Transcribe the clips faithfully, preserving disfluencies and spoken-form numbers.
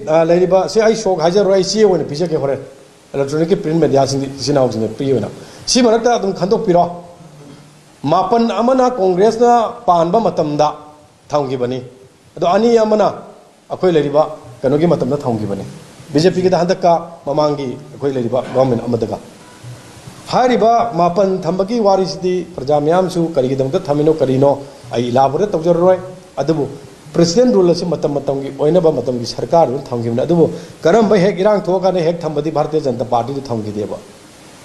ꯑ, ꯂꯩꯔꯤꯕ, ꯁꯤ ꯑꯩ ꯁꯣꯛ ꯍꯥꯏꯖꯔꯣꯏ, ꯑꯩ ꯆꯦ ꯑꯣꯏꯅ ꯄꯤꯖꯒꯦ ꯍꯣꯔꯦꯟ, electronic print mediaꯁꯤꯡꯗꯤ ꯏꯆꯤꯟ ꯏꯅꯥꯎꯁꯤꯡꯅ ꯄꯤ ꯑꯣꯏꯅ꯫ ꯁꯤ ꯃꯔꯛꯇ ꯑꯗꯨꯝ ꯈꯟꯗꯣꯛꯄꯤꯔꯣ꯫ ꯃꯥꯄꯟ ꯑꯃꯅ ꯀꯣꯡꯒ꯭ꯔꯦꯁꯅ ꯄꯥꯟꯕ ꯃꯇꯝꯗ ꯊꯝꯈꯤꯕꯅꯤ, ꯑꯗꯣ ꯑꯅꯤ ꯑꯃꯅ ꯑꯩꯈꯣꯏ ꯂꯩꯔꯤꯕ ꯀꯩꯅꯣꯒꯤ ꯃꯇꯝꯗ ꯊꯝꯈꯤꯕꯅꯤ, ꯕꯤ ꯖꯦ ꯄꯤꯒꯤꯗ ꯍꯟꯗꯛꯀ ꯃꯃꯥꯡꯒꯤ ꯑꯩꯈꯣꯏ ꯂꯩꯔꯤꯕ ꯒꯣꯔꯃꯦꯟ ꯑꯃꯗꯒ꯫ ꯍꯥꯏꯔꯤꯕ ꯃꯥꯄꯟ ꯊꯝꯕꯒꯤ ꯋꯥꯔꯤꯁꯤꯗꯤ ꯄ꯭ꯔꯖꯥ ꯃꯌꯥꯝꯁꯨ ꯀꯔꯤꯒꯤꯗꯃꯛꯇ ꯊꯝꯃꯤꯅꯣ ꯀꯔꯤꯅꯣ ꯑꯩ ꯏꯂꯥꯕꯣꯔꯦꯠ ꯇꯧꯖꯔꯔꯣꯏ꯫ ꯑꯗꯨꯕꯨ president rule ꯑꯁꯤ ꯃꯇꯝ ꯃꯇꯝꯒꯤ ꯑꯣꯏꯅꯕ ꯃꯇꯝꯒꯤ ꯁꯔꯀꯥꯔꯗꯨꯅ ꯊꯝꯈꯤꯕꯅꯤ꯫ ꯑꯗꯨꯕꯨ ꯀꯔꯝꯕ ꯍꯦꯛ ꯏꯔꯥꯡ ꯊꯣꯛꯑꯀꯥꯟꯗ ꯍꯦꯛ ꯊꯝꯕꯗꯤ ꯚꯥꯔꯇꯤꯌ ꯖꯅꯇꯥ ꯄꯥꯔꯇꯤꯗꯨ ꯊꯝꯈꯤꯗꯦꯕ꯫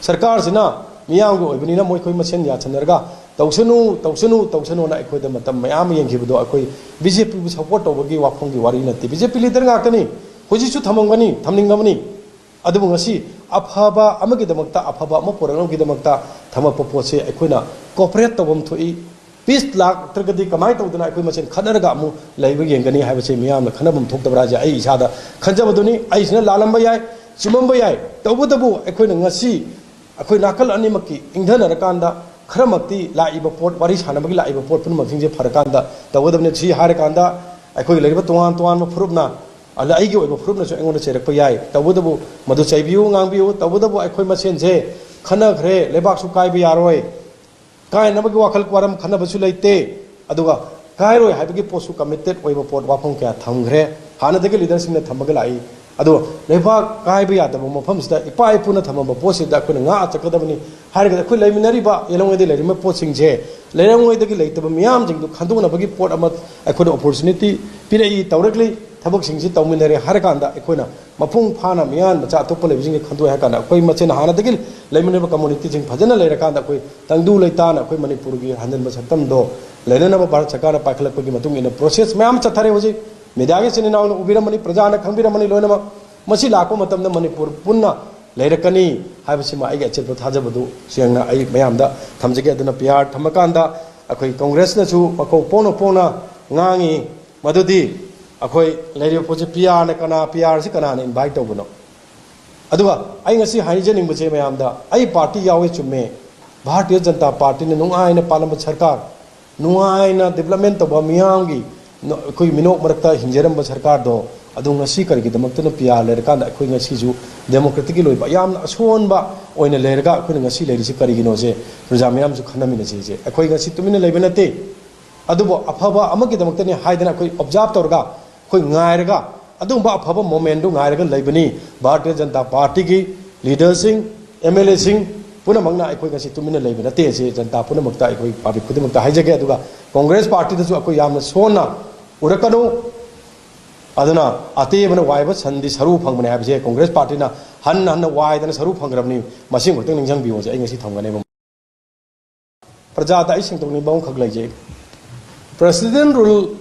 ꯁꯔꯀꯥꯔꯁꯤꯅ ꯃꯤꯌꯥꯝꯒꯤ ꯑꯣꯏꯕꯅꯤꯅ ꯃꯣꯏꯈꯣꯏ ꯃꯁꯦꯟ ꯌꯥꯁꯟꯅꯔꯒ ꯇꯧꯁꯅꯨ, ꯇꯧꯁꯅꯨ, ꯇꯧꯁꯅꯨꯅ ꯑꯩꯈꯣꯏꯗ ꯃꯇꯝ ꯃꯌꯥꯝ ꯑꯃ ꯌꯦꯡꯈꯤꯕꯗꯣ ꯑꯩꯈꯣꯏ ꯕꯤ ꯖꯦ ꯄꯤꯕꯨ support ꯇꯧꯕꯒꯤ ꯋꯥꯐꯝꯒꯤ ꯋꯥꯔꯤ ꯅꯠꯇꯦ꯫ ꯕꯤ ꯖꯦ ꯄꯤ leader ꯉꯥꯛꯇꯅꯤ, ꯍꯧꯖꯤꯛꯁꯨ ꯊꯝꯃꯝꯒꯅꯤ, ꯊꯝꯅꯤꯡꯉꯕꯅꯤ꯫ ꯑꯗꯨꯕꯨ ꯉꯁꯤ ꯑꯐꯕ ꯑꯃꯒꯤꯗꯃꯛꯇ ꯑꯐꯕ ꯑꯃ ꯄꯨꯔꯛꯅꯕꯒꯤꯗꯃꯛꯇ ꯊꯝꯃꯛꯄ ꯄꯣꯠꯁꯦ ꯑꯩꯈꯣꯏꯅ cooperate ꯇꯧꯐꯝ ꯊꯣꯛꯏ꯫ Peace ꯂꯥꯛꯇ꯭ꯔꯒꯗꯤ ꯀꯃꯥꯏꯅ ꯇꯧꯗꯅ ꯑꯩꯈꯣꯏ ꯃꯁꯦꯟ ꯈꯠꯅꯔꯒ ꯑꯃꯨꯛ ꯂꯩꯕ ꯌꯦꯡꯒꯅꯤ ꯍꯥꯏꯕꯁꯦ ꯃꯤꯌꯥꯝꯅ ꯈꯟꯅꯐꯝ ꯊꯣꯛꯇꯕ꯭ꯔꯥ ꯍꯥꯏꯁꯦ ꯑꯩ ꯏꯁꯥꯗ ꯈꯟꯖꯕꯗꯨꯅꯤ꯫ ꯑꯩꯁꯤꯅ ꯂꯥꯜꯂꯝꯕ ꯌꯥꯏ, ꯆꯨꯝꯃꯝꯕ ꯌꯥꯏ꯫ ꯇꯧꯕꯇꯕꯨ ꯑꯩꯈꯣꯏꯅ ꯉꯁꯤ ꯑꯩꯈꯣꯏ ꯅꯥꯀꯜ ꯑꯅꯤꯃꯛꯀꯤ ꯏꯪꯊꯅꯔꯀꯥꯟꯗ ꯈꯔꯃꯛꯇꯤ ꯂꯥꯛꯏꯕ ꯄꯣꯠ, ꯋꯥꯔꯤ ꯁꯥꯟꯅꯕꯒꯤ ꯂꯥꯛꯏꯕ ꯄꯣꯠ ꯄꯨꯝꯅꯃꯛꯁꯤꯡꯁꯦ ꯐꯔꯀꯥꯟꯗ ꯇꯧꯒꯗꯕꯅꯤ꯫ ꯁꯤ ꯍꯥꯏꯔꯀꯥꯟꯗ ꯑꯩꯈꯣꯏꯒꯤ ꯂꯩꯔꯤꯕ ꯇꯣꯉꯥꯟ ꯇꯣꯉꯥꯟꯕ ꯐꯨꯔꯨꯞꯅ, ꯑꯗ ꯑꯩꯒꯤ ꯑꯣꯏꯕ ꯐꯨꯔꯨꯞꯅꯁꯨ ꯑꯩꯉꯣꯟꯗ ꯆꯩꯔꯛꯄ ꯌꯥꯏ꯫ ꯇꯧꯕꯇꯕꯨ ꯃꯗꯨ ꯆꯩꯕꯤꯌꯨ, ꯉꯥꯡꯕꯤꯌꯨ꯫ ꯇꯧꯕꯇꯕꯨ ꯑꯩꯈꯣꯏ ꯃꯁꯦꯟꯁꯦ ꯈꯟꯅꯈ꯭ꯔꯦ, ꯂꯩꯕꯥꯛꯁꯨ ꯀꯥꯏꯕ ꯌꯥꯔꯣꯏ, ꯀꯥꯏꯅꯕꯒꯤ ꯋꯥꯈꯜ ꯋꯥꯔꯝ ꯈꯟꯅꯕꯁꯨ ꯂꯩꯇꯦ꯫ ꯑꯗꯨꯒ ꯀꯥꯏꯔꯣꯏ ꯍꯥꯏꯕꯒꯤ ꯄꯣꯠꯁꯨ committed ꯑꯣꯏꯕ ꯄꯣꯠ, ꯋꯥꯐꯝ ꯀꯌꯥ ꯊꯝꯈ꯭ꯔꯦ꯫ ꯍꯥꯟꯅꯗꯒꯤ leaderꯁꯤꯡꯅ ꯊꯝꯃꯒ ꯂꯥꯛꯏ꯫ ꯑꯗꯣ ꯂꯩꯕꯥꯛ ꯀꯥꯏꯕ ꯌꯥꯗꯕ ꯃꯐꯝꯁꯤꯗ ꯏꯄꯥ ꯏꯄꯨꯅ ꯊꯝꯃꯝꯕ ꯄꯣꯠꯁꯤꯗ ꯑꯩꯈꯣꯏꯅ ꯉꯥꯛꯑ ꯆꯠꯀꯗꯕꯅꯤ ꯍꯥꯏꯔꯒꯗꯤ ꯑꯩꯈꯣꯏ ꯂꯩꯃꯤꯟꯅꯔꯤꯕ ꯌꯦꯜꯍꯧꯉꯩꯗ ꯂꯩꯔꯤꯕ ꯄꯣꯠꯁꯤꯡꯁꯦ ꯂꯩꯔꯧꯉꯩꯗꯒꯤ ꯂꯩꯇꯕ ꯃꯤꯌꯥꯝꯁꯤꯡꯗꯨ ꯈꯟꯗꯣꯛꯅꯕꯒꯤ ꯄꯣꯠ ꯑꯃ ꯑꯩꯈꯣꯏꯅ opportunity ꯄꯤꯔꯛꯏ, ꯇꯧꯔꯛꯂꯤ꯫ ꯊꯕꯛꯁꯤꯡꯁꯤ ꯇꯧꯃꯤꯟꯅꯔꯦ ꯍꯥꯏꯔꯀꯥꯟꯗ ꯑꯩꯈꯣꯏꯅ ꯃꯄꯨꯡ ꯐꯥꯅ ꯃꯤꯌꯥꯟ ꯃꯆꯥ ꯑꯇꯣꯞꯄ ꯂꯩꯕꯁꯤꯡꯒ ꯈꯟꯗꯣꯛꯑꯦ ꯍꯥꯏꯔꯀꯥꯟꯗ ꯑꯩꯈꯣꯏ ꯃꯁꯦꯟ ꯍꯥꯟꯅꯗꯒꯤ ꯂꯩꯃꯤꯟꯅꯕ communityꯁꯤꯡ ꯐꯖꯅ ꯂꯩꯔꯀꯥꯟꯗ ꯑꯩꯈꯣꯏ ꯇꯪꯗꯨ ꯂꯩꯇꯥꯅ ꯑꯩꯈꯣꯏ ꯃꯅꯤꯄꯨꯔꯒꯤ ꯍꯟꯖꯤꯟꯕ ꯁꯛꯇꯝꯗꯣ ꯂꯩꯅꯅꯕ ꯚꯥꯔꯠ ꯁꯔꯀꯥꯔꯅ ꯄꯥꯏꯈꯠꯂꯛꯄꯒꯤ ꯃꯇꯨꯡ ꯏꯟꯅ process ꯃꯌꯥꯝ ꯆꯠꯊꯔꯦ꯫ ꯍꯧꯖꯤꯛ mediaꯒꯤ ꯏꯆꯤꯟ ꯏꯅꯥꯎꯅ ꯎꯕꯤꯔꯝꯃꯅꯤ, ꯄ꯭ꯔꯖꯥꯅ ꯈꯪꯕꯤꯔꯝꯃꯅꯤ ꯂꯣꯏꯅꯃꯛ꯫ ꯃꯁꯤ ꯂꯥꯛꯄ ꯃꯇꯝꯗ ꯃꯅꯤꯄꯨꯔ ꯄꯨꯟꯅ ꯂꯩꯔꯛꯀꯅꯤ ꯍꯥꯏꯕꯁꯤꯃ ꯑꯩꯒꯤ ꯑꯆꯦꯠꯄ ꯊꯥꯖꯕꯗꯨ ꯁꯦꯡꯅ ꯑꯩ ꯃꯌꯥꯝꯗ ꯊꯝꯖꯒꯦ꯫ ꯑꯗꯨꯅ P R ꯊꯝꯃꯀꯥꯟꯗ ꯑꯩꯈꯣꯏ ꯀꯣꯡꯒ꯭ꯔꯦꯁꯅꯁꯨ ꯃꯀꯣꯛ ꯄꯣꯡꯅ ꯄꯣꯡꯅ ꯉꯥꯡꯉꯤ, ꯃꯗꯨꯗꯤ ꯑꯩꯈꯣꯏ ꯂꯩꯔꯤꯕ ꯄꯣꯠꯁꯤ P Rꯅ ꯀꯅꯥ, P Rꯁꯤ ꯀꯅꯥꯅ invite ꯇꯧꯕꯅꯣ? ꯑꯗꯨꯒ ꯑꯩ ꯉꯁꯤ ꯍꯥꯏꯖꯅꯤꯡꯕꯁꯦ ꯃꯌꯥꯝꯗ, ꯑꯩ party ꯌꯥꯎꯋꯦ ꯆꯨꯝꯃꯦ, ꯚꯥꯔꯇꯤꯌ ꯖꯅꯇꯥ ꯄꯥꯔꯇꯤꯅ ꯅꯨꯡꯉꯥꯏꯅ ꯄꯥꯜꯂꯝꯕ ꯁꯔꯀꯥꯔ, ꯅꯨꯡꯉꯥꯏꯅ development ꯇꯧꯕ, ꯃꯤꯌꯥꯝꯒꯤ ꯅ-, ꯑꯩꯈꯣꯏ ꯃꯤꯅꯣꯛ ꯃꯔꯛꯇ ꯍꯤꯡꯖꯔꯝꯕ ꯁꯔꯀꯥꯔꯗꯣ ꯑꯗꯣ ꯉꯁꯤ ꯀꯔꯤꯒꯤꯗꯃꯛꯇꯅ ꯄꯤ ꯑꯥꯔ ꯂꯩꯔꯀꯥꯟꯗ ꯑꯩꯈꯣꯏ ꯉꯁꯤꯁꯨ ꯗꯦꯃꯣꯀ꯭ꯔꯦꯇꯤꯛꯀꯤ ꯂꯣꯏꯕ ꯌꯥꯝꯅ ꯑꯁꯣꯟꯕ ꯑꯣꯏꯅ ꯂꯩꯔꯒ ꯑꯩꯈꯣꯏꯅ ꯉꯁꯤ ꯂꯩꯔꯤꯁꯤ ꯀꯔꯤꯒꯤꯅꯣꯁꯦ ꯄ꯭ꯔꯖꯥ ꯃꯌꯥꯝꯁꯨ ꯈꯟꯅꯃꯤꯟꯅꯁꯦ꯫ ꯑꯩꯈꯣꯏ ꯉꯁꯤ ꯇꯨꯃꯤꯟꯅ ꯂꯩꯕ ꯅꯠꯇꯦ꯫ ꯑꯗꯨꯕꯨ ꯑꯐꯕ ꯑꯃꯒꯤꯗꯃꯛꯇꯅꯤ ꯍꯥꯏꯗꯅ ꯑꯩꯈꯣꯏ ꯑꯣꯕꯖꯥꯔꯕ ꯇꯧꯔꯒ, ꯑꯩꯈꯣꯏ ꯉꯥꯏꯔꯒ, ꯑꯗꯨꯒꯨꯝꯕ ꯑꯐꯕ ꯃꯣꯃꯦꯟꯗꯨ ꯉꯥꯏꯔꯒ ꯂꯩꯕꯅꯤ꯫ ꯚꯥꯔꯇꯤꯌ ꯖꯅꯇꯥ ꯄꯥꯔꯇꯤꯒꯤ ꯂꯤꯗꯔꯁꯤꯡ, ꯑꯦꯝ ꯑꯦꯜ ꯑꯦꯁꯤꯡ ꯄꯨꯝꯅꯃꯛꯅ ꯑꯩꯈꯣꯏ ꯉꯁꯤ ꯇꯨꯃꯤꯟꯅ ꯂꯩꯕ ꯅꯠꯇꯦ꯫ ꯑꯁꯤ ꯖꯅꯇꯥ ꯄꯨꯝꯅꯃꯛꯇ, ꯑꯩꯈꯣꯏ ꯄꯥꯕ꯭ꯂꯤꯛ ꯈꯨꯗꯤꯡꯃꯛꯇ ꯍꯥꯏꯖꯒꯦ꯫ ꯑꯗꯨꯒ ꯀꯣꯡꯒ꯭ꯔꯦꯁ ꯄꯥꯔꯇꯤꯗꯁꯨ ꯑꯩꯈꯣꯏ ꯌꯥꯝꯅ ꯁꯣꯟꯅ ꯎꯔꯛꯀꯅꯨ꯫ ꯑꯗꯨꯅ ꯑꯇꯦꯕꯅ ꯋꯥꯏꯕ ꯁꯟꯗꯤ ꯁꯔꯨ ꯐꯪꯕꯅꯦ ꯍꯥꯏꯕꯁꯦ ꯀꯣꯡꯒ꯭ꯔꯦꯁ ꯄꯥꯔꯇꯤꯅ ꯍꯟꯅ ꯍꯟꯅ ꯋꯥꯏꯗꯅ ꯁꯔꯨ ꯐꯪꯈ꯭ꯔꯕꯅꯤ꯫ ꯃꯁꯤꯃ ꯈꯛꯇꯪ ꯅꯤꯡꯁꯤꯡꯕꯤꯌꯨ꯫ ꯑꯩ ꯉꯁꯤ ꯊꯝꯒꯅꯦꯕ꯫ ꯄ꯭ꯔꯖꯥꯗ ꯑꯩ ꯁꯦꯡꯗꯣꯛꯅꯤꯡꯕ ꯑꯃꯈꯛ ꯂꯩꯖꯩ꯫ ꯄ꯭ꯔꯦꯁꯤꯗꯦꯟ ꯔꯨꯜ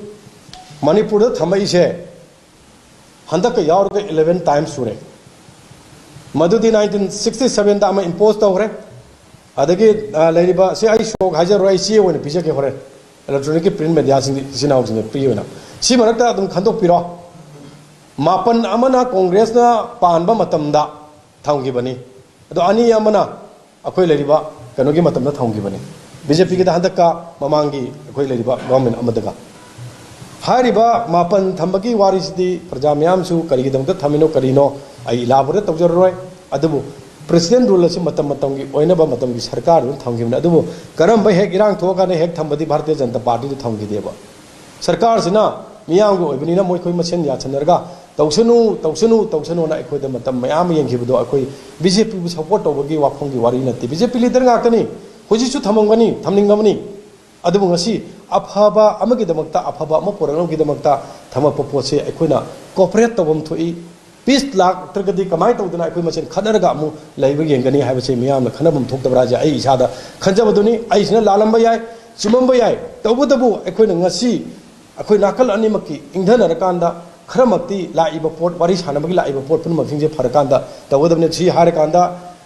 ꯃꯅꯤꯄꯨꯔꯗ ꯊꯝꯃꯛꯏꯁꯦ ꯍꯟꯗꯛꯀ ꯌꯥꯎꯔꯒ eleven times ꯁꯨꯔꯦ꯫ ꯃꯗꯨꯗꯤ nineteen sixty sevenꯗ ꯑꯃ ꯏꯝꯄꯣꯖ ꯇꯧꯈ꯭ꯔꯦ꯫ ꯑꯗꯒꯤ, ꯑ, ꯂꯩꯔꯤꯕ, ꯁꯤ ꯑꯩ ꯁꯣꯛ ꯍꯥꯏꯖꯔꯣꯏ, ꯑꯩ ꯆꯦ ꯑꯣꯏꯅ ꯄꯤꯖꯒꯦ ꯍꯣꯔꯦꯟ꯫ ꯏꯂꯦꯛꯇ꯭ꯔꯣꯅꯤꯛꯀꯤ ꯄ꯭ꯔꯤꯟ ꯃꯦꯗꯤꯌꯥꯁꯤꯡꯗꯤ ꯏꯆꯤꯟ ꯏꯅꯥꯎꯁꯤꯡꯗ ꯄ꯭ꯔꯤ ꯑꯣꯏꯅ꯫ ꯁꯤ ꯃꯔꯛꯇ ꯑꯗꯨꯝ ꯈꯟꯗꯣꯛꯄꯤꯔꯣ꯫ ꯃꯥꯄꯟ ꯑꯃꯅ ꯀꯣꯡꯒ꯭ꯔꯦꯁꯅ ꯄꯥꯟꯕ ꯃꯇꯝꯗ ꯊꯝꯈꯤꯕꯅꯤ꯫ ꯑꯗꯣ ꯑꯅꯤ ꯑꯃꯅ ꯑꯩꯈꯣꯏ ꯂꯩꯔꯤꯕ ꯀꯩꯅꯣꯒꯤ ꯃꯇꯝꯗ ꯊꯝꯈꯤꯕꯅꯤ꯫ ꯕꯤ ꯖꯦ ꯄꯤꯒꯤꯗ ꯍꯟꯗꯛꯀ ꯃꯃꯥꯡꯒꯤ ꯑꯩꯈꯣꯏ ꯂꯩꯔꯤꯕ ꯒꯣꯔꯃꯦꯟ ꯑꯃꯗꯒ꯫ ꯍꯥꯏꯔꯤꯕ ꯃꯥꯄꯟ ꯊꯝꯕꯒꯤ ꯋꯥꯔꯤꯁꯤꯗꯤ ꯄ꯭ꯔꯖꯥ ꯃꯌꯥꯝꯁꯨ ꯀꯔꯤꯒꯤꯗꯃꯛꯇ ꯊꯝꯃꯤꯅꯣ ꯀꯔꯤꯅꯣ ꯑꯩ ꯏꯂꯥꯕꯣꯔꯦꯠ ꯇꯧꯖꯔꯔꯣꯏ꯫ ꯑꯗꯨꯕꯨ ꯄ꯭ꯔꯦꯁꯤꯗꯦꯟ ꯔꯨꯜ ꯑꯁꯤ ꯃꯇꯝ ꯃꯇꯝꯒꯤ ꯑꯣꯏꯅꯕ ꯃꯇꯝꯒꯤ ꯁꯔꯀꯥꯔꯗꯨꯅ ꯊꯝꯈꯤꯕꯅꯤ꯫ ꯑꯗꯨꯕꯨ ꯀꯔꯝꯕ ꯍꯦꯛ ꯏꯔꯥꯡ ꯊꯣꯛꯑꯀꯥꯟꯗ ꯍꯦꯛ ꯊꯝꯕꯗꯤ ꯚꯥꯔꯇꯤꯌ ꯖꯅꯇꯥ ꯄꯥꯔꯇꯤꯗꯨ ꯊꯝꯈꯤꯗꯦꯕ꯫ ꯁꯔꯀꯥꯔꯁꯤꯅ ꯃꯤꯌꯥꯝꯒꯤ ꯑꯣꯏꯕꯅꯤꯅ ꯃꯣꯏꯈꯣꯏ ꯃꯁꯦꯟ ꯌꯥꯁꯟꯅꯔꯒ ꯇꯧꯁꯅꯨ, ꯇꯧꯁꯅꯨ, ꯇꯧꯁꯅꯨꯅ ꯑꯩꯈꯣꯏꯗ ꯃꯇꯝ ꯃꯌꯥꯝ ꯑꯃ ꯌꯦꯡꯈꯤꯕꯗꯣ ꯑꯩꯈꯣꯏ ꯕꯤ ꯖꯦ ꯄꯤꯕꯨ ꯁꯄꯣꯔꯠ ꯇꯧꯕꯒꯤ ꯋꯥꯐꯝꯒꯤ ꯋꯥꯔꯤ ꯅꯠꯇꯦ꯫ ꯕꯤ ꯖꯦ ꯄꯤ ꯂꯤꯗꯔ ꯉꯥꯛꯇꯅꯤ꯫ ꯍꯧꯖꯤꯛꯁꯨ ꯊꯝꯃꯝꯒꯅꯤ, ꯊꯝꯅꯤꯡꯉꯕꯅꯤ꯫ ꯑꯗꯨꯕꯨ ꯉꯁꯤ ꯑꯐꯕ ꯑꯃꯒꯤꯗꯃꯛꯇ, ꯑꯐꯕ ꯑꯃ ꯄꯨꯔꯛꯅꯕꯒꯤꯗꯃꯛꯇ ꯊꯝꯃꯛꯄ ꯄꯣꯠꯁꯦ ꯑꯩꯈꯣꯏꯅ ꯀꯣꯑꯣꯄꯔꯦꯠ ꯇꯧꯐꯝ ꯊꯣꯛꯏ꯫ ꯄꯤꯁ ꯂꯥꯛꯇ꯭ꯔꯒꯗꯤ ꯀꯃꯥꯏꯅ ꯇꯧꯗꯅ ꯑꯩꯈꯣꯏ ꯃꯁꯦꯟ ꯈꯠꯅꯔꯒ ꯑꯃꯨꯛ ꯂꯩꯕ ꯌꯦꯡꯒꯅꯤ ꯍꯥꯏꯕꯁꯦ ꯃꯤꯌꯥꯝꯅ ꯈꯟꯅꯐꯝ ꯊꯣꯛꯇꯕ꯭ꯔꯥ ꯍꯥꯏꯁꯦ ꯑꯩ ꯏꯁꯥꯗ ꯈꯟꯖꯕꯗꯨꯅꯤ꯫ ꯑꯩꯁꯤꯅ ꯂꯥꯜꯂꯝꯕ ꯌꯥꯏ, ꯆꯨꯝꯃꯝꯕ ꯌꯥꯏ꯫ ꯇꯧꯕꯇꯕꯨ ꯑꯩꯈꯣꯏꯅ ꯉꯁꯤ ꯑꯩꯈꯣꯏ ꯅꯥꯀꯜ ꯑꯅꯤꯃꯛꯀꯤ ꯏꯪꯊꯅꯔꯀꯥꯟꯗ ꯈꯔꯃꯛꯇꯤ ꯂꯥꯛꯏꯕ ꯄꯣꯠ, ꯋꯥꯔꯤ ꯁꯥꯟꯅꯕꯒꯤ ꯂꯥꯛꯏꯕ ꯄꯣꯠ ꯄꯨꯝꯅꯃꯛꯁꯤꯡꯁꯦ ꯐꯔꯀꯥꯟꯗ ꯇꯧꯒꯗꯕꯅꯤ꯫ ꯁꯤ ꯍꯥꯏꯔꯀꯥꯟꯗ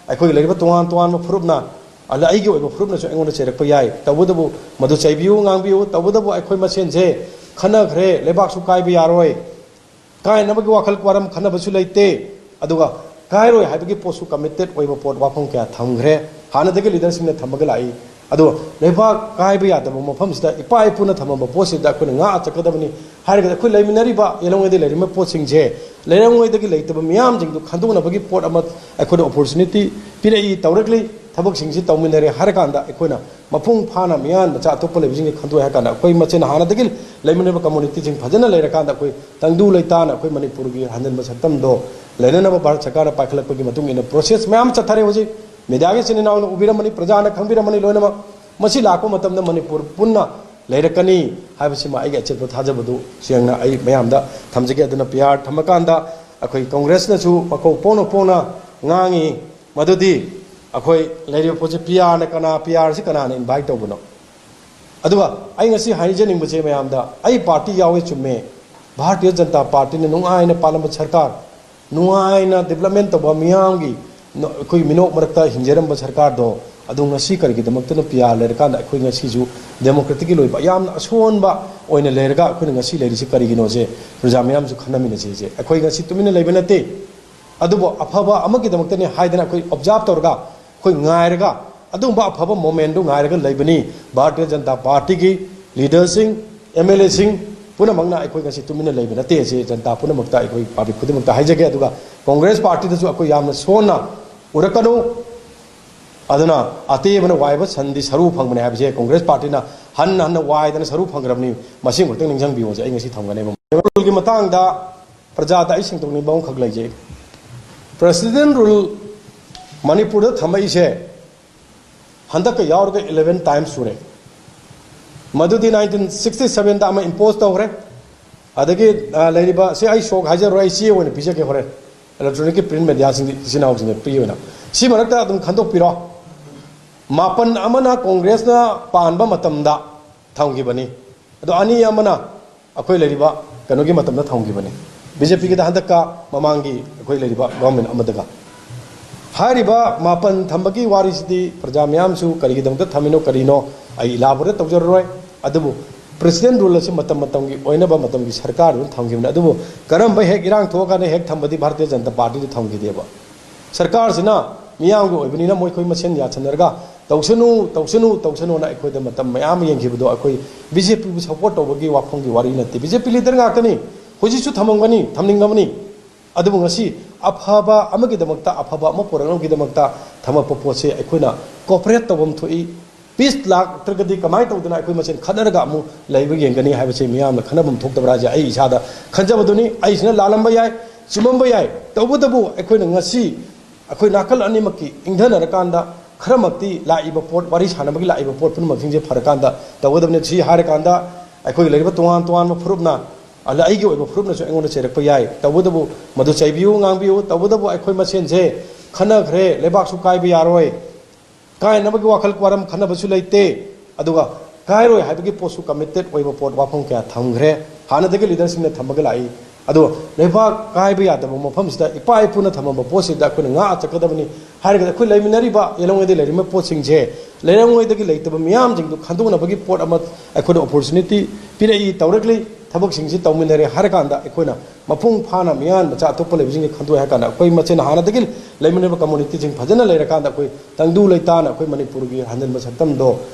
ꯑꯩꯈꯣꯏꯒꯤ ꯂꯩꯔꯤꯕ ꯇꯣꯉꯥꯟ ꯇꯣꯉꯥꯟꯕ ꯐꯨꯔꯨꯞꯅ, ꯑꯗ ꯑꯩꯒꯤ ꯑꯣꯏꯕ ꯐꯨꯔꯨꯞꯅꯁꯨ ꯑꯩꯉꯣꯟꯗ ꯆꯩꯔꯛꯄ ꯌꯥꯏ꯫ ꯇꯧꯕꯇꯕꯨ ꯃꯗꯨ ꯆꯩꯕꯤꯌꯨ, ꯉꯥꯡꯕꯤꯌꯨ꯫ ꯇꯧꯕꯇꯕꯨ ꯑꯩꯈꯣꯏ ꯃꯁꯦꯟꯁꯦ ꯈꯟꯅꯈ꯭ꯔꯦ, ꯂꯩꯕꯥꯛꯁꯨ ꯀꯥꯏꯕ ꯌꯥꯔꯣꯏ꯫ ꯀꯥꯏꯅꯕꯒꯤ ꯋꯥꯈꯜ ꯋꯥꯔꯝ ꯈꯟꯅꯕꯁꯨ ꯂꯩꯇꯦ꯫ ꯑꯗꯨꯒ ꯀꯥꯏꯔꯣꯏ ꯍꯥꯏꯕꯒꯤ ꯄꯣꯠꯁꯨ ꯀꯃꯤꯇꯦꯠ ꯑꯣꯏꯕ ꯄꯣꯠ, ꯋꯥꯐꯝ ꯀꯌꯥ ꯊꯝꯈ꯭ꯔꯦ꯫ ꯍꯥꯟꯅꯗꯒꯤ ꯂꯤꯗꯔꯁꯤꯡꯅ ꯊꯝꯃꯒ ꯂꯥꯛꯏ꯫ ꯑꯗꯣ ꯂꯩꯕꯥꯛ ꯀꯥꯏꯕ ꯌꯥꯗꯕ ꯃꯐꯝꯁꯤꯗ ꯏꯄꯥ ꯏꯄꯨꯅ ꯊꯝꯃꯝꯕ ꯄꯣꯠꯁꯤꯗ ꯑꯩꯈꯣꯏꯅ ꯉꯥꯛꯑ ꯆꯠꯀꯗꯕꯅꯤ꯫ ꯍꯥꯏꯔꯒꯗꯤ ꯑꯩꯈꯣꯏ ꯂꯩꯃꯤꯟꯅꯔꯤꯕ ꯌꯦꯜꯍꯧꯉꯩꯗ ꯂꯩꯔꯤꯕ ꯄꯣꯠꯁꯤꯡꯁꯦ ꯂꯩꯔꯧꯉꯩꯗꯒꯤ ꯂꯩꯇꯕ ꯃꯤꯌꯥꯝꯁꯤꯡꯗꯨ ꯈꯟꯗꯣꯛꯅꯕꯒꯤ ꯄꯣꯠ ꯑꯃ ꯑꯩꯈꯣꯏꯗ ꯑꯣꯄꯣꯔꯆꯨꯅꯤꯇꯤ ꯄꯤꯔꯛꯏ, ꯇꯧꯔꯛꯂꯤ꯫ ꯊꯕꯛꯁꯤꯡꯁꯤ ꯇꯧꯃꯤꯟꯅꯔꯦ ꯍꯥꯏꯔꯀꯥꯟꯗ ꯑꯩꯈꯣꯏꯅ ꯃꯄꯨꯡ ꯐꯥꯅ ꯃꯤꯌꯥꯝ ꯃꯆꯥ ꯑꯇꯣꯞꯄ ꯂꯩꯕꯁꯤꯡꯁꯦ ꯈꯟꯗꯣꯛꯑꯦ ꯍꯥꯏꯔꯀꯥꯟꯗ ꯑꯩꯈꯣꯏ ꯃꯁꯦꯟ ꯍꯥꯟꯅꯗꯒꯤ ꯂꯩꯃꯤꯟꯅꯕ ꯀꯝꯃꯨꯅꯤꯇꯤꯁꯤꯡ ꯐꯖꯅ ꯂꯩꯔꯀꯥꯟꯗ ꯑꯩꯈꯣꯏ ꯇꯪꯗꯨ ꯂꯩꯇꯥꯅ ꯑꯩꯈꯣꯏ ꯃꯅꯤꯄꯨꯔꯒꯤ ꯍꯟꯖꯤꯟꯕ ꯁꯛꯇꯝꯗꯣ ꯂꯩꯅꯅꯕ ꯚꯥꯔꯠ ꯁꯔꯀꯥꯔꯅ ꯄꯥꯏꯈꯠꯂꯛꯄꯒꯤ ꯃꯇꯨꯡ ꯏꯟꯅ ꯄ꯭ꯔꯣꯁꯦꯁ ꯃꯌꯥꯝ ꯆꯠꯊꯔꯦ꯫ ꯍꯧꯖꯤꯛ ꯃꯦꯗꯤꯌꯥꯒꯤ ꯏꯆꯤꯟ ꯏꯅꯥꯎꯅ ꯎꯕꯤꯔꯝꯃꯅꯤ, ꯄ꯭ꯔꯖꯥꯅ ꯈꯪꯕꯤꯔꯝꯃꯅꯤ ꯂꯣꯏꯅꯃꯛ꯫ ꯃꯁꯤ ꯂꯥꯛꯄ ꯃꯇꯝꯗ ꯃꯅꯤꯄꯨꯔ ꯄꯨꯟꯅ ꯂꯩꯔꯛꯀꯅꯤ ꯍꯥꯏꯕꯁꯤꯃ ꯑꯩꯒꯤ ꯑꯆꯦꯠꯄ ꯊꯥꯖꯕꯗꯨ ꯁꯦꯡꯅ ꯑꯩ ꯃꯌꯥꯝꯗ ꯊꯝꯖꯒꯦ꯫ ꯑꯗꯨꯅ ꯄꯤ ꯑꯥꯔ ꯊꯝꯃꯀꯥꯟꯗ ꯑꯩꯈꯣꯏ ꯀꯣꯡꯒ꯭ꯔꯦꯁꯅꯁꯨ ꯃꯀꯣꯛ ꯄꯣꯡꯅ ꯄꯣꯡꯅ ꯉꯥꯡꯉꯤ ꯃꯗꯨꯗꯤ ꯑꯩꯈꯣꯏ ꯂꯩꯔꯤꯕ ꯄꯣꯠꯁꯤ ꯄꯤ ꯑꯥꯔꯅ ꯀꯅꯥ, ꯄꯤ ꯑꯥꯔꯁꯤ ꯀꯅꯥꯅ ꯏꯟꯚꯥꯏꯠ ꯇꯧꯕꯅꯣ? ꯑꯗꯨꯒ ꯑꯩ ꯉꯁꯤ ꯍꯥꯏꯖꯅꯤꯡꯕꯁꯦ ꯃꯌꯥꯝꯗ, ꯑꯩ ꯄꯥꯔꯇꯤ ꯌꯥꯎꯋꯦ ꯆꯨꯝꯃꯦ, ꯚꯥꯔꯇꯤꯌ ꯖꯅꯇꯥ ꯄꯥꯔꯇꯤꯅ ꯅꯨꯡꯉꯥꯏꯅ ꯄꯥꯜꯂꯝꯕ ꯁꯔꯀꯥꯔ, ꯅꯨꯡꯉꯥꯏꯅ ꯗꯤꯕ꯭ꯂꯞꯃꯦꯟ ꯇꯧꯕ, ꯃꯤꯌꯥꯝꯒꯤ ꯅ-, ꯑꯩꯈꯣꯏ ꯃꯤꯅꯣꯛ ꯃꯔꯛꯇ ꯍꯤꯡꯖꯔꯝꯕ ꯁꯔꯀꯥꯔꯗꯣ ꯑꯗꯨ ꯉꯁꯤ ꯀꯔꯤꯒꯤꯗꯃꯛꯇꯅ ꯄꯤ ꯑꯥꯔ ꯂꯩꯔꯀꯥꯟꯗ ꯑꯩꯈꯣꯏ ꯉꯁꯤꯁꯨ ꯗꯦꯃꯣꯀ꯭ꯔꯦꯇꯤꯛꯀꯤ ꯂꯣꯏꯕ ꯌꯥꯝꯅ ꯑꯁꯣꯟꯕ ꯑꯣꯏꯅ ꯂꯩꯔꯒ ꯑꯩꯈꯣꯏꯅ ꯉꯁꯤ ꯂꯩꯔꯤꯁꯤ ꯀꯔꯤꯒꯤꯅꯣꯁꯦ ꯄ꯭ꯔꯖꯥ ꯃꯌꯥꯝꯁꯨ ꯈꯟꯅꯃꯤꯟꯅꯁꯦ꯫ ꯑꯩꯈꯣꯏ ꯉꯁꯤ ꯇꯨꯃꯤꯟꯅ ꯂꯩꯕ ꯅꯠꯇꯦ꯫ ꯑꯗꯨꯕꯨ ꯑꯐꯕ ꯑꯃꯒꯤꯗꯃꯛꯇꯅꯤ ꯍꯥꯏꯗꯅ ꯑꯩꯈꯣꯏ ꯑꯣꯕꯖꯥꯔꯕ ꯇꯧꯔꯒ, ꯑꯩꯈꯣꯏ ꯉꯥꯏꯔꯒ, ꯑꯗꯨꯒꯨꯝꯕ ꯑꯐꯕ ꯃꯣꯃꯦꯟꯗꯨ ꯉꯥꯏꯔꯒ ꯂꯩꯕꯅꯤ꯫ ꯚꯥꯔꯇꯤꯌ ꯖꯅꯇꯥ ꯄꯥꯔꯇꯤꯒꯤ ꯂꯤꯗꯔꯁꯤꯡ, ꯑꯦꯝ ꯑꯦꯜ ꯑꯦꯁꯤꯡ ꯄꯨꯝꯅꯃꯛꯅ ꯑꯩꯈꯣꯏ ꯉꯁꯤ ꯇꯨꯃꯤꯟꯅ ꯂꯩꯕ ꯅꯠꯇꯦ꯫ ꯑꯁꯤ ꯖꯅꯇꯥ ꯄꯨꯝꯅꯃꯛꯇ, ꯑꯩꯈꯣꯏ ꯄꯥꯕ꯭ꯂꯤꯛ ꯈꯨꯗꯤꯡꯃꯛꯇ ꯍꯥꯏꯖꯒꯦ꯫ ꯑꯗꯨꯒ ꯀꯣꯡꯒ꯭ꯔꯦꯁ ꯄꯥꯔꯇꯤꯗꯁꯨ ꯑꯩꯈꯣꯏ ꯌꯥꯝꯅ ꯁꯣꯟꯅ ꯎꯔꯛꯀꯅꯨ꯫ ꯑꯗꯨꯅ ꯑꯇꯦꯕꯅ ꯋꯥꯏꯕ ꯁꯟꯗꯤ ꯁꯔꯨ ꯐꯪꯕꯅꯦ ꯍꯥꯏꯕꯁꯦ ꯀꯣꯡꯒ꯭ꯔꯦꯁ ꯄꯥꯔꯇꯤꯅ ꯍꯟꯅ ꯍꯟꯅ ꯋꯥꯏꯗꯅ ꯁꯔꯨ ꯐꯪꯈ꯭ꯔꯕꯅꯤ꯫ ꯃꯁꯤ ꯑꯃꯈꯛꯇꯪ ꯅꯤꯡꯁꯤꯡꯕꯤꯌꯣꯁꯦ ꯑꯩ ꯉꯁꯤ ꯊꯝꯒꯅꯦꯕ꯫ ꯔꯨꯜꯒꯤ ꯃꯇꯥꯡꯗ ꯄ꯭ꯔꯖꯥꯗ ꯑꯩ ꯁꯦꯡꯗꯣꯛꯅꯤꯡꯕ ꯑꯃꯈꯛ ꯂꯩꯖꯩ꯫ ꯄ꯭ꯔꯦꯁꯤꯗꯦꯟ ꯔꯨꯜ ꯃꯅꯤꯄꯨꯔꯗ ꯊꯝꯃꯛꯏꯁꯦ ꯍꯟꯗꯛꯀ ꯌꯥꯎꯔꯒ eleven times ꯁꯨꯔꯦ꯫ ꯃꯗꯨꯗꯤ nineteen sixty sevenꯗ ꯑꯃ ꯏꯝꯄꯣꯁ ꯇꯧꯈ꯭ꯔꯦ, ꯑꯗꯒꯤ, ꯑ, ꯂꯩꯔꯤꯕ, ꯁꯤ ꯑꯩ ꯁꯣꯛ ꯍꯥꯏꯖꯔꯣꯏ, ꯑꯩ ꯆꯦ ꯑꯣꯏꯅ ꯄꯤꯖꯒꯦ ꯍꯣꯔꯦꯟ, ꯏꯂꯦꯛꯇ꯭ꯔꯣꯅꯤꯛꯀꯤ ꯄ꯭ꯔꯤꯟ ꯃꯦꯗꯤꯌꯥꯁꯤꯡꯗ, ꯏꯆꯤꯟ ꯏꯅꯥꯎꯁꯤꯡꯗ ꯄꯤꯕꯅ꯫ ꯁꯤ ꯃꯔꯛꯇ ꯑꯗꯨꯝ ꯈꯟꯗꯣꯛꯄꯤꯔꯣ꯫ ꯃꯥꯄꯟ ꯑꯃꯅ ꯀꯣꯡꯒ꯭ꯔꯦꯁꯅ ꯄꯥꯟꯕ ꯃꯇꯝꯗ ꯊꯝꯈꯤꯕꯅꯤ, ꯑꯗꯣ ꯑꯅꯤ ꯑꯃꯅ ꯑꯩꯈꯣꯏ ꯂꯩꯔꯤꯕ ꯀꯩꯅꯣꯒꯤ ꯃꯇꯝꯗ ꯊꯝꯈꯤꯕꯅꯤ꯫ ꯕꯤ ꯖꯦ ꯄꯤꯒꯤꯗ ꯍꯟꯗꯛꯀ ꯃꯃꯥꯡꯒꯤ ꯑꯩꯈꯣꯏ ꯂꯩꯔꯤꯕ ꯒꯚꯔꯟꯃꯦꯟ ꯑꯃꯗꯒ꯫ ꯍꯥꯏꯔꯤꯕ ꯃꯥꯄꯟ ꯊꯝꯕꯒꯤ ꯋꯥꯔꯤꯁꯤꯗꯤ ꯄ꯭ꯔꯖꯥ ꯃꯌꯥꯝꯁꯨ ꯀꯔꯤꯒꯤꯗꯃꯛꯇ ꯊꯝꯃꯤꯅꯣ ꯀꯔꯤꯅꯣ ꯑꯩ ꯏꯂꯥꯕꯣꯔꯦꯠ ꯇꯧꯖꯔꯔꯣꯏ꯫ ꯑꯗꯨꯕꯨ ꯄ꯭ꯔꯦꯁꯤꯗꯦꯟ ꯔꯨꯜ ꯑꯁꯤ ꯃꯇꯝ ꯃꯇꯝꯒꯤ ꯑꯣꯏꯅꯕ ꯃꯇꯝꯒꯤ ꯁꯔꯀꯥꯔꯗꯨꯅ ꯊꯝꯈꯤꯕꯅꯤ꯫ ꯑꯗꯨꯕꯨ ꯀꯔꯝꯕ ꯍꯦꯛ ꯏꯔꯥꯡ ꯊꯣꯛꯑꯀꯥꯟꯗ ꯍꯦꯛ ꯊꯝꯕꯗꯤ ꯚꯥꯔꯇꯤꯌ ꯖꯅꯇꯥ ꯄꯥꯔꯇꯤꯗꯨ ꯊꯝꯈꯤꯗꯦꯕ꯫ ꯁꯔꯀꯥꯔꯁꯤꯅ ꯃꯤꯌꯥꯝꯒꯤ ꯑꯣꯏꯕꯅꯤꯅ ꯃꯣꯏꯈꯣꯏ ꯃꯁꯦꯟ ꯌꯥꯁꯟꯅꯔꯒ ꯇꯧꯁꯅꯨ, ꯇꯧꯁꯅꯨ, ꯇꯧꯁꯅꯨꯅ ꯑꯩꯈꯣꯏꯗ ꯃꯇꯝ ꯃꯌꯥꯝ ꯑꯃ ꯌꯦꯡꯈꯤꯕꯗꯣ ꯑꯩꯈꯣꯏ ꯕꯤ ꯖꯦ ꯄꯤꯕꯨ ꯁꯄꯣꯔꯠ ꯇꯧꯕꯒꯤ ꯋꯥꯐꯝꯒꯤ ꯋꯥꯔꯤ ꯅꯠꯇꯦ꯫ ꯕꯤ ꯖꯦ ꯄꯤ ꯂꯤꯗꯔ ꯉꯥꯛꯇꯅꯤ, ꯍꯧꯖꯤꯛꯁꯨ ꯊꯝꯃꯝꯒꯅꯤ, ꯊꯝꯅꯤꯡꯉꯕꯅꯤ꯫ ꯑꯗꯨꯕꯨ ꯉꯁꯤ ꯑꯐꯕ ꯑꯃꯒꯤꯗꯃꯛꯇ, ꯑꯐꯕ ꯑꯃ ꯄꯨꯔꯛꯅꯕꯒꯤꯗꯃꯛꯇ ꯊꯝꯃꯛꯄ ꯄꯣꯠꯁꯦ ꯑꯩꯈꯣꯏꯅ ꯀꯣꯑꯣꯄꯔꯦꯠ ꯇꯧꯐꯝ ꯊꯣꯛꯏ꯫ ꯄꯤꯁ ꯂꯥꯛꯇ꯭ꯔꯒꯗꯤ ꯀꯃꯥꯏꯅ ꯇꯧꯗꯅ ꯑꯩꯈꯣꯏ ꯃꯁꯦꯟ ꯈꯠꯅꯔꯒ ꯑꯃꯨꯛ ꯂꯩꯕ ꯌꯦꯡꯒꯅꯤ ꯍꯥꯏꯕꯁꯦ ꯃꯤꯌꯥꯝꯅ ꯈꯟꯅꯐꯝ ꯊꯣꯛꯇꯕ꯭ꯔꯥ ꯍꯥꯏꯁꯦ ꯑꯩ ꯏꯁꯥꯗ ꯈꯟꯖꯕꯗꯨꯅꯤ꯫ ꯑꯩꯁꯤꯅ ꯂꯥꯜꯂꯝꯕ ꯌꯥꯏ, ꯆꯨꯝꯃꯝꯕ ꯌꯥꯏ꯫ ꯇꯧꯕꯇꯕꯨ ꯑꯩꯈꯣꯏꯅ ꯉꯁꯤ ꯑꯩꯈꯣꯏ ꯅꯥꯀꯜ ꯑꯅꯤꯃꯛꯀꯤ ꯏꯪꯊꯅꯔꯀꯥꯟꯗ ꯈꯔꯃꯛꯇꯤ ꯂꯥꯛꯏꯕ ꯄꯣꯠ, ꯋꯥꯔꯤ ꯁꯥꯟꯅꯕꯒꯤ ꯂꯥꯛꯏꯕ ꯄꯣꯠ ꯄꯨꯝꯅꯃꯛꯁꯤꯡꯁꯦ ꯐꯔꯀꯥꯟꯗ ꯇꯧꯒꯗꯕꯅꯤ꯫ ꯁꯤ ꯍꯥꯏꯔꯀꯥꯟꯗ ꯑꯩꯈꯣꯏꯒꯤ ꯂꯩꯔꯤꯕ ꯇꯣꯉꯥꯟ ꯇꯣꯉꯥꯟꯕ ꯐꯨꯔꯨꯞꯅ, ꯑꯗ ꯑꯩꯒꯤ ꯑꯣꯏꯕ ꯐꯨꯔꯨꯞꯅꯁꯨ ꯑꯩꯉꯣꯟꯗ ꯆꯩꯔꯛꯄ ꯌꯥꯏ꯫ ꯇꯧꯕꯇꯕꯨ ꯃꯗꯨ ꯆꯩꯕꯤꯌꯨ, ꯉꯥꯡꯕꯤꯌꯨ꯫ ꯇꯧꯕꯇꯕꯨ ꯑꯩꯈꯣꯏ ꯃꯁꯦꯟꯁꯦ ꯈꯟꯅꯈ꯭ꯔꯦ, ꯂꯩꯕꯥꯛꯁꯨ ꯀꯥꯏꯕ ꯌꯥꯔꯣꯏ꯫ ꯀꯥꯏꯅꯕꯒꯤ ꯋꯥꯈꯜ ꯋꯥꯔꯝ ꯈꯟꯅꯕꯁꯨ ꯂꯩꯇꯦ꯫ ꯑꯗꯨꯒ ꯀꯥꯏꯔꯣꯏ ꯍꯥꯏꯕꯒꯤ ꯄꯣꯠꯁꯨ ꯀꯃꯤꯇꯦꯠ ꯑꯣꯏꯕ ꯄꯣꯠ, ꯋꯥꯐꯝ ꯀꯌꯥ ꯊꯝꯈ꯭ꯔꯦ꯫ ꯍꯥꯟꯅꯗꯒꯤ ꯂꯤꯗꯔꯁꯤꯡꯅ ꯊꯝꯃꯒ ꯂꯥꯛꯏ꯫ ꯑꯗꯣ ꯂꯩꯕꯥꯛ ꯀꯥꯏꯕ ꯌꯥꯗꯕ ꯃꯐꯝꯁꯤꯗ ꯏꯄꯥ ꯏꯄꯨꯅ ꯊꯝꯃꯝꯕ ꯄꯣꯠꯁꯤꯗ ꯑꯩꯈꯣꯏꯅ ꯉꯥꯛꯑ ꯆꯠꯀꯗꯕꯅꯤ ꯍꯥꯏꯔꯒꯗꯤ ꯑꯩꯈꯣꯏ ꯂꯩꯃꯤꯟꯅꯔꯤꯕ, ꯌꯦꯜꯍꯧꯉꯩꯗ ꯂꯩꯔꯤꯕ ꯄꯣꯠꯁꯤꯡꯁꯦ ꯂꯩꯔꯝꯉꯩꯗꯒꯤ ꯂꯩꯇꯕ ꯃꯤꯌꯥꯝꯁꯤꯡꯗꯨ ꯈꯟꯗꯣꯛꯅꯕꯒꯤ ꯄꯣꯠ ꯑꯃ ꯑꯩꯈꯣꯏꯗ ꯑꯣꯄꯣꯔꯆꯨꯅꯤꯇꯤ ꯄꯤꯔꯛꯏ, ꯇꯧꯔꯛꯂꯤ꯫ ꯊꯕꯛꯁꯤꯡꯁꯤ ꯇꯧꯃꯤꯟꯅꯔꯦ ꯍꯥꯏꯔꯀꯥꯟꯗ ꯑꯩꯈꯣꯏꯅ ꯃꯄꯨꯡ ꯐꯥꯅ ꯃꯤꯌꯥꯟ ꯃꯆꯥ ꯑꯇꯣꯞꯄ ꯂꯩꯕꯁꯤꯡꯒꯤ ꯈꯟꯗꯣꯛꯑꯦ ꯍꯥꯏꯔꯀꯥꯟꯗ ꯑꯩꯈꯣꯏ ꯃꯁꯦꯟ ꯍꯥꯟꯅꯗꯒꯤ ꯂꯩꯃꯤꯟꯅꯕ ꯀꯝꯃꯨꯅꯤꯇꯤꯁꯤꯡ ꯐꯖꯅ ꯂꯩꯔꯀꯥꯟꯗ ꯑꯩꯈꯣꯏ ꯇꯪꯗꯨ ꯂꯩꯇꯥꯅ ꯑꯩꯈꯣꯏ ꯃꯅꯤꯄꯨꯔꯒꯤ ꯍꯟꯖꯤꯟꯕ ꯁꯛꯇꯝꯗꯣ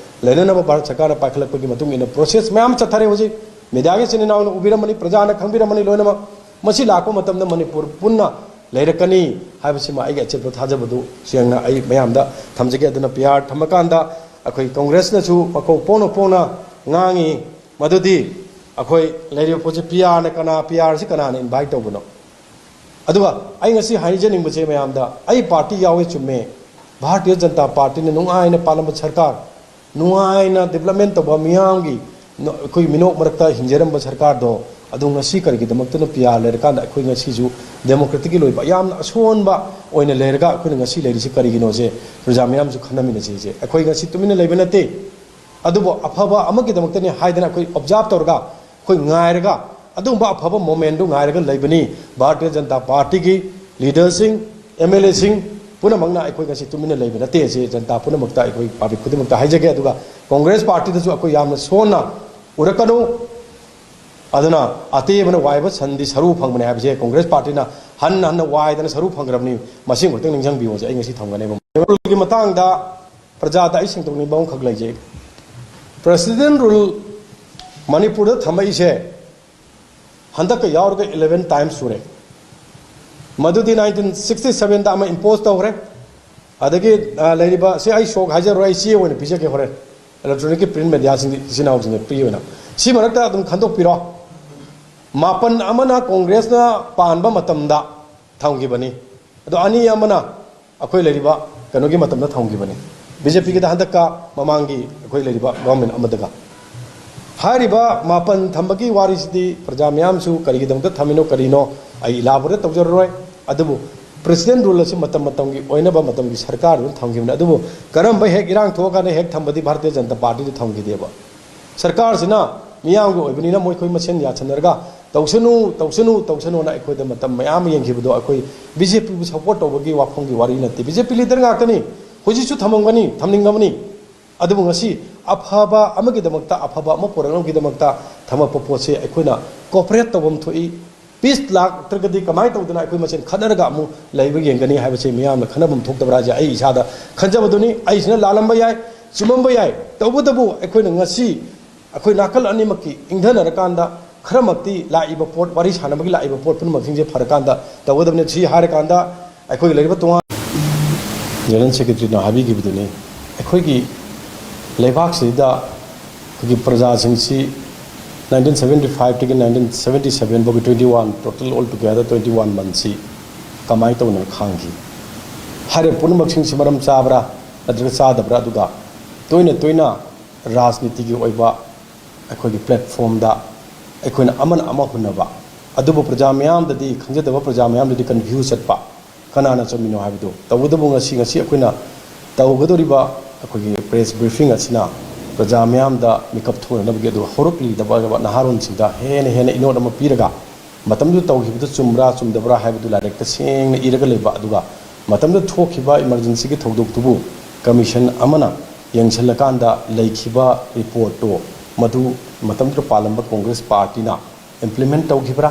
ꯂꯩꯅꯅꯕ ꯚꯥꯔꯠ ꯁꯔꯀꯥꯔꯅ ꯄꯥꯏꯈꯠꯂꯛꯄꯒꯤ ꯃꯇꯨꯡ ꯏꯟꯅ ꯄ꯭ꯔꯣꯁꯦꯁ ꯃꯌꯥꯝ ꯆꯠꯊꯔꯦ꯫ ꯍꯧꯖꯤꯛ ꯃꯦꯗꯤꯌꯥꯒꯤ ꯏꯆꯤꯟ ꯏꯅꯥꯎꯅ ꯎꯕꯤꯔꯝꯃꯅꯤ, ꯄ꯭ꯔꯖꯥꯅ ꯈꯪꯕꯤꯔꯝꯃꯅꯤ ꯂꯣꯏꯅꯃꯛ꯫ ꯃꯁꯤ ꯂꯥꯛꯄ ꯃꯇꯝꯗ ꯃꯅꯤꯄꯨꯔ ꯄꯨꯟꯅ ꯂꯩꯔꯛꯀꯅꯤ ꯍꯥꯏꯕꯁꯤꯃ ꯑꯩꯒꯤ ꯑꯆꯦꯠꯄ ꯊꯥꯖꯕꯗꯨ ꯁꯦꯡꯅ ꯑꯩ ꯃꯌꯥꯝꯗ ꯊꯝꯖꯒꯦ꯫ ꯑꯗꯨꯅ ꯄꯤ ꯑꯥꯔ ꯊꯝꯃꯀꯥꯟꯗ ꯑꯩꯈꯣꯏ ꯀꯣꯡꯒ꯭ꯔꯦꯁꯅꯁꯨ ꯃꯀꯧ ꯄꯣꯡꯅ ꯄꯣꯡꯅ ꯉꯥꯡꯉꯤ ꯃꯗꯨꯗꯤ ꯑꯩꯈꯣꯏ ꯂꯩꯔꯤꯕ ꯄꯣꯠꯁꯤ ꯄꯤ ꯑꯥꯔꯅ ꯀꯅꯥ, ꯄꯤ ꯑꯥꯔꯁꯤ ꯀꯅꯥꯅ ꯏꯟꯚꯥꯏꯠ ꯇꯧꯕꯅꯣ? ꯑꯗꯨꯒ ꯑꯩ ꯉꯁꯤ ꯍꯥꯏꯖꯅꯤꯡꯕꯁꯦ ꯃꯌꯥꯝꯗ, ꯑꯩ ꯄꯥꯔꯇꯤ ꯌꯥꯎꯋꯦ ꯆꯨꯝꯃꯦ, ꯚꯥꯔꯇꯤꯌ ꯖꯅꯇꯥ ꯄꯥꯔꯇꯤꯅ ꯅꯨꯡꯉꯥꯏꯅ ꯄꯥꯜꯂꯝꯕ ꯁꯔꯀꯥꯔ, ꯅꯨꯡꯉꯥꯏꯅ ꯗꯤꯕ꯭ꯂꯞꯃꯦꯟ ꯇꯧꯕ, ꯃꯤꯌꯥꯝꯒꯤ ꯅ-, ꯑꯩꯈꯣꯏ ꯃꯤꯅꯣꯛ ꯃꯔꯛꯇ ꯍꯤꯡꯖꯔꯝꯕ ꯁꯔꯀꯥꯔꯗꯣ, ꯑꯗꯨ ꯉꯁꯤ ꯀꯔꯤꯒꯤꯗꯃꯛꯇꯅꯣ ꯄꯤ ꯑꯥꯔ ꯂꯩꯔꯀꯥꯟꯗ ꯑꯩꯈꯣꯏ ꯉꯁꯤꯁꯨ ꯗꯦꯃꯣꯀ꯭ꯔꯦꯇꯤꯛꯀꯤ ꯂꯣꯏꯕ ꯌꯥꯝꯅ ꯑꯁꯣꯟꯕ ꯑꯣꯏꯅ ꯂꯩꯔꯒ ꯑꯩꯈꯣꯏꯅ ꯉꯁꯤ ꯂꯩꯔꯤꯁꯤ ꯀꯔꯤꯒꯤꯅꯣꯁꯦ ꯄ꯭ꯔꯖꯥ ꯃꯤꯌꯥꯝꯁꯨ ꯈꯟꯅꯃꯤꯟꯅꯁꯤꯁꯦ꯫ ꯑꯩꯈꯣꯏ ꯉꯁꯤ ꯇꯨꯃꯤꯟꯅ ꯂꯩꯕ ꯅꯠꯇꯦ꯫ ꯑꯗꯨꯕꯨ ꯑꯐꯕ ꯑꯃꯒꯤꯗꯃꯛꯇꯅꯤ ꯍꯥꯏꯗꯅ ꯑꯩꯈꯣꯏ ꯑꯣꯕꯖꯥꯔꯕ ꯇꯧꯔꯒ, ꯑꯩꯈꯣꯏ ꯉꯥꯏꯔꯒ, ꯑꯗꯨꯒꯨꯝꯕ ꯑꯐꯕ ꯃꯣꯃꯦꯟꯗꯨ ꯉꯥꯏꯔꯒ ꯂꯩꯕꯅꯤ꯫ ꯚꯥꯔꯇꯤꯌ ꯖꯅꯇꯥ ꯄꯥꯔꯇꯤꯒꯤ ꯂꯤꯗꯔꯁꯤꯡ, ꯑꯦꯝ ꯑꯦꯜ ꯑꯦꯁꯤꯡ ꯄꯨꯝꯅꯃꯛꯅ ꯑꯩꯈꯣꯏ ꯉꯁꯤ ꯇꯨꯃꯤꯟꯅ ꯂꯩꯕ ꯅꯠꯇꯦ꯫ ꯑꯁꯤ ꯖꯅꯇꯥ ꯄꯨꯝꯅꯃꯛꯇ, ꯑꯩꯈꯣꯏ ꯄꯥꯕ꯭ꯂꯤꯛ ꯈꯨꯗꯤꯡꯃꯛꯇ ꯍꯥꯏꯖꯒꯦ꯫ ꯑꯗꯨꯒ ꯀꯣꯡꯒ꯭ꯔꯦꯁ ꯄꯥꯔꯇꯤꯗꯁꯨ ꯑꯩꯈꯣꯏ ꯌꯥꯝꯅ ꯁꯣꯟꯅ ꯎꯔꯛꯀꯅꯨ꯫ ꯑꯗꯨꯅ ꯑꯇꯦꯕꯅ ꯋꯥꯏꯕ ꯁꯟꯗꯤ ꯁꯔꯨ ꯐꯪꯕꯅꯤ ꯍꯥꯏꯕꯁꯦ ꯀꯣꯡꯒ꯭ꯔꯦꯁ ꯄꯥꯔꯇꯤꯅ ꯍꯟꯅ ꯍꯟꯅ ꯋꯥꯏꯗꯅ ꯁꯔꯨ ꯐꯪꯈ꯭ꯔꯕꯅꯤ꯫ ꯃꯁꯤꯃ ꯈꯛꯇꯪ ꯅꯤꯡꯁꯤꯡꯕꯤꯌꯨ꯫ ꯑꯩ ꯉꯁꯤ ꯊꯝꯒꯅꯦꯕ꯫ ꯃꯇꯥꯡꯗ ꯄ꯭ꯔꯖꯥꯗ ꯑꯩ ꯁꯦꯡꯗꯣꯛꯅꯤꯡꯕ ꯑꯃꯈꯛ ꯂꯩꯖꯩ꯫ ꯄ꯭ꯔꯦꯁꯤꯗꯦꯟ ꯔꯨꯜ ꯃꯅꯤꯄꯨꯔꯗ ꯊꯝꯃꯛꯏꯁꯦ ꯍꯟꯗꯛꯀ ꯌꯥꯎꯔꯒ eleven times ꯁꯨꯔꯦ꯫ ꯃꯗꯨꯗꯤ nineteen sixty sevenꯗ ꯑꯃ impose ꯇꯧꯈ꯭ꯔꯦ꯫ ꯑꯗꯒꯤ ꯂꯩꯔꯤꯕ ꯁꯤ ꯑꯩ ꯁꯣꯛ ꯍꯥꯏꯖꯔꯣꯏ, ꯑꯩ ꯆꯦ ꯑꯣꯏꯅ ꯄꯤꯖꯒꯦ ꯍꯣꯔꯦꯟ꯫ Electronicꯀꯤ print mediaꯁꯤꯡꯗꯤ ꯏꯆꯤꯟ ꯏꯅꯥꯎꯁꯤꯡꯗ ꯄꯤꯕꯅ, ꯁꯤ ꯃꯔꯛꯇ ꯑꯗꯨꯝ ꯈꯟꯗꯣꯛꯄꯤꯔꯣ꯫ ꯃꯥꯄꯟ ꯑꯃꯅ ꯀꯣꯡꯒ꯭ꯔꯦꯁꯅ ꯄꯥꯟꯕ ꯃꯇꯝꯗ ꯊꯝꯈꯤꯕꯅꯤ꯫ ꯑꯗꯣ ꯑꯅꯤ ꯑꯃꯅ ꯑꯩꯈꯣꯏ ꯂꯩꯔꯤꯕ ꯀꯩꯅꯣꯒꯤ ꯃꯇꯝꯗ ꯊꯝꯈꯤꯕꯅꯤ, ꯕꯤ ꯖꯦ ꯄꯤꯒꯤꯗ ꯍꯟꯗꯛꯀ ꯃꯃꯥꯡꯒꯤ ꯑꯩꯈꯣꯏ ꯂꯩꯔꯤꯕ ꯒꯣꯔꯃꯦꯟ ꯑꯃꯗꯒ꯫ ꯍꯥꯏꯔꯤꯕ ꯃꯥꯄꯟ ꯊꯝꯕꯒꯤ ꯋꯥꯔꯤꯁꯤꯗꯤ ꯄ꯭ꯔꯖꯥ ꯃꯤꯌꯥꯝꯁꯨ ꯀꯔꯤꯒꯤꯗꯃꯛꯇ ꯊꯝꯃꯤꯅꯣ ꯀꯔꯤꯅꯣ ꯑꯩ ꯏꯂꯥꯕꯣꯔꯦꯠ ꯇꯧꯖꯔꯔꯣꯏ꯫ ꯑꯗꯨꯕꯨ ꯄ꯭ꯔꯦꯁꯤꯗꯦꯟ ꯔꯨꯜ ꯑꯁꯤ ꯃꯇꯝ ꯃꯇꯝꯒꯤ ꯑꯣꯏꯅꯕ ꯃꯇꯝꯒꯤ ꯁꯔꯀꯥꯔꯗꯨꯅ ꯊꯝꯈꯤꯕꯅꯤ꯫ ꯑꯗꯨꯕꯨ ꯀꯔꯝꯕ ꯍꯦꯛ ꯏꯔꯥꯡ ꯊꯣꯛꯑꯀꯥꯟꯗ ꯍꯦꯛ ꯊꯝꯕꯗꯤ ꯚꯥꯔꯇꯤꯌ ꯖꯅꯇꯥ ꯄꯥꯔꯇꯤꯗ ꯊꯝꯈꯤꯗꯦꯕ꯫ ꯁꯔꯀꯥꯔꯁꯤꯅ ꯃꯤꯌꯥꯝꯒꯤ ꯑꯣꯏꯕꯅꯤꯅ ꯃꯣꯏꯈꯣꯏ ꯃꯁꯦꯟ ꯌꯥꯁꯟꯅꯔꯒ ꯇꯧꯁꯅꯨ, ꯇꯧꯁꯅꯨ, ꯇꯧꯁꯅꯨꯅ ꯑꯩꯈꯣꯏꯗ ꯃꯇꯝ ꯃꯌꯥꯝ ꯑꯃ ꯌꯦꯡꯈꯤꯕꯗꯣ ꯑꯩꯈꯣꯏ ꯕꯤ ꯖꯦ ꯄꯤꯕꯨ ꯁꯄꯣꯔꯠ ꯇꯧꯕꯒꯤ ꯋꯥꯐꯝꯒꯤ ꯋꯥꯔꯤ ꯅꯠꯇꯦ꯫ ꯕꯤ ꯖꯦ ꯄꯤ ꯂꯤꯗꯔ ꯉꯥꯛꯇꯅꯤ꯫ ꯍꯧꯖꯤꯛꯁꯨ ꯊꯝꯃꯝꯒꯅꯤ, ꯊꯝꯅꯤꯡꯉꯕꯅꯤ꯫ ꯑꯗꯨꯕꯨ ꯉꯁꯤ ꯑꯐꯕ ꯑꯃꯒꯤꯗꯃꯛꯇ, ꯑꯐꯕ ꯑꯃ ꯄꯨꯔꯛꯅꯕꯒꯤꯗꯃꯛꯇ ꯊꯝꯃꯛꯄ ꯄꯣꯠꯁꯦ ꯑꯩꯈꯣꯏꯅ ꯀꯣꯑꯣꯄꯔꯦꯠ ꯇꯧꯐꯝ ꯊꯣꯛꯏ꯫ ꯄꯤꯁ ꯂꯥꯛꯇ꯭ꯔꯒꯗꯤ ꯀꯃꯥꯏꯅ ꯇꯧꯗꯅ ꯑꯩꯈꯣꯏ ꯃꯁꯦꯟ ꯈꯠꯅꯔꯒ ꯑꯃꯨꯛ ꯂꯩꯕ ꯌꯦꯡꯒꯅꯤ ꯍꯥꯏꯕꯁꯤ ꯃꯤꯌꯥꯝꯅ ꯈꯟꯅꯐꯝ ꯊꯣꯛꯇꯕ꯭ꯔꯥ ꯍꯥꯏꯁꯦ ꯑꯩ ꯏꯁꯥꯗ ꯈꯟꯖꯕꯗꯨꯅꯤ꯫ ꯑꯩꯁꯤꯅ ꯂꯥꯜꯂꯝꯕ ꯌꯥꯏ, ꯆꯨꯝꯃꯝꯕ ꯌꯥꯏ꯫ ꯇꯧꯕꯇꯕꯨ ꯑꯩꯈꯣꯏꯅ ꯉꯁꯤ ꯑꯩꯈꯣꯏ ꯅꯥꯀꯜ ꯑꯅꯤꯃꯛꯀꯤ ꯏꯪꯊꯅꯔꯀꯥꯟꯗ ꯈꯔꯃꯛꯇꯤ ꯂꯥꯛꯏꯕ ꯄꯣꯠ, ꯋꯥꯔꯤ ꯁꯥꯟꯅꯕꯒꯤ ꯂꯥꯛꯏꯕ ꯄꯣꯠ ꯄꯨꯝꯅꯃꯛꯁꯤꯡꯁꯦ ꯐꯔꯀꯥꯟꯗ ꯇꯧꯒꯗꯕꯅꯤ꯫ ꯁꯤ ꯍꯥꯏꯔꯀꯥꯟꯗ ꯑꯩꯈꯣꯏꯒꯤ ꯂꯩꯔꯤꯕ ꯇꯣꯉꯥꯟ ꯖꯦꯅꯔꯦꯜ ꯁꯦꯀ꯭ꯔꯦꯇꯔꯤꯅ ꯍꯥꯏꯕꯤꯈꯤꯕꯗꯨꯅꯤ꯫ ꯑꯩꯈꯣꯏꯒꯤ ꯂꯩꯕꯥꯛꯁꯤꯗ ꯑꯩꯈꯣꯏꯒꯤ ꯄ꯭ꯔꯖꯥꯁꯤꯡꯁꯤ nineteen seventy fiveꯇꯒꯤ nineteen seventy seven ꯐꯥꯎꯒꯤ twenty one, total all together twenty one monthsꯁꯤ ꯀꯃꯥꯏꯅ ꯇꯧꯅ ꯈꯥꯡꯈꯤ? ꯍꯥꯏꯔꯤꯕ ꯄꯨꯝꯅꯃꯛꯁꯤꯡꯁꯤ ꯃꯔꯝ ꯆꯥꯕ꯭ꯔꯥ ꯅꯠꯇ꯭ꯔꯒ ꯆꯥꯗꯕ꯭ꯔꯥ? ꯑꯗꯨꯒ ꯇꯣꯏꯅ ꯇꯣꯏꯅ ꯔꯥꯖꯅꯤꯇꯤꯒꯤ ꯑꯣꯏꯕ ꯑꯩꯈꯣꯏꯒꯤ platformꯗ ꯑꯩꯈꯣꯏꯅ ꯑꯃꯅ ꯑꯃ ꯍꯨꯟꯅꯕ, ꯑꯗꯨꯕꯨ ꯄ꯭ꯔꯖꯥ ꯃꯤꯌꯥꯝꯗꯗꯤ, ꯈꯪꯖꯗꯕ ꯄ꯭ꯔꯖꯥ ꯃꯤꯌꯥꯝꯗꯗꯤ confuse ꯆꯠꯄ, ꯀꯅꯥꯅ ꯆꯨꯝꯃꯤꯅꯣ ꯍꯥꯏꯕꯗꯨ꯫ ꯇꯧꯕꯇꯕꯨ ꯉꯁꯤ, ꯉꯁꯤ ꯑꯩꯈꯣꯏꯅ ꯇꯧꯒꯗꯧꯔꯤꯕ ꯑꯩꯈꯣꯏꯒꯤ press briefing ꯑꯁꯤꯅ ꯄ꯭ꯔꯖꯥ ꯃꯤꯌꯥꯝꯗ ꯃꯤꯀꯞ ꯊꯣꯛꯅꯅꯕꯒꯤ, ꯑꯗꯨꯒ ꯍꯧꯔꯛꯂꯤꯕ ꯅꯍꯥꯔꯣꯟꯁꯤꯡꯗ ꯍꯦꯟꯅ ꯍꯦꯟꯅ ꯏꯅꯣꯠ ꯑꯃ ꯄꯤꯔꯒ ꯃꯇꯝꯗꯨꯗ ꯇꯧꯈꯤꯕꯗꯨ ꯆꯨꯝꯕ꯭ꯔꯥ ꯆꯨꯝꯗꯕ꯭ꯔꯥ ꯍꯥꯏꯕꯗꯨ ꯂꯥꯏꯔꯤꯛꯇ ꯁꯦꯡꯅ ꯏꯔꯒ ꯂꯩꯕ, ꯑꯗꯨꯒ ꯃꯇꯝꯗꯨꯗ ꯊꯣꯛꯈꯤꯕ emergencyꯒꯤ ꯊꯧꯗꯣꯛꯇꯨꯕꯨ commission ꯑꯃꯅ ꯌꯦꯡꯁꯤꯜꯂꯀꯥꯟꯗ ꯂꯩꯈꯤꯕ reportꯇꯣ ꯃꯗꯨ ꯃꯇꯝꯗꯨꯗ ꯄꯥꯜꯂꯝꯕ ꯀꯣꯡꯒ꯭ꯔꯦꯁ ꯄꯥꯔꯇꯤꯅ implement ꯇꯧꯈꯤꯕ꯭ꯔꯥ,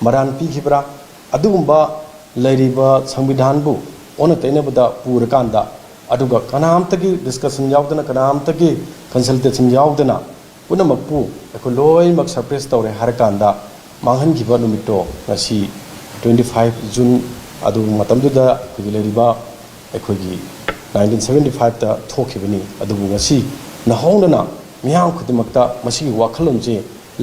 ꯃꯔꯥꯟ ꯄꯤꯈꯤꯕ꯭ꯔꯥ, ꯑꯗꯨꯒꯨꯝꯕ ꯂꯩꯔꯤꯕ ꯁꯪꯕꯤꯙꯥꯟꯕꯨ ꯑꯣꯟꯅ ꯇꯩꯅꯕꯗ ꯄꯨꯔꯀꯥꯟꯗ ꯑꯗꯨꯒ ꯀꯅꯥꯝꯇꯒꯤ ꯗꯤꯁꯀꯁꯟ ꯌꯥꯎꯗꯅ, ꯀꯅꯥꯝꯇꯒꯤ ꯀꯟꯁꯜꯇꯦꯁꯟ ꯌꯥꯎꯗꯅ ꯄꯨꯝꯅꯃꯛꯄꯨ ꯑꯩꯈꯣꯏ ꯂꯣꯏꯅꯃꯛ ꯁꯔꯄ꯭ꯔꯦꯁ ꯇꯧꯔꯦ ꯍꯥꯏꯔꯀꯥꯟꯗ ꯃꯥꯡꯍꯟꯈꯤꯕ ꯅꯨꯃꯤꯠꯇꯣ ꯉꯁꯤ twenty five June, ꯑꯗꯨ ꯃꯇꯝꯗꯨꯗ ꯑꯩꯈꯣꯏꯒꯤ ꯂꯩꯔꯤꯕ ꯑꯩꯈꯣꯏꯒꯤ nineteen seventy five ꯊꯣꯛꯈꯤꯕꯅꯤ꯫ ꯑꯗꯨꯕꯨ ꯉꯁꯤ ꯅꯧꯍꯧꯅꯅ ꯃꯤꯌꯥꯝ ꯈꯨꯗꯤꯡꯃꯛꯇ ꯃꯁꯤꯒꯤ ꯋꯥꯈꯜꯂꯣꯟꯁꯦ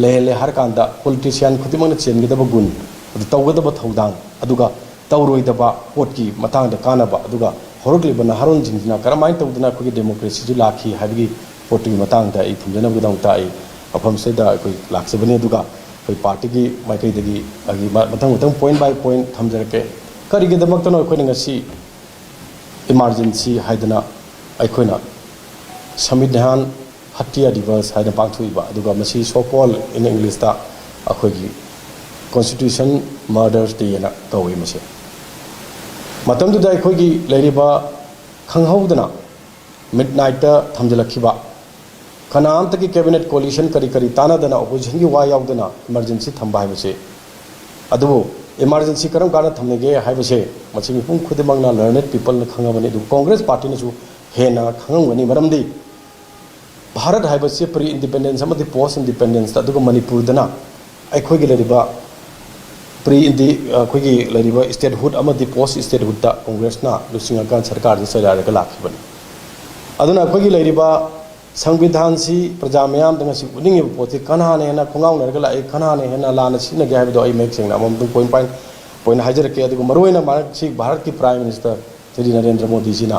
ꯂꯩꯍꯜꯂꯦ ꯍꯥꯏꯔꯀꯥꯟꯗ ꯄꯣꯂꯤꯇꯤꯁꯤꯌꯥꯟ ꯈꯨꯗꯤꯡꯃꯛꯅ ꯆꯦꯟꯒꯗꯕ ꯒꯨꯟ, ꯑꯗꯨ ꯇꯧꯒꯗꯕ ꯊꯧꯗꯥꯡ, ꯑꯗꯨꯒ ꯇꯧꯔꯣꯏꯗꯕ ꯄꯣꯠꯀꯤ ꯃꯇꯥꯡꯗ ꯀꯥꯟꯅꯕ, ꯑꯗꯨꯒ ꯍꯧꯔꯛꯂꯤꯕ ꯅꯍꯥꯔꯣꯟꯁꯤꯡꯁꯤꯅ ꯀꯔꯝꯍꯥꯏꯅ ꯇꯧꯗꯅ ꯑꯩꯈꯣꯏꯒꯤ ꯗꯦꯃꯣꯀ꯭ꯔꯦꯁꯤꯁꯨ ꯂꯥꯛꯈꯤ ꯍꯥꯏꯕꯒꯤ ꯄꯣꯠꯇꯨꯒꯤ ꯃꯇꯥꯡꯗ ꯑꯩ ꯊꯝꯖꯅꯕꯒꯤꯗꯃꯛꯇ ꯑꯩ ꯃꯐꯝꯁꯤꯗ ꯑꯩꯈꯣꯏ ꯂꯥꯛꯆꯕꯅꯤ꯫ ꯑꯗꯨꯒ ꯑꯩꯈꯣꯏ ꯄꯥꯔꯇꯤꯒꯤ ꯃꯥꯏꯀꯩꯗꯒꯤ ꯑꯩꯒꯤ ꯃ-, ꯃꯊꯪ ꯃꯊꯪ point by point ꯊꯝꯖꯔꯛꯀꯦ꯫ ꯀꯔꯤꯒꯤꯗꯃꯛꯇꯅꯣ ꯑꯩꯈꯣꯏꯅ ꯉꯁꯤ ꯏꯃꯥꯔꯖꯦꯟꯁꯤ ꯍꯥꯏꯗꯅ ꯑꯩꯈꯣꯏꯅ ꯁꯪꯕꯤꯙꯥꯟ ꯍꯠꯌꯥ ꯗꯤꯕꯁ ꯍꯥꯏꯅ ꯄꯥꯡꯊꯣꯛꯏꯕ, ꯑꯗꯨꯒ ꯃꯁꯤ so called in English ꯇ ꯑꯩꯈꯣꯏꯒꯤ Constitution Murders Day ꯍꯥꯏꯅ ꯀꯧꯏ꯫ ꯃꯁꯤ ꯃꯇꯝꯗꯨꯗ ꯑꯩꯈꯣꯏꯒꯤ ꯂꯩꯔꯤꯕ ꯈꯪꯍꯧꯗꯅ ꯃꯤꯗ ꯅꯥꯏꯠꯇ ꯊꯝꯖꯤꯜꯂꯛꯈꯤꯕ, ꯀꯅꯥꯝꯇꯒꯤ cabinet coalition ꯀꯔꯤ ꯀꯔꯤ ꯇꯥꯟꯅꯗꯅ opposition ꯒꯤ ꯋꯥ ꯌꯥꯎꯗꯅ emergency ꯊꯝꯕ ꯍꯥꯏꯕꯁꯦ, ꯑꯗꯨꯕꯨ emergency ꯀꯔꯝ ꯀꯥꯟꯗ ꯊꯝꯅꯒꯦ ꯍꯥꯏꯕꯁꯦ ꯃꯁꯤ ꯃꯤꯄꯨꯝ ꯈꯨꯗꯤꯡꯃꯛꯅ learned people ꯅ ꯈꯪꯉꯕꯅꯤ꯫ ꯑꯗꯨꯕꯨ Congress party ꯅꯁꯨ ꯍꯦꯟꯅ ꯈꯪꯉꯝꯒꯅꯤ, ꯃꯔꯝꯗꯤ ꯚꯥꯔꯠ ꯍꯥꯏꯕꯁꯤ pre independence ꯑꯃꯗꯤ post independence ꯇ, ꯑꯗꯨꯒ ꯃꯅꯤꯄꯨꯔꯗꯅ ꯑꯩꯈꯣꯏꯒꯤ ꯂꯩꯔꯤꯕ pre indi-, ꯑꯩꯈꯣꯏꯒꯤ ꯂꯩꯔꯤꯕ statehood ꯑꯃꯗꯤ post statehood ꯇ Congress ꯅ ꯂꯨꯆꯤꯡꯉꯀꯥꯟ ꯁꯔꯀꯥꯔꯁꯤ ꯆꯩꯔꯥꯏꯔꯒ ꯂꯥꯛꯈꯤꯕꯅꯤ꯫ ꯑꯗꯨꯅ ꯑꯩꯈꯣꯏꯒꯤ ꯂꯩꯔꯤꯕ ꯁꯪꯕꯤꯙꯥꯟꯁꯤ ꯄ꯭ꯔꯖꯥ ꯃꯤꯌꯥꯝꯗ ꯉꯁꯤ ꯎꯠꯅꯤꯡꯉꯤꯕ ꯄꯣꯠꯁꯤ ꯀꯅꯥꯅ ꯍꯦꯟꯅ ꯈꯣꯡꯒꯥꯎꯅꯔꯒ ꯂꯥꯛꯏ, ꯀꯅꯥꯅ ꯍꯦꯟꯅ ꯂꯥꯟꯅ ꯁꯤꯖꯤꯟꯅꯒꯦ ꯍꯥꯏꯕꯗꯣ ꯑꯩ ꯃꯌꯦꯛ ꯁꯦꯡꯅ ꯑꯃꯃꯝꯇꯪ point by point ꯍꯥꯏꯖꯔꯛꯀꯦ꯫ ꯑꯗꯨꯒ ꯃꯔꯨꯑꯣꯏꯅ ꯃꯍꯥꯛꯁꯤ ꯚꯥꯔꯠꯀꯤ Prime Minister ꯁ꯭ꯔꯤ ꯅꯔꯦꯟꯗ꯭ꯔ ꯃꯣꯗꯤꯖꯤꯅ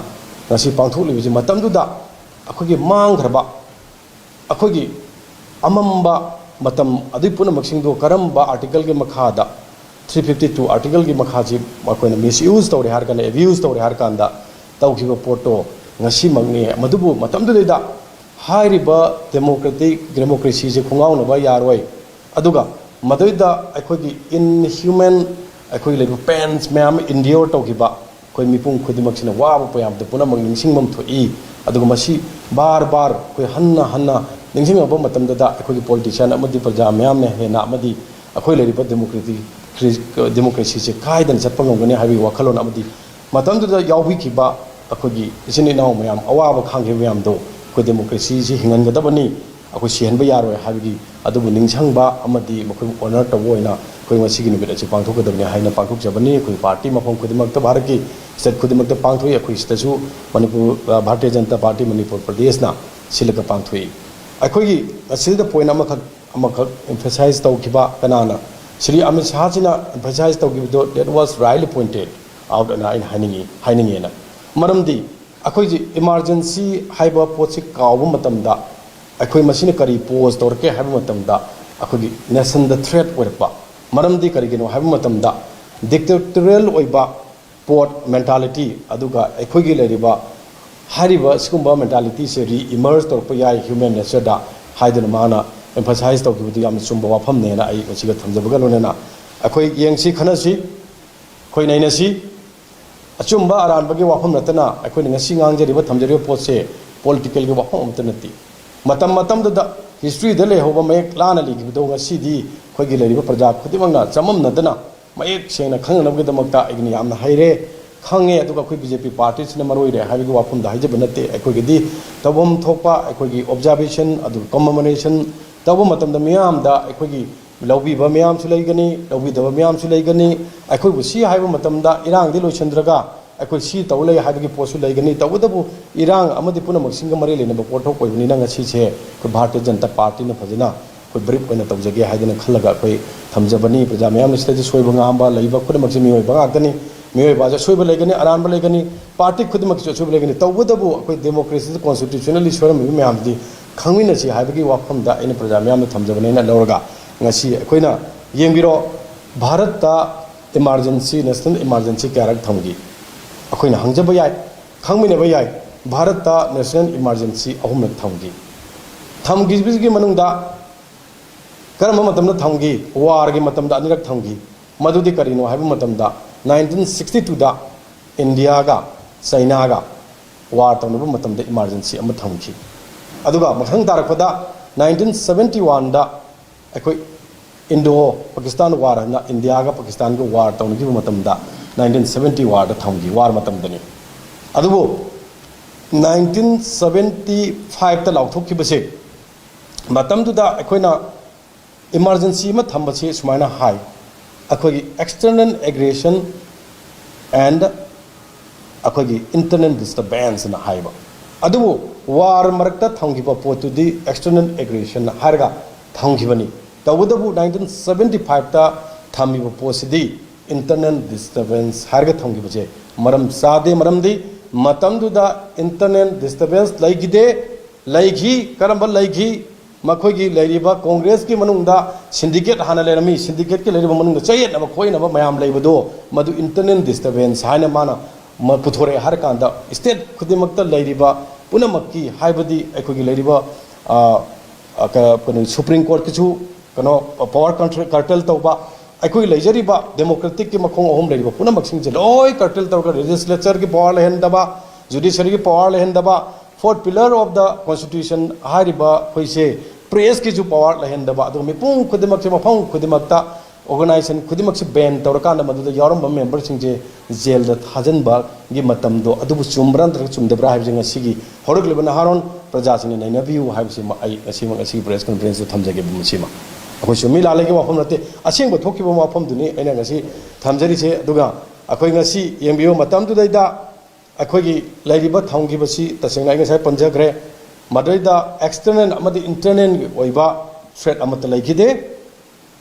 ꯉꯁꯤ ꯄꯥꯡꯊꯣꯛꯂꯤꯕꯁꯤ ꯃꯇꯝꯗꯨꯗ ꯑꯩꯈꯣꯏꯒꯤ ꯃꯥꯡꯈ꯭ꯔꯕ, ꯑꯩꯈꯣꯏꯒꯤ ꯑꯃꯝꯕ ꯃꯇꯝ ꯑꯗꯨꯒꯤ ꯄꯨꯝꯅꯃꯛꯁꯤꯡꯗꯣ ꯀꯔꯝꯕ article ꯒꯤ ꯃꯈꯥꯗ, three fifty two article ꯒꯤ ꯃꯈꯥꯁꯤ ꯃꯈꯣꯏꯅ misuse ꯇꯧꯔꯦ ꯍꯥꯏꯔꯀꯥꯟꯗ, abuse ꯇꯧꯔꯦ ꯍꯥꯏꯔꯀꯥꯟꯗ ꯇꯧꯈꯤꯕ ꯄꯣꯠꯇꯣ ꯉꯁꯤꯃꯛꯅꯤ꯫ ꯃꯗꯨꯕꯨ ꯃꯇꯝꯗꯨꯗꯩꯗ ꯍꯥꯏꯔꯤꯕ democratic democracy ꯁꯦ ꯈꯣꯡꯒꯥꯎꯅꯕ ꯌꯥꯔꯣꯏ꯫ ꯑꯗꯨꯒ ꯃꯗꯨꯗ ꯑꯩꯈꯣꯏꯒꯤ inhuman, ꯑꯩꯈꯣꯏꯒꯤ ꯂꯩꯔꯤꯕ pains ꯃꯌꯥꯝ ꯑꯃ endure ꯇꯧꯈꯤꯕ ꯑꯩꯈꯣꯏ ꯃꯤꯄꯨꯝ ꯈꯨꯗꯤꯡꯃꯛꯁꯤꯅ ꯋꯥꯕ ꯃꯌꯥꯝꯗ ꯄꯨꯝꯅꯃꯛ ꯅꯤꯡꯁꯤꯡꯐꯝ ꯊꯣꯛꯏ꯫ ꯑꯗꯨꯒ ꯃꯁꯤ ꯕꯥꯔ ꯕꯥꯔ ꯑꯩꯈꯣꯏ ꯍꯟꯅ ꯍꯟꯅ ꯅꯤꯡꯁꯤꯡꯂꯛꯄ ꯃꯇꯝꯗꯗ ꯑꯩꯈꯣꯏꯒꯤ politician ꯑꯃꯗꯤ ꯄ꯭ꯔꯖꯥ ꯃꯌꯥꯝꯅ ꯍꯦꯟꯅ ꯑꯃꯗꯤ ꯑꯩꯈꯣꯏ ꯂꯩꯔꯤꯕ democratic democracy ꯁꯦ ꯀꯥꯏꯗꯅ ꯆꯠꯄ ꯉꯝꯒꯅꯤ ꯍꯥꯏꯕꯒꯤ ꯋꯥꯈꯜꯂꯣꯟ ꯑꯃꯗꯤ ꯃꯇꯝꯗꯨꯗ ꯌꯥꯎꯕꯤꯈꯤꯕ ꯑꯩꯈꯣꯏꯒꯤ ꯏꯆꯤꯟ ꯏꯅꯥꯎ ꯃꯌꯥꯝ ꯑꯋꯥꯕ ꯈꯥꯡꯈꯤꯕ ꯃꯌꯥꯝꯗꯣ ꯑꯩꯈꯣꯏ ꯗꯦꯃꯣꯀ꯭ꯔꯦꯁꯤꯁꯤ ꯍꯤꯡꯍꯟꯒꯗꯕꯅꯤ, ꯑꯩꯈꯣꯏ ꯁꯤꯍꯟꯕ ꯌꯥꯔꯣꯏ ꯍꯥꯏꯕꯒꯤ ꯑꯗꯨꯕꯨ ꯅꯤꯡꯁꯤꯡꯕ ꯑꯃꯗꯤ ꯃꯈꯣꯏꯕꯨ ꯑꯣꯅꯔ ꯇꯧꯕ ꯑꯣꯏꯅ ꯑꯩꯈꯣꯏ ꯉꯁꯤꯒꯤ ꯅꯨꯃꯤꯠ ꯑꯁꯤ ꯄꯥꯡꯊꯣꯛꯀꯗꯕꯅꯤ ꯍꯥꯏꯅ ꯄꯥꯡꯊꯣꯛꯆꯕꯅꯤ꯫ ꯑꯩꯈꯣꯏ ꯄꯥꯔꯇꯤ ꯃꯐꯝ ꯈꯨꯗꯤꯡꯃꯛꯇ, ꯚꯥꯔꯠꯀꯤ ꯁ꯭ꯇꯦꯠ ꯈꯨꯗꯤꯡꯃꯛꯇ ꯄꯥꯡꯊꯣꯛꯏ꯫ ꯑꯩꯈꯣꯏ ꯁꯤꯗꯁꯨ ꯃꯅꯤꯄꯨꯔ, ꯚꯥꯔꯇꯤꯌ ꯖꯅꯇꯥ ꯄꯥꯔꯇꯤ ꯃꯅꯤꯄꯨꯔ ꯄ꯭ꯔꯗꯦꯁꯅ ꯁꯤꯜꯂꯒ ꯄꯥꯡꯊꯣꯛꯏ꯫ ꯑꯩꯈꯣꯏꯒꯤ ꯑꯁꯤꯗ ꯄꯣꯏꯟ ꯑꯃꯈꯛ ꯑꯃꯈꯛ ꯑꯦꯝꯐꯁꯥꯏꯖ ꯇꯧꯈꯤꯕ ꯀꯅꯥꯅ? ꯁ꯭ꯔꯤ ꯑꯃꯤꯠ ꯁꯥꯍꯁꯤꯅ ꯑꯦꯝꯐꯁꯥꯏꯖ ꯇꯧꯈꯤꯕꯗꯣ, that was rightly pointed out ꯑꯅ ꯑꯩꯅ ꯍꯥꯏꯅꯤꯡꯉꯤ, ꯍꯥꯏꯅꯤꯡꯉꯦꯅ꯫ ꯃꯔꯝꯗꯤ ꯑꯩꯈꯣꯏꯁꯤ ꯏꯃꯥꯔꯖꯦꯟꯁꯤ ꯍꯥꯏꯕ ꯄꯣꯠꯁꯤ ꯀꯥꯎꯕ ꯃꯇꯝꯗ, ꯑꯩꯈꯣꯏ ꯃꯁꯤꯅ ꯀꯔꯤ ꯄꯣꯖ ꯇꯧꯔꯛꯀꯦ ꯍꯥꯏꯕ ꯃꯇꯝꯗ, ꯑꯩꯈꯣꯏꯒꯤ ꯅꯦꯁꯟꯗ ꯊ꯭ꯔꯦꯠ ꯑꯣꯏꯔꯛꯄ꯫ ꯃꯔꯝꯗꯤ ꯀꯔꯤꯒꯤꯅꯣ ꯍꯥꯏꯕ ꯃꯇꯝꯗ, ꯗꯤꯛꯇꯦꯇꯣꯔꯤꯌꯦꯜ ꯑꯣꯏꯕ ꯄꯣꯠ, ꯃꯦꯟꯇꯥꯂꯤꯇꯤ, ꯑꯗꯨꯒ ꯑꯩꯈꯣꯏꯒꯤ ꯂꯩꯔꯤꯕ ꯍꯥꯏꯔꯤꯕ ꯁꯤꯒꯨꯝꯕ ꯃꯦꯟꯇꯥꯂꯤꯇꯤꯁꯦ ꯔꯤꯏꯃꯔꯖ ꯇꯧꯔꯛꯄ ꯌꯥꯏ ꯍ꯭ꯌꯨꯃꯦꯟ ꯅꯦꯆꯔꯗ ꯍꯥꯏꯗꯨꯅ ꯃꯥꯅ ꯑꯦꯝꯐꯁꯥꯏꯖ ꯇꯧꯈꯤꯕꯗꯨ ꯌꯥꯝꯅ ꯆꯨꯝꯕ ꯋꯥꯐꯝꯅꯦꯅ ꯑꯩ ꯃꯁꯤꯒ ꯊꯝꯖꯕꯒ ꯂꯣꯏꯅꯅ ꯑꯩꯈꯣꯏ ꯌꯦꯡꯁꯤ, ꯈꯟꯅꯁꯤ, ꯑꯩꯈꯣꯏ ꯅꯩꯅꯁꯤ꯫ ꯑꯆꯨꯝꯕ ꯑꯔꯥꯟꯕꯒꯤ ꯋꯥꯐꯝ ꯅꯠꯇꯅ ꯑꯩꯈꯣꯏꯅ ꯉꯁꯤ ꯉꯥꯡꯖꯔꯤꯕ, ꯊꯝꯖꯔꯤꯕ ꯄꯣꯠꯁꯦ ꯄꯣꯂꯤꯇꯤꯀꯦꯜꯒꯤ ꯋꯥꯐꯝ ꯑꯃꯠꯇ ꯅꯠꯇꯦ꯫ ꯃꯇꯝ ꯃꯇꯝꯗꯨꯗ ꯍꯤꯁꯇ꯭ꯔꯤꯗ ꯂꯩꯍꯧꯕ ꯃꯌꯦꯛ ꯂꯥꯅ ꯂꯩꯈꯤꯕꯗꯣ ꯉꯁꯤꯗꯤ ꯑꯩꯈꯣꯏꯒꯤ ꯂꯩꯔꯤꯕ ꯄ꯭ꯔꯖꯥ ꯈꯨꯗꯤꯡꯃꯛꯅ ꯆꯃꯝꯅꯗꯅ ꯃꯌꯦꯛ ꯁꯦꯡꯅ ꯈꯪꯅꯅꯕꯒꯤꯗꯃꯛꯇ ꯑꯩꯒꯤꯅ ꯌꯥꯝꯅ ꯍꯩꯔꯦ, ꯈꯪꯉꯦ, ꯑꯗꯨꯒ ꯑꯩꯈꯣꯏ ꯕꯤ ꯖꯦ ꯄꯤ ꯄꯥꯔꯇꯤꯁꯤꯅ ꯃꯔꯨ ꯑꯣꯏꯔꯦ ꯍꯥꯏꯕꯒꯤ ꯋꯥꯐꯝꯗ ꯍꯥꯏꯖꯕ ꯅꯠꯇꯦ꯫ ꯑꯩꯈꯣꯏꯒꯤꯗꯤ ꯇꯧꯐꯝ ꯊꯣꯛꯄ ꯑꯩꯈꯣꯏꯒꯤ ꯑꯣꯕꯖꯥꯔꯕꯦꯁꯟ, ꯑꯗꯨꯒ ꯀꯃꯃꯦꯃꯣꯔꯦꯁꯟ ꯇꯧꯕ ꯃꯇꯝꯗ ꯃꯤꯌꯥꯝꯗ ꯑꯩꯈꯣꯏꯒꯤ ꯂꯧꯕꯤꯕ ꯃꯌꯥꯝꯁꯨ ꯂꯩꯒꯅꯤ, ꯂꯧꯕꯤꯗꯕ ꯃꯌꯥꯝꯁꯨ ꯂꯩꯒꯅꯤ꯫ ꯑꯩꯈꯣꯏꯕꯨ ꯁꯤ ꯍꯥꯏꯕ ꯃꯇꯝꯗ ꯏꯔꯥꯡꯗꯤ ꯂꯣꯏꯁꯤꯟꯗ꯭ꯔꯒ ꯑꯩꯈꯣꯏ ꯁꯤ ꯇꯧ ꯂꯩ ꯍꯥꯏꯕꯒꯤ ꯄꯣꯠꯁꯨ ꯂꯩꯒꯅꯤ꯫ ꯇꯧꯕꯇꯕꯨ ꯏꯔꯥꯡ ꯑꯃꯗꯤ ꯄꯨꯝꯅꯃꯛꯁꯤꯡꯒ ꯃꯔꯤ ꯂꯩꯅꯕ ꯄꯣꯠꯊꯣꯛ ꯑꯣꯏꯕꯅꯤꯅ ꯉꯁꯤꯁꯦ ꯑꯩꯈꯣꯏ ꯚꯥꯔꯇꯤꯌ ꯖꯅꯇꯥ ꯄꯥꯔꯇꯤꯅ ꯐꯖꯅ ꯑꯩꯈꯣꯏ ꯕ꯭ꯔꯤꯐ ꯑꯣꯏꯅ ꯇꯧꯖꯒꯦ ꯍꯥꯏꯗꯅ ꯈꯜꯂꯒ ꯑꯩꯈꯣꯏ ꯊꯝꯖꯕꯅꯤ꯫ ꯄ꯭ꯔꯖꯥ ꯃꯌꯥꯝꯅ ꯁꯤꯗꯩꯗ ꯁꯣꯏꯕ ꯉꯥꯝꯕ ꯂꯩꯕ ꯄꯨꯝꯅꯃꯛꯁꯦ ꯃꯤꯑꯣꯏꯕ ꯉꯥꯛꯇꯅꯤ꯫ ꯃꯤꯑꯣꯏꯕꯁꯦ ꯑꯁꯣꯏꯕ ꯂꯩꯒꯅꯤ, ꯑꯔꯥꯟꯕ ꯂꯩꯒꯅꯤ, ꯄꯥꯔꯇꯤ ꯈꯨꯗꯤꯡꯃꯛꯀꯤꯁꯨ ꯑꯁꯣꯏꯕ ꯂꯩꯒꯅꯤ꯫ ꯇꯧꯕꯇꯕꯨ ꯑꯩꯈꯣꯏ ꯗꯦꯃꯣꯀ꯭ꯔꯦꯁꯤꯗ, ꯀꯣꯟꯁꯇꯤꯇ꯭ꯌꯨꯁꯟꯅꯦꯜꯂꯤ ꯁꯣꯏꯔꯝꯃꯤꯕ ꯃꯌꯥꯝꯗꯨꯗꯤ ꯈꯪꯃꯤꯟꯅꯁꯤ ꯍꯥꯏꯕꯒꯤ ꯋꯥꯐꯝꯗ ꯑꯩꯅ ꯄ꯭ꯔꯖꯥ ꯃꯌꯥꯝꯅ ꯊꯝꯖꯕꯅꯦꯅ ꯂꯧꯔꯒ ꯉꯁꯤ ꯑꯩꯈꯣꯏꯅ ꯌꯦꯡꯕꯤꯔꯣ, ꯚꯥꯔꯠꯇ ꯏꯃꯥꯔꯖꯦꯟꯁꯤ, ꯅꯦꯁꯅꯦꯜ ꯏꯃꯥꯔꯖꯦꯟꯁꯤ ꯀꯌꯥꯔꯛ ꯊꯝꯈꯤ? ꯑꯩꯈꯣꯏꯅ ꯍꯪꯖꯕ ꯌꯥꯏ, ꯈꯪꯃꯤꯟꯅꯕ ꯌꯥꯏ꯫ ꯚꯥꯔꯠꯇ ꯅꯦꯁꯅꯦꯜ ꯏꯃꯥꯔꯖꯦꯟꯁꯤ ꯑꯍꯨꯝꯂꯛ ꯊꯝꯈꯤ꯫ ꯊꯝꯈꯤꯕꯁꯤꯒꯤ ꯃꯅꯨꯡꯗ ꯀꯔꯝꯕ ꯃꯇꯝꯗ ꯊꯝꯈꯤ? ꯋꯥꯔꯒꯤ ꯃꯇꯝꯗ ꯑꯅꯤꯔꯛ ꯊꯝꯈꯤ꯫ ꯃꯗꯨꯗꯤ ꯀꯔꯤꯅꯣ ꯍꯥꯏꯕ ꯃꯇꯝꯗ, ꯅꯥꯏꯟꯇꯤꯟ ꯁꯤꯛꯁꯇꯤ ꯇꯨꯗ ꯏꯟꯗꯤꯌꯥꯒ ꯆꯩꯅꯥꯒ ꯋꯥꯔ ꯇꯧꯅꯕ ꯃꯇꯝꯗ ꯏꯃꯥꯔꯖꯦꯟꯁꯤ ꯑꯃ ꯊꯝꯈꯤ꯫ ꯑꯗꯨꯒ ꯃꯊꯪ ꯇꯥꯔꯛꯄꯗ ꯅꯥꯏꯟꯇꯤꯟ ꯁꯕꯦꯟꯇꯤ ꯋꯥꯟꯗ ꯑꯩꯈꯣꯏ ꯏꯟꯗꯣ ꯄꯥꯀꯤꯁꯇꯥꯟ ꯋꯥꯔ ꯍꯥꯏꯅ ꯏꯟꯗꯤꯌꯥꯒ ꯄꯥꯀꯤꯁꯇꯥꯟꯒ ꯋꯥꯔ ꯇꯧꯅꯈꯤꯕ ꯃꯇꯝꯗ, ꯅꯥꯏꯟꯇꯤꯟ ꯁꯕꯦꯟꯇꯤ ꯋꯥꯔꯗ ꯊꯝꯈꯤ, ꯋꯥꯔ ꯃꯇꯝꯗꯅꯤ꯫ ꯑꯗꯨꯕꯨ ꯅꯥꯏꯟꯇꯤꯟ ꯁꯕꯦꯟꯇꯤ ꯐꯥꯏꯚꯇ ꯂꯥꯎꯊꯣꯛꯈꯤꯕꯁꯦ, ꯃꯇꯝꯗꯨꯗ ꯑꯩꯈꯣꯏꯅ ꯏꯃꯥꯔꯖꯦꯟꯁꯤ ꯑꯃ ꯊꯝꯕꯁꯤ ꯁꯨꯃꯥꯏꯅ ꯍꯥꯏ, ꯑꯩꯈꯣꯏꯒꯤ external aggression and ꯑꯩꯈꯣꯏꯒꯤ internal disturbance ꯑꯅ ꯍꯥꯏꯕ꯫ ꯑꯗꯨꯕꯨ ꯋꯥꯔ ꯃꯔꯛꯇ ꯊꯝꯈꯤꯕ ꯄꯣꯠꯇꯨꯗꯤ external aggression ꯍꯥꯏꯔꯒ ꯊꯝꯈꯤꯕꯅꯤ꯫ ꯇꯧꯕꯇꯕꯨ ꯅꯥꯏꯟꯇꯤꯟ ꯁꯕꯦꯟꯇꯤ ꯐꯥꯏꯚꯇ ꯊꯝꯃꯤꯕ ꯄꯣꯠꯁꯤꯗꯤ internal disturbance ꯍꯥꯏꯔꯒ ꯊꯝꯈꯤꯕꯁꯦ ꯃꯔꯝ ꯆꯥꯗꯦ꯫ ꯃꯔꯝꯗꯤ ꯃꯇꯝꯗꯨꯗ internal disturbance ꯂꯩꯈꯤꯗꯦ꯫ ꯂꯩꯈꯤ꯫ ꯀꯔꯝꯕ ꯂꯩꯈꯤ? ꯃꯈꯣꯏꯒꯤ ꯂꯩꯔꯤꯕ ꯀꯣꯡꯒ꯭ꯔꯦꯁꯀꯤ ꯃꯅꯨꯡꯗ syndicate ꯍꯥꯟꯅ ꯂꯩꯔꯝꯃꯤ꯫ Syndicate ꯀꯤ ꯂꯩꯔꯤꯕ ꯃꯅꯨꯡꯗ ꯆꯌꯦꯠꯅꯕ ꯈꯣꯏꯅꯕ ꯃꯌꯥꯝ ꯂꯩꯕꯗꯣ, ꯃꯗꯨ internal disturbance ꯍꯥꯏꯅ ꯃꯥꯅ ꯃ-, ꯄꯨꯊꯣꯔꯛꯑꯦ ꯍꯥꯏꯔꯀꯥꯟꯗ, state ꯈꯨꯗꯤꯡꯃꯛꯇ ꯂꯩꯔꯤꯕ ꯄꯨꯝꯅꯃꯛꯀꯤ, ꯍꯥꯏꯕꯗꯤ ꯑꯩꯈꯣꯏꯒꯤ ꯂꯩꯔꯤꯕ, ꯑ, ꯑ, ꯀ-, ꯀꯩꯅꯣ, Supreme Court ꯀꯤꯁꯨ ꯀꯩꯅꯣ, power control, curtail ꯇꯧꯕ, ꯑꯩꯈꯣꯏ ꯂꯩꯖꯔꯤꯕ democratic ꯀꯤ ꯃꯈꯣꯡ ꯑꯍꯨꯝ ꯂꯩꯔꯤꯕ ꯄꯨꯝꯅꯃꯛꯁꯤꯡꯁꯦ ꯂꯣꯏ curtail ꯇꯧꯔꯒ legislature ꯒꯤ power ꯂꯩꯍꯟꯗꯕ, judiciary ꯒꯤ power ꯂꯩꯍꯟꯗꯕ, fourth pillar of the constitution ꯍꯥꯏꯔꯤꯕ ꯑꯩꯈꯣꯏꯁꯦ press ꯀꯤꯁꯨ power ꯂꯩꯍꯟꯗꯕ, ꯑꯗꯨꯒ ꯃꯤꯄꯨꯝ ꯈꯨꯗꯤꯡꯃꯛꯁꯦ ꯃꯐꯝ ꯈꯨꯗꯤꯡꯃꯛꯇ organization ꯈꯨꯗꯤꯡꯃꯛꯁꯦ ban ꯇꯧꯔꯀꯥꯟꯗ ꯃꯗꯨꯗ ꯌꯥꯎꯔꯝꯕ member ꯁꯤꯡꯁꯦ jail ꯗ ꯊꯥꯖꯤꯟꯕꯒꯤ ꯃꯇꯝꯗꯣ, ꯑꯗꯨꯕꯨ ꯆꯨꯝꯕ꯭ꯔꯥ ꯅꯠꯇ꯭ꯔꯒ ꯆꯨꯝꯗꯕ꯭ꯔꯥ ꯍꯥꯏꯕꯁꯦ ꯉꯁꯤꯒꯤ ꯍꯧꯔꯛꯂꯤꯕ ꯅꯍꯥꯔꯣꯟ ꯄ꯭ꯔꯖꯥꯁꯤꯡꯅ ꯅꯩꯅꯕꯤꯌꯨ ꯍꯥꯏꯕꯁꯤꯃ ꯑꯩ ꯉꯁꯤꯃꯛ ꯉꯁꯤꯒꯤ press conference ꯇ ꯊꯝꯖꯒꯦ꯫ ꯃꯁꯤꯃ ꯑꯩꯈꯣꯏ ꯆꯨꯝꯃꯤ ꯂꯥꯜꯂꯤꯒꯤ ꯋꯥꯐꯝ ꯅꯠꯇꯦ, ꯑꯁꯦꯡꯕ ꯊꯣꯛꯈꯤꯕ ꯋꯥꯐꯝꯗꯨꯅꯤ ꯑꯩꯅ ꯉꯁꯤ ꯊꯝꯖꯔꯤꯁꯦ꯫ ꯑꯗꯨꯒ ꯑꯩꯈꯣꯏ ꯉꯁꯤ ꯌꯦꯡꯕꯤꯌꯨ, ꯃꯇꯝꯗꯨꯗꯩꯗ ꯑꯩꯈꯣꯏꯒꯤ ꯂꯩꯔꯤꯕ ꯊꯝꯈꯤꯕꯁꯤ ꯇꯁꯦꯡꯅ ꯑꯩ ꯉꯁꯥꯏ ꯄꯟꯖꯈ꯭ꯔꯦ꯫ ꯃꯗꯨꯗꯩꯗ external ꯑꯃꯗꯤ internal ꯒꯤ ꯑꯣꯏꯕ threat ꯑꯃꯠꯇ ꯂꯩꯈꯤꯗꯦ꯫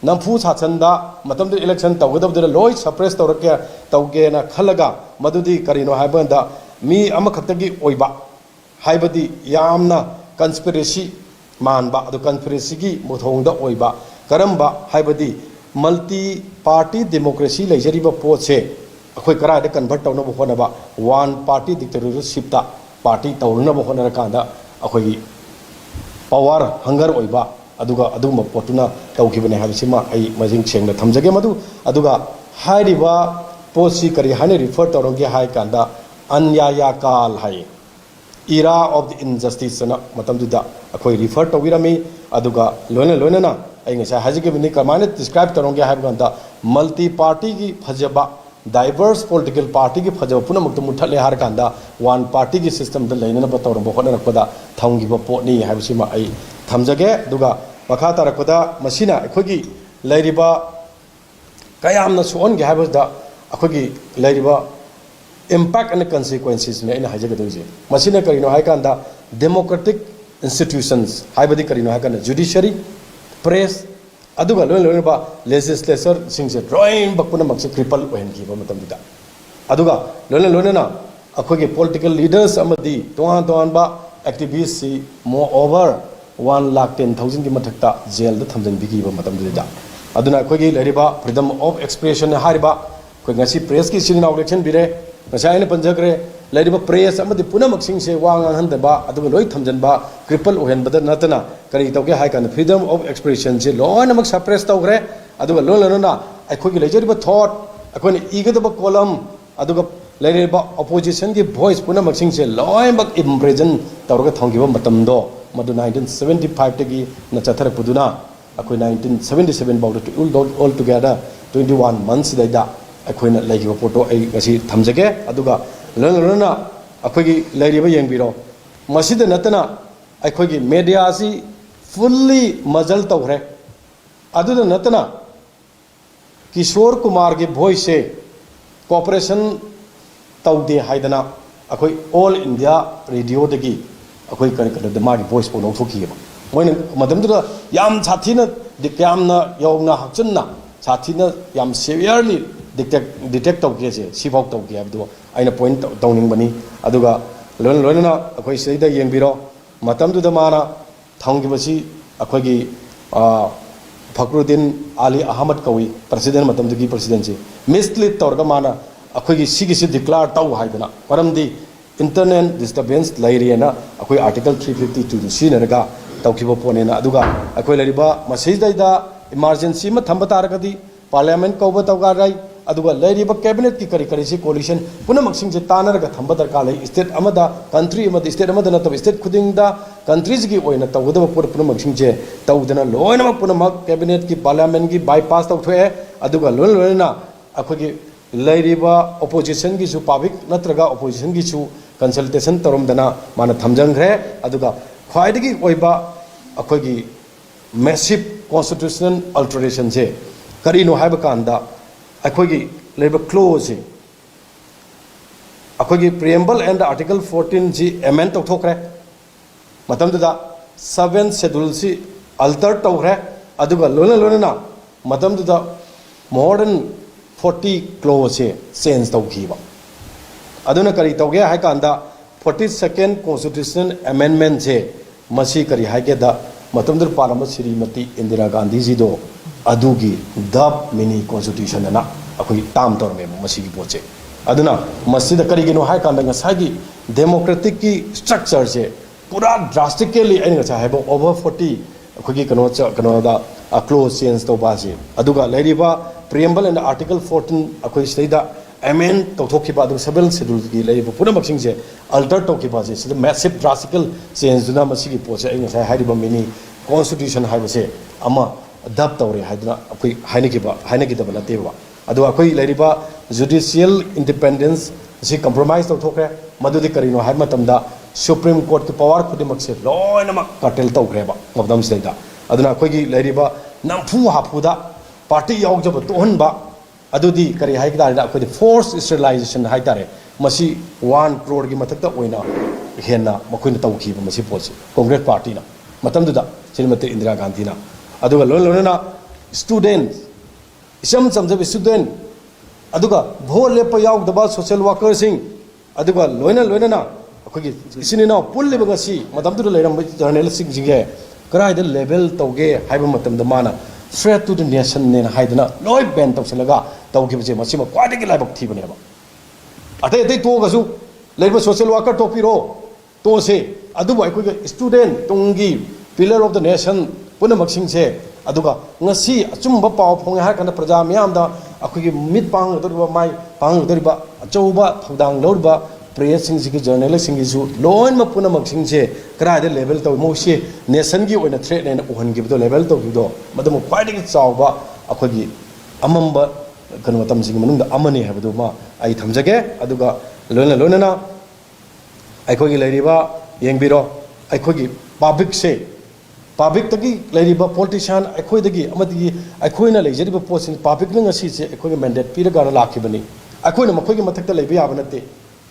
ꯅꯝꯐꯨ ꯁꯥꯁꯟꯗ ꯃꯇꯝꯗꯨꯗ election ꯇꯧꯒꯗꯕꯗꯨꯗ ꯂꯣꯏ suppress ꯇꯧꯔꯛꯀꯦ, ꯇꯧꯒꯦꯅ ꯈꯜꯂꯒ, ꯃꯗꯨꯗꯤ ꯀꯔꯤꯅꯣ ꯍꯥꯏꯕ ꯀꯥꯟꯗ ꯃꯤ ꯑꯃꯈꯛꯇꯒꯤ ꯑꯣꯏꯕ, ꯍꯥꯏꯕꯗꯤ ꯌꯥꯝꯅ conspiracy ꯃꯥꯟꯕ, ꯑꯗꯨ conspiracy ꯒꯤ ꯊꯧꯑꯣꯡꯗ ꯑꯣꯏꯕ, ꯀꯔꯝꯕ ꯍꯥꯏꯕꯗꯤ multi party democracy ꯂꯩꯖꯔꯤꯕ ꯄꯣꯠꯁꯦ ꯑꯩꯈꯣꯏ ꯀꯔꯥꯏꯗ convert ꯇꯧꯅꯕ ꯍꯣꯠꯅꯕ, one party dictatorship ꯇ party ꯇꯧꯔꯨꯅꯕ ꯍꯣꯠꯅꯔꯀꯥꯟꯗ ꯑꯩꯈꯣꯏꯒꯤ power hunger ꯑꯣꯏꯕ, ꯑꯗꯨꯒ ꯑꯗꯨꯒꯨꯝꯕ ꯄꯣꯠꯇꯨꯅ ꯇꯧꯈꯤꯕꯅꯦ ꯍꯥꯏꯕꯁꯤꯃ ꯑꯩ ꯃꯁꯤꯡ ꯁꯦꯡꯅ ꯊꯝꯖꯒꯦ꯫ ꯃꯗꯨ, ꯑꯗꯨꯒ ꯍꯥꯏꯔꯤꯕ ꯄꯣꯠꯁꯤ ꯀꯔꯤ ꯍꯥꯏꯅ refer ꯇꯧꯔꯝꯒꯦ ꯍꯥꯏ ꯀꯥꯟꯗ, ꯑꯟꯌꯥꯌꯥ ꯀꯥꯜ ꯍꯥꯏꯌꯦ, era of the injustice ꯑꯅ ꯃꯇꯝꯗꯨꯗ ꯑꯩꯈꯣꯏ refer ꯇꯧꯕꯤꯔꯝꯃꯤ꯫ ꯑꯗꯨꯒ ꯂꯣꯏꯅ ꯂꯣꯏꯅꯅ ꯑꯩ ꯉꯁꯥꯏ ꯍꯥꯏꯖꯈꯤꯕꯅꯤ, ꯀꯃꯥꯏꯅ describe ꯇꯧꯔꯝꯒꯦ ꯍꯥꯏꯕ ꯀꯥꯟꯗ, multi party ꯒꯤ ꯐꯖꯕ diverse political partyꯒꯤ ꯐꯖꯕ ꯄꯨꯝꯅꯃꯛꯇ ꯃꯨꯠꯊꯠꯂꯦ ꯍꯥꯏꯔꯀꯥꯟꯗ one partyꯒꯤ systemꯗ ꯂꯩꯅꯅꯕ ꯇꯧꯔꯝꯕ ꯍꯣꯠꯅꯔꯛꯄꯗ ꯊꯝꯈꯤꯕ ꯄꯣꯠꯅꯤ ꯍꯥꯏꯕꯁꯤꯃ ꯑꯩ ꯊꯝꯖꯒꯦ꯫ ꯑꯗꯨꯒ ꯃꯈꯥ ꯇꯥꯔꯛꯄꯗ ꯃꯁꯤꯅ ꯑꯩꯈꯣꯏꯒꯤ ꯂꯩꯔꯤꯕ ꯀꯌꯥꯝꯅ ꯁꯣꯛꯍꯟꯒꯦ ꯍꯥꯏꯕꯁꯤꯗ ꯑꯩꯈꯣꯏꯒꯤ ꯂꯩꯔꯤꯕ impact and consequencesꯅꯦ ꯑꯩꯅ ꯍꯥꯏꯖꯒꯗꯣꯏꯁꯦ꯫ ꯃꯁꯤꯅ ꯀꯔꯤꯅꯣ ꯍꯥꯏꯀꯥꯟꯗ democratic institutions ꯍꯥꯏꯕꯗꯤ ꯀꯔꯤꯅꯣ ꯍꯥꯏꯀꯥꯟꯗ judiciary, press, ꯑꯗꯨꯒ ꯂꯣꯏꯅ ꯂꯣꯏꯅꯕ legislatureꯁꯤꯡꯁꯦ ꯂꯣꯏꯅꯃꯛ ꯄꯨꯝꯅꯃꯛꯁꯦ cripple ꯑꯣꯏꯍꯟꯈꯤꯕ ꯃꯇꯝꯗꯨꯗ꯫ ꯑꯗꯨꯒ ꯂꯣꯏꯅ ꯂꯣꯏꯅꯅ ꯑꯩꯈꯣꯏꯒꯤ political leaders ꯑꯃꯗꯤ ꯇꯣꯉꯥꯟ ꯇꯣꯉꯥꯟꯕ activistꯁꯤ more over one lakh ten thousandꯒꯤ ꯃꯊꯛꯇ jailꯗ ꯊꯝꯖꯤꯟꯕꯤꯈꯤꯕ ꯃꯇꯝꯗꯨꯗ꯫ ꯑꯗꯨꯅ ꯑꯩꯈꯣꯏꯒꯤ ꯂꯩꯔꯤꯕ freedom of expression ꯍꯥꯏꯔꯤꯕ ꯑꯩꯈꯣꯏ ꯉꯁꯤ pressꯀꯤ ꯏꯆꯤꯟ ꯏꯅꯥꯎ ꯂꯦꯡꯁꯤꯟꯕꯤꯔꯦ꯫ ꯉꯁꯥꯏ ꯑꯩꯅ ꯄꯟꯖꯈ꯭ꯔꯦ, ꯂꯩꯔꯤꯕ press ꯑꯃꯗꯤ ꯄꯨꯝꯅꯃꯛꯁꯤꯡꯁꯦ ꯋꯥ ꯉꯥꯡꯍꯟꯗꯕ ꯑꯗꯨꯒ ꯂꯣꯏ ꯊꯝꯖꯤꯟꯕ, cripple ꯑꯣꯏꯍꯟꯕꯗ ꯅꯠꯇꯅ ꯀꯔꯤ ꯇꯧꯒꯦ ꯍꯥꯏ ꯀꯥꯟꯗ freedom of expressionꯁꯦ ꯂꯣꯏꯅꯃꯛ suppress ꯇꯧꯈ꯭ꯔꯦ꯫ ꯑꯗꯨꯒ ꯂꯣꯏꯅ ꯂꯣꯏꯅꯅ ꯑꯩꯈꯣꯏꯒꯤ ꯂꯩꯖꯔꯤꯕ thought, ꯑꯩꯈꯣꯏꯅ ꯏꯒꯗꯕ column, ꯑꯗꯨꯒ ꯂꯩꯔꯤꯕ oppositionꯒꯤ voice ꯄꯨꯝꯅꯃꯛꯁꯤꯡꯁꯦ ꯂꯣꯏꯅꯃꯛ imprison ꯇꯧꯔꯒ ꯊꯝꯈꯤꯕ ꯃꯇꯝꯗꯣ, ꯃꯗꯨ nineteen seventy fiveꯇꯒꯤꯅ ꯆꯠꯊꯔꯛꯄꯗꯨꯅ ꯑꯩꯈꯣꯏ nineteen seventy seven ꯐꯥꯎꯗ all together twenty one months ꯁꯤꯗꯩꯗ ꯑꯩꯈꯣꯏꯅ ꯂꯩꯈꯤꯕ ꯄꯣꯠꯇꯣ ꯑꯩ ꯉꯁꯤ ꯊꯝꯖꯒꯦ꯫ ꯑꯗꯨꯒ ꯂꯣꯏꯅ ꯂꯣꯏꯅꯅ ꯑꯩꯈꯣꯏꯒꯤ ꯂꯩꯔꯤꯕ ꯌꯦꯡꯕꯤꯔꯣ, ꯃꯁꯤꯗ ꯅꯠꯇꯅ ꯑꯩꯈꯣꯏꯒꯤ mediaꯁꯤ fully muzzle ꯇꯧꯈ꯭ꯔꯦ꯫ ꯑꯗꯨꯗ ꯅꯠꯇꯅ ꯀꯤꯁꯣꯔ ꯀꯨꯃꯥꯔꯒꯤ voiceꯁꯦ cooperation ꯇꯧꯗꯦ ꯍꯥꯏꯗꯅ ꯑꯩꯈꯣꯏ All India Radioꯗꯒꯤ ꯑꯩꯈꯣꯏ ꯀꯔꯤ ꯀꯔꯤꯗ ꯃꯥꯒꯤ voice ꯐꯥꯎ ꯂꯧꯊꯣꯛꯈꯤꯑꯕ꯫ ꯃꯣꯏꯅ ꯃꯇꯝꯗꯨꯗ ꯌꯥꯝ ꯁꯥꯊꯤꯅ, ꯀꯌꯥꯝꯅ ꯌꯧꯅ ꯍꯛꯆꯤꯟꯅ ꯁꯥꯊꯤꯅ ꯌꯥꯝ severely detect detect ꯇꯧꯒꯦꯁꯦ, ꯁꯤꯐꯥꯎ ꯇꯧꯒꯦ ꯍꯥꯏꯕꯗꯣ ꯑꯩꯅ point ꯇꯧ- ꯇꯧꯅꯤꯡꯕꯅꯤ꯫ ꯑꯗꯨꯒ ꯂꯣꯏꯅ ꯂꯣꯏꯅꯅ ꯑꯩꯈꯣꯏ ꯁꯤꯗꯩꯗ ꯌꯦꯡꯕꯤꯔꯣ, ꯃꯇꯝꯗꯨꯗ ꯃꯥꯅ ꯊꯝꯈꯤꯕꯁꯤ ꯑꯩꯈꯣꯏꯒꯤ, ꯑ, ꯐꯈ꯭ꯔꯨꯗꯤꯟ ꯑꯂꯤ ꯑꯍꯃꯗ ꯀꯧꯏ, president, ꯃꯇꯝꯗꯨꯒꯤ presidentꯁꯤ mislead ꯇꯧꯔꯒ ꯃꯥꯅ ꯑꯩꯈꯣꯏꯒꯤ ꯁꯤꯒꯤꯁꯤ declare ꯇꯧ ꯍꯥꯏꯗꯅ, ꯃꯔꯝꯗꯤ internal disturbance ꯂꯩꯔꯦꯅ ꯑꯩꯈꯣꯏ article three fifty twoꯗꯨ ꯁꯤꯖꯤꯟꯅꯔꯒ ꯇꯧꯈꯤꯕ ꯄꯣꯠꯅꯦꯅ꯫ ꯑꯗꯨꯒ ꯑꯩꯈꯣꯏ ꯂꯩꯔꯤꯕ ꯃꯁꯤꯗꯩꯗ emergency ꯑꯃ ꯊꯝꯕ ꯇꯥꯔꯒꯗꯤ parliament ꯀꯧꯕ ꯗꯔꯀꯥꯔ ꯂꯩ꯫ ꯑꯗꯨꯒ ꯂꯩꯔꯤꯕ cabinetꯀꯤ ꯀꯔꯤ ꯀꯔꯤꯁꯤ coalition ꯄꯨꯝꯅꯃꯛꯁꯤꯡꯁꯦ ꯇꯥꯟꯅꯔꯒ ꯊꯝꯕ ꯗꯔꯀꯥꯔ ꯂꯩ꯫ State ꯑꯃꯗ, country ꯑꯃꯗ, state ꯑꯃꯗ ꯅꯠꯇꯕ state ꯈꯨꯗꯤꯡꯗ countryꯁꯤꯒꯤ ꯑꯣꯏꯅ ꯇꯧꯒꯗꯕ ꯄꯣꯠ ꯄꯨꯝꯅꯃꯛꯁꯤꯡꯁꯦ ꯇꯧꯗꯅ ꯂꯣꯏꯅꯃꯛ ꯄꯨꯝꯅꯃꯛ cabinetꯀꯤ, parliamentꯀꯤ bypass ꯇꯧꯊꯣꯛꯑꯦ꯫ ꯑꯗꯨꯒ ꯂꯣꯏꯅ ꯂꯣꯏꯅꯅ ꯑꯩꯈꯣꯏꯒꯤ ꯂꯩꯔꯤꯕ ꯑꯣꯄꯣꯖꯤꯁꯟꯒꯤꯁꯨ, ꯄꯕ꯭ꯂꯤꯛ ꯅꯠꯇ꯭ꯔꯒ ꯑꯣꯄꯣꯖꯤꯁꯟꯒꯤꯁꯨ ꯀꯟꯁꯜꯇꯦꯁꯟ ꯇꯧꯔꯝꯗꯅ ꯃꯥꯅ ꯊꯝꯖꯟꯈ꯭ꯔꯦ꯫ ꯑꯗꯨꯒ ꯈ꯭ꯋꯥꯏꯗꯒꯤ ꯑꯣꯏꯕ ꯑꯩꯈꯣꯏꯒꯤ massive constitutional alteration ꯁꯦ ꯀꯔꯤꯅꯣ ꯍꯥꯏꯕ ꯀꯥꯟꯗ, ꯑꯩꯈꯣꯏꯒꯤ ꯂꯩꯔꯤꯕ ꯀ꯭ꯂꯣꯖꯁꯤ, ꯑꯩꯈꯣꯏꯒꯤ Preamble and Article fourteen ꯁꯤ amend ꯇꯧꯊꯣꯛꯈ꯭ꯔꯦ꯫ ꯃꯇꯝꯗꯨꯗ Seventh Schedule ꯁꯤ alter ꯇꯧꯈ꯭ꯔꯦ꯫ ꯑꯗꯨꯒ ꯂꯣꯏꯅ ꯂꯣꯏꯅꯅ ꯃꯇꯝꯗꯨꯗ more than forty clause ꯁꯦ change ꯇꯧꯈꯤꯕ꯫ ꯑꯗꯨꯅ ꯀꯔꯤ ꯇꯧꯒꯦ ꯍꯥꯏ ꯀꯥꯟꯗ, forty second constitutional amendment ꯁꯦ, ꯃꯁꯤ ꯀꯔꯤ ꯍꯥꯏꯒꯦꯗ, ꯃꯇꯝꯗꯨꯗ ꯄꯥꯜꯂꯝꯕ ꯁ꯭ꯔꯤꯃꯇꯤ ꯏꯟꯗꯤꯔꯥ ꯒꯥꯟꯙꯤꯖꯤꯗꯣ, ꯑꯗꯨꯒꯤ dub mini constitution ꯑꯅ ꯑꯩꯈꯣꯏ term ꯇꯧꯔꯝꯃꯦꯕ ꯃꯁꯤꯒꯤ ꯄꯣꯠꯁꯦ꯫ ꯑꯗꯨꯅ ꯃꯁꯤꯗ ꯀꯔꯤꯒꯤꯅꯣ ꯍꯥꯏ ꯀꯥꯟꯗ, ꯉꯁꯥꯏꯒꯤ democratic ꯀꯤ structure ꯁꯦ ꯄꯨꯔꯥ drastically, ꯑꯩꯅ ꯉꯁꯥꯏ ꯍꯥꯏꯕ over forty ꯑꯩꯈꯣꯏꯒꯤ ꯀꯩꯅꯣ ꯆ-, ꯀꯩꯅꯣꯗ, ꯑ, clause change ꯇꯧꯕ ꯑꯁꯤ, ꯑꯗꯨꯒ ꯂꯩꯔꯤꯕ Preamble and Article fourteen ꯑꯩꯈꯣꯏ ꯁꯤꯗꯩꯗ amend ꯇꯧꯊꯣꯛꯈꯤꯕ, ꯑꯗꯨꯒ Seventh Schedule ꯒꯤ ꯂꯩꯔꯤꯕ ꯄꯨꯝꯅꯃꯛꯁꯤꯡꯁꯦ alter ꯇꯧꯈꯤꯕ ꯑꯁꯤ, ꯁꯤꯗ massive drastically change ꯗꯨꯅ ꯃꯁꯤꯒꯤ ꯄꯣꯠꯁꯦ ꯑꯩ ꯉꯁꯥꯏ ꯍꯥꯏꯔꯤꯕ mini constitution ꯍꯥꯏꯕꯁꯦ ꯑꯃ dub ꯇꯧꯔꯦ ꯍꯥꯏꯗꯨꯅ ꯑꯩꯈꯣꯏ ꯍꯥꯏꯅꯈꯤꯕ, ꯍꯥꯏꯅꯈꯤꯗꯕ ꯅꯠꯇꯦꯕ꯫ ꯑꯗꯨꯒ ꯑꯩꯈꯣꯏ ꯂꯩꯔꯤꯕ judicial independence ꯑꯁꯤ compromise ꯇꯧꯊꯣꯛꯈ꯭ꯔꯦ꯫ ꯃꯗꯨꯗꯤ ꯀꯔꯤꯅꯣ ꯍꯥꯏꯕ ꯃꯇꯝꯗ, Supreme Court ꯀꯤ power ꯈꯨꯗꯤꯡꯃꯛꯁꯦ ꯂꯣꯏꯅꯃꯛ curtail ꯇꯧꯈ꯭ꯔꯦꯕ ꯃꯇꯝꯁꯤꯗꯩꯗ꯫ ꯑꯗꯨꯅ ꯑꯩꯈꯣꯏꯒꯤ ꯂꯩꯔꯤꯕ ꯅꯝꯐꯨ ꯍꯥꯐꯨꯗ party ꯌꯥꯎꯖꯕ ꯇꯣꯛꯍꯟꯕ, ꯑꯗꯨꯗꯤ ꯀꯔꯤ ꯍꯥꯏ ꯇꯥꯔꯦ, ꯑꯩꯈꯣꯏꯗꯤ forced sterilization ꯍꯥꯏ ꯇꯥꯔꯦ, ꯃꯁꯤ one crore ꯒꯤ ꯃꯊꯛꯇ ꯑꯣꯏꯅ ꯍꯦꯟꯅ ꯃꯈꯣꯏꯅ ꯇꯧꯈꯤꯕ ꯃꯁꯤ ꯄꯣꯠꯁꯤ, Congress party ꯅ ꯃꯇꯝꯗꯨꯗ, ꯁ꯭ꯔꯤꯃꯇꯤ ꯏꯟꯗꯤꯔꯥ ꯒꯥꯟꯙꯤꯅ꯫ ꯑꯗꯨꯒ ꯂꯣꯏꯅ ꯂꯣꯏꯅꯅ student, ꯏꯆꯝ ꯆꯝꯖꯕ student, ꯑꯗꯨꯒ vote ꯂꯦꯞꯄ ꯌꯥꯎꯗꯕ social worker ꯁꯤꯡ, ꯑꯗꯨꯒ ꯂꯣꯏꯅ ꯂꯣꯏꯅꯅ ꯑꯩꯈꯣꯏꯒꯤ ꯏꯆꯤꯟ ꯏꯅꯥꯎ ꯄꯨꯜꯂꯤꯕ ꯉꯁꯤ ꯃꯇꯝꯗꯨꯗ ꯂꯩꯔꯝꯕ journalist ꯁꯤꯡꯁꯤꯡꯁꯦ ꯀꯗꯥꯏꯗ label ꯇꯧꯒꯦ ꯍꯥꯏꯕ ꯃꯇꯝꯗ, ꯃꯥꯅ threat to the nation ꯅꯦꯅ ꯍꯥꯏꯗꯨꯅ ꯂꯣꯏ ban ꯇꯧꯁꯤꯜꯂꯒ ꯇꯧꯈꯤꯕꯁꯦ, ꯃꯁꯤꯃ ꯈ꯭ꯋꯥꯏꯗꯒꯤ ꯂꯥꯏꯕꯛ ꯊꯤꯕꯅꯦꯕ꯫ ꯑꯇꯩ ꯑꯇꯩ ꯇꯣꯛꯑꯒꯁꯨ, ꯂꯩꯔꯤꯕ social worker ꯇꯣꯛꯄꯤꯔꯣ, ꯇꯣꯛꯑꯁꯦ, ꯑꯗꯨꯕꯨ ꯑꯩꯈꯣꯏꯒꯤ student, ꯇꯨꯡꯒꯤ pillar of the nation ꯄꯨꯝꯅꯃꯛꯁꯤꯡꯁꯦ, ꯑꯗꯨꯒ ꯉꯁꯤ ꯑꯆꯨꯝꯕ ꯄꯥꯎ ꯐꯣꯡꯉꯦ ꯍꯥꯏꯔ ꯀꯥꯟꯗ ꯄ꯭ꯔꯖꯥ ꯃꯤꯌꯥꯝꯗ, ꯑꯩꯈꯣꯏꯒꯤ ꯃꯤꯠ ꯄꯥꯡꯒꯗꯧꯔꯤꯕ, ꯃꯥꯏ ꯄꯥꯡꯒꯗꯧꯔꯤꯕ, ꯑꯆꯧꯕ ꯊꯧꯗꯥꯡ ꯂꯧꯔꯤꯕ press ꯁꯤꯡꯁꯤꯒꯤ, journalist ꯁꯤꯡꯒꯤꯁꯨ ꯂꯣꯏꯅꯃꯛ ꯄꯨꯝꯅꯃꯛꯁꯤꯡꯁꯦ ꯀꯗꯥꯏꯗ label ꯇꯧꯏ? ꯃꯣꯏꯁꯦ nation ꯒꯤ ꯑꯣꯏꯅ threat ꯅꯦꯅ ꯎꯍꯟꯈꯤꯕꯗꯣ, label ꯇꯧꯈꯤꯕꯗꯣ, ꯃꯗꯨꯃ ꯈ꯭ꯋꯥꯏꯗꯒꯤ ꯆꯥꯎꯕ ꯑꯩꯈꯣꯏꯒꯤ ꯑꯃꯝꯕ ꯀꯩꯅꯣ ꯃꯇꯝꯁꯤꯒꯤ ꯃꯅꯨꯡꯗ ꯑꯃꯅꯤ ꯍꯥꯏꯕꯗꯨꯃ ꯑꯩ ꯊꯝꯖꯒꯦ꯫ ꯑꯗꯨꯒ ꯂꯣꯏꯅ ꯂꯣꯏꯅꯅ ꯑꯩꯈꯣꯏꯒꯤ ꯂꯩꯔꯤꯕ, ꯌꯦꯡꯕꯤꯔꯣ, ꯑꯩꯈꯣꯏꯒꯤ ꯄꯥꯕ꯭ꯂꯤꯛꯁꯦ, ꯄꯥꯕ꯭ꯂꯤꯛꯇꯒꯤ ꯂꯩꯔꯤꯕ ꯄꯣꯂꯤꯇꯤꯁꯤꯌꯥꯟ ꯑꯩꯈꯣꯏꯗꯒꯤ ꯑꯃꯗꯤ ꯑꯩꯈꯣꯏꯅ ꯂꯩꯖꯔꯤꯕ ꯄꯣꯠꯁꯤꯡ ꯄꯥꯕ꯭ꯂꯤꯛꯅ ꯉꯁꯤꯁꯦ ꯑꯩꯈꯣꯏꯒꯤ ꯃꯦꯟꯗꯦꯠ ꯄꯤꯔꯒ ꯂꯥꯛꯈꯤꯕꯅꯤ꯫ ꯑꯩꯈꯣꯏꯅ ꯃꯈꯣꯏꯒꯤ ꯃꯊꯛꯇ ꯂꯩꯕ ꯌꯥꯕ ꯅꯠꯇꯦ꯫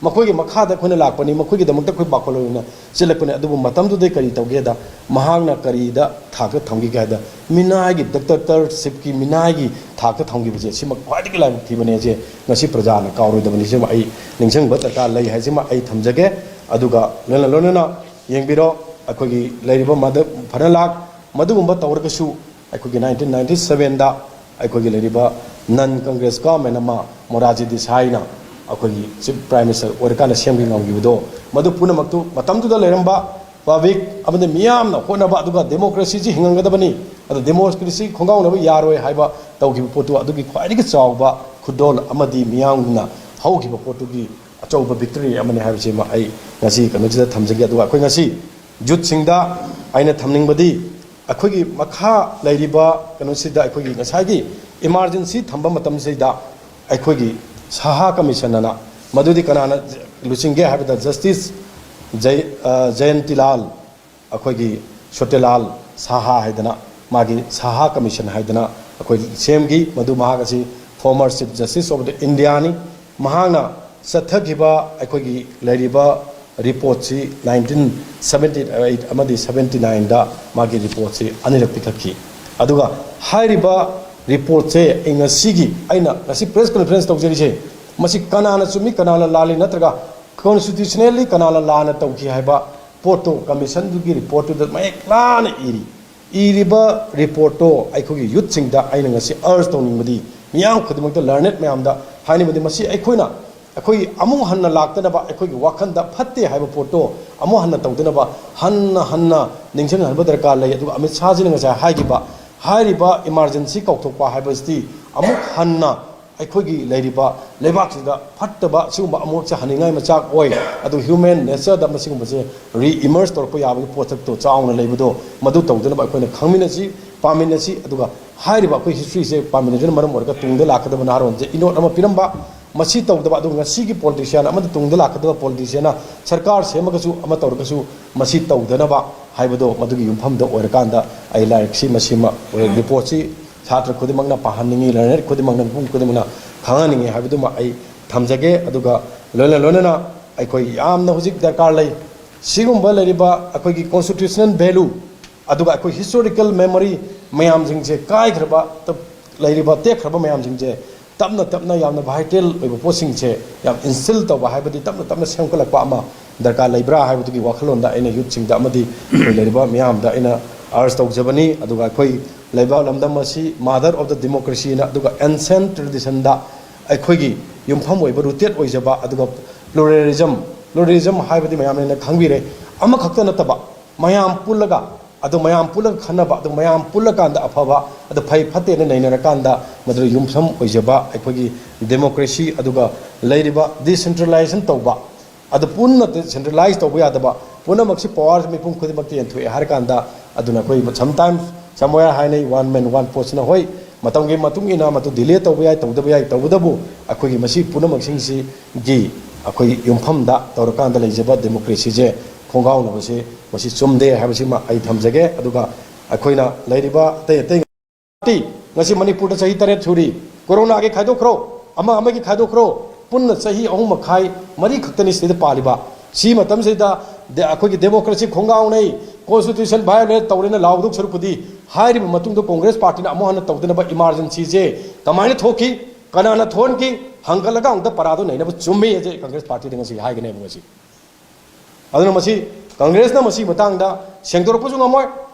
ꯃꯈꯣꯏꯒꯤ ꯃꯈꯥꯗ ꯑꯩꯈꯣꯏꯅ ꯂꯥꯛꯄꯅꯤ, ꯃꯈꯣꯏꯒꯤꯗꯃꯛꯇ ꯑꯩꯈꯣꯏ ꯕꯥꯈꯣꯜꯂꯣꯟꯅ ꯆꯦꯜꯂꯛꯄꯅꯤ꯫ ꯑꯗꯨꯕꯨ ꯃꯇꯝꯗꯨꯗ ꯀꯔꯤ ꯇꯧꯒꯦꯗ, ꯃꯍꯥꯛꯅ ꯀꯔꯤꯗ ꯊꯥꯛꯇ ꯊꯝꯈꯤꯒꯦ ꯍꯥꯏꯗ, ꯃꯤꯅꯥꯏꯒꯤ ꯗꯤꯛꯇꯦꯇꯔꯁꯤꯞꯀꯤ ꯃꯤꯅꯥꯏꯒꯤ ꯊꯥꯛꯇ ꯊꯝꯈꯤꯕꯁꯦ ꯁꯤꯃ ꯈ꯭ꯋꯥꯏꯗꯒꯤ ꯂꯥꯏꯕꯛ ꯊꯤꯕꯅꯦ꯫ ꯁꯦ ꯉꯁꯤ ꯄ꯭ꯔꯖꯥꯅ ꯀꯥꯎꯔꯣꯏꯗꯕꯅꯤ꯫ ꯁꯤꯃ ꯑꯩ ꯅꯤꯡꯁꯤꯡꯕ ꯗꯔꯀꯥꯔ ꯂꯩ ꯍꯥꯏꯁꯤꯃ ꯑꯩ ꯊꯝꯖꯒꯦ꯫ ꯑꯗꯨꯒ ꯂꯣꯏꯅ ꯂꯣꯏꯅꯅ ꯌꯦꯡꯕꯤꯔꯣ, ꯑꯩꯈꯣꯏꯒꯤ ꯂꯩꯔꯤꯕ ꯃꯗ-, ꯐꯅ ꯂꯥꯛ ꯃꯗꯨꯒꯨꯝꯕ ꯇꯧꯔꯒꯁꯨ ꯑꯩꯈꯣꯏꯒꯤ ꯅꯥꯏꯟꯇꯤꯟ ꯅꯥꯏꯟꯇꯤ ꯁꯕꯦꯟꯗ ꯑꯩꯈꯣꯏꯒꯤ ꯂꯩꯔꯤꯕ ꯅꯟ ꯀꯪꯒ꯭ꯔꯦꯁ ꯒꯣꯔꯃꯦꯟ ꯑꯃ ꯃꯣꯔꯥꯔꯖꯤ ꯗꯦꯁꯥꯏꯅ ꯑꯩꯈꯣꯏꯒꯤ ꯆꯤꯐ ꯄ꯭ꯔꯥꯏꯝ ꯃꯤꯅꯤꯁꯇꯔ ꯑꯣꯏꯔꯀꯥꯟꯗ ꯁꯦꯝꯒꯦ ꯉꯝꯈꯤꯕꯗꯣ, ꯃꯗꯨ ꯄꯨꯝꯅꯃꯛꯇꯨ ꯃꯇꯝꯗꯨꯗ ꯂꯩꯔꯝꯕ ꯄꯕ꯭ꯂꯤꯛ ꯑꯃꯗꯤ ꯃꯤꯌꯥꯝꯅ ꯍꯣꯠꯅꯕ, ꯑꯗꯨꯒ ꯗꯦꯃꯣꯀ꯭ꯔꯦꯁꯤꯁꯤ ꯍꯤꯡꯍꯟꯒꯗꯕꯅꯤ, ꯑꯗꯨ ꯗꯦꯃꯣꯀ꯭ꯔꯦꯁꯤ ꯈꯣꯡꯒꯥꯎꯅꯕ ꯌꯥꯔꯣꯏ ꯍꯥꯏꯕ ꯇꯧꯈꯤꯕ ꯄꯣꯠꯇꯨ ꯑꯗꯨꯒꯤ ꯈ꯭ꯋꯥꯏꯗꯒꯤ ꯆꯥꯎꯕ ꯈꯨꯗꯣꯜ ꯑꯃꯗꯤ ꯃꯤꯌꯥꯝꯅ ꯍꯧꯈꯤꯕ ꯄꯣꯠꯇꯨꯒꯤ ꯑꯆꯧꯕ ꯚꯤꯛꯇꯣꯔꯤ ꯑꯃꯅꯤ ꯍꯥꯏꯕꯁꯤꯃ ꯑꯩ ꯉꯁꯤ ꯀꯩꯅꯣꯁꯤꯗ ꯊꯝꯖꯒꯦ꯫ ꯑꯗꯨꯒ ꯑꯩꯈꯣꯏ ꯉꯁꯤ ꯌꯨꯠꯁꯤꯡꯗ ꯑꯩꯅ ꯊꯝꯅꯤꯡꯕꯗꯤ, ꯑꯩꯈꯣꯏꯒꯤ ꯃꯈꯥ ꯂꯩꯔꯤꯕ ꯀꯩꯅꯣꯁꯤꯗ ꯑꯩꯈꯣꯏꯒꯤ ꯉꯁꯥꯏꯒꯤ ꯏꯃꯥꯔꯖꯦꯟꯁꯤ ꯊꯝꯕ ꯃꯇꯝꯁꯤꯗ ꯑꯩꯈꯣꯏꯒꯤ ꯁꯍꯥ ꯀꯃꯤꯁꯟ ꯑꯅ, ꯃꯗꯨꯗꯤ ꯀꯅꯥꯅ ꯂꯨꯆꯤꯡꯒꯦ ꯍꯥꯏꯕꯗ ꯖꯁꯇꯤꯁ ꯖꯌ-, ꯑ, ꯖꯌꯟꯇꯤꯂꯥꯜ, ꯑꯩꯈꯣꯏꯒꯤ ꯁꯣꯇꯦꯂꯥꯜ ꯁꯍꯥ ꯍꯥꯏꯗꯅ, ꯃꯥꯒꯤ ꯁꯍꯥ ꯀꯃꯤꯁꯟ ꯍꯥꯏꯗꯅ ꯑꯩꯈꯣꯏ ꯁꯦꯝꯈꯤ꯫ ꯃꯗꯨ ꯃꯍꯥꯛ ꯑꯁꯤ former Chief Justice of the Indiaꯅꯤ꯫ ꯃꯍꯥꯛꯅ ꯆꯠꯊꯈꯤꯕ ꯑꯩꯈꯣꯏꯒꯤ ꯂꯩꯔꯤꯕ ꯔꯤꯄꯣꯔꯠꯁꯤ ꯅꯥꯏꯟꯇꯤꯟ ꯁꯕꯦꯟꯇꯤ ꯑꯩꯠ ꯑꯃꯗꯤ ꯁꯕꯦꯟꯇꯤ ꯅꯥꯏꯟꯗ ꯃꯥꯒꯤ ꯔꯤꯄꯣꯔꯠꯁꯤ ꯑꯅꯤꯔꯛ ꯄꯤꯈꯠꯈꯤ꯫ ꯑꯗꯨꯒ ꯍꯥꯏꯔꯤꯕ ꯔꯤꯄꯣꯔꯠꯁꯦ ꯑꯩ ꯉꯁꯤꯒꯤ, ꯑꯩꯅ ꯉꯁꯤ ꯄ꯭ꯔꯦꯁ ꯀꯟꯐꯔꯦꯟꯁ ꯇꯧꯖꯔꯤꯁꯦ, ꯃꯁꯤ ꯀꯅꯥꯅ ꯆꯨꯝꯃꯤ, ꯀꯅꯥꯅ ꯂꯥꯜꯂꯤ, ꯅꯠꯇ꯭ꯔꯒ constitutionally ꯀꯅꯥꯅ ꯂꯥꯟꯅ ꯇꯧꯈꯤ ꯍꯥꯏꯕ ꯄꯣꯠꯇꯣ ꯀꯃꯤꯁꯟꯗꯨꯒꯤ ꯔꯤꯄꯣꯔꯠꯇꯨꯗ ꯃꯌꯦꯛ ꯂꯥꯅ ꯏꯔꯤ꯫ ꯏꯔꯤꯕ ꯔꯤꯄꯣꯔꯠꯇꯣ ꯑꯩꯈꯣꯏꯒꯤ ꯌꯨꯠꯁꯤꯡꯗ ꯑꯩꯅ ꯉꯁꯤ ꯑꯔꯖ ꯇꯧꯅꯤꯡꯕꯗꯤ, ꯃꯤꯌꯥꯝ ꯈꯨꯗꯤꯡꯃꯛꯇ, ꯂꯔꯅꯦꯠ ꯃꯌꯥꯝꯗ ꯍꯥꯏꯅꯤꯡꯕꯗꯤ, ꯃꯁꯤ ꯑꯩꯈꯣꯏꯅ, ꯑꯩꯈꯣꯏ ꯑꯃꯨꯛ ꯍꯟꯅ ꯂꯥꯛꯇꯅꯕ, ꯑꯩꯈꯣꯏꯒꯤ ꯋꯥꯈꯜꯗ ꯐꯠꯇꯦ ꯍꯥꯏꯕ ꯄꯣꯠꯇꯣ ꯑꯃꯨꯛ ꯍꯟꯅ ꯇꯧꯗꯅꯕ ꯍꯟꯅ ꯍꯟꯅ ꯅꯤꯡꯁꯤꯡꯍꯟꯕ ꯗꯔꯀꯥꯔ ꯂꯩ꯫ ꯑꯗꯨꯒ ꯑꯃꯤꯠ ꯁꯥꯍꯖꯤꯅ ꯉꯁꯥꯏ ꯍꯥꯏꯈꯤꯕ, ꯍꯥꯏꯔꯤꯕ ꯏꯃꯥꯔꯖꯦꯟꯁꯤ ꯀꯥꯎꯊꯣꯛꯄ ꯍꯥꯏꯕꯁꯤꯗꯤ ꯑꯃꯨꯛ ꯍꯟꯅ ꯑꯩꯈꯣꯏꯒꯤ ꯂꯩꯔꯤꯕ ꯂꯩꯕꯥꯛꯁꯤꯗ ꯐꯠꯇꯕ ꯁꯤꯒꯨꯝꯕ ꯑꯃꯨꯛ ꯍꯟꯅꯤꯡꯉꯥꯏ ꯃꯆꯥꯛ ꯑꯣꯏ꯫ ꯑꯗꯨ ꯍ꯭ꯌꯨꯃꯦꯟ ꯅꯦꯆꯔꯗ ꯃꯁꯤꯒꯨꯝꯕꯁꯦ ꯔꯤꯏꯃꯔꯖ ꯇꯧꯔꯛꯄ ꯌꯥꯕꯒꯤ ꯄꯣꯠꯁꯛꯇꯣ ꯆꯥꯎꯅ ꯂꯩꯕꯗꯣ, ꯃꯗꯨ ꯇꯧꯗꯅꯕ ꯑꯩꯈꯣꯏꯅ ꯈꯪꯃꯤꯟꯅꯁꯤ, ꯄꯥꯃꯤꯟꯅꯁꯤ꯫ ꯑꯗꯨꯒ ꯍꯥꯏꯔꯤꯕ ꯑꯩꯈꯣꯏ ꯍꯤꯁꯇ꯭ꯔꯤꯁꯦ ꯄꯥꯝꯃꯤꯟꯅꯗꯨꯅ ꯃꯔꯝ ꯑꯣꯏꯔꯒ ꯇꯨꯡꯗ ꯂꯥꯛꯀꯗꯕ ꯅꯍꯥꯔꯣꯟꯁꯦ ꯏꯅꯣꯠ ꯑꯃ ꯄꯤꯔꯝꯕ, ꯃꯁꯤ ꯇꯧꯗꯕ, ꯑꯗꯨꯒ ꯉꯁꯤꯒꯤ ꯄꯣꯂꯤꯇꯤꯁꯤꯌꯥꯟ ꯑꯃꯗ ꯇꯨꯡꯗ ꯂꯥꯛꯀꯗꯕ ꯄꯣꯂꯤꯇꯤꯁꯤꯌꯥꯟꯅ ꯁꯔꯀꯥꯔ ꯁꯦꯝꯃꯒꯁꯨ ꯑꯃ ꯇꯧꯔꯒꯁꯨ ꯃꯁꯤ ꯇꯧꯗꯅꯕ ꯍꯥꯏꯕꯗꯣ ꯃꯗꯨꯒꯤ ꯌꯨꯝꯐꯝꯗ ꯑꯣꯏꯔꯀꯥꯟꯗ ꯑꯩ ꯂꯥꯏꯔꯤꯛꯁꯤ ꯃꯁꯤꯃ ꯔꯤꯄꯣꯔꯠꯁꯤ ꯁꯥꯇ꯭ꯔ ꯈꯨꯗꯤꯡꯃꯛꯅ ꯄꯥꯍꯟꯅꯤꯡꯉꯤ, ꯂꯔꯅꯔ ꯈꯨꯗꯤꯡꯃꯛꯅ, ꯃꯤꯄꯨꯝ ꯈꯨꯗꯤꯡꯃꯛꯅ ꯈꯪꯍꯟꯅꯤꯡꯉꯤ ꯍꯥꯏꯕꯗꯨꯃ ꯑꯩ ꯊꯝꯖꯒꯦ꯫ ꯑꯗꯨꯒ ꯂꯣꯏꯅ ꯂꯣꯏꯅꯅ ꯑꯩꯈꯣꯏ ꯌꯥꯝꯅ ꯍꯧꯖꯤꯛ ꯗꯔꯀꯥꯔ ꯂꯩ ꯁꯤꯒꯨꯝꯕ ꯂꯩꯔꯤꯕ ꯑꯩꯈꯣꯏꯒꯤ ꯀꯣꯟꯁꯇꯤꯇ꯭ꯌꯨꯁꯅꯦꯜ ꯚꯦꯂꯨ, ꯑꯗꯨꯒ ꯑꯩꯈꯣꯏ ꯍꯤꯁꯇꯣꯔꯤꯀꯦꯜ ꯃꯦꯃꯣꯔꯤ ꯃꯌꯥꯝꯁꯤꯡꯁꯦ, ꯀꯥꯏꯈ꯭ꯔꯕ, ꯂꯩꯔꯤꯕ ꯇꯦꯛꯈ꯭ꯔꯕ ꯃꯌꯥꯝꯁꯤꯡꯁꯦ ꯇꯞꯅ ꯇꯞꯅ ꯌꯥꯝꯅ ꯚꯥꯏꯇꯦꯜ ꯑꯣꯏꯕ ꯄꯣꯠꯁꯤꯡꯁꯦ ꯌꯥꯝ ꯏꯟꯁꯇꯤꯜ ꯇꯧꯕ, ꯍꯥꯏꯕꯗꯤ ꯇꯞꯅ ꯇꯞꯅ ꯁꯦꯝꯒꯠꯂꯛꯄ ꯑꯃ ꯗꯔꯀꯥꯔ ꯂꯩꯕ꯭ꯔꯥ ꯍꯥꯏꯕꯗꯨꯒꯤ ꯋꯥꯈꯜꯂꯣꯟꯗ ꯑꯩꯅ ꯌꯨꯠꯁꯤꯡꯗ ꯑꯃꯗꯤ ꯑꯩꯈꯣꯏ ꯂꯩꯔꯤꯕ ꯃꯤꯌꯥꯝꯗ ꯑꯩꯅ ꯑꯥꯔꯖ ꯇꯧꯖꯕꯅꯤ꯫ ꯑꯗꯨꯒ ꯑꯩꯈꯣꯏ ꯂꯩꯕꯥꯛ ꯂꯝꯗꯝ ꯑꯁꯤ ꯃꯥꯗꯔ ꯑꯣꯐ ꯗ ꯗꯦꯃꯣꯀ꯭ꯔꯦꯁꯤꯅ, ꯑꯗꯨꯒ ꯑꯦꯟꯁꯦꯟ ꯇ꯭ꯔꯦꯗꯤꯁꯟꯗ ꯑꯩꯈꯣꯏꯒꯤ ꯌꯨꯝꯐꯝ ꯑꯣꯏꯕ, ꯔꯨꯇꯦꯠ ꯑꯣꯏꯖꯕ, ꯑꯗꯨꯒ ꯄ꯭ꯂꯨꯔꯦꯂꯤꯖꯝ, ꯄ꯭ꯂꯨꯔꯦꯂꯤꯖꯝ ꯍꯥꯏꯕꯗꯤ ꯃꯌꯥꯝꯅ ꯈꯪꯕꯤꯔꯦ, ꯑꯃꯈꯛꯇ ꯅꯠꯇꯕ, ꯃꯌꯥꯝ ꯄꯨꯜꯂꯒ, ꯑꯗꯨ ꯃꯌꯥꯝ ꯄꯨꯜꯂꯒ ꯈꯟꯅꯕ, ꯑꯗꯨ ꯃꯌꯥꯝ ꯄꯨꯜꯂꯀꯥꯟꯗ ꯑꯐꯕ, ꯑꯗꯨ ꯐꯩ ꯐꯠꯇꯦꯅ ꯅꯩꯅꯔꯀꯥꯟꯗ ꯃꯗꯨꯗ ꯌꯨꯝꯐꯝ ꯑꯣꯏꯖꯕ ꯑꯩꯈꯣꯏꯒꯤ ꯗꯦꯃꯣꯀ꯭ꯔꯦꯁꯤ, ꯑꯗꯨꯒ ꯂꯩꯔꯤꯕ ꯗꯤꯁꯦꯟꯇ꯭ꯔꯦꯂꯥꯏꯖꯦꯁꯟ ꯇꯧꯕ, ꯑꯗꯨ ꯄꯨꯟꯅ ꯁꯦꯟꯇ꯭ꯔꯦꯂꯥꯏꯖ ꯇꯧꯕ ꯌꯥꯗꯕ, ꯄꯨꯝꯅꯃꯛꯁꯤ ꯄꯋꯥꯔ ꯃꯤꯄꯨꯝ ꯈꯨꯗꯤꯡꯃꯛꯇ ꯌꯦꯟꯊꯣꯛꯑꯦ ꯍꯥꯏꯔ ꯀꯥꯟꯗ, ꯑꯗꯨꯅ ꯑꯩꯈꯣꯏ sometimes somewhere ꯍꯥꯏꯅꯩ, ꯋꯥꯟ ꯃꯦꯟ ꯋꯥꯟ ꯄꯣꯠꯁꯤꯅ꯫ ꯍꯣꯏ, ꯃꯇꯝꯒꯤ ꯃꯇꯨꯡ ꯏꯟꯅ ꯃꯗꯨ ꯗꯤꯂꯦ ꯇꯧꯕ ꯌꯥꯏ, ꯇꯧꯗꯕ ꯌꯥꯏ, ꯇꯧꯕꯇꯕꯨ ꯑꯩꯈꯣꯏꯒꯤ ꯃꯁꯤ ꯄꯨꯝꯅꯃꯛꯁꯤꯡꯁꯤꯒꯤ ꯑꯩꯈꯣꯏ ꯌꯨꯝꯐꯝꯗ ꯇꯧꯔꯀꯥꯟꯗ ꯂꯩꯖꯕ ꯗꯦꯃꯣꯀ꯭ꯔꯦꯁꯤꯁꯦ ꯈꯣꯡꯒꯥꯎꯅꯕꯁꯦ ꯃꯁꯤ ꯆꯨꯝꯗꯦ ꯍꯥꯏꯕꯁꯤꯃ ꯑꯩ ꯊꯝꯖꯒꯦ꯫ ꯑꯗꯨꯒ ꯑꯩꯈꯣꯏꯅ ꯂꯩꯔꯤꯕ ꯑꯇꯩ ꯑꯇꯩ ꯄꯥꯔꯇꯤ, ꯉꯁꯤ ꯃꯅꯤꯄꯨꯔꯗ ꯆꯍꯤ ꯇꯔꯦꯠ ꯁꯨꯔꯤ, ꯀꯣꯔꯣꯅꯥꯒꯤ ꯈꯥꯏꯗꯣꯛꯈ꯭ꯔꯣ, ꯑꯃ ꯑꯃꯒꯤ ꯈꯥꯏꯗꯣꯛꯈ꯭ꯔꯣ, ꯄꯨꯟꯅ ꯆꯍꯤ ꯑꯍꯨꯝ ꯃꯈꯥꯏ, ꯃꯔꯤ ꯈꯛꯇꯅꯤ ꯁꯤꯗ ꯄꯥꯜꯂꯤꯕ꯫ ꯁꯤ ꯃꯇꯝꯁꯤꯗ ꯗꯦ-, ꯑꯩꯈꯣꯏꯒꯤ ꯗꯦꯃꯣꯀ꯭ꯔꯦꯁꯤ ꯈꯣꯡꯒꯥꯎꯅꯩ, ꯀꯣꯟꯁꯇꯤꯇ꯭ꯌꯨꯁꯟ ꯚꯥꯏꯑꯣꯂꯦꯠ ꯇꯧꯔꯦꯅ ꯂꯥꯎꯗꯧ ꯁꯔꯨꯛꯄꯨꯗꯤ, ꯍꯥꯏꯔꯤꯕ ꯃꯇꯨꯡꯗ ꯀꯣꯡꯒ꯭ꯔꯦꯁ ꯄꯥꯔꯇꯤꯅ ꯑꯃꯨꯛ ꯍꯟꯅ ꯇꯧꯗꯅꯕ ꯏꯃꯥꯔꯖꯦꯟꯁꯤꯁꯦ ꯀꯃꯥꯏꯅ ꯊꯣꯛꯈꯤ, ꯀꯅꯥꯅ ꯊꯣꯛꯍꯟꯈꯤ, ꯍꯪꯒꯠꯂꯒ ꯑꯃꯨꯛꯇ ꯄꯔꯥꯗꯣ ꯅꯩꯅꯕ ꯆꯨꯝꯃꯤ ꯍꯥꯏꯁꯦ ꯀꯪꯒ꯭ꯔꯦꯁ ꯄꯥꯔꯇꯤꯗ ꯉꯁꯤ ꯍꯥꯏꯒꯅꯦꯕ ꯉꯁꯤ꯫ ꯑꯗꯨꯅ ꯃꯁꯤ ꯀꯪꯒ꯭ꯔꯦꯁꯅ ꯃꯁꯤ ꯃꯇꯥꯡꯗ ꯁꯦꯡꯗꯣꯔꯛꯄꯁꯨ ꯉꯝꯃꯣꯏ꯫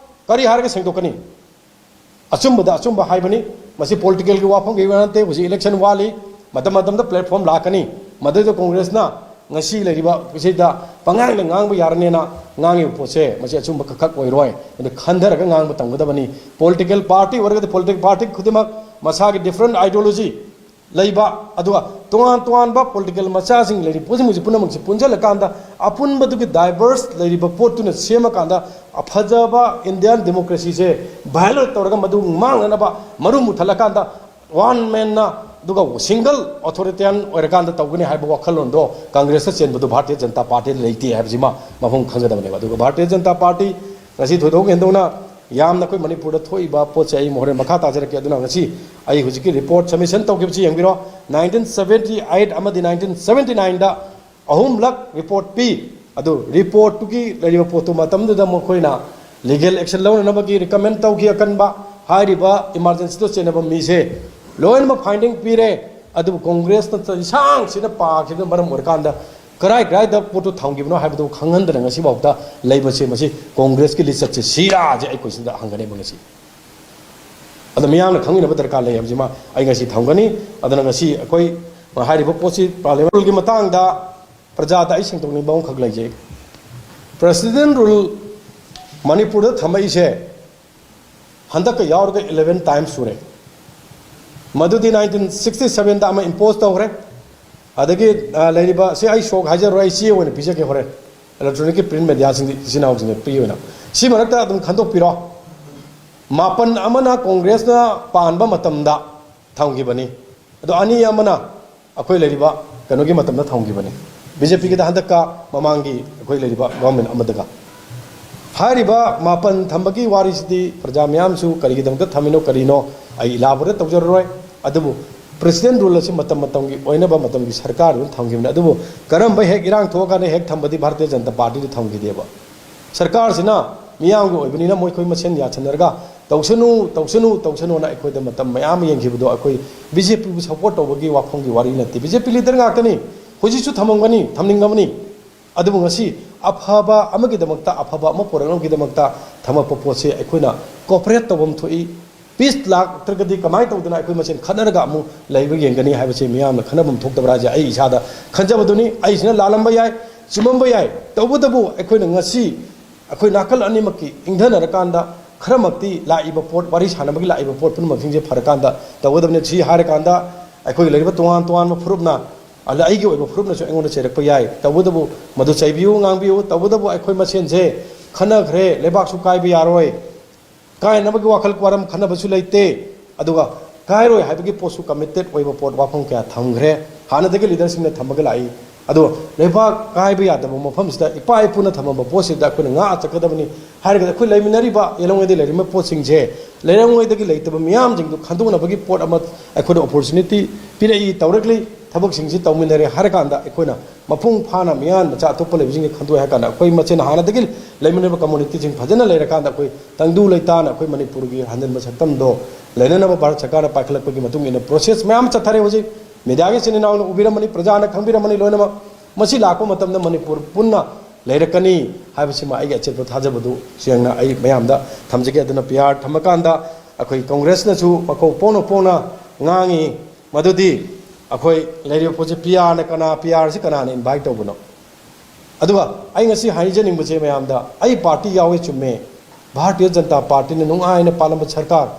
ꯀꯔꯤ ꯍꯥꯏꯔꯒ ꯁꯦꯡꯗꯣꯛꯀꯅꯤ? ꯑꯆꯨꯝꯕꯗ ꯑꯆꯨꯝꯕ ꯍꯥꯏꯕꯅꯤ꯫ ꯃꯁꯤ ꯄꯣꯂꯤꯇꯤꯀꯦꯜꯒꯤ ꯋꯥꯐꯝꯒꯤ ꯋꯥ ꯅꯠꯇꯦ꯫ ꯍꯧꯖꯤꯛ ꯏꯂꯦꯛꯁꯟ ꯋꯥꯠꯂꯤ, ꯃꯇꯝ ꯃꯇꯝꯗ ꯄ꯭ꯂꯦꯠꯐꯣꯝ ꯂꯥꯛꯀꯅꯤ꯫ ꯃꯗꯨꯗ ꯀꯣꯡꯒ꯭ꯔꯦꯁꯅ ꯉꯁꯤ ꯂꯩꯔꯤꯕ ꯁꯤꯗ ꯄꯉꯥꯡꯗ ꯉꯥꯡꯕ ꯌꯥꯔꯅꯦꯅ ꯉꯥꯡꯉꯤꯕ ꯄꯣꯠꯁꯦ, ꯃꯁꯤ ꯑꯆꯨꯝꯕ ꯈꯛ ꯑꯣꯏꯔꯣꯏ꯫ ꯑꯗꯨ ꯈꯟꯊꯔꯒ ꯉꯥꯡꯕ ꯇꯝꯒꯗꯕꯅꯤ꯫ ꯄꯣꯂꯤꯇꯤꯀꯦꯜ ꯄꯥꯔꯇꯤ ꯑꯣꯏꯔꯒꯗꯤ ꯄꯣꯂꯤꯇꯤꯀꯦꯜ ꯄꯥꯔꯇꯤ ꯈꯨꯗꯤꯡꯃꯛ ꯃꯁꯥꯒꯤ ꯗꯤꯐ꯭ꯔꯦꯟ ꯑꯥꯏꯗꯤꯌꯣꯂꯣꯖꯤ, ꯂꯩꯕ, ꯑꯗꯨꯒ ꯇꯣꯉꯥꯟ ꯇꯣꯉꯥꯟꯕ ꯄꯣꯂꯤꯇꯤꯀꯦꯜ ꯃꯆꯥꯁꯤꯡ ꯂꯩꯔꯤꯕ ꯄꯣꯠꯁꯤꯡ ꯄꯨꯝꯅꯃꯛꯁꯦ ꯄꯨꯟꯁꯤꯜꯂꯀꯥꯟꯗ ꯑꯄꯨꯟꯕꯗꯨꯒꯤ diverse ꯂꯩꯔꯤꯕ ꯄꯣꯠꯇꯨꯅ ꯁꯦꯝꯃꯀꯥꯟꯗ ꯑꯐꯖꯕ ꯏꯟꯗꯤꯌꯥꯟ ꯗꯦꯃꯣꯀ꯭ꯔꯦꯁꯤꯁꯦ violate ꯇꯧꯔꯒ ꯃꯗꯨ ꯃꯥꯡꯅꯅꯕ ꯃꯔꯨ ꯃꯨꯊꯠꯂꯀꯥꯟꯗ one manꯅ ꯑꯗꯨꯒ single authoritarian ꯑꯣꯏꯔꯀꯥꯟꯗ ꯇꯧꯒꯅꯤ ꯍꯥꯏꯕ ꯋꯥꯈꯜꯂꯣꯟꯗꯣ ꯀꯪꯒ꯭ꯔꯦꯁꯇ ꯆꯦꯟꯕꯗꯨ ꯚꯥꯔꯇꯤꯌ ꯖꯅꯇꯥ ꯄꯥꯔꯇꯤꯗ ꯂꯩꯇꯦ ꯍꯥꯏꯕꯁꯤꯃ ꯃꯐꯝ ꯈꯪꯒꯗꯕꯅꯦꯕ꯫ ꯑꯗꯨꯒ ꯚꯥꯔꯇꯤꯌ ꯖꯅꯇꯥ ꯄꯥꯔꯇꯤ ꯉꯁꯤ ꯊꯣꯏꯗꯣꯛ ꯍꯦꯟꯗꯣꯛꯅ ꯌꯥꯝꯅ ꯑꯩꯈꯣꯏ ꯃꯅꯤꯄꯨꯔꯗ ꯊꯣꯛꯏꯕ ꯄꯣꯠꯁꯦ ꯑꯩ ꯍꯣꯔꯦꯟ ꯃꯈꯥ ꯇꯥꯖꯔꯛꯀꯦ꯫ ꯑꯗꯨꯅ ꯉꯁꯤ ꯑꯩ ꯍꯧꯖꯤꯛꯀꯤ report submission ꯇꯧꯈꯤꯕꯁꯤ ꯌꯦꯡꯕꯤꯔꯣ꯫ Nineteen seventy eight ꯑꯃꯗꯤ nineteen seventy nineꯗ ꯑꯍꯨꯝꯂꯛ report ꯄꯤ꯫ ꯑꯗꯨ reportꯇꯨꯒꯤ ꯂꯩꯔꯤꯕ ꯄꯣꯠꯇꯨ ꯃꯇꯝꯗꯨꯗ ꯃꯈꯣꯏꯅ legal action ꯂꯧꯅꯅꯕꯒꯤ recommend ꯇꯧꯈꯤ ꯑꯀꯟꯕ꯫ ꯍꯥꯏꯔꯤꯕ emergencyꯗ ꯆꯦꯟꯅꯕ ꯃꯤꯁꯦ ꯂꯣꯏꯅꯃꯛ finding ꯄꯤꯔꯦ꯫ ꯑꯗꯨꯕꯨ ꯀꯪꯒ꯭ꯔꯦꯁꯅ ꯏꯁꯥꯡꯁꯤꯅ ꯄꯥꯈꯤꯕꯅ ꯃꯔꯝ ꯑꯣꯏꯔꯀꯥꯟꯗ ꯀꯔꯥꯏ ꯀꯔꯥꯏꯗ ꯄꯣꯠꯇꯨ ꯊꯝꯈꯤꯕꯅꯣ ꯍꯥꯏꯕꯗꯨ ꯈꯪꯍꯟꯗꯅ ꯉꯁꯤꯐꯥꯎꯗ ꯂꯩꯕꯁꯦ, ꯃꯁꯤ ꯀꯪꯒ꯭ꯔꯦꯁꯀꯤ ꯂꯤꯆꯠꯁꯦ ꯁꯤꯔꯥꯁꯦ ꯑꯩꯈꯣꯏ ꯁꯤꯗ ꯍꯪꯒꯅꯦꯕ ꯉꯁꯤ꯫ ꯑꯗꯣ ꯃꯤꯌꯥꯝꯅ ꯈꯪꯃꯤꯟꯅꯕ ꯗꯔꯀꯥꯔ ꯂꯩ ꯍꯥꯏꯕꯁꯤꯃ ꯑꯩ ꯉꯁꯤ ꯊꯝꯒꯅꯤ꯫ ꯑꯗꯨꯅ ꯉꯁꯤ ꯑꯩꯈꯣꯏ ꯍꯥꯏꯔꯤꯕ ꯄꯣꯠꯁꯤ parliamentꯒꯤ ꯃꯇꯥꯡꯗ ꯄ꯭ꯔꯖꯥꯗ ꯑꯩ ꯁꯦꯡꯗꯣꯛꯅꯤꯡꯕ ꯑꯃꯈꯛ ꯂꯩꯖꯩ꯫ President rule ꯃꯅꯤꯄꯨꯔꯗ ꯊꯝꯃꯛꯏꯁꯦ ꯍꯟꯗꯛꯀ ꯌꯥꯎꯔꯒ eleven times ꯁꯨꯔꯦ꯫ ꯃꯗꯨꯗꯤ nineteen sixty sevenꯗ ꯑꯃ impose ꯇꯧꯈ꯭ꯔꯦ꯫ ꯑꯗꯒꯤ, ꯑ, ꯂꯩꯔꯤꯕ, ꯁꯤ ꯑꯩ ꯁꯣꯛ ꯍꯥꯏꯖꯔꯣꯏ, ꯑꯩ ꯆꯦ ꯑꯣꯏꯅ ꯄꯤꯖꯒꯦ ꯍꯣꯔꯦꯟ꯫ Electronicꯀꯤ print mediaꯁꯤꯡꯗꯤ ꯏꯆꯤꯟ ꯏꯅꯥꯎꯁꯤꯡꯗ ꯄꯤꯕꯅ꯫ ꯁꯤ ꯃꯔꯛꯇ ꯑꯗꯨꯝ ꯈꯟꯗꯣꯛꯄꯤꯔꯣ꯫ ꯃꯥꯄꯟ ꯑꯃꯅ ꯀꯪꯒ꯭ꯔꯦꯁꯅ ꯄꯥꯟꯕ ꯃꯇꯝꯗ ꯊꯝꯈꯤꯕꯅꯤ꯫ ꯑꯗꯣ ꯑꯅꯤ ꯑꯃꯅ ꯑꯩꯈꯣꯏ ꯂꯩꯔꯤꯕ ꯀꯩꯅꯣꯒꯤ ꯃꯇꯝꯗ ꯊꯝꯈꯤꯕꯅꯤ꯫ BJPꯒꯤꯗ ꯍꯟꯗꯛꯀ ꯃꯃꯥꯡꯒꯤ ꯑꯩꯈꯣꯏ ꯂꯩꯔꯤꯕ government ꯑꯃꯗꯒ꯫ ꯍꯥꯏꯔꯤꯕ ꯃꯥꯄꯟ ꯊꯝꯕꯒꯤ ꯋꯥꯔꯤꯁꯤꯗꯤ ꯄ꯭ꯔꯖꯥ ꯃꯌꯥꯝꯁꯨ ꯀꯔꯤꯒꯤꯗꯃꯛꯇ ꯊꯝꯃꯤꯅꯣ ꯀꯔꯤꯅꯣ ꯑꯩ elaborate ꯇꯧꯖꯔꯔꯣꯏ꯫ ꯑꯗꯨꯕꯨ president rule ꯑꯁꯤ ꯃꯇꯝ ꯃꯇꯝꯒꯤ ꯑꯣꯏꯅꯕ ꯃꯇꯝꯒꯤ ꯁꯔꯀꯥꯔꯗꯨꯅ ꯊꯝꯈꯤꯕꯅꯤ꯫ ꯑꯗꯨꯕꯨ ꯀꯔꯝꯕ ꯍꯦꯛ ꯏꯔꯥꯡ ꯊꯣꯛꯑꯀꯥꯟꯗ ꯍꯦꯛ ꯊꯝꯕꯗꯤ ꯚꯥꯔꯇꯤꯌ ꯖꯅꯇꯥ ꯄꯥꯔꯇꯤꯗ ꯊꯝꯈꯤꯗꯦꯕ꯫ ꯁꯔꯀꯥꯔꯁꯤꯅ ꯃꯤꯌꯥꯝꯒꯤ ꯑꯣꯏꯕꯅꯤꯅ ꯃꯣꯏꯈꯣꯏ ꯃꯁꯦꯟ ꯌꯥꯁꯟꯅꯔꯒ ꯇꯧꯁꯅꯨ, ꯇꯧꯁꯅꯨ, ꯇꯧꯁꯅꯨꯅ ꯑꯩꯈꯣꯏꯗ ꯃꯇꯝ ꯃꯌꯥꯝ ꯑꯃ ꯌꯦꯡꯈꯤꯕꯗꯣ ꯑꯩꯈꯣꯏ BJPꯕꯨ support ꯇꯧꯕꯒꯤ ꯋꯥꯐꯝꯒꯤ ꯋꯥꯔꯤ ꯅꯠꯇꯦ꯫ BJP leader ꯉꯥꯛꯇꯅꯤ꯫ ꯍꯧꯖꯤꯛꯁꯨ ꯊꯝꯃꯝꯒꯅꯤ, ꯊꯝꯅꯤꯡꯉꯕꯅꯤ꯫ ꯑꯗꯨꯕꯨ ꯉꯁꯤ ꯑꯐꯕ ꯑꯃꯒꯤꯗꯃꯛꯇ, ꯑꯐꯕ ꯑꯃ ꯄꯨꯔꯛꯅꯕꯒꯤꯗꯃꯛꯇ ꯊꯝꯃꯛꯄ ꯄꯣꯠꯁꯦ ꯑꯩꯈꯣꯏꯅ cooperate ꯇꯧꯐꯝ ꯊꯣꯛꯏ꯫ Peace ꯂꯥꯛꯇ꯭ꯔꯒꯗꯤ ꯀꯃꯥꯏꯅ ꯇꯧꯗꯅ ꯑꯩꯈꯣꯏ ꯃꯁꯦꯟ ꯈꯠꯅꯔꯒ ꯑꯃꯨꯛ ꯂꯩꯕ ꯌꯦꯡꯒꯅꯤ ꯍꯥꯏꯕꯁꯦ ꯃꯤꯌꯥꯝꯅ ꯈꯟꯅꯐꯝ ꯊꯣꯛꯇꯕ꯭ꯔꯥ ꯍꯥꯏꯁꯦ ꯑꯩ ꯏꯁꯥꯗ ꯈꯟꯖꯕꯗꯨꯅꯤ꯫ ꯑꯩꯁꯤꯅ ꯂꯥꯜꯂꯝꯕ ꯌꯥꯏ, ꯆꯨꯝꯃꯝꯕ ꯌꯥꯏ꯫ ꯇꯧꯕꯇꯕꯨ ꯑꯩꯈꯣꯏꯅ ꯉꯁꯤ ꯑꯩꯈꯣꯏ ꯅꯥꯀꯜ ꯑꯅꯤꯃꯛꯀꯤ ꯏꯪꯊꯅꯔꯀꯥꯟꯗ ꯈꯔꯃꯛꯇꯤ ꯂꯥꯛꯏꯕ ꯄꯣꯠ, ꯋꯥꯔꯤ ꯁꯥꯟꯅꯕꯒꯤ ꯂꯥꯛꯏꯕ ꯄꯣꯠ ꯄꯨꯝꯅꯃꯛꯁꯤꯡꯁꯦ ꯐꯔꯀꯥꯟꯗ ꯇꯧꯒꯗꯕꯅꯤ꯫ ꯁꯤ ꯍꯥꯏꯔꯀꯥꯟꯗ ꯑꯩꯈꯣꯏꯒꯤ ꯂꯩꯔꯤꯕ ꯇꯣꯉꯥꯟ ꯇꯣꯉꯥꯟꯕ ꯐꯨꯔꯨꯞꯅ, ꯑꯗ ꯑꯩꯒꯤ ꯑꯣꯏꯕ ꯐꯨꯔꯨꯞꯅꯁꯨ ꯑꯩꯉꯣꯟꯗ ꯆꯩꯔꯛꯄ ꯌꯥꯏ꯫ ꯇꯧꯕꯇꯕꯨ ꯃꯗꯨ ꯆꯩꯕꯤꯌꯨ, ꯉꯥꯡꯕꯤꯌꯨ꯫ ꯇꯧꯕꯇꯕꯨ ꯑꯩꯈꯣꯏ ꯃꯁꯦꯟꯁꯦ ꯈꯟꯅꯈ꯭ꯔꯦ, ꯂꯩꯕꯥꯛꯁꯨ ꯀꯥꯏꯕ ꯌꯥꯔꯣꯏ, ꯀꯥꯏꯅꯕꯒꯤ ꯋꯥꯈꯜ ꯋꯥꯔꯝ ꯈꯟꯅꯕꯁꯨ ꯂꯩꯇꯦ꯫ ꯑꯗꯨꯒ ꯀꯥꯏꯔꯣꯏ ꯍꯥꯏꯕꯒꯤ ꯄꯣꯠꯁꯨ committed ꯑꯣꯏꯕ ꯄꯣꯠ, ꯋꯥꯐꯝ ꯀꯌꯥ ꯊꯝꯈ꯭ꯔꯦ, ꯍꯥꯟꯅꯗꯒꯤ leaderꯁꯤꯡꯅ ꯊꯝꯃꯒ ꯂꯥꯛꯏ꯫ ꯑꯗꯣ ꯂꯩꯕꯥꯛ ꯀꯥꯏꯕ ꯌꯥꯗꯕ ꯃꯐꯝꯁꯤꯗ ꯏꯄꯥ ꯏꯄꯨꯅ ꯊꯝꯃꯝꯕ ꯄꯣꯠꯁꯤꯗ ꯑꯩꯈꯣꯏꯅ ꯉꯥꯛꯑ ꯆꯠꯀꯗꯕꯅꯤ ꯍꯥꯏꯔꯒꯗꯤ, ꯑꯩꯈꯣꯏ ꯂꯩꯃꯤꯟꯅꯔꯤꯕ ꯌꯦꯜꯍꯧꯉꯩꯗ ꯂꯩꯔꯤꯕ ꯄꯣꯠꯁꯤꯡꯁꯦ, ꯂꯩꯔꯧꯉꯩꯗꯒꯤ ꯂꯩꯇꯕ ꯃꯤꯌꯥꯝꯁꯤꯡꯗꯨ ꯈꯟꯗꯣꯛꯅꯕꯒꯤ ꯄꯣꯠ ꯑꯃ ꯑꯩꯈꯣꯏꯗ opportunity ꯄꯤꯔꯛꯏ, ꯇꯧꯔꯛꯂꯤ, ꯊꯕꯛꯁꯤꯡꯁꯤ ꯇꯧꯃꯤꯟꯅꯔꯦ ꯍꯥꯏꯔꯀꯥꯟꯗ, ꯑꯩꯈꯣꯏꯅ ꯃꯄꯨꯡ ꯐꯥꯅ ꯃꯤꯌꯥꯟ ꯃꯆꯥ ꯑꯇꯣꯞꯄ ꯂꯩꯕꯁꯤꯡꯁꯦ ꯈꯟꯗꯣꯛꯑꯦ ꯍꯥꯏꯔ ꯀꯥꯟꯗ, ꯑꯩꯈꯣꯏ ꯃꯁꯦꯟ ꯍꯥꯟꯅꯗꯒꯤ ꯂꯩꯃꯤꯟꯅꯔꯤꯕ communityꯁꯤꯡ ꯐꯖꯅ ꯂꯩꯔꯀꯥꯟꯗ, ꯑꯩꯈꯣꯏ ꯇꯪꯗꯨ ꯂꯩꯇꯥꯅ ꯑꯩꯈꯣꯏ ꯃꯅꯤꯄꯨꯔꯒꯤ ꯍꯟꯖꯤꯟꯕ ꯁꯛꯇꯝꯗꯣ ꯂꯩꯅꯅꯕ ꯚꯥꯔꯠ ꯁꯔꯀꯥꯔꯅ ꯄꯥꯏꯈꯠꯂꯛꯄꯒꯤ ꯃꯇꯨꯡ ꯏꯟꯅ process ꯃꯌꯥꯝ ꯑꯃ ꯆꯠꯊꯔꯦ꯫ ꯍꯧꯖꯤꯛ mediaꯒꯤ ꯏꯆꯤꯟ ꯏꯅꯥꯎꯅ ꯎꯕꯤꯔꯝꯃꯅꯤ, ꯄ꯭ꯔꯖꯥꯅ ꯈꯪꯕꯤꯔꯝꯃꯅꯤ ꯂꯣꯏꯅꯃꯛ꯫ ꯃꯁꯤ ꯂꯥꯛꯄ ꯃꯇꯝꯗ ꯃꯅꯤꯄꯨꯔ ꯄꯨꯟꯅ ꯂꯩꯔꯛꯀꯅꯤ ꯍꯥꯏꯕꯁꯤꯃ ꯑꯩꯒꯤ ꯑꯆꯦꯠꯄ ꯊꯥꯖꯕꯗꯨ ꯁꯦꯡꯅ ꯑꯩ ꯃꯌꯥꯝꯗ ꯊꯝꯖꯒꯦ꯫ ꯑꯗꯨꯅ PR ꯊꯝꯃꯀꯥꯟꯗ ꯑꯩꯈꯣꯏ ꯀꯪꯒ꯭ꯔꯦꯁꯅꯁꯨ ꯃꯈꯧ ꯄꯣꯡꯅ ꯄꯣꯡꯅ ꯉꯥꯡꯉꯤ ꯃꯗꯨꯗꯤ, ꯑꯩꯈꯣꯏ ꯂꯩꯔꯤꯕ ꯄꯣꯠꯁꯤ PRꯅ ꯀꯅꯥ, PRꯁꯤ ꯀꯅꯥꯅ invite ꯇꯧꯕꯅꯣ? ꯑꯗꯨꯒ ꯑꯩ ꯉꯁꯤ ꯍꯥꯏꯖꯅꯤꯡꯕꯁꯦ ꯃꯌꯥꯝꯗ, ꯑꯩ party ꯌꯥꯎꯋꯦ ꯆꯨꯝꯃꯦ, ꯚꯥꯔꯇꯤꯌ ꯖꯅꯇꯥ ꯄꯥꯔꯇꯤꯅ ꯅꯨꯡꯉꯥꯏꯅ ꯄꯥꯜꯂꯝꯕ ꯁꯔꯀꯥꯔ,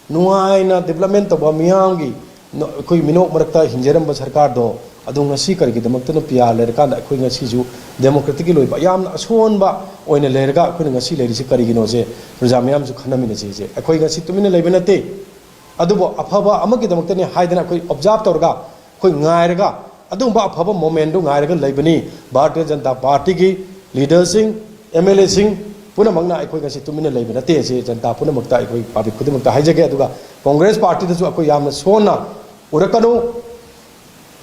ꯅꯨꯡꯉꯥꯏꯅ development ꯇꯧꯕ, ꯃꯤꯌꯥꯝꯒꯤ ꯅ-, ꯑꯩꯈꯣꯏ ꯃꯤꯅꯣꯛ ꯃꯔꯛꯇ ꯍꯤꯡꯖꯔꯝꯕ ꯁꯔꯀꯥꯔꯗꯣ, ꯑꯗꯣ ꯉꯁꯤ ꯀꯔꯤꯒꯤꯗꯃꯛꯇꯅꯣ PR ꯂꯩꯔꯀꯥꯟꯗ ꯑꯩꯈꯣꯏ ꯉꯁꯤꯁꯨ democraticꯀꯤ ꯂꯣꯏꯕ ꯌꯥꯝꯅ ꯑꯁꯣꯟꯕ ꯑꯣꯏꯅ ꯂꯩꯔꯒ ꯑꯩꯈꯣꯏꯅ ꯉꯁꯤ ꯂꯩꯔꯤꯁꯤ ꯀꯔꯤꯒꯤꯅꯣꯁꯦ ꯄ꯭ꯔꯖꯥ ꯃꯌꯥꯝꯁꯨ ꯈꯟꯅꯃꯤꯟꯅꯁꯤ꯫ ꯑꯩꯈꯣꯏ ꯉꯁꯤ ꯇꯨꯃꯤꯟꯅ ꯂꯩꯕ ꯅꯠꯇꯦ, ꯑꯗꯨꯕꯨ ꯑꯐꯕ ꯑꯃꯒꯤꯗꯃꯛꯇꯅꯤ ꯍꯥꯏꯗꯅ ꯑꯩꯈꯣꯏ observe ꯇꯧꯔꯒ, ꯑꯩꯈꯣꯏ ꯉꯥꯏꯔꯒ, ꯑꯗꯨꯒꯨꯝꯕ ꯑꯐꯕ momentꯗꯨ ꯉꯥꯏꯔꯒ ꯂꯩꯕꯅꯤ꯫ ꯚꯥꯔꯇꯤꯌ ꯖꯅꯇꯥ ꯄꯥꯔꯇꯤꯒꯤ leaderꯁꯤꯡ, MLAꯁꯤꯡ ꯄꯨꯝꯅꯃꯛꯅ ꯑꯩꯈꯣꯏ ꯉꯁꯤ ꯇꯨꯃꯤꯟꯅ ꯂꯩꯕ ꯅꯠꯇꯦ꯫ ꯑꯁꯤ ꯖꯅꯇꯥ ꯄꯨꯝꯅꯃꯛꯇ, ꯑꯩꯈꯣꯏ public ꯈꯨꯗꯤꯡꯃꯛꯇ ꯍꯥꯏꯖꯒꯦ꯫ ꯑꯗꯨꯒ ꯀꯪꯒ꯭ꯔꯦꯁ ꯄꯥꯔꯇꯤꯗꯁꯨ ꯑꯩꯈꯣꯏ ꯌꯥꯝꯅ ꯁꯣꯟꯅ ꯎꯔꯛꯀꯅꯨ꯫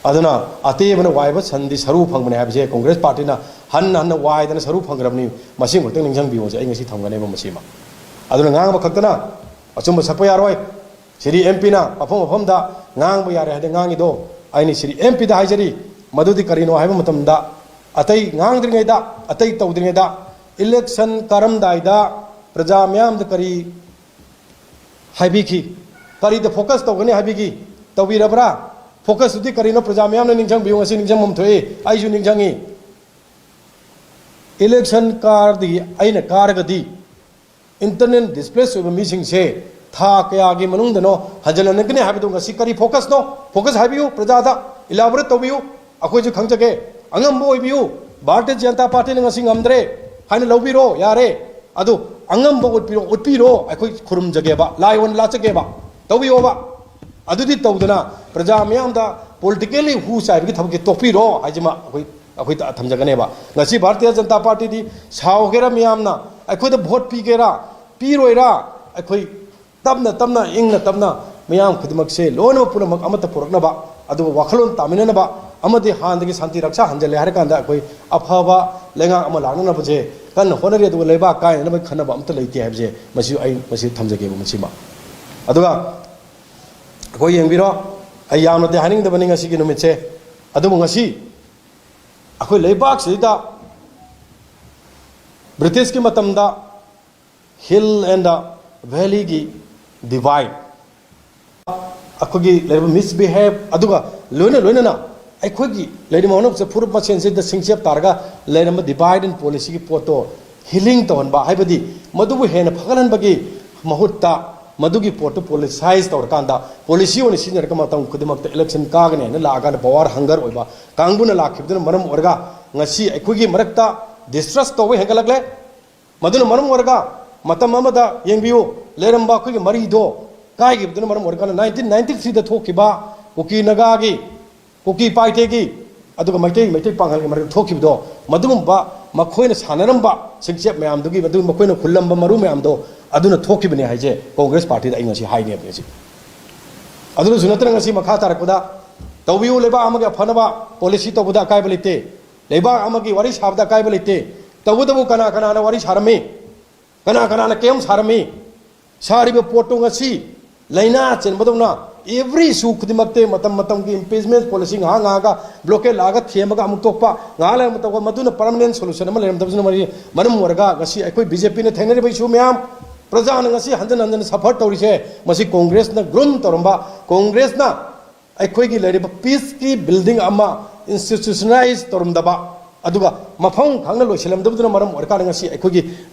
ꯑꯗꯨꯅ ꯑꯇꯦꯕꯅ ꯋꯥꯏꯕ ꯁꯟꯗꯤ ꯁꯔꯨ ꯐꯪꯕꯅꯦ ꯍꯥꯏꯕꯁꯦ ꯀꯪꯒ꯭ꯔꯦꯁ ꯄꯥꯔꯇꯤꯅ ꯍꯟꯅ ꯍꯟꯅ ꯋꯥꯏꯗꯅ ꯁꯔꯨ ꯐꯪꯈ꯭ꯔꯕꯅꯤ꯫ ꯃꯁꯤ ꯈꯛꯇꯪ ꯅꯤꯡꯁꯤꯡꯕꯤꯌꯣꯁꯦ ꯑꯩ ꯉꯁꯤ ꯊꯝꯒꯅꯦꯕ ꯃꯁꯤꯃ꯫ ꯑꯗꯨꯅ ꯉꯥꯡꯕ ꯈꯛꯇꯅ ꯑꯆꯨꯝꯕ ꯁꯛꯄ ꯌꯥꯔꯣꯏ꯫ ꯁꯤꯗꯤ MPꯅ ꯃꯐꯝ ꯃꯐꯝꯗ ꯉꯥꯡꯕ ꯌꯥꯔꯦ ꯍꯥꯏꯗꯤ ꯉꯥꯡꯉꯤꯗꯣ, ꯑꯩꯅ ꯁꯤꯗꯤ MPꯗ ꯍꯥꯏꯖꯔꯤ꯫ ꯃꯗꯨꯗꯤ ꯀꯔꯤꯅꯣ ꯍꯥꯏꯕ ꯃꯇꯝꯗ, ꯑꯇꯩ ꯉꯥꯡꯗ꯭ꯔꯤꯉꯩꯗ, ꯑꯇꯩ ꯇꯧꯗ꯭ꯔꯤꯉꯩꯗ, election ꯀꯥꯔꯝꯗꯥꯏꯗ ꯄ꯭ꯔꯖꯥ ꯃꯤꯌꯥꯝꯗ ꯀꯔꯤ ꯍꯥꯏꯕꯤꯈꯤ? ꯀꯔꯤꯗ focus ꯇꯧꯒꯅꯤ ꯍꯥꯏꯕꯤꯈꯤ? ꯇꯧꯕꯤꯔꯕ꯭ꯔꯥ? Focusꯇꯨꯗꯤ ꯀꯔꯤꯅꯣ? ꯄ꯭ꯔꯖꯥ ꯃꯤꯌꯥꯝꯅ ꯅꯤꯡꯁꯤꯡꯕꯤꯌꯨ, ꯉꯁꯤ ꯅꯤꯡꯁꯤꯡꯐꯝ ꯊꯣꯛꯏ, ꯑꯩꯁꯨ ꯅꯤꯡꯁꯤꯡꯉꯤ꯫ Election ꯀꯥꯔꯗꯤ, ꯑꯩꯅ ꯀꯥꯔꯒꯗꯤ, internal displace ꯑꯣꯏꯕ ꯃꯤꯁꯤꯡꯁꯦ ꯊꯥ ꯀꯌꯥꯒꯤ ꯃꯅꯨꯡꯗꯅꯣ ꯍꯟꯖꯤꯜꯍꯟꯒꯅꯤ ꯍꯥꯏꯕꯗꯨ ꯉꯁꯤ ꯀꯔꯤ ꯐꯣꯀꯁꯅꯣ? ꯐꯣꯀꯁ ꯍꯥꯏꯕꯤꯌꯨ, ꯄ꯭ꯔꯖꯥꯗ ꯏꯂꯥꯕꯣꯔꯦꯠ ꯇꯧꯕꯤꯌꯨ꯫ ꯑꯩꯈꯣꯏꯁꯨ ꯈꯪꯖꯒꯦ꯫ ꯑꯉꯝꯕ ꯑꯣꯏꯕꯤꯌꯨ꯫ ꯚꯥꯔꯇꯤꯌ ꯖꯅꯇꯥ ꯄꯥꯔꯇꯤꯅ ꯉꯁꯤ ꯉꯝꯗ꯭ꯔꯦ ꯍꯥꯏꯅ ꯂꯧꯕꯤꯔꯣ, ꯌꯥꯔꯦ꯫ ꯑꯗꯨ ꯑꯉꯝꯕ ꯎꯠꯄꯤꯔꯣ, ꯎꯠꯄꯤꯔꯣ꯫ ꯑꯩꯈꯣꯏ ꯈꯨꯔꯨꯝꯖꯒꯦꯕ, ꯂꯥꯏ ꯑꯣꯏꯅ ꯂꯥꯠꯆꯒꯦꯕ, ꯇꯧꯕꯤꯌꯣꯕ꯫ ꯑꯗꯨꯗꯤ ꯇꯧꯗꯅ ꯄ꯭ꯔꯖꯥ ꯃꯤꯌꯥꯝꯗ ꯄꯣꯂꯤꯇꯤꯀꯦꯜꯂꯤ ꯍꯨ ꯆꯥꯏꯕꯒꯤ ꯊꯕꯛꯁꯦ ꯇꯣꯛꯄꯤꯔꯣ ꯍꯥꯏꯁꯤꯃ ꯑꯩꯈꯣꯏ, ꯑꯩꯈꯣꯏ ꯊꯝꯖꯒꯅꯦꯕ꯫ ꯉꯁꯤ ꯚꯥꯔꯇꯤꯌ ꯖꯅꯇꯥ ꯄꯥꯔꯇꯤꯗꯤ ꯁꯥꯎꯒꯦꯔꯥ, ꯃꯤꯌꯥꯝꯅ ꯑꯩꯈꯣꯏꯗ ꯚꯣꯠ ꯄꯤꯒꯦꯔꯥ ꯄꯤꯔꯣꯏꯔꯥ, ꯑꯩꯈꯣꯏ ꯇꯞꯅ ꯇꯞꯅ, ꯏꯪꯅ ꯇꯞꯅ ꯃꯤꯌꯥꯝ ꯈꯨꯗꯤꯡꯃꯛꯁꯦ ꯂꯣꯏꯅꯃꯛ ꯄꯨꯝꯅꯃꯛ ꯑꯃꯠꯇ ꯄꯨꯔꯛꯅꯕ, ꯑꯗꯨꯒ ꯋꯥꯈꯜꯂꯣꯟ ꯇꯥꯃꯤꯟꯅꯅꯕ, ꯑꯃꯗꯤ ꯍꯥꯟꯅꯗꯒꯤ ꯁꯥꯟꯇꯤ ꯔꯛꯁꯥ ꯍꯟꯖꯤꯜꯂꯦ ꯍꯥꯏꯔ ꯀꯥꯟꯗ ꯑꯩꯈꯣꯏ ꯑꯐꯕ ꯂꯩꯉꯥꯛ ꯑꯃ ꯂꯥꯛꯅꯅꯕꯁꯦ ꯀꯟꯅ ꯍꯣꯠꯅꯔꯤ, ꯑꯗꯨꯒ ꯂꯩꯕꯥꯛ ꯀꯥꯏꯅꯅꯕ ꯈꯟꯅꯕ ꯑꯝꯇ ꯂꯩꯇꯦ ꯍꯥꯏꯕꯁꯦ ꯃꯁꯤ ꯑꯩ ꯃꯁꯤ ꯊꯝꯖꯒꯦꯕ꯫ ꯃꯁꯤꯃ ꯑꯗꯨꯒ ꯑꯩꯈꯣꯏ ꯌꯦꯡꯕꯤꯔꯣ, ꯑꯩ ꯌꯥꯝꯅꯗꯤ ꯍꯥꯏꯅꯤꯡꯗꯕꯅꯤ ꯉꯁꯤꯒꯤ ꯅꯨꯃꯤꯠꯁꯦ, ꯑꯗꯨꯕꯨ ꯉꯁꯤ ꯑꯩꯈꯣꯏ ꯂꯩꯕꯥꯛꯁꯤꯗ ꯕ꯭ꯔꯤꯇꯤꯁꯀꯤ ꯃꯇꯝꯗ ꯍꯤꯜ ꯑꯦꯟ ꯚꯦꯂꯤꯒꯤ ꯗꯤꯚꯥꯏꯠ, ꯑꯩꯈꯣꯏꯒꯤ ꯂꯩꯔꯤꯕ ꯃꯤꯁꯕꯤꯍꯦꯕ, ꯑꯗꯨꯒ ꯂꯣꯏꯅ ꯂꯣꯏꯅꯅ ꯑꯩꯈꯣꯏꯒꯤ ꯂꯩꯔꯤꯕ ꯃꯅꯨꯡꯁꯦ ꯐꯨꯔꯨꯞ ꯃꯁꯦꯟꯁꯤꯗ ꯁꯤꯡꯆꯦꯞ ꯇꯥꯔꯒ ꯂꯩꯔꯝꯕ ꯗꯤꯚꯥꯏꯠ ꯑꯦꯟ ꯄꯣꯂꯤꯁꯤꯒꯤ ꯄꯣꯠꯇꯣ ꯍꯤꯂꯤꯡ ꯇꯧꯍꯟꯕ, ꯍꯥꯏꯕꯗꯤ ꯃꯗꯨꯕꯨ ꯍꯦꯟꯅ ꯐꯒꯠꯍꯟꯕꯒꯤ ꯃꯍꯨꯠꯇ ꯃꯗꯨꯒꯤ ꯄꯣꯠꯇꯨ ꯄꯣꯂꯤꯁꯥꯏꯁ ꯇꯧꯔꯀꯥꯟꯗ, ꯄꯣꯂꯤꯁꯤ ꯑꯣꯏꯅ ꯁꯤꯖꯤꯟꯅꯔꯒ ꯃꯇꯝ ꯈꯨꯗꯤꯡꯃꯛꯇ ꯏꯂꯦꯛꯁꯟ ꯀꯥꯒꯅꯤ ꯍꯥꯏꯅ ꯂꯥꯛꯑꯀꯥꯟꯗ ꯄꯋꯥꯔ ꯍꯪꯒꯔ ꯑꯣꯏꯕ ꯀꯥꯡꯕꯨꯅ ꯂꯥꯛꯈꯤꯕꯗꯨꯅ ꯃꯔꯝ ꯑꯣꯏꯔꯒ ꯉꯁꯤ ꯑꯩꯈꯣꯏꯒꯤ ꯃꯔꯛꯇ ꯗꯤꯁꯇ꯭ꯔꯁ ꯇꯧꯕ ꯍꯦꯟꯒꯠꯂꯛꯂꯦ꯫ ꯃꯗꯨꯅ ꯃꯔꯝ ꯑꯣꯏꯔꯒ ꯃꯇꯝ ꯑꯃꯗ ꯌꯦꯡꯕꯤꯌꯨ, ꯂꯩꯔꯝꯕ ꯑꯩꯈꯣꯏꯒꯤ ꯃꯔꯤꯗꯣ ꯀꯥꯏꯈꯤꯕꯗꯨꯅ ꯃꯔꯝ ꯑꯣꯏꯔꯀꯥꯟꯗ ꯅꯥꯏꯟꯇꯤꯟ ꯅꯥꯏꯟꯇꯤ ꯊ꯭ꯔꯤꯗ ꯊꯣꯛꯈꯤꯕ ꯀꯨꯀꯤ ꯅꯥꯒꯥꯒꯤ, ꯀꯨꯀꯤ ꯄꯥꯏꯊꯦꯒꯤ, ꯑꯗꯨꯒ ꯃꯩꯇꯩ, ꯃꯩꯇꯩ ꯄꯥꯉꯜꯒꯤ ꯃꯔꯛꯇ ꯊꯣꯛꯈꯤꯕꯗꯣ, ꯃꯗꯨꯒꯨꯝꯕ ꯃꯈꯣꯏꯅ ꯁꯥꯟꯅꯔꯝꯕ ꯁꯤꯡꯆꯦꯞ ꯃꯌꯥꯝꯗꯨꯒꯤ, ꯃꯗꯨ ꯃꯈꯣꯏꯅ ꯍꯨꯜꯂꯝꯕ ꯃꯔꯨ ꯃꯌꯥꯝꯗꯣ ꯑꯗꯨꯅ ꯊꯣꯛꯈꯤꯕꯅꯤ ꯍꯥꯏꯁꯦ ꯀꯣꯡꯒ꯭ꯔꯦꯁ ꯄꯥꯔꯇꯤꯗ ꯑꯩ ꯉꯁꯤ ꯍꯥꯏꯅꯦꯕ ꯉꯁꯤ꯫ ꯑꯗꯨꯅꯁꯨ ꯅꯠꯇꯅ ꯉꯁꯤ ꯃꯈꯥ ꯇꯥꯔꯛꯄꯗ ꯇꯧꯕꯤꯌꯨ, ꯂꯩꯕꯥꯛ ꯑꯃꯒꯤ ꯑꯐꯅꯕ ꯄꯣꯂꯤꯁꯤ ꯇꯧꯕꯗ ꯑꯀꯥꯏꯕ ꯂꯩꯇꯦ, ꯂꯩꯕꯥꯛ ꯑꯃꯒꯤ ꯋꯥꯔꯤ ꯁꯥꯕꯗ ꯑꯀꯥꯏꯕ ꯂꯩꯇꯦ꯫ ꯇꯧꯕꯇꯕꯨ ꯀꯅꯥ ꯀꯅꯥꯅ ꯋꯥꯔꯤ ꯁꯥꯔꯝꯃꯤ? ꯀꯅꯥ ꯀꯅꯥꯅ ꯀꯩꯝ ꯁꯥꯔꯝꯃꯤ? ꯁꯥꯔꯤꯕ ꯄꯣꯠꯇꯨ ꯉꯁꯤ ꯂꯥꯏꯅꯥ ꯆꯦꯟꯕꯗꯧꯅ every issue ꯈꯨꯗꯤꯡꯃꯛꯇꯤ ꯃꯇꯝ ꯃꯇꯝꯒꯤ impeachment policy ꯉꯥꯏꯍꯥꯛ ꯉꯥꯏꯍꯥꯛꯀ blockade ꯂꯥꯛꯑꯒ ꯊꯦꯝꯃꯒ ꯑꯃꯨꯛ ꯇꯣꯛꯄ, ꯉꯥꯏꯍꯥꯛ ꯂꯩꯔꯒ ꯑꯃꯨꯛ ꯇꯧꯕ, ꯃꯗꯨꯅ permanent solution ꯑꯃ ꯂꯩꯔꯝꯗꯕꯁꯤꯅ ꯃꯔꯝ ꯑꯣꯏꯔꯒ ꯉꯁꯤ ꯑꯩꯈꯣꯏ ꯕꯤ ꯖꯦ ꯄꯤꯅ ꯊꯦꯡꯅꯔꯤꯕ issue ꯃꯌꯥꯝ, ꯄ꯭ꯔꯖꯥꯅ ꯉꯁꯤ ꯍꯟꯖꯤꯟ ꯍꯟꯖꯤꯟ suffer ꯇꯧꯔꯤꯁꯦ, ꯃꯁꯤ ꯀꯣꯡꯒ꯭ꯔꯦꯁꯅ groom ꯇꯧꯔꯝꯕ, ꯀꯣꯡꯒ꯭ꯔꯦꯁꯅ ꯑꯩꯈꯣꯏꯒꯤ ꯂꯩꯔꯤꯕ peace ꯀꯤ building ꯑꯃ institutionalize ꯇꯧꯔꯝꯗꯕ, ꯑꯗꯨꯒ ꯃꯐꯝ ꯈꯪꯅ ꯂꯣꯏꯁꯤꯜꯂꯝꯗꯕꯗꯨꯅ ꯃꯔꯝ ꯑꯣꯏꯔꯀꯥꯟꯗ ꯉꯁꯤ ꯑꯩꯈꯣꯏꯒꯤ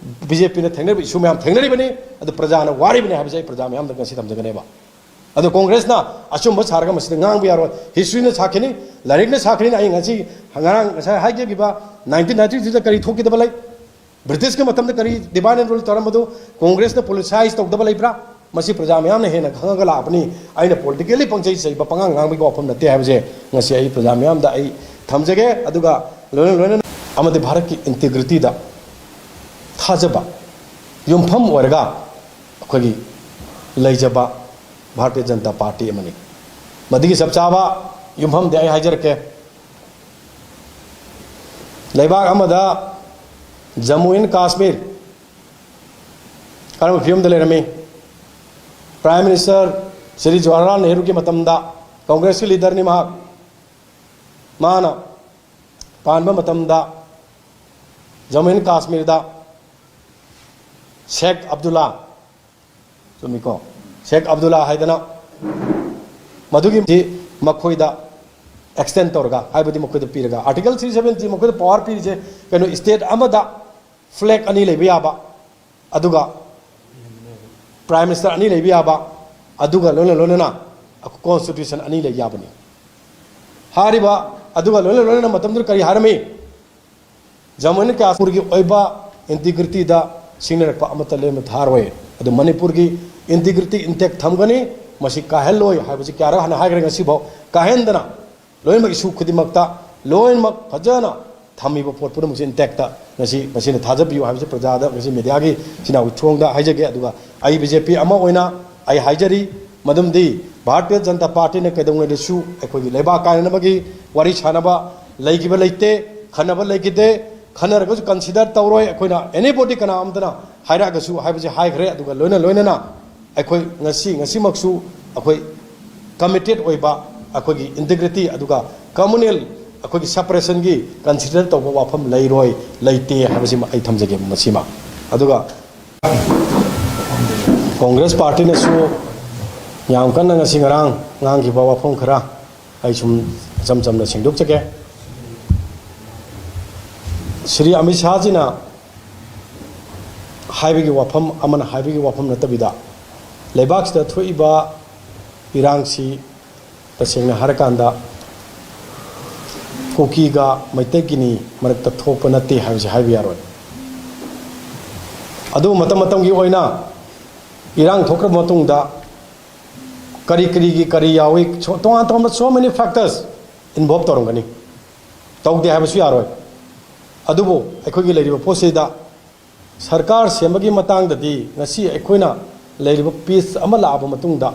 ꯕꯤ ꯖꯦ ꯄꯤꯅ ꯊꯦꯡꯅꯔꯤꯕ ꯏꯁꯨ ꯃꯌꯥꯝ ꯊꯦꯡꯅꯔꯤꯕꯅꯤ꯫ ꯑꯗꯨ ꯄ꯭ꯔꯖꯥꯅ ꯋꯥꯔꯤꯕꯅꯤ ꯍꯥꯏꯕꯁꯦ ꯑꯩ ꯄ꯭ꯔꯖꯥ ꯃꯌꯥꯝꯗ ꯉꯁꯤ ꯊꯝꯖꯒꯅꯦꯕ꯫ ꯑꯗꯣ ꯀꯣꯡꯒ꯭ꯔꯦꯁꯅ ꯑꯆꯨꯝꯕ ꯁꯥꯔꯒ ꯃꯁꯤꯗ ꯉꯥꯡꯕ ꯌꯥꯔꯣꯏ꯫ ꯍꯤꯁꯇ꯭ꯔꯤꯅ ꯁꯥꯈꯤꯅꯤ, ꯂꯥꯏꯔꯤꯛꯅ ꯁꯥꯈꯤꯅꯤ꯫ ꯑꯩ ꯉꯁꯤ, ꯉꯔꯥꯡ, ꯉꯁꯥꯏ ꯍꯥꯏꯖꯈꯤꯕ ꯅꯥꯏꯟꯇꯤꯟ ꯅꯥꯏꯟꯇꯤ ꯊ꯭ꯔꯤꯗ ꯀꯔꯤ ꯊꯣꯛꯈꯤꯗꯕ ꯂꯩ? ꯕ꯭ꯔꯤꯇꯤꯁꯀꯤ ꯃꯇꯝꯗ ꯀꯔꯤ divide and rule ꯇꯧꯔꯝꯕꯗꯨ ꯀꯣꯡꯒ꯭ꯔꯦꯁꯅ politicize ꯇꯧꯗꯕ ꯂꯩꯕ꯭ꯔꯥ? ꯃꯁꯤ ꯄ꯭ꯔꯖꯥ ꯃꯌꯥꯝꯅ ꯍꯦꯟꯅ ꯈꯪꯉꯒ ꯂꯥꯛꯄꯅꯤ꯫ ꯑꯩꯅ politically ꯄꯪꯆꯩ ꯆꯩꯕ, ꯄꯉꯥꯡ ꯉꯥꯡꯕꯒꯤ ꯋꯥꯐꯝ ꯅꯠꯇꯦ ꯍꯥꯏꯕꯁꯦ ꯉꯁꯤ ꯑꯩ ꯄ꯭ꯔꯖꯥ ꯃꯌꯥꯝꯗ ꯑꯩ ꯊꯝꯖꯒꯦ꯫ ꯑꯗꯨꯒ ꯂꯣꯏꯅ ꯂꯣꯏꯅꯅ ꯑꯃꯗꯤ ꯚꯥꯔꯠꯀꯤ integrityꯗ ꯊꯥꯖꯕ ꯌꯨꯝꯐꯝ ꯑꯣꯏꯔꯒ ꯑꯩꯈꯣꯏꯒꯤ ꯂꯩꯖꯕ ꯚꯥꯔꯇꯤꯌ ꯖꯅꯇꯥ ꯄꯥꯔꯇꯤ ꯑꯃꯅꯤ꯫ ꯃꯗꯨꯒꯤ ꯆꯞ ꯆꯥꯕ ꯌꯨꯝꯐꯝꯗꯤ ꯑꯩ ꯍꯥꯏꯖꯔꯛꯀꯦ꯫ ꯂꯩꯕꯥꯛ ꯑꯃꯗ ꯖꯝꯃꯨ ꯑꯦꯟ ꯀꯥꯁꯃꯤꯔ ꯀꯔꯝꯕ ꯐꯤꯕꯝꯗ ꯂꯩꯔꯝꯃꯤ? Prime Minister ꯁ꯭ꯔꯤ ꯖꯋꯥꯍꯔꯂꯥꯜ ꯅꯦꯍꯔꯨꯒꯤ ꯃꯇꯝꯗ, ꯀꯣꯡꯒ꯭ꯔꯦꯁꯀꯤ leaderꯅꯤ ꯃꯍꯥꯛ, ꯃꯥꯅ ꯄꯥꯟꯕ ꯃꯇꯝꯗ ꯖꯝꯃꯨ ꯑꯦꯟ ꯀꯥꯁꯃꯤꯔꯗ ꯁꯦꯈ ꯑꯕꯗꯨꯜꯂꯥ, ꯆꯨꯝꯃꯤꯀꯣ, ꯁꯦꯈ ꯑꯕꯗꯨꯜꯂꯥ ꯍꯥꯏꯗꯅ, ꯃꯗꯨꯒꯤ ꯃꯈꯣꯏꯗ extend ꯇꯧꯔꯒ, ꯍꯥꯏꯕꯗꯤ ꯃꯈꯣꯏꯗ ꯄꯤꯔꯒ, Article three seventy ꯃꯈꯣꯏꯗ power ꯄꯤꯔꯤꯁꯦ ꯀꯩꯅꯣ, state ꯑꯃꯗ flag ꯑꯅꯤ ꯂꯩꯕ ꯌꯥꯕ, ꯑꯗꯨꯒ Prime Minister ꯑꯅꯤ ꯂꯩꯕ ꯌꯥꯕ, ꯑꯗꯨꯒ ꯂꯣꯏꯅ ꯂꯣꯏꯅꯅ constitution ꯑꯅꯤ ꯂꯩ ꯌꯥꯕꯅꯤ꯫ ꯍꯥꯏꯔꯤꯕ ꯑꯗꯨꯒ ꯂꯣꯏꯅ ꯂꯣꯏꯅꯅ ꯃꯇꯝꯗꯨꯗ ꯀꯔꯤ ꯍꯥꯏꯔꯝꯃꯤ? ꯖꯝꯃꯨ ꯑꯦꯟ ꯀꯥꯁꯃꯤꯔꯒꯤ ꯑꯣꯏꯕ integrityꯗ ꯁꯤꯡꯅꯔꯛꯄ ꯑꯃꯠꯇ ꯂꯦꯝꯅ ꯊꯥꯔꯣꯏ꯫ ꯑꯗꯨ ꯃꯅꯤꯄꯨꯔꯒꯤ integrity intact ꯊꯝꯒꯅꯤ, ꯃꯁꯤ ꯀꯥꯏꯍꯜꯂꯣꯏ ꯍꯥꯏꯕꯁꯤ ꯀꯌꯥꯔꯛ ꯍꯥꯟꯅ ꯍꯥꯏꯈ꯭ꯔꯦ꯫ ꯉꯁꯤꯐꯥꯎ ꯀꯥꯏꯍꯟꯗꯅ ꯂꯣꯏꯅꯃꯛ issue ꯈꯨꯗꯤꯡꯃꯛꯇ ꯂꯣꯏꯅꯃꯛ ꯐꯖꯅ ꯊꯝꯃꯤꯕ ꯄꯣꯠ ꯄꯨꯝꯅꯃꯛꯁꯦ intactꯇ ꯉꯁꯤ ꯃꯁꯤꯅ ꯊꯥꯖꯕꯤꯌꯨ ꯍꯥꯏꯕꯁꯤ ꯄ꯭ꯔꯖꯥꯗ ꯉꯁꯤ mediaꯒꯤ ꯏꯆꯤꯟ ꯏꯅꯥꯎꯒꯤ ꯊꯣꯡꯗ ꯍꯥꯏꯖꯒꯦ꯫ ꯑꯗꯨꯒ ꯑꯩ ꯕꯤ ꯖꯦ ꯄꯤ ꯑꯃ ꯑꯣꯏꯅ ꯑꯩ ꯍꯥꯏꯖꯔꯤ, ꯃꯗꯨꯝꯗꯤ ꯚꯥꯔꯇꯤꯌ ꯖꯅꯇꯥ ꯄꯥꯔꯇꯤꯅ ꯀꯩꯗꯧꯉꯩꯗꯁꯨ ꯑꯩꯈꯣꯏꯒꯤ ꯂꯩꯕꯥꯛ ꯀꯥꯏꯅꯅꯕꯒꯤ ꯋꯥꯔꯤ ꯁꯥꯅꯕ ꯂꯩꯈꯤꯕ ꯂꯩꯇꯦ, ꯈꯟꯅꯕ ꯂꯩꯈꯤꯗꯦ, ꯈꯟꯅꯔꯒꯁꯨ consider ꯇꯧꯔꯣꯏ꯫ ꯑꯩꯈꯣꯏꯅ anybody ꯀꯅꯥ ꯑꯃꯇꯅ ꯍꯥꯏꯔꯛꯑꯒꯁꯨ ꯍꯥꯏꯕꯁꯦ ꯍꯥꯏꯈ꯭ꯔꯦ꯫ ꯑꯗꯨꯒ ꯂꯣꯏꯅ ꯂꯣꯏꯅꯅ ꯑꯩꯈꯣꯏ ꯉꯁꯤ, ꯉꯁꯤꯃꯛꯁꯨ ꯑꯩꯈꯣꯏ committed ꯑꯣꯏꯕ ꯑꯩꯈꯣꯏꯒꯤ integrity ꯑꯗꯨꯒ communal ꯑꯩꯈꯣꯏꯒꯤ separationꯒꯤ consider ꯇꯧꯕ ꯋꯥꯐꯝ ꯂꯩꯔꯣꯏ, ꯂꯩꯇꯦ ꯍꯥꯏꯕꯁꯤꯃ ꯑꯩ ꯊꯝꯖꯒꯦ ꯃꯁꯤꯃ꯫ ꯑꯗꯨꯒ ꯀꯣꯡꯒ꯭ꯔꯦꯁ ꯄꯥꯔꯇꯤꯅꯁꯨ ꯌꯥꯝ ꯀꯟꯅ ꯉꯁꯤ ꯉꯔꯥꯡ ꯉꯥꯡꯈꯤꯕ ꯋꯥꯐꯝ ꯈꯔ ꯑꯩ ꯁꯨꯝ ꯏꯆꯝ ꯆꯝꯅ ꯁꯦꯡꯗꯣꯛꯆꯒꯦ꯫ ꯁ꯭ꯔꯤ ꯑꯃꯤꯠ ꯁꯥꯍꯖꯤꯅ ꯍꯥꯏꯕꯒꯤ ꯋꯥꯐꯝ ꯑꯃꯅ ꯍꯥꯏꯕꯒꯤ ꯋꯥꯐꯝ ꯅꯠꯇꯕꯤꯗ, ꯂꯩꯕꯥꯛꯁꯤꯗ ꯊꯣꯛꯏꯕ ꯏꯔꯥꯡꯁꯤ ꯇꯁꯦꯡꯅ ꯍꯥꯏꯔꯀꯥꯟꯗ ꯀꯨꯀꯤꯒ ꯃꯩꯇꯩꯒꯤꯅꯤ ꯃꯔꯛꯇ ꯊꯣꯛꯄ ꯅꯠꯇꯦ ꯍꯥꯏꯕꯁꯤ ꯍꯥꯏꯕ ꯌꯥꯔꯣꯏ꯫ ꯑꯗꯨ ꯃꯇꯝ ꯃꯇꯝꯒꯤ ꯑꯣꯏꯅ ꯏꯔꯥꯡ ꯊꯣꯛꯈ꯭ꯔꯕ ꯃꯇꯨꯡꯗ ꯀꯔꯤ ꯀꯔꯤꯒꯤ ꯀꯔꯤ ꯌꯥꯎꯏ, so, ꯇꯣꯉꯥꯟ ꯇꯣꯉꯥꯟꯕ so many factors involve ꯇꯧꯔꯝꯒꯅꯤ, ꯇꯧꯗꯦ ꯍꯥꯏꯕꯁꯨ ꯌꯥꯔꯣꯏ꯫ ꯑꯗꯨꯕꯨ ꯑꯩꯈꯣꯏꯒꯤ ꯂꯩꯔꯤꯕ ꯄꯣꯠꯁꯤꯗ ꯁꯔꯀꯥꯔ ꯁꯦꯝꯕꯒꯤ ꯃꯇꯥꯡꯗꯗꯤ ꯉꯁꯤ ꯑꯩꯈꯣꯏꯅ ꯂꯩꯔꯤꯕ peace ꯑꯃ ꯂꯥꯛꯑꯕ ꯃꯇꯨꯡꯗ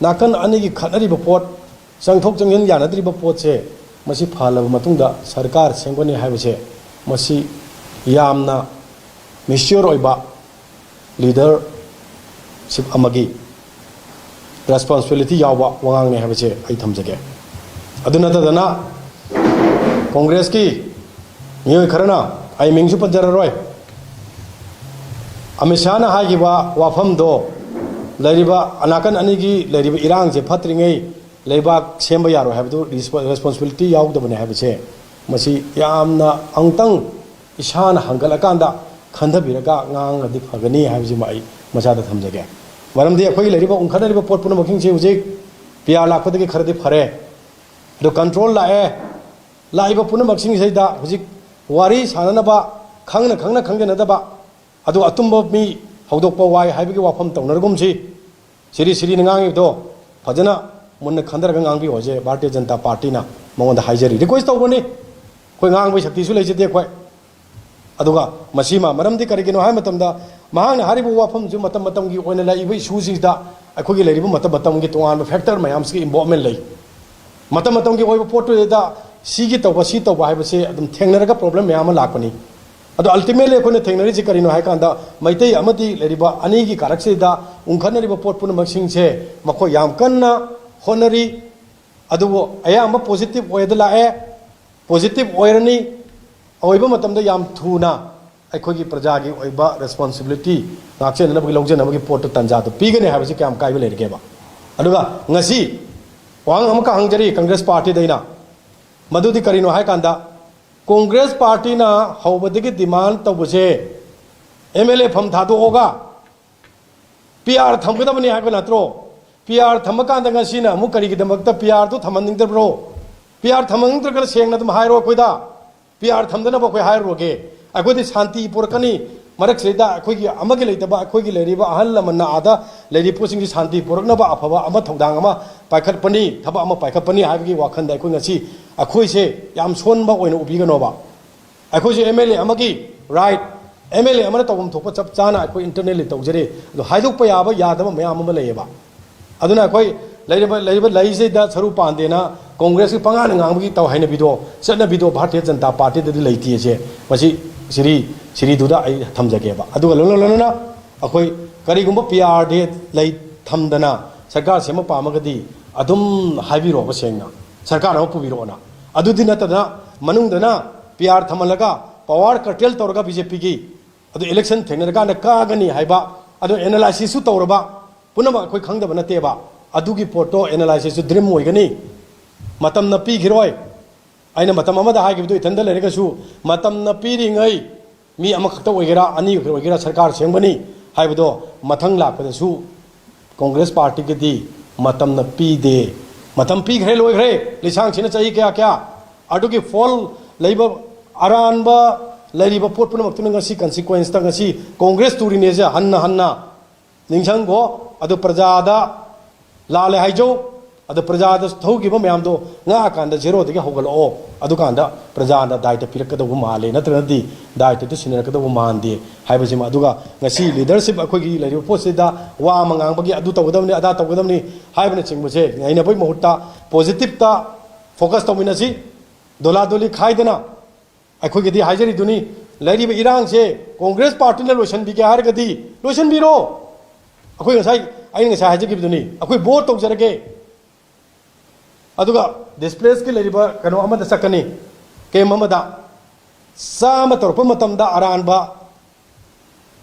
ꯅꯥꯀꯟ ꯑꯅꯤꯒꯤ ꯈꯠꯅꯔꯤꯕ ꯄꯣꯠ, ꯆꯪꯊꯣꯛ ꯆꯪꯁꯤꯟ ꯌꯥꯅꯗ꯭ꯔꯤꯕ ꯄꯣꯠꯁꯦ, ꯃꯁꯤ ꯐꯍꯜꯂꯕ ꯃꯇꯨꯡꯗ ꯁꯔꯀꯥꯔ ꯁꯦꯝꯒꯅꯤ ꯍꯥꯏꯕꯁꯦ, ꯃꯁꯤ ꯌꯥꯝꯅ mature ꯑꯣꯏꯕ leadership ꯑꯃꯒꯤ responsibility ꯌꯥꯎꯕ ꯋꯥꯉꯥꯡꯅꯤ ꯍꯥꯏꯕꯁꯦ ꯑꯩ ꯊꯝꯖꯒꯦ꯫ ꯑꯗꯨ ꯅꯠꯇꯗꯅ ꯀꯣꯡꯒ꯭ꯔꯦꯁꯀꯤ ꯃꯤꯑꯣꯏ ꯈꯔꯅ, ꯑꯩ ꯃꯤꯡꯁꯨ ꯄꯟꯖꯔꯔꯣꯏ, ꯑꯃꯤꯠ ꯁꯥꯍꯅ ꯍꯥꯏꯈꯤꯕ ꯋꯥꯐꯝꯗꯣ, ꯂꯩꯔꯤꯕ ꯅꯥꯀꯟ ꯑꯅꯤꯒꯤ ꯂꯩꯔꯤꯕ ꯏꯔꯥꯡꯁꯦ ꯐꯠꯇ꯭ꯔꯤꯉꯩ ꯂꯩꯕꯥꯛ ꯁꯦꯝꯕ ꯌꯥꯔꯣꯏ ꯍꯥꯏꯕꯗꯨ responsibility ꯌꯥꯎꯗꯕꯅꯤ ꯍꯥꯏꯕꯁꯦ, ꯃꯁꯤ ꯌꯥꯝꯅ ꯑꯃꯨꯛꯇꯪ ꯏꯁꯥꯅ ꯍꯪꯒꯠꯂꯀꯥꯟꯗ ꯈꯟꯊꯕꯤꯔꯒ ꯉꯥꯡꯉꯗꯤ ꯐꯒꯅꯤ ꯍꯥꯏꯕꯁꯤꯃ ꯑꯩ ꯃꯆꯥꯗ ꯊꯝꯖꯒꯦ꯫ ꯃꯔꯝꯗꯤ ꯑꯩꯈꯣꯏꯒꯤ ꯂꯩꯔꯤꯕ ꯎꯪꯈꯠꯅꯔꯤꯕ ꯄꯣꯠ ꯄꯨꯝꯅꯃꯛꯁꯤꯡꯁꯤ ꯍꯧꯖꯤꯛ P R ꯂꯥꯛꯄꯗꯒꯤ ꯈꯔꯗꯤ ꯐꯔꯦ, ꯑꯗꯨ control ꯂꯥꯛꯑꯦ꯫ ꯂꯥꯛꯏꯕ ꯄꯨꯝꯅꯃꯛꯁꯤꯡꯁꯤꯗ ꯍꯧꯖꯤꯛ ꯋꯥꯔꯤ ꯁꯥꯟꯅꯅꯕ, ꯈꯪꯅ ꯈꯪꯅ ꯈꯪꯖꯅꯗꯕ, ꯑꯗꯨ ꯑꯆꯨꯝꯕ ꯃꯤ ꯍꯧꯗꯣꯛꯄ ꯋꯥꯏ ꯍꯥꯏꯕꯒꯤ ꯋꯥꯐꯝ ꯇꯧꯅꯔꯒꯨꯝꯁꯤ꯫ ꯁꯤꯔꯤ ꯁꯤꯔꯤꯅ ꯉꯥꯡꯉꯤꯕꯗꯣ ꯐꯖꯅ ꯃꯨꯟꯅ ꯈꯟꯊꯔꯒ ꯉꯥꯡꯕꯤꯌꯣ ꯍꯥꯏꯁꯦ ꯚꯥꯔꯇꯤꯌ ꯖꯅꯇꯥ ꯄꯥꯔꯇꯤꯅ ꯃꯉꯣꯟꯗ ꯍꯥꯏꯖꯔꯤ, request ꯇꯧꯕꯅꯤ꯫ ꯑꯩꯈꯣꯏ ꯉꯥꯡꯕꯒꯤ ꯁꯛꯇꯤꯁꯨ ꯂꯩꯖꯗꯦ ꯑꯩꯈꯣꯏ꯫ ꯑꯗꯨꯒ ꯃꯁꯤꯃ ꯃꯔꯝꯗꯤ ꯀꯔꯤꯒꯤꯅꯣ ꯍꯥꯏꯕ ꯃꯇꯝꯗ, ꯃꯍꯥꯛꯅ ꯍꯥꯏꯔꯤꯕ ꯋꯥꯐꯝꯁꯨ ꯃꯇꯝ ꯃꯇꯝꯒꯤ ꯑꯣꯏꯅ ꯂꯥꯛꯏꯕ ꯏꯁꯨꯁꯤꯡꯁꯤꯗ ꯑꯩꯈꯣꯏꯒꯤ ꯂꯩꯔꯤꯕ ꯃꯇꯝ ꯃꯇꯝꯒꯤ ꯇꯣꯉꯥꯟꯕ factor ꯃꯌꯥꯝꯁꯤꯒꯤ involvement ꯂꯩ꯫ ꯃꯇꯝ ꯃꯇꯝꯒꯤ ꯑꯣꯏꯕ ꯄꯣꯠꯇꯨꯗ ꯁꯤꯒꯤ ꯇꯧꯕ, ꯁꯤ ꯇꯧꯕ ꯍꯥꯏꯕꯁꯦ ꯑꯗꯨꯝ ꯊꯦꯡꯅꯔꯒ problem ꯃꯌꯥꯝ ꯑꯃ ꯂꯥꯛꯄꯅꯤ꯫ ꯑꯗꯣ ultimately ꯑꯩꯈꯣꯏꯅ ꯊꯦꯡꯅꯔꯤꯁꯤ ꯀꯔꯤꯅꯣ ꯍꯥꯏ ꯀꯥꯟꯗ, ꯃꯩꯇꯩ ꯑꯃꯗꯤ ꯂꯩꯔꯤꯕ ꯑꯅꯤꯒꯤ ꯀꯥꯔꯛꯁꯤꯗ ꯎꯪꯈꯠꯅꯔꯤꯕ ꯄꯣꯠ ꯄꯨꯝꯅꯃꯛꯁꯤꯡꯁꯦ ꯃꯈꯣꯏ ꯌꯥꯝ ꯀꯟꯅ ꯍꯣꯠꯅꯔꯤ, ꯑꯗꯨꯕꯨ ꯑꯌꯥꯝꯕ positive ꯑꯣꯏꯗ ꯂꯥꯛꯑꯦ꯫ Positive ꯑꯣꯏꯔꯅꯤ, ꯑꯣꯏꯕ ꯃꯇꯝꯗ ꯌꯥꯝ ꯊꯨꯅ ꯑꯩꯈꯣꯏꯒꯤ ꯄ꯭ꯔꯖꯥꯒꯤ ꯑꯣꯏꯕ responsibility ꯉꯥꯛꯆꯅꯅꯕꯒꯤ, ꯂꯧꯖꯅꯕꯒꯤ ꯄꯣꯠꯇꯨ ꯇꯥꯟꯖꯥꯗꯨ ꯄꯤꯒꯅꯤ ꯍꯥꯏꯕꯁꯤ ꯀꯌꯥꯝ ꯀꯥꯏꯕ ꯂꯩꯔꯒꯦꯕ? ꯑꯗꯨꯒ ꯉꯁꯤ ꯋꯥꯍꯪ ꯑꯃꯈꯛ ꯍꯪꯖꯔꯤ ꯀꯪꯒ꯭ꯔꯦꯁ ꯄꯥꯔꯇꯤꯗ ꯑꯩꯅ, ꯃꯗꯨꯗꯤ ꯀꯔꯤꯅꯣ ꯍꯥꯏ ꯀꯥꯟꯗ, ꯀꯣꯡꯒ꯭ꯔꯦꯁ ꯄꯥꯔꯇꯤꯅ ꯍꯧꯕꯗꯒꯤ demand ꯇꯧꯕꯁꯦ, ꯑꯦꯝ ꯑꯦꯜ ꯑꯦ ꯐꯝ ꯊꯥꯗꯣꯛꯑꯒ ꯄꯤ ꯑꯥꯔ ꯊꯝꯒꯗꯕꯅꯤ ꯍꯥꯏꯕ ꯅꯠꯇ꯭ꯔꯣ? ꯄꯤ ꯑꯥꯔ ꯊꯝꯃꯀꯥꯟꯗ ꯉꯁꯤꯅ ꯑꯃꯨꯛ ꯀꯔꯤꯒꯤꯗꯃꯛꯇ ꯄꯤ ꯑꯥꯔꯗꯨ ꯊꯝꯍꯟꯅꯤꯡꯗꯕ꯭ꯔꯣ? ꯄꯤ ꯑꯥꯔ ꯊꯝꯍꯟꯅꯤꯡꯗ꯭ꯔꯒꯅ ꯁꯦꯡꯅ ꯑꯗꯨꯝ ꯍꯥꯏꯔꯣ ꯑꯩꯈꯣꯏꯗ꯫ ꯄꯤ ꯑꯥꯔ ꯊꯝꯗꯅꯕ ꯑꯩꯈꯣꯏ ꯍꯥꯏꯔꯨꯔꯒꯦ꯫ ꯑꯩꯈꯣꯏꯗꯤ ꯁꯥꯟꯇꯤ ꯄꯨꯔꯛꯀꯅꯤ꯫ ꯃꯔꯛꯁꯤꯗꯩꯗ ꯑꯩꯈꯣꯏꯒꯤ ꯑꯃꯒꯤ ꯂꯩꯇꯕ, ꯑꯩꯈꯣꯏꯒꯤ ꯂꯩꯔꯤꯕ ꯑꯍꯜ ꯂꯃꯟꯅ ꯑꯥꯗ ꯂꯩꯔꯤꯕ ꯄꯣꯠꯁꯤꯡꯁꯤ ꯁꯥꯟꯇꯤ ꯄꯨꯔꯛꯅꯕ ꯑꯐꯕ ꯑꯃ, ꯊꯧꯗꯥꯡ ꯑꯃ ꯄꯥꯏꯈꯠꯄꯅꯤ, ꯊꯕꯛ ꯑꯃ ꯄꯥꯏꯈꯠꯄꯅꯤ ꯍꯥꯏꯕꯒꯤ ꯋꯥꯈꯜꯗ ꯑꯩꯈꯣꯏ ꯉꯁꯤ ꯑꯩꯈꯣꯏꯁꯦ ꯌꯥꯝ ꯁꯣꯟꯕ ꯑꯣꯏꯅ ꯎꯕꯤꯒꯅꯣꯕ꯫ ꯑꯩꯈꯣꯏꯁꯨ ꯑꯦꯝ ꯑꯦꯜ ꯑꯦ ꯑꯃꯒꯤ ꯔꯥꯏꯠ, ꯑꯦꯝ ꯑꯦꯜ ꯑꯦ ꯑꯃꯅ ꯇꯧꯐꯝ ꯊꯣꯛꯄ ꯆꯞ ꯆꯥꯅ ꯑꯩꯈꯣꯏ ꯏꯟꯇꯔꯅꯦꯜꯂꯤ ꯇꯧꯖꯔꯤ꯫ ꯑꯗꯣ ꯍꯥꯏꯗꯣꯛꯄ ꯌꯥꯕ ꯌꯥꯗꯕ ꯃꯌꯥꯝ ꯑꯃ ꯂꯩꯌꯦꯕ꯫ ꯑꯗꯨꯅ ꯑꯩꯈꯣꯏ ꯂꯩꯔꯤꯕ, ꯂꯩꯔꯤꯕ ꯂꯩꯁꯤꯗ ꯁꯔꯨ ꯄꯥꯟꯗꯦꯅ ꯀꯣꯡꯒ꯭ꯔꯦꯁꯀꯤ ꯄꯉꯥꯡꯗ ꯉꯥꯡꯕꯒꯤ ꯇꯧ ꯍꯩꯅꯕꯤꯗꯣ, ꯆꯠꯅꯕꯤꯗꯣ ꯚꯥꯔꯇꯤꯌ ꯖꯅꯇꯥ ꯄꯥꯔꯇꯤꯗꯗꯤ ꯂꯩꯇꯦꯁꯦ ꯃꯁꯤ ꯁꯤꯔꯤ, ꯁꯤꯔꯤꯗꯨꯗ ꯑꯩ ꯊꯝꯖꯒꯦꯕ꯫ ꯑꯗꯨꯒ ꯂꯣꯏꯅ ꯂꯣꯏꯅꯅ ꯑꯩꯈꯣꯏ ꯀꯔꯤꯒꯨꯝꯕ ꯄꯤ ꯑꯥꯔ ꯗꯤ ꯂꯩ ꯊꯝꯗꯅ ꯁꯔꯀꯥꯔ ꯁꯦꯝꯕ ꯄꯥꯝꯃꯒꯗꯤ ꯑꯗꯨꯝ ꯍꯥꯏꯕꯤꯔꯛꯑꯣꯕ ꯁꯦꯡꯅ, ꯁꯔꯀꯥꯔ ꯑꯃ ꯄꯨꯕꯤꯔꯛꯑꯣꯅ꯫ ꯑꯗꯨꯗꯤ ꯅꯠꯇꯗꯅ ꯃꯅꯨꯡꯗꯅ ꯄꯤ ꯑꯥꯔ ꯊꯝꯍꯜꯂꯒ ꯄꯋꯥꯔ ꯀꯔꯇꯦꯜ ꯇꯧꯔꯒ ꯕꯤ ꯖꯦ ꯄꯤꯒꯤ ꯑꯗꯨ ꯏꯂꯦꯛꯁꯟ ꯊꯦꯡꯅꯔꯀꯥꯟꯗ ꯀꯥꯒꯅꯤ ꯍꯥꯏꯕ, ꯑꯗꯨ ꯑꯦꯅꯥꯂꯥꯏꯁꯤꯁꯁꯨ ꯇꯧꯔꯕ ꯄꯨꯝꯅꯃꯛ ꯑꯩꯈꯣꯏ ꯈꯪꯗꯕ ꯅꯠꯇꯦꯕ꯫ ꯑꯗꯨꯒꯤ ꯄꯣꯠꯇꯣ ꯑꯦꯅꯥꯂꯥꯏꯁꯤꯁꯁꯨ ꯗ꯭ꯔꯤꯝ ꯑꯣꯏꯒꯅꯤ꯫ ꯃꯇꯝꯅ ꯄꯤꯈꯤꯔꯣꯏ꯫ ꯑꯩꯅ ꯃꯇꯝ ꯑꯃꯗ ꯍꯥꯏꯈꯤꯕꯗꯨ ꯏꯊꯟꯗ ꯂꯩꯔꯒꯁꯨ ꯃꯇꯝꯅ ꯄꯤꯔꯤꯉꯩ ꯃꯤ ꯑꯃꯈꯛꯇ ꯑꯣꯏꯒꯦꯔꯥ, ꯑꯅꯤ ꯑꯣꯏꯒꯦꯔꯥ ꯁꯔꯀꯥꯔ ꯁꯦꯝꯒꯅꯤ ꯍꯥꯏꯕꯗꯣ ꯃꯊꯪ ꯂꯥꯛꯄꯗꯁꯨ ꯀꯣꯡꯒ꯭ꯔꯦꯁ ꯄꯥꯔꯇꯤꯒꯤꯗꯤ ꯃꯇꯝꯅ ꯄꯤꯗꯦ꯫ ꯃꯇꯝ ꯄꯤꯈ꯭ꯔꯦ, ꯂꯣꯏꯈ꯭ꯔꯦ꯫ ꯂꯤꯁꯥꯡꯁꯤꯅ ꯆꯍꯤ ꯀꯌꯥ ꯀꯌꯥ ꯑꯗꯨꯒꯤ ꯐꯣꯜ ꯂꯩꯕ ꯑꯔꯥꯟꯕ ꯂꯩꯔꯤꯕ ꯄꯣꯠ ꯄꯨꯝꯅꯃꯛꯇꯨꯅ ꯉꯁꯤ ꯀꯟꯁꯤꯀ꯭ꯋꯦꯟꯁꯇ ꯉꯁꯤ ꯀꯣꯡꯒ꯭ꯔꯦꯁ ꯇꯨꯔꯤꯅꯦꯁꯦ ꯍꯟꯅ ꯍꯟꯅ ꯅꯤꯡꯁꯤꯡꯈꯣ꯫ ꯑꯗꯨ ꯄ꯭ꯔꯖꯥꯗ ꯂꯥꯜꯂꯦ ꯍꯥꯏꯖꯧ꯫ ꯑꯗꯨ ꯄ꯭ꯔꯖꯥꯗ ꯊꯧꯈꯤꯕ ꯃꯌꯥꯝꯗꯣ ꯉꯥꯛꯑꯀꯥꯟꯗ ꯖꯦꯔꯣꯗꯒꯤ ꯍꯧꯒꯠꯂꯛꯑꯣ꯫ ꯑꯗꯨꯀꯥꯟꯗ ꯄ꯭ꯔꯖꯥꯅ ꯗꯥꯏꯇ ꯄꯤꯔꯛꯀꯗꯧꯕ ꯃꯥꯜꯂꯦ, ꯅꯠꯇ꯭ꯔꯒꯗꯤ ꯗꯥꯏꯇꯗꯨ ꯁꯤꯟꯅꯔꯛꯀꯗꯧꯕ ꯃꯥꯟꯗꯦ ꯍꯥꯏꯕꯁꯤꯃ꯫ ꯑꯗꯨꯒ ꯉꯁꯤ ꯂꯤꯗꯔꯁꯤꯞ ꯑꯩꯈꯣꯏꯒꯤ ꯂꯩꯔꯤꯕ ꯄꯣꯠꯁꯤꯗ ꯋꯥ ꯑꯃ ꯉꯥꯡꯕꯒꯤ ꯑꯗꯨ ꯇꯧꯒꯗꯕꯅꯤ, ꯑꯗꯥ ꯇꯧꯒꯗꯕꯅꯤ ꯍꯥꯏꯕꯅꯆꯤꯡꯕꯁꯦ ꯉꯥꯏꯅꯕꯒꯤ ꯃꯍꯨꯠꯇ ꯄꯣꯖꯤꯇꯤꯞꯇ ꯐꯣꯀꯁ ꯇꯧꯃꯤꯟꯅꯁꯤ꯫ ꯗꯣꯂꯥꯗꯣꯂꯤ ꯈꯥꯏꯗꯅ ꯑꯩꯈꯣꯏꯒꯤꯗꯤ ꯍꯥꯏꯖꯔꯤꯗꯨꯅꯤ, ꯂꯩꯔꯤꯕ ꯏꯔꯥꯡꯁꯦ ꯀꯣꯡꯒ꯭ꯔꯦꯁ ꯄꯥꯔꯇꯤꯅ ꯂꯣꯏꯁꯤꯟꯕꯤꯒꯦ ꯍꯥꯏꯔꯒꯗꯤ ꯂꯣꯏꯁꯤꯟꯕꯤꯔꯣ꯫ ꯑꯩꯈꯣꯏ ꯉꯁꯥꯏ, ꯑꯩꯅ ꯉꯁꯥꯏ ꯍꯥꯏꯖꯈꯤꯕꯗꯨꯅꯤ, ꯑꯩꯈꯣꯏ ꯚꯣꯠ ꯇꯧꯖꯔꯒꯦ꯫ ꯑꯗꯨꯒ ꯗꯤꯁꯄ꯭ꯂꯦꯁꯀꯤ ꯂꯩꯔꯤꯕ ꯀꯩꯅꯣ ꯑꯃꯗ ꯆꯠꯀꯅꯤ, ꯀꯦꯝ ꯑꯃꯗ꯫ ꯆꯥꯝꯃ ꯇꯧꯔꯛꯄ ꯃꯇꯝꯗ ꯑꯔꯥꯟꯕ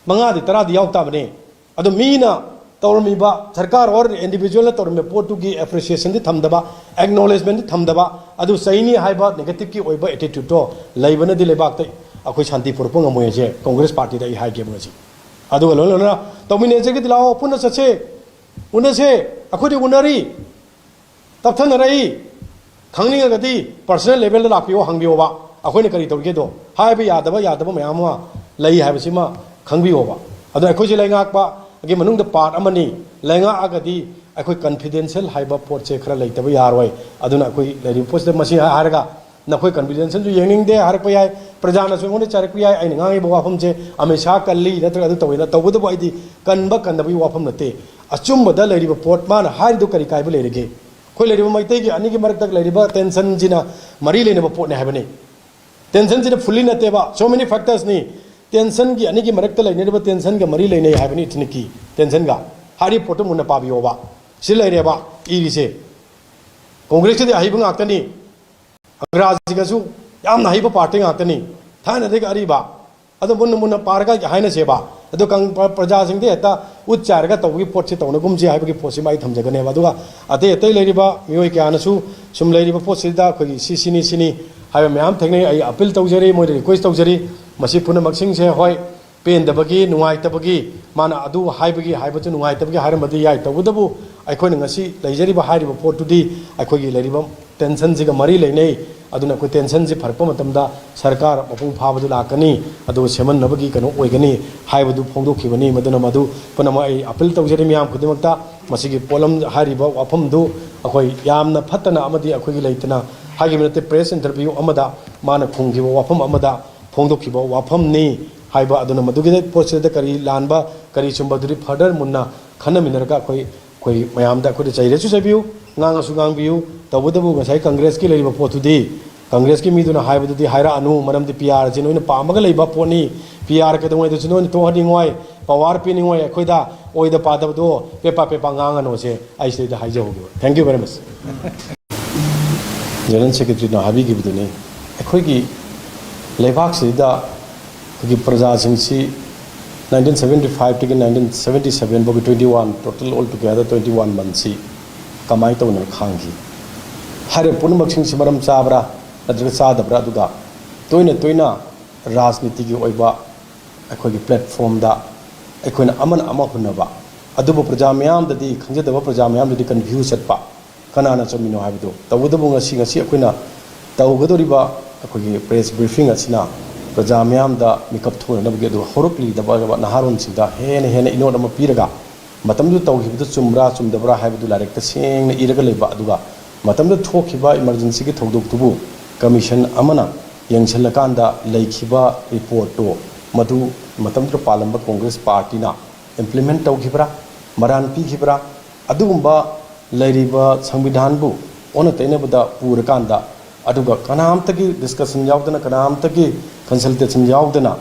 ꯃꯉꯥꯗꯤ ꯇꯔꯥꯗꯤ ꯌꯥꯎ ꯇꯥꯕꯅꯤ꯫ ꯑꯗꯣ ꯃꯤꯅ ꯇꯧꯔꯝꯃꯤꯕ, ꯁꯔꯀꯥꯔ ꯑꯣꯔ ꯏꯟꯗꯤꯕꯤꯖꯨꯋꯦꯜꯅ ꯇꯧꯔꯝꯃꯤꯕ ꯄꯣꯠꯇꯨꯒꯤ ꯑꯦꯄ꯭ꯔꯤꯁꯤꯌꯦꯁꯟꯗꯤ ꯊꯝꯗꯕ, ꯑꯦꯛꯅꯣꯂꯦꯖꯃꯦꯟꯗꯤ ꯊꯝꯗꯕ, ꯑꯗꯨ ꯆꯩꯅꯤ ꯍꯥꯏꯕ ꯅꯦꯒꯦꯇꯤꯞꯀꯤ ꯑꯣꯏꯕ ꯑꯦꯇꯤꯇ꯭ꯌꯨꯠꯇꯣ ꯂꯩꯕꯅꯗꯤ ꯂꯩꯕꯥꯛꯇ ꯑꯩꯈꯣꯏ ꯁꯥꯟꯇꯤ ꯄꯨꯔꯛꯄ ꯉꯝꯃꯣꯏ ꯍꯥꯏꯁꯦ ꯀꯣꯡꯒ꯭ꯔꯦꯁ ꯄꯥꯔꯇꯤꯗ ꯑꯩ ꯍꯥꯏꯒꯦꯕ ꯉꯁꯤ꯫ ꯑꯗꯨꯒ ꯂꯣꯏ ꯂꯣꯏꯅꯅ ꯇꯧꯃꯤꯟꯅꯖꯒꯦꯗꯤ ꯂꯥꯛꯑꯣ, ꯄꯨꯟꯅ ꯆꯠꯁꯦ, ꯎꯅꯁꯦ꯫ ꯑꯩꯈꯣꯏꯗꯤ ꯎꯅꯔꯤ, ꯇꯞꯊꯅꯔꯛꯏ꯫ ꯈꯪꯅꯤꯡꯉꯒꯗꯤ personal levelꯗ ꯂꯥꯛꯄꯤꯌꯣ, ꯍꯪꯕꯤꯌꯣꯕ꯫ ꯑꯩꯈꯣꯏꯅ ꯀꯔꯤ ꯇꯧꯔꯤꯒꯦꯗꯣ, ꯍꯥꯏꯕ ꯌꯥꯗꯕ, ꯌꯥꯗꯕ ꯃꯌꯥꯝ ꯑꯃ ꯂꯩ ꯍꯥꯏꯕꯁꯤꯃ ꯈꯪꯕꯤꯌꯣꯕ꯫ ꯑꯗꯣ ꯑꯩꯈꯣꯏꯁꯦ ꯂꯩꯉꯥꯛꯄꯒꯤ ꯃꯅꯨꯡꯗ part ꯑꯃꯅꯤ꯫ ꯂꯩꯉꯥꯛꯑꯒꯗꯤ ꯑꯩꯈꯣꯏ confidential ꯍꯥꯏꯕ ꯄꯣꯠꯁꯦ ꯈꯔ ꯂꯩꯇꯕ ꯌꯥꯔꯣꯏ꯫ ꯑꯗꯨꯅ ꯑꯩꯈꯣꯏ ꯂꯩꯔꯤꯕ ꯄꯣꯠꯁꯤꯗ ꯃꯁꯤ ꯍꯥꯏꯔꯒ ꯅꯈꯣꯏ confidentialꯁꯨ ꯌꯦꯡꯅꯤꯡꯗꯦ ꯍꯥꯏꯔꯛꯄ ꯌꯥꯏ, ꯄ꯭ꯔꯖꯥꯅꯁꯨ ꯑꯩꯉꯣꯟꯗ ꯆꯥꯏꯔꯛꯄ ꯌꯥꯏ, ꯑꯩꯅ ꯉꯥꯡꯉꯤꯕ ꯋꯥꯐꯝꯁꯦ ꯑꯃꯤꯠ ꯁꯥꯍ ꯀꯜꯂꯤ ꯅꯠꯇ꯭ꯔꯒ ꯑꯗꯨ ꯇꯧꯋꯦꯅ꯫ ꯇꯧꯕꯇꯕꯨ ꯑꯩꯗꯤ ꯀꯟꯕ ꯀꯟꯗꯕꯒꯤ ꯋꯥꯐꯝ ꯅꯠꯇꯦ꯫ ꯑꯆꯨꯝꯕꯗ ꯂꯩꯔꯤꯕ ꯄꯣꯠ ꯃꯥꯅ ꯍꯥꯏꯔꯤꯗꯨ ꯀꯔꯤ ꯀꯥꯏꯕ ꯂꯩꯔꯒꯦ? ꯑꯩꯈꯣꯏ ꯂꯩꯔꯤꯕ ꯃꯩꯇꯩꯒꯤ ꯑꯅꯤꯒꯤ ꯃꯔꯛꯇ ꯂꯩꯔꯤꯕ tensionꯁꯤꯅ ꯃꯔꯤ ꯂꯩꯅꯕ ꯄꯣꯠꯅꯤ ꯍꯥꯏꯕꯅꯤ꯫ Tensionꯁꯤꯅ fully ꯅꯠꯇꯦꯕ, so many factorsꯅꯤ꯫ Tensionꯒꯤ ꯑꯅꯤꯒꯤ ꯃꯔꯛꯇ ꯂꯩꯅꯔꯤꯕ tensionꯒ ꯃꯔꯤ ꯂꯩꯅꯩ ꯍꯥꯏꯕꯅꯤ ethnicꯀꯤ tensionꯒ꯫ ꯍꯥꯏꯔꯤꯕ ꯄꯣꯠꯇꯨ ꯃꯨꯟꯅ ꯄꯥꯕꯤꯌꯣꯕ꯫ ꯁꯤ ꯂꯩꯔꯦꯕ ꯏꯔꯤꯁꯦ꯫ ꯀꯣꯡꯒ꯭ꯔꯦꯁꯀꯤꯗꯤ ꯑꯍꯩꯕ ꯉꯥꯛꯇꯅꯤ, ꯑꯪꯒ꯭ꯔꯥꯖꯤꯒꯁꯨ ꯌꯥꯝꯅ ꯍꯩꯕ party ꯉꯥꯛꯇꯅꯤ꯫ ꯊꯥꯏꯅꯗꯒꯤ ꯑꯔꯤꯕ꯫ ꯑꯗꯣ ꯃꯨꯟꯅ ꯃꯨꯟꯅ ꯄꯥꯔꯒ ꯍꯥꯏꯅꯁꯦꯕ꯫ ꯑꯗꯣ ꯀꯪ-, ꯄ꯭ꯔ-, ꯄ꯭ꯔꯖꯥꯁꯤꯡꯗ ꯍꯦꯛꯇ ꯎꯠ ꯆꯥꯏꯔꯒ ꯇꯧꯕꯒꯤ ꯄꯣꯠꯁꯤ ꯇꯧꯅꯒꯨꯝꯁꯤ ꯍꯥꯏꯕꯒꯤ ꯄꯣꯠꯁꯤꯃ ꯑꯩ ꯊꯝꯖꯒꯅꯦꯕ꯫ ꯑꯗꯨꯒ ꯑꯇꯩ ꯑꯇꯩ ꯂꯩꯔꯤꯕ ꯃꯤꯑꯣꯏ ꯀꯌꯥꯅꯁꯨ ꯁꯨꯝ ꯂꯩꯔꯤꯕ ꯄꯣꯠꯁꯤꯗ ꯑꯩꯈꯣꯏꯒꯤ ꯁꯤ ꯁꯤꯅꯤ ꯁꯤꯅꯤ ꯍꯥꯏꯕ ꯃꯌꯥꯝ ꯊꯦꯡꯅꯩ꯫ ꯑꯩ appeal ꯇꯧꯖꯔꯤ, ꯃꯣꯏꯗ request ꯇꯧꯖꯔꯤ, ꯃꯁꯤ ꯄꯨꯝꯅꯃꯛꯁꯤꯡꯁꯦ, ꯍꯣꯏ, ꯄꯦꯟꯗꯕꯒꯤ, ꯅꯨꯡꯉꯥꯏꯇꯕꯒꯤ, ꯃꯥꯅ ꯑꯗꯨ ꯍꯥꯏꯕꯒꯤ ꯍꯥꯏꯕꯗꯨ ꯅꯨꯡꯉꯥꯏꯇꯕꯒꯤ ꯍꯥꯏꯔꯝꯕꯗꯤ ꯌꯥꯏ꯫ ꯇꯧꯕꯇꯕꯨ ꯑꯩꯈꯣꯏꯅ ꯉꯁꯤ ꯂꯩꯖꯔꯤꯕ ꯍꯥꯏꯔꯤꯕ ꯄꯣꯠꯇꯨꯗꯤ ꯑꯩꯈꯣꯏꯒꯤ ꯂꯩꯔꯤꯕ tensionꯁꯤꯒ ꯃꯔꯤ ꯂꯩꯅꯩ꯫ ꯑꯗꯨꯅ ꯑꯩꯈꯣꯏ tensionꯁꯤ ꯐꯔꯛꯄ ꯃꯇꯝꯗ ꯁꯔꯀꯥꯔ ꯃꯄꯨꯡ ꯐꯥꯕꯗꯨ ꯂꯥꯛꯀꯅꯤ, ꯑꯗꯨꯒ ꯁꯦꯝꯍꯟꯅꯕꯒꯤ ꯀꯩꯅꯣ ꯑꯣꯏꯒꯅꯤ ꯍꯥꯏꯕꯗꯨ ꯐꯣꯡꯗꯣꯛꯈꯤꯕꯅꯤ꯫ ꯃꯗꯨꯅ ꯃꯗꯨ ꯄꯨꯝꯅꯃꯛ ꯑꯩ appeal ꯇꯧꯖꯔꯤ ꯃꯤꯌꯥꯝ ꯈꯨꯗꯤꯡꯃꯛꯇ꯫ ꯃꯁꯤꯒꯤ ꯄꯣꯠꯂꯝ ꯍꯥꯏꯔꯤꯕ ꯋꯥꯐꯝꯗꯨ ꯑꯩꯈꯣꯏ ꯌꯥꯝꯅ ꯐꯠꯇꯅ ꯑꯃꯗꯤ ꯑꯩꯈꯣꯏꯒꯤ ꯂꯩꯇꯅ ꯍꯥꯏꯈꯤꯕ ꯅꯠꯇꯦ, press interview ꯑꯃꯗ ꯃꯥꯅ ꯈꯨꯝꯈꯤꯕ ꯋꯥꯐꯝ ꯑꯃꯗ ꯐꯣꯡꯗꯣꯛꯈꯤꯕ ꯋꯥꯐꯝꯅꯤ ꯍꯥꯏꯕ꯫ ꯑꯗꯨꯅ ꯃꯗꯨꯒꯤꯗ ꯄꯣꯠꯁꯤꯗ ꯀꯔꯤ ꯂꯥꯟꯕ, ꯀꯔꯤ ꯆꯨꯝꯕ, ꯑꯗꯨꯗꯤ further ꯃꯨꯟꯅ ꯈꯟꯅꯃꯤꯟꯅꯔꯒ ꯑꯩꯈꯣꯏ, ꯑꯩꯈꯣꯏ ꯃꯌꯥꯝꯗ ꯑꯩꯈꯣꯏꯗ ꯆꯩꯔꯁꯨ ꯆꯩꯕꯤꯌꯨ, ꯉꯥꯡꯉꯁꯨ ꯉꯥꯡꯕꯤꯌꯨ꯫ ꯇꯧꯕꯇꯕꯨ ꯉꯁꯥꯏ ꯀꯪꯒ꯭ꯔꯦꯁꯀꯤ ꯂꯩꯔꯤꯕ ꯄꯣꯠꯇꯨꯗꯤ ꯀꯪꯒ꯭ꯔꯦꯁꯀꯤ ꯃꯤꯗꯨꯅ ꯍꯥꯏꯕꯗꯨꯗꯤ ꯍꯥꯏꯔꯛꯑꯅꯨ, ꯃꯔꯝꯗꯤ P Rꯁꯤ ꯅꯣꯏꯅ ꯄꯥꯝꯃꯒ ꯂꯩꯕ ꯄꯣꯠꯅꯤ꯫ P R ꯀꯩꯗꯧꯉꯩꯗꯁꯨ ꯅꯣꯏꯅ ꯊꯣꯛꯍꯟꯅꯤꯡꯉꯣꯏ, power ꯄꯤꯅꯤꯡꯉꯣꯏ ꯑꯩꯈꯣꯏꯗ, ꯑꯣꯏꯗ ꯄꯥꯗꯕꯗꯣ ꯄꯦꯄꯥ ꯄꯦꯄꯥ ꯉꯥꯡꯉꯅꯨꯁꯦ ꯑꯩ ꯁꯤꯗꯩꯗ ꯍꯥꯏꯖꯍꯧꯒꯦꯕ꯫ Thank you very much꯫ General Secretaryꯅ ꯍꯥꯏꯕꯤꯈꯤꯕꯗꯨꯅꯤ, ꯑꯩꯈꯣꯏꯒꯤ ꯂꯩꯕꯥꯛꯁꯤꯗ ꯑꯩꯈꯣꯏꯒꯤ ꯄ꯭ꯔꯖꯥꯁꯤꯡꯁꯤ nineteen seventy fiveꯇꯒꯤ nineteen seventy seven ꯐꯥꯎꯒꯤ twenty one, total all together twenty one monthꯁꯤ ꯀꯃꯥꯏꯅ ꯇꯧꯅ ꯈꯥꯡꯈꯤ? ꯍꯥꯏꯔꯤꯕ ꯄꯨꯝꯅꯃꯛꯁꯤꯡꯁꯤ ꯃꯔꯝ ꯆꯥꯕ꯭ꯔꯥ ꯅꯠꯇ꯭ꯔꯒ ꯆꯥꯗꯕ꯭ꯔꯥ? ꯑꯗꯨꯒ ꯇꯣꯏꯅ ꯇꯣꯏꯅ ꯔꯥꯖꯅꯤꯇꯤꯒꯤ ꯑꯣꯏꯕ ꯑꯩꯈꯣꯏꯒꯤ ꯄ꯭ꯂꯦꯠꯐꯣꯝꯗ ꯑꯩꯈꯣꯏꯅ ꯑꯃꯅ ꯑꯃ ꯍꯨꯟꯅꯕ, ꯑꯗꯨꯕꯨ ꯄ꯭ꯔꯖꯥ ꯃꯤꯌꯥꯝꯗꯗꯤ, ꯈꯪꯖꯗꯕ ꯄ꯭ꯔꯖꯥ ꯃꯤꯌꯥꯝꯗꯗꯤ ꯀꯟꯐ꯭ꯌꯨꯁ ꯆꯠꯄ, ꯀꯅꯥꯅ ꯆꯨꯝꯃꯤꯅꯣ ꯍꯥꯏꯕꯗꯨ꯫ ꯇꯧꯕꯇꯕꯨ ꯉꯁꯤ, ꯉꯁꯤ ꯑꯩꯈꯣꯏꯅ ꯇꯧꯒꯗꯧꯔꯤꯕ ꯑꯩꯈꯣꯏꯒꯤ ꯄ꯭ꯔꯦꯁ ꯕ꯭ꯔꯤꯐꯤꯡ ꯑꯁꯤꯅ ꯄ꯭ꯔꯖꯥ ꯃꯤꯌꯥꯝꯗ ꯃꯤꯀꯞ ꯊꯣꯛꯅꯅꯕꯒꯤ, ꯑꯗꯨꯒ ꯍꯧꯔꯛꯂꯤꯕ ꯅꯍꯥꯔꯣꯟꯁꯤꯡꯗ ꯍꯦꯟꯅ ꯍꯦꯟꯅ ꯏꯅꯣꯠ ꯑꯃ ꯄꯤꯔꯒ, ꯃꯇꯝꯗꯨꯗ ꯇꯧꯈꯤꯕꯗꯨ ꯆꯨꯝꯕ꯭ꯔꯥ ꯆꯨꯝꯗꯕ꯭ꯔꯥ ꯍꯥꯏꯕꯗꯨ ꯂꯥꯏꯔꯤꯛꯇ ꯁꯦꯡꯅ ꯏꯔꯒ ꯂꯩꯕ, ꯑꯗꯨꯒ ꯃꯇꯝꯗꯨꯗ ꯊꯣꯛꯈꯤꯕ ꯏꯃꯥꯔꯖꯦꯟꯁꯤꯒꯤ ꯊꯧꯗꯣꯛꯇꯨꯕꯨ ꯀꯃꯤꯁꯟ ꯑꯃꯅ ꯌꯦꯡꯁꯤꯜꯂꯀꯥꯟꯗ ꯂꯩꯈꯤꯕ ꯔꯤꯄꯣꯔꯠꯇꯨ, ꯃꯗꯨ ꯃꯇꯝꯗꯨꯗ ꯄꯥꯜꯂꯝꯕ ꯀꯣꯡꯒ꯭ꯔꯦꯁ ꯄꯥꯔꯇꯤꯅ ꯏꯝꯄ꯭ꯂꯤꯃꯦꯟ ꯇꯧꯈꯤꯕ꯭ꯔꯥ, ꯃꯔꯥꯟ ꯄꯤꯈꯤꯕ꯭ꯔꯥ, ꯑꯗꯨꯒꯨꯝꯕ ꯂꯩꯔꯤꯕ ꯁꯪꯕꯤꯙꯥꯟꯕꯨ ꯑꯣꯟꯅ ꯇꯩꯅꯕꯗ ꯄꯨꯔꯀꯥꯟꯗ, ꯑꯗꯨꯒ ꯀꯅꯥꯝꯇꯒꯤ ꯗꯤꯁꯀꯁꯟ ꯌꯥꯎꯗꯅ, ꯀꯅꯥꯝꯇꯒꯤ ꯀꯟꯁꯜꯇꯦꯁꯟ ꯌꯥꯎꯗꯅ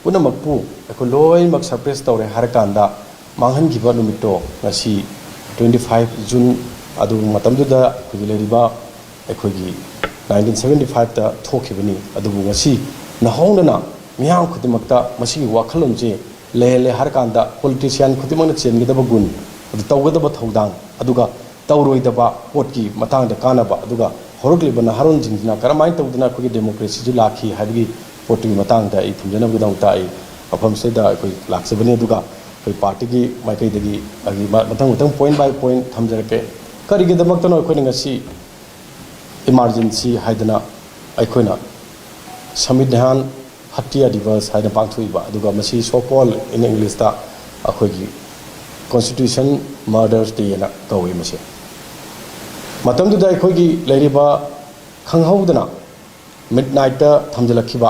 ꯄꯨꯝꯅꯃꯛꯄꯨ ꯑꯩꯈꯣꯏ ꯂꯣꯏꯅꯃꯛ ꯁꯄ꯭ꯔꯦꯁ ꯇꯧꯔꯦ ꯍꯥꯏꯔꯀꯥꯟꯗ ꯃꯥꯡꯍꯟꯈꯤꯕ ꯅꯨꯃꯤꯠꯇꯣ ꯉꯁꯤ twenty five June, ꯑꯗꯨ ꯃꯇꯝꯗꯨꯗ ꯑꯩꯈꯣꯏꯒꯤ ꯂꯩꯔꯤꯕ ꯑꯩꯈꯣꯏꯒꯤ nineteen seventy five ꯇ ꯊꯣꯛꯈꯤꯕꯅꯤ꯫ ꯑꯗꯨꯕꯨ ꯉꯁꯤ ꯅꯧꯍꯧꯅꯅ ꯃꯤꯌꯥꯝ ꯈꯨꯗꯤꯡꯃꯛꯇ ꯃꯁꯤꯒꯤ ꯋꯥꯈꯜꯂꯣꯟꯁꯦ ꯂꯩꯍꯜꯂꯦ ꯍꯥꯏꯔꯀꯥꯟꯗ, ꯄꯣꯂꯤꯇꯤꯁꯤꯌꯥꯟ ꯈꯨꯗꯤꯡꯃꯛꯅ ꯆꯦꯟꯒꯗꯕ ꯒꯨꯟ, ꯑꯗꯨ ꯇꯧꯒꯗꯕ ꯊꯧꯗꯥꯡ, ꯑꯗꯨꯒ ꯇꯧꯔꯣꯏꯗꯕ ꯄꯣꯠꯀꯤ ꯃꯇꯥꯡꯗ ꯀꯥꯟꯅꯕ, ꯑꯗꯨꯒ ꯍꯧꯔꯛꯂꯤꯕ ꯅꯍꯥꯔꯣꯟꯁꯤꯡꯁꯤꯅ ꯀꯔꯝꯍꯥꯏꯅ ꯇꯧꯗꯅ ꯑꯩꯈꯣꯏꯒꯤ ꯗꯦꯃꯣꯀ꯭ꯔꯦꯁꯤꯁꯨ ꯂꯥꯛꯈꯤ ꯍꯥꯏꯕꯒꯤ ꯄꯣꯠꯇꯨꯒꯤ ꯃꯇꯥꯡꯗ ꯑꯩ ꯊꯝꯖꯅꯕꯒꯤꯗꯃꯛꯇ ꯑꯩ ꯃꯐꯝꯁꯤꯗ ꯑꯩꯈꯣꯏ ꯂꯥꯛꯆꯕꯅꯤ꯫ ꯑꯗꯨꯒ ꯑꯩꯈꯣꯏ ꯄꯥꯔꯇꯤꯒꯤ ꯃꯥꯏꯀꯩꯗꯒꯤ ꯑꯩꯒꯤ ꯃ-, ꯃꯊꯪ ꯃꯊꯪ, ꯄꯣꯏꯟ ꯕꯥꯏ ꯄꯣꯏꯟ ꯊꯝꯖꯔꯛꯀꯦ꯫ ꯀꯔꯤꯒꯤꯗꯃꯛꯇꯅꯣ ꯑꯩꯈꯣꯏꯅ ꯉꯁꯤ ꯏꯃꯥꯔꯖꯦꯟꯁꯤ ꯍꯥꯏꯗꯅ ꯑꯩꯈꯣꯏꯅ ꯁꯪꯕꯤꯙꯥꯟ ꯍꯇ꯭ꯌꯥ ꯗꯤꯕꯁ ꯍꯥꯏꯅ ꯄꯥꯡꯊꯣꯛꯏꯕ, ꯑꯗꯨꯒ ꯃꯁꯤ so called in English ꯇ ꯑꯩꯈꯣꯏꯒꯤ Constitution Murders Day ꯍꯥꯏꯅ ꯀꯧꯏ꯫ ꯃꯁꯤ ꯃꯇꯝꯗꯨꯗ ꯑꯩꯈꯣꯏꯒꯤ ꯂꯩꯔꯤꯕ ꯈꯪꯍꯧꯗꯅ ꯃꯤꯗ ꯅꯥꯏꯠꯇ ꯊꯝꯖꯤꯜꯂꯛꯈꯤꯕ,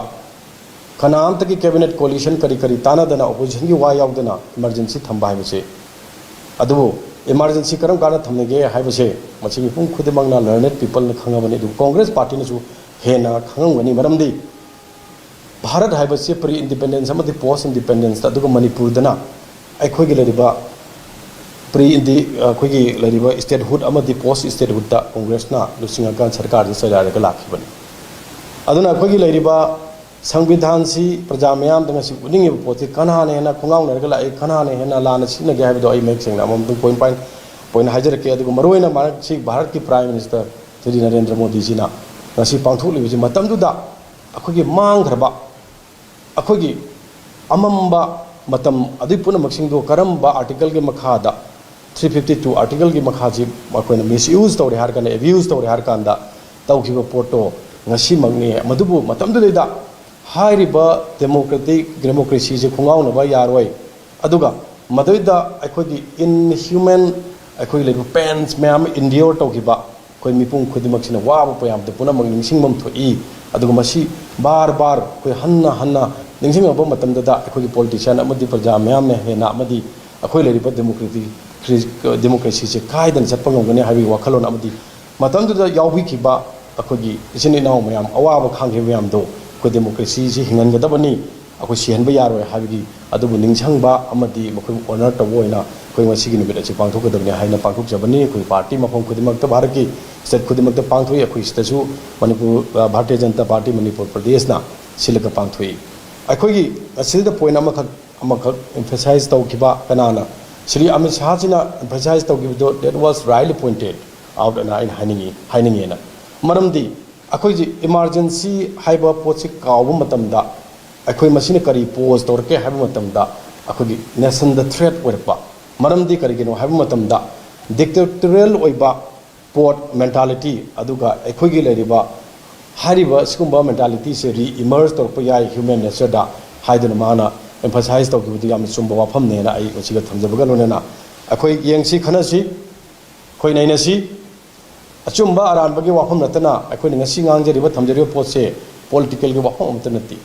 ꯀꯅꯥꯝꯇꯒꯤ ꯀꯦꯕꯤꯅꯦꯠ ꯀꯣꯂꯤꯁꯟ ꯀꯔꯤ ꯀꯔꯤ ꯇꯥꯟꯅꯗꯅ, ꯑꯣꯄꯣꯖꯤꯁꯟꯒꯤ ꯋꯥ ꯌꯥꯎꯗꯅ ꯏꯃꯥꯔꯖꯦꯟꯁꯤ ꯊꯝꯕ ꯍꯥꯏꯕꯁꯤ꯫ ꯑꯗꯨꯕꯨ ꯏꯃꯥꯔꯖꯦꯟꯁꯤ ꯀꯔꯝ ꯀꯥꯟꯗ ꯊꯝꯅꯒꯦ ꯍꯥꯏꯕꯁꯦ ꯃꯁꯤ ꯃꯤꯄꯨꯝ ꯈꯨꯗꯤꯡꯃꯛꯅ, ꯂꯔꯅꯦꯗ ꯄꯤꯄꯜꯅ ꯈꯪꯉꯕꯅꯤ, ꯑꯗꯨꯕꯨ ꯀꯣꯡꯒ꯭ꯔꯦꯁ ꯄꯥꯔꯇꯤꯅꯁꯨ ꯍꯦꯟꯅ ꯈꯪꯉꯝꯒꯅꯤ꯫ ꯃꯔꯝꯗꯤ ꯚꯥꯔꯠ ꯍꯥꯏꯕꯁꯤ ꯄ꯭ꯔꯤ ꯏꯟꯗꯤꯄꯦꯟꯗꯦꯟꯁ ꯑꯃꯗꯤ ꯄꯣꯁ ꯏꯟꯗꯤꯄꯦꯟꯗꯦꯟꯁꯇ, ꯑꯗꯨꯒ ꯃꯅꯤꯄꯨꯔꯗꯅ ꯑꯩꯈꯣꯏꯒꯤ ꯂꯩꯔꯤꯕ ꯄ꯭ꯔꯤ ꯏꯟꯗꯤ-, ꯑꯩꯈꯣꯏꯒꯤ ꯂꯩꯔꯤꯕ ꯁ꯭ꯇꯦꯠꯍꯨꯗ ꯑꯃꯗꯤ ꯄꯣꯁ ꯁ꯭ꯇꯦꯠꯍꯨꯗꯇ ꯀꯣꯡꯒ꯭ꯔꯦꯁꯅ ꯂꯨꯆꯤꯡꯉꯀꯥꯟ ꯁꯔꯀꯥꯔꯁꯤ ꯆꯂꯥꯏꯔꯒ ꯂꯥꯛꯈꯤꯕꯅꯤ꯫ ꯑꯗꯨꯅ ꯑꯩꯈꯣꯏꯒꯤ ꯂꯩꯔꯤꯕ ꯁꯪꯕꯤꯙꯥꯟꯁꯤ ꯄ꯭ꯔꯖꯥ ꯃꯤꯌꯥꯝꯗ ꯉꯁꯤ ꯎꯠꯅꯤꯡꯉꯤꯕ ꯄꯣꯠꯁꯤ ꯀꯅꯥꯅ ꯍꯦꯟꯅ ꯈꯣꯡꯒꯥꯎꯅꯔꯒ ꯂꯥꯛꯏ, ꯀꯅꯥꯅ ꯍꯦꯟꯅ ꯂꯥꯟꯅ ꯁꯤꯖꯤꯟꯅꯒꯦ ꯍꯥꯏꯕꯗꯣ ꯑꯩ ꯃꯌꯦꯛ ꯁꯦꯡꯅ ꯑꯃꯃꯝꯇꯪ ꯄꯣꯏꯟ ꯄꯣꯏꯟ ꯄꯣꯏꯟ ꯍꯥꯏꯖꯔꯛꯀꯦ꯫ ꯑꯗꯨꯒ ꯃꯔꯨꯑꯣꯏꯅ ꯃꯍꯥꯛꯁꯤ ꯚꯥꯔꯠꯀꯤ ꯄ꯭ꯔꯥꯏꯝ ꯃꯤꯅꯤꯁꯇꯔ ꯁ꯭ꯔꯤ ꯅꯔꯦꯟꯗ꯭ꯔ ꯃꯣꯗꯤꯖꯤꯅ ꯉꯁꯤ ꯄꯥꯡꯊꯣꯛꯂꯤꯕꯁꯤ ꯃꯇꯝꯗꯨꯗ ꯑꯩꯈꯣꯏꯒꯤ ꯃꯥꯡꯈ꯭ꯔꯕ ꯑꯩꯈꯣꯏꯒꯤ ꯑꯃꯝꯕ ꯃꯇꯝ ꯑꯗꯨꯒꯤ ꯄꯨꯝꯅꯃꯛꯁꯤꯡꯗꯣ ꯀꯔꯝꯕ articleꯒꯤ ꯃꯈꯥꯗ, three fifty two articleꯒꯤ ꯃꯈꯥꯁꯤ ꯃꯈꯣꯏꯅ misuse ꯇꯧꯔꯦ ꯍꯥꯏꯔ ꯀꯥꯟꯗ, abuse ꯇꯧꯔꯦ ꯍꯥꯏꯔ ꯀꯥꯟꯗ ꯇꯧꯈꯤꯕ ꯄꯣꯠꯇꯣ ꯉꯁꯤꯃꯛꯅꯤ꯫ ꯃꯗꯨꯕꯨ ꯃꯇꯝꯗꯨꯗꯩꯗ ꯍꯥꯏꯔꯤꯕ democratic, democracyꯁꯦ ꯈꯣꯡꯒꯥꯎꯅꯕ ꯌꯥꯔꯣꯏ꯫ ꯑꯗꯨꯒ ꯃꯗꯨꯗ ꯑꯩꯈꯣꯏꯒꯤ inhuman, ꯑꯩꯈꯣꯏꯒꯤ ꯂꯩꯔꯤꯕ pains ꯃꯌꯥꯝ ꯑꯃ endure ꯇꯧꯈꯤꯕ ꯑꯩꯈꯣꯏ ꯃꯤꯄꯨꯝ ꯈꯨꯗꯤꯡꯃꯛꯁꯤꯅ ꯋꯥꯕ ꯃꯌꯥꯝꯗꯣ ꯄꯨꯝꯅꯃꯛ ꯅꯤꯡꯁꯤꯡꯐꯝ ꯊꯣꯛꯏ꯫ ꯑꯗꯨꯒ ꯃꯁꯤ ꯕꯥꯔ ꯕꯥꯔ ꯑꯩꯈꯣꯏ ꯍꯟꯅ ꯍꯟꯅ ꯅꯤꯡꯁꯤꯡꯂꯛꯄ ꯃꯇꯝꯗꯗ ꯑꯩꯈꯣꯏꯒꯤ politician ꯑꯃꯗꯤ ꯄ꯭ꯔꯖꯥ ꯃꯌꯥꯝꯅ ꯍꯦꯟꯅ ꯑꯃꯗꯤ ꯑꯩꯈꯣꯏ ꯂꯩꯔꯤꯕ democratic, democracyꯁꯦ ꯀꯥꯏꯗꯅ ꯆꯠꯄ ꯉꯝꯒꯅꯤ ꯍꯥꯏꯕꯒꯤ ꯋꯥꯈꯜꯂꯣꯟ ꯑꯃꯗꯤ ꯃꯇꯝꯗꯨꯗ ꯌꯥꯎꯕꯤꯈꯤꯕ ꯑꯩꯈꯣꯏꯒꯤ ꯏꯆꯤꯟ ꯏꯅꯥꯎ ꯃꯌꯥꯝ, ꯑꯋꯥꯕ ꯈꯥꯡꯈꯤꯕ ꯃꯌꯥꯝꯗꯣ ꯑꯩꯈꯣꯏ democracyꯁꯤ ꯍꯤꯡꯍꯟꯒꯗꯕꯅꯤ, ꯑꯩꯈꯣꯏ ꯁꯤꯍꯟꯕ ꯌꯥꯔꯣꯏ ꯍꯥꯏꯕꯒꯤ ꯑꯗꯨꯕꯨ ꯅꯤꯡꯁꯤꯡꯕ ꯑꯃꯗꯤ ꯃꯈꯣꯏꯕꯨ honour ꯇꯧꯕ ꯑꯣꯏꯅ ꯑꯩꯈꯣꯏ ꯉꯁꯤꯒꯤ ꯅꯨꯃꯤꯠ ꯑꯁꯤ ꯄꯥꯡꯊꯣꯛꯀꯗꯕꯅꯤ ꯍꯥꯏꯅ ꯄꯥꯡꯊꯣꯛꯆꯕꯅꯤ꯫ ꯑꯩꯈꯣꯏ party ꯃꯐꯝ ꯈꯨꯗꯤꯡꯃꯛꯇ, ꯚꯥꯔꯠꯀꯤ state ꯈꯨꯗꯤꯡꯃꯛꯇ ꯄꯥꯡꯊꯣꯛꯏ꯫ ꯑꯩꯈꯣꯏ ꯁꯤꯗꯁꯨ ꯃꯅꯤꯄꯨꯔ, ꯑ, ꯚꯥꯔꯇꯤꯌ ꯖꯅꯇꯥ ꯄꯥꯔꯇꯤ ꯃꯅꯤꯄꯨꯔ ꯄ꯭ꯔꯗꯦꯁꯅ ꯁꯤꯜꯂꯒ ꯄꯥꯡꯊꯣꯛꯏ꯫ ꯑꯩꯈꯣꯏꯒꯤ ꯑꯁꯤꯗ point ꯑꯃꯈꯛ, ꯑꯃꯈꯛ emphasize ꯇꯧꯈꯤꯕ ꯀꯅꯥꯅ? ꯁ꯭ꯔꯤ ꯑꯃꯤꯠ ꯁꯥꯍꯁꯤꯅ emphasize ꯇꯧꯈꯤꯕꯗꯣ, that was rightly pointed out ꯑꯅ ꯑꯩꯅ ꯍꯥꯏꯅꯤꯡꯉꯤ, ꯍꯥꯏꯅꯤꯡꯉꯦꯅ꯫ ꯃꯔꯝꯗꯤ ꯑꯩꯈꯣꯏꯁꯤ emergency ꯍꯥꯏꯕ ꯄꯣꯠꯁꯤ ꯀꯥꯎꯕ ꯃꯇꯝꯗ ꯑꯩꯈꯣꯏ ꯃꯁꯤꯅ ꯀꯔꯤ pose ꯇꯧꯔꯛꯀꯦ ꯍꯥꯏꯕ ꯃꯇꯝꯗ ꯑꯩꯈꯣꯏꯒꯤ nationꯗ threat ꯑꯣꯏꯔꯛꯄ꯫ ꯃꯔꯝꯗꯤ ꯀꯔꯤꯒꯤꯅꯣ ꯍꯥꯏꯕ ꯃꯇꯝꯗ dictatorial ꯑꯣꯏꯕ ꯄꯣꯠ, mentality, ꯑꯗꯨꯒ ꯑꯩꯈꯣꯏꯒꯤ ꯂꯩꯔꯤꯕ ꯍꯥꯏꯔꯤꯕ ꯁꯤꯒꯨꯝꯕ mentalityꯁꯦ re-emerge ꯇꯧꯔꯛꯄ ꯌꯥꯏ human natureꯗ ꯍꯥꯏꯗꯨꯅ ꯃꯥꯅ emphasize ꯇꯧꯈꯤꯕꯗꯨ ꯌꯥꯝꯅ ꯆꯨꯝꯕ ꯋꯥꯐꯝꯅꯦꯅ ꯑꯩ ꯃꯁꯤꯒ ꯊꯝꯖꯕꯒ ꯂꯣꯏꯅꯅ ꯑꯩꯈꯣꯏ ꯌꯦꯡꯁꯤ, ꯈꯟꯅꯁꯤ, ꯑꯩꯈꯣꯏ ꯅꯩꯅꯁꯤ꯫ ꯑꯆꯨꯝꯕ ꯑꯔꯥꯟꯕꯒꯤ ꯋꯥꯐꯝ ꯅꯠꯇꯅ ꯑꯩꯈꯣꯏꯅ ꯉꯁꯤ ꯉꯥꯡꯖꯔꯤꯕ, ꯊꯝꯖꯔꯤꯕ ꯄꯣꯠꯁꯦ politicalꯒꯤ ꯋꯥꯐꯝ ꯑꯃꯠꯇ ꯅꯠꯇꯦ꯫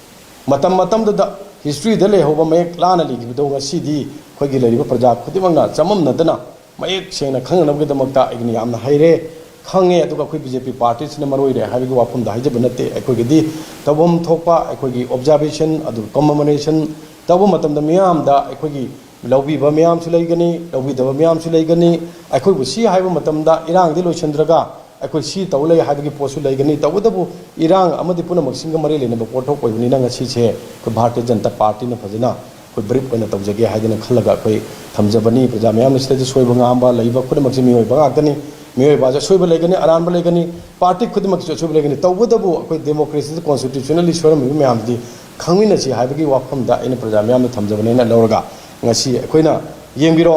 ꯃꯇꯝ ꯃꯇꯝꯗꯨꯗ historyꯗ ꯂꯩꯍꯧꯕ ꯃꯌꯦꯛ ꯂꯥꯅ ꯂꯩꯈꯤꯕꯗꯣ ꯉꯁꯤꯗꯤ ꯑꯩꯈꯣꯏꯒꯤ ꯂꯩꯔꯤꯕ ꯄ꯭ꯔꯖꯥ ꯈꯨꯗꯤꯡꯃꯛꯅ ꯆꯃꯝꯅꯗꯅ ꯃꯌꯦꯛ ꯁꯦꯡꯅ ꯈꯪꯅꯅꯕꯒꯤꯗꯃꯛꯇ ꯑꯩꯒꯤꯅ ꯌꯥꯝꯅ ꯍꯩꯔꯦ, ꯈꯪꯉꯦ, ꯑꯗꯨꯒ ꯑꯩꯈꯣꯏ BJP partyꯁꯤꯅ ꯃꯔꯨ ꯑꯣꯏꯔꯦ ꯍꯥꯏꯕꯒꯤ ꯋꯥꯐꯝꯗ ꯍꯥꯏꯖꯕ ꯅꯠꯇꯦ꯫ ꯑꯩꯈꯣꯏꯒꯤꯗꯤ ꯇꯧꯐꯝ ꯊꯣꯛꯄ ꯑꯩꯈꯣꯏꯒꯤ observation, ꯑꯗꯨ commemoration ꯇꯧꯕ ꯃꯇꯝꯗ ꯃꯤꯌꯥꯝꯗ ꯑꯩꯈꯣꯏꯒꯤ ꯂꯧꯕꯤꯕ ꯃꯌꯥꯝꯁꯨ ꯂꯩꯒꯅꯤ, ꯂꯧꯕꯤꯗꯕ ꯃꯌꯥꯝꯁꯨ ꯂꯩꯒꯅꯤ꯫ ꯑꯩꯈꯣꯏꯕꯨ ꯁꯤ ꯍꯥꯏꯕ ꯃꯇꯝꯗ ꯏꯔꯥꯡꯗꯤ ꯂꯣꯏꯁꯤꯟꯗ꯭ꯔꯒ ꯑꯩꯈꯣꯏ ꯁꯤ ꯇꯧ ꯂꯩ ꯍꯥꯏꯕꯒꯤ ꯄꯣꯠꯁꯨ ꯂꯩꯒꯅꯤ꯫ ꯇꯧꯕꯇꯕꯨ ꯏꯔꯥꯡ ꯑꯃꯗꯤ ꯄꯨꯝꯅꯃꯛꯁꯤꯡꯒ ꯃꯔꯤ ꯂꯩꯅꯕ ꯄꯣꯠꯊꯣꯛ ꯑꯣꯏꯕꯅꯤꯅ ꯉꯁꯤꯁꯦ ꯑꯩꯈꯣꯏ ꯚꯥꯔꯇꯤꯌ ꯖꯅꯇꯥ ꯄꯥꯔꯇꯤꯅ ꯐꯖꯅ ꯑꯩꯈꯣꯏ brief ꯑꯣꯏꯅ ꯇꯧꯖꯒꯦ ꯍꯥꯏꯗꯅ ꯈꯜꯂꯒ ꯑꯩꯈꯣꯏ ꯊꯝꯖꯕꯅꯤ꯫ ꯄ꯭ꯔꯖꯥ ꯃꯌꯥꯝꯅ ꯁꯤꯗꯁꯨ ꯁꯣꯏꯕ ꯉꯥꯝꯕ ꯂꯩꯕ ꯄꯨꯝꯅꯃꯛꯁꯦ ꯃꯤꯑꯣꯏꯕ ꯉꯥꯛꯇꯅꯤ꯫ ꯃꯤꯑꯣꯏꯕꯁꯦ ꯑꯁꯣꯏꯕ ꯂꯩꯒꯅꯤ, ꯑꯔꯥꯟꯕ ꯂꯩꯒꯅꯤ, party ꯈꯨꯗꯤꯡꯃꯛꯀꯤꯁꯨ ꯑꯁꯣꯏꯕ ꯂꯩꯒꯅꯤ꯫ ꯇꯧꯕꯇꯕꯨ ꯑꯩꯈꯣꯏ democracyꯗ constitutionally ꯁꯣꯏꯔꯝꯃꯤꯕ ꯃꯌꯥꯝꯗꯨꯗꯤ ꯈꯪꯃꯤꯟꯅꯁꯤ ꯍꯥꯏꯕꯒꯤ ꯋꯥꯐꯝꯗ ꯑꯩꯅ ꯄ꯭ꯔꯖꯥ ꯃꯤꯌꯥꯝꯅ ꯊꯝꯖꯕꯅꯦꯅ ꯂꯧꯔꯒ, ꯉꯁꯤ ꯑꯩꯈꯣꯏꯅ ꯌꯦꯡꯕꯤꯔꯣ,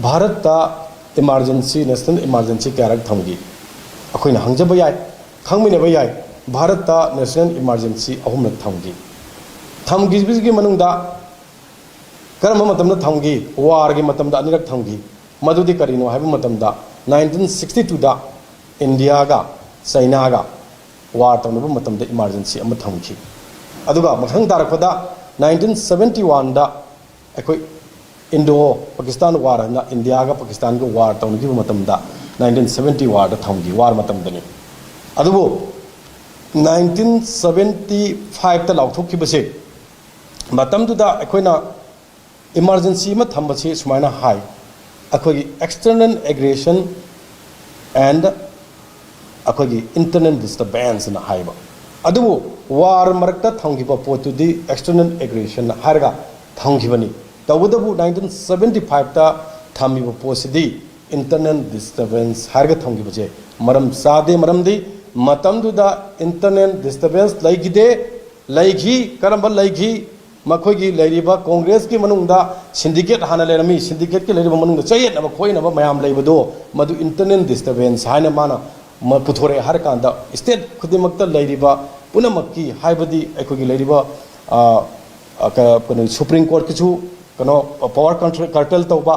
ꯚꯥꯔꯠꯇ emergency, national emergency ꯀꯌꯥꯔꯛ ꯊꯝꯈꯤ? ꯑꯩꯈꯣꯏꯅ ꯍꯪꯖꯕ ꯌꯥꯏ, ꯈꯪꯃꯤꯟꯅꯕ ꯌꯥꯏ꯫ ꯚꯥꯔꯠꯇ national emergency ꯑꯍꯨꯝꯂꯛ ꯊꯝꯈꯤ꯫ ꯊꯝꯈꯤꯕꯁꯤꯒꯤ ꯃꯅꯨꯡꯗ ꯀꯔꯝꯕ ꯃꯇꯝꯗ ꯊꯝꯈꯤ? Warꯒꯤ ꯃꯇꯝꯗ ꯑꯅꯤꯔꯛ ꯊꯝꯈꯤ꯫ ꯃꯗꯨꯗꯤ ꯀꯔꯤꯅꯣ ꯍꯥꯏꯕ ꯃꯇꯝꯗ, nineteen sixty twoꯗ ꯏꯟꯗꯤꯌꯥꯒ ꯆꯩꯅꯥꯒ war ꯇꯧꯅꯕ ꯃꯇꯝꯗ emergency ꯑꯃ ꯊꯝꯈꯤ꯫ ꯑꯗꯨꯒ ꯃꯊꯪ ꯇꯥꯔꯛꯄꯗ nineteen seventy oneꯗ ꯑꯩꯈꯣꯏ Indo Pakistan war ꯍꯥꯏꯅ ꯏꯟꯗꯤꯌꯥꯒ ꯄꯥꯀꯤꯁꯇꯥꯟꯒ war ꯇꯧꯅꯈꯤꯕ ꯃꯇꯝꯗ, nineteen seventy warꯗ ꯊꯝꯈꯤ, war ꯃꯇꯝꯗꯅꯤ꯫ ꯑꯗꯨꯕꯨ nineteen seventy fiveꯇ ꯂꯥꯎꯊꯣꯛꯈꯤꯕꯁꯦ, ꯃꯇꯝꯗꯨꯗ ꯑꯩꯈꯣꯏꯅ emergency ꯑꯃ ꯊꯝꯕꯁꯤ ꯁꯨꯃꯥꯏꯅ ꯍꯥꯏ, ꯑꯩꯈꯣꯏꯒꯤ external aggression and ꯑꯩꯈꯣꯏꯒꯤ internal disturbance ꯑꯅ ꯍꯥꯏꯕ꯫ ꯑꯗꯨꯕꯨ war ꯃꯔꯛꯇ ꯊꯝꯈꯤꯕ ꯄꯣꯠꯇꯨꯗꯤ external aggression ꯍꯥꯏꯔꯒ ꯊꯝꯈꯤꯕꯅꯤ꯫ ꯇꯧꯕꯇꯕꯨ nineteen seventy fiveꯇ ꯊꯝꯃꯤꯕ ꯄꯣꯠꯁꯤꯗꯤ internal disturbance ꯍꯥꯏꯔꯒ ꯊꯝꯈꯤꯕꯁꯦ ꯃꯔꯝ ꯆꯥꯗꯦ꯫ ꯃꯔꯝꯗꯤ ꯃꯇꯝꯗꯨꯗ internal disturbance ꯂꯩꯈꯤꯗꯦ꯫ ꯂꯩꯈꯤ꯫ ꯀꯔꯝꯕ ꯂꯩꯈꯤ? ꯃꯈꯣꯏꯒꯤ ꯂꯩꯔꯤꯕ ꯀꯣꯡꯒ꯭ꯔꯦꯁꯀꯤ ꯃꯅꯨꯡꯗ syndicate ꯍꯥꯟꯅ ꯂꯩꯔꯝꯃꯤ꯫ Syndicateꯀꯤ ꯂꯩꯔꯤꯕ ꯃꯅꯨꯡꯗ ꯆꯌꯦꯠꯅꯕ ꯈꯣꯏꯅꯕ ꯃꯌꯥꯝ ꯂꯩꯕꯗꯣ, ꯃꯗꯨ internal disturbance ꯍꯥꯏꯅ ꯃꯥꯅ ꯃ-, ꯄꯨꯊꯣꯔꯛꯑꯦ ꯍꯥꯏꯔꯀꯥꯟꯗ, state ꯈꯨꯗꯤꯡꯃꯛꯇ ꯂꯩꯔꯤꯕ ꯄꯨꯝꯅꯃꯛꯀꯤ, ꯍꯥꯏꯕꯗꯤ ꯑꯩꯈꯣꯏꯒꯤ ꯂꯩꯔꯤꯕ, ꯑ, ꯑ, ꯀ-, ꯀꯩꯅꯣ, Supreme Courtꯀꯤꯁꯨ ꯀꯩꯅꯣ, power control, curtail ꯇꯧꯕ,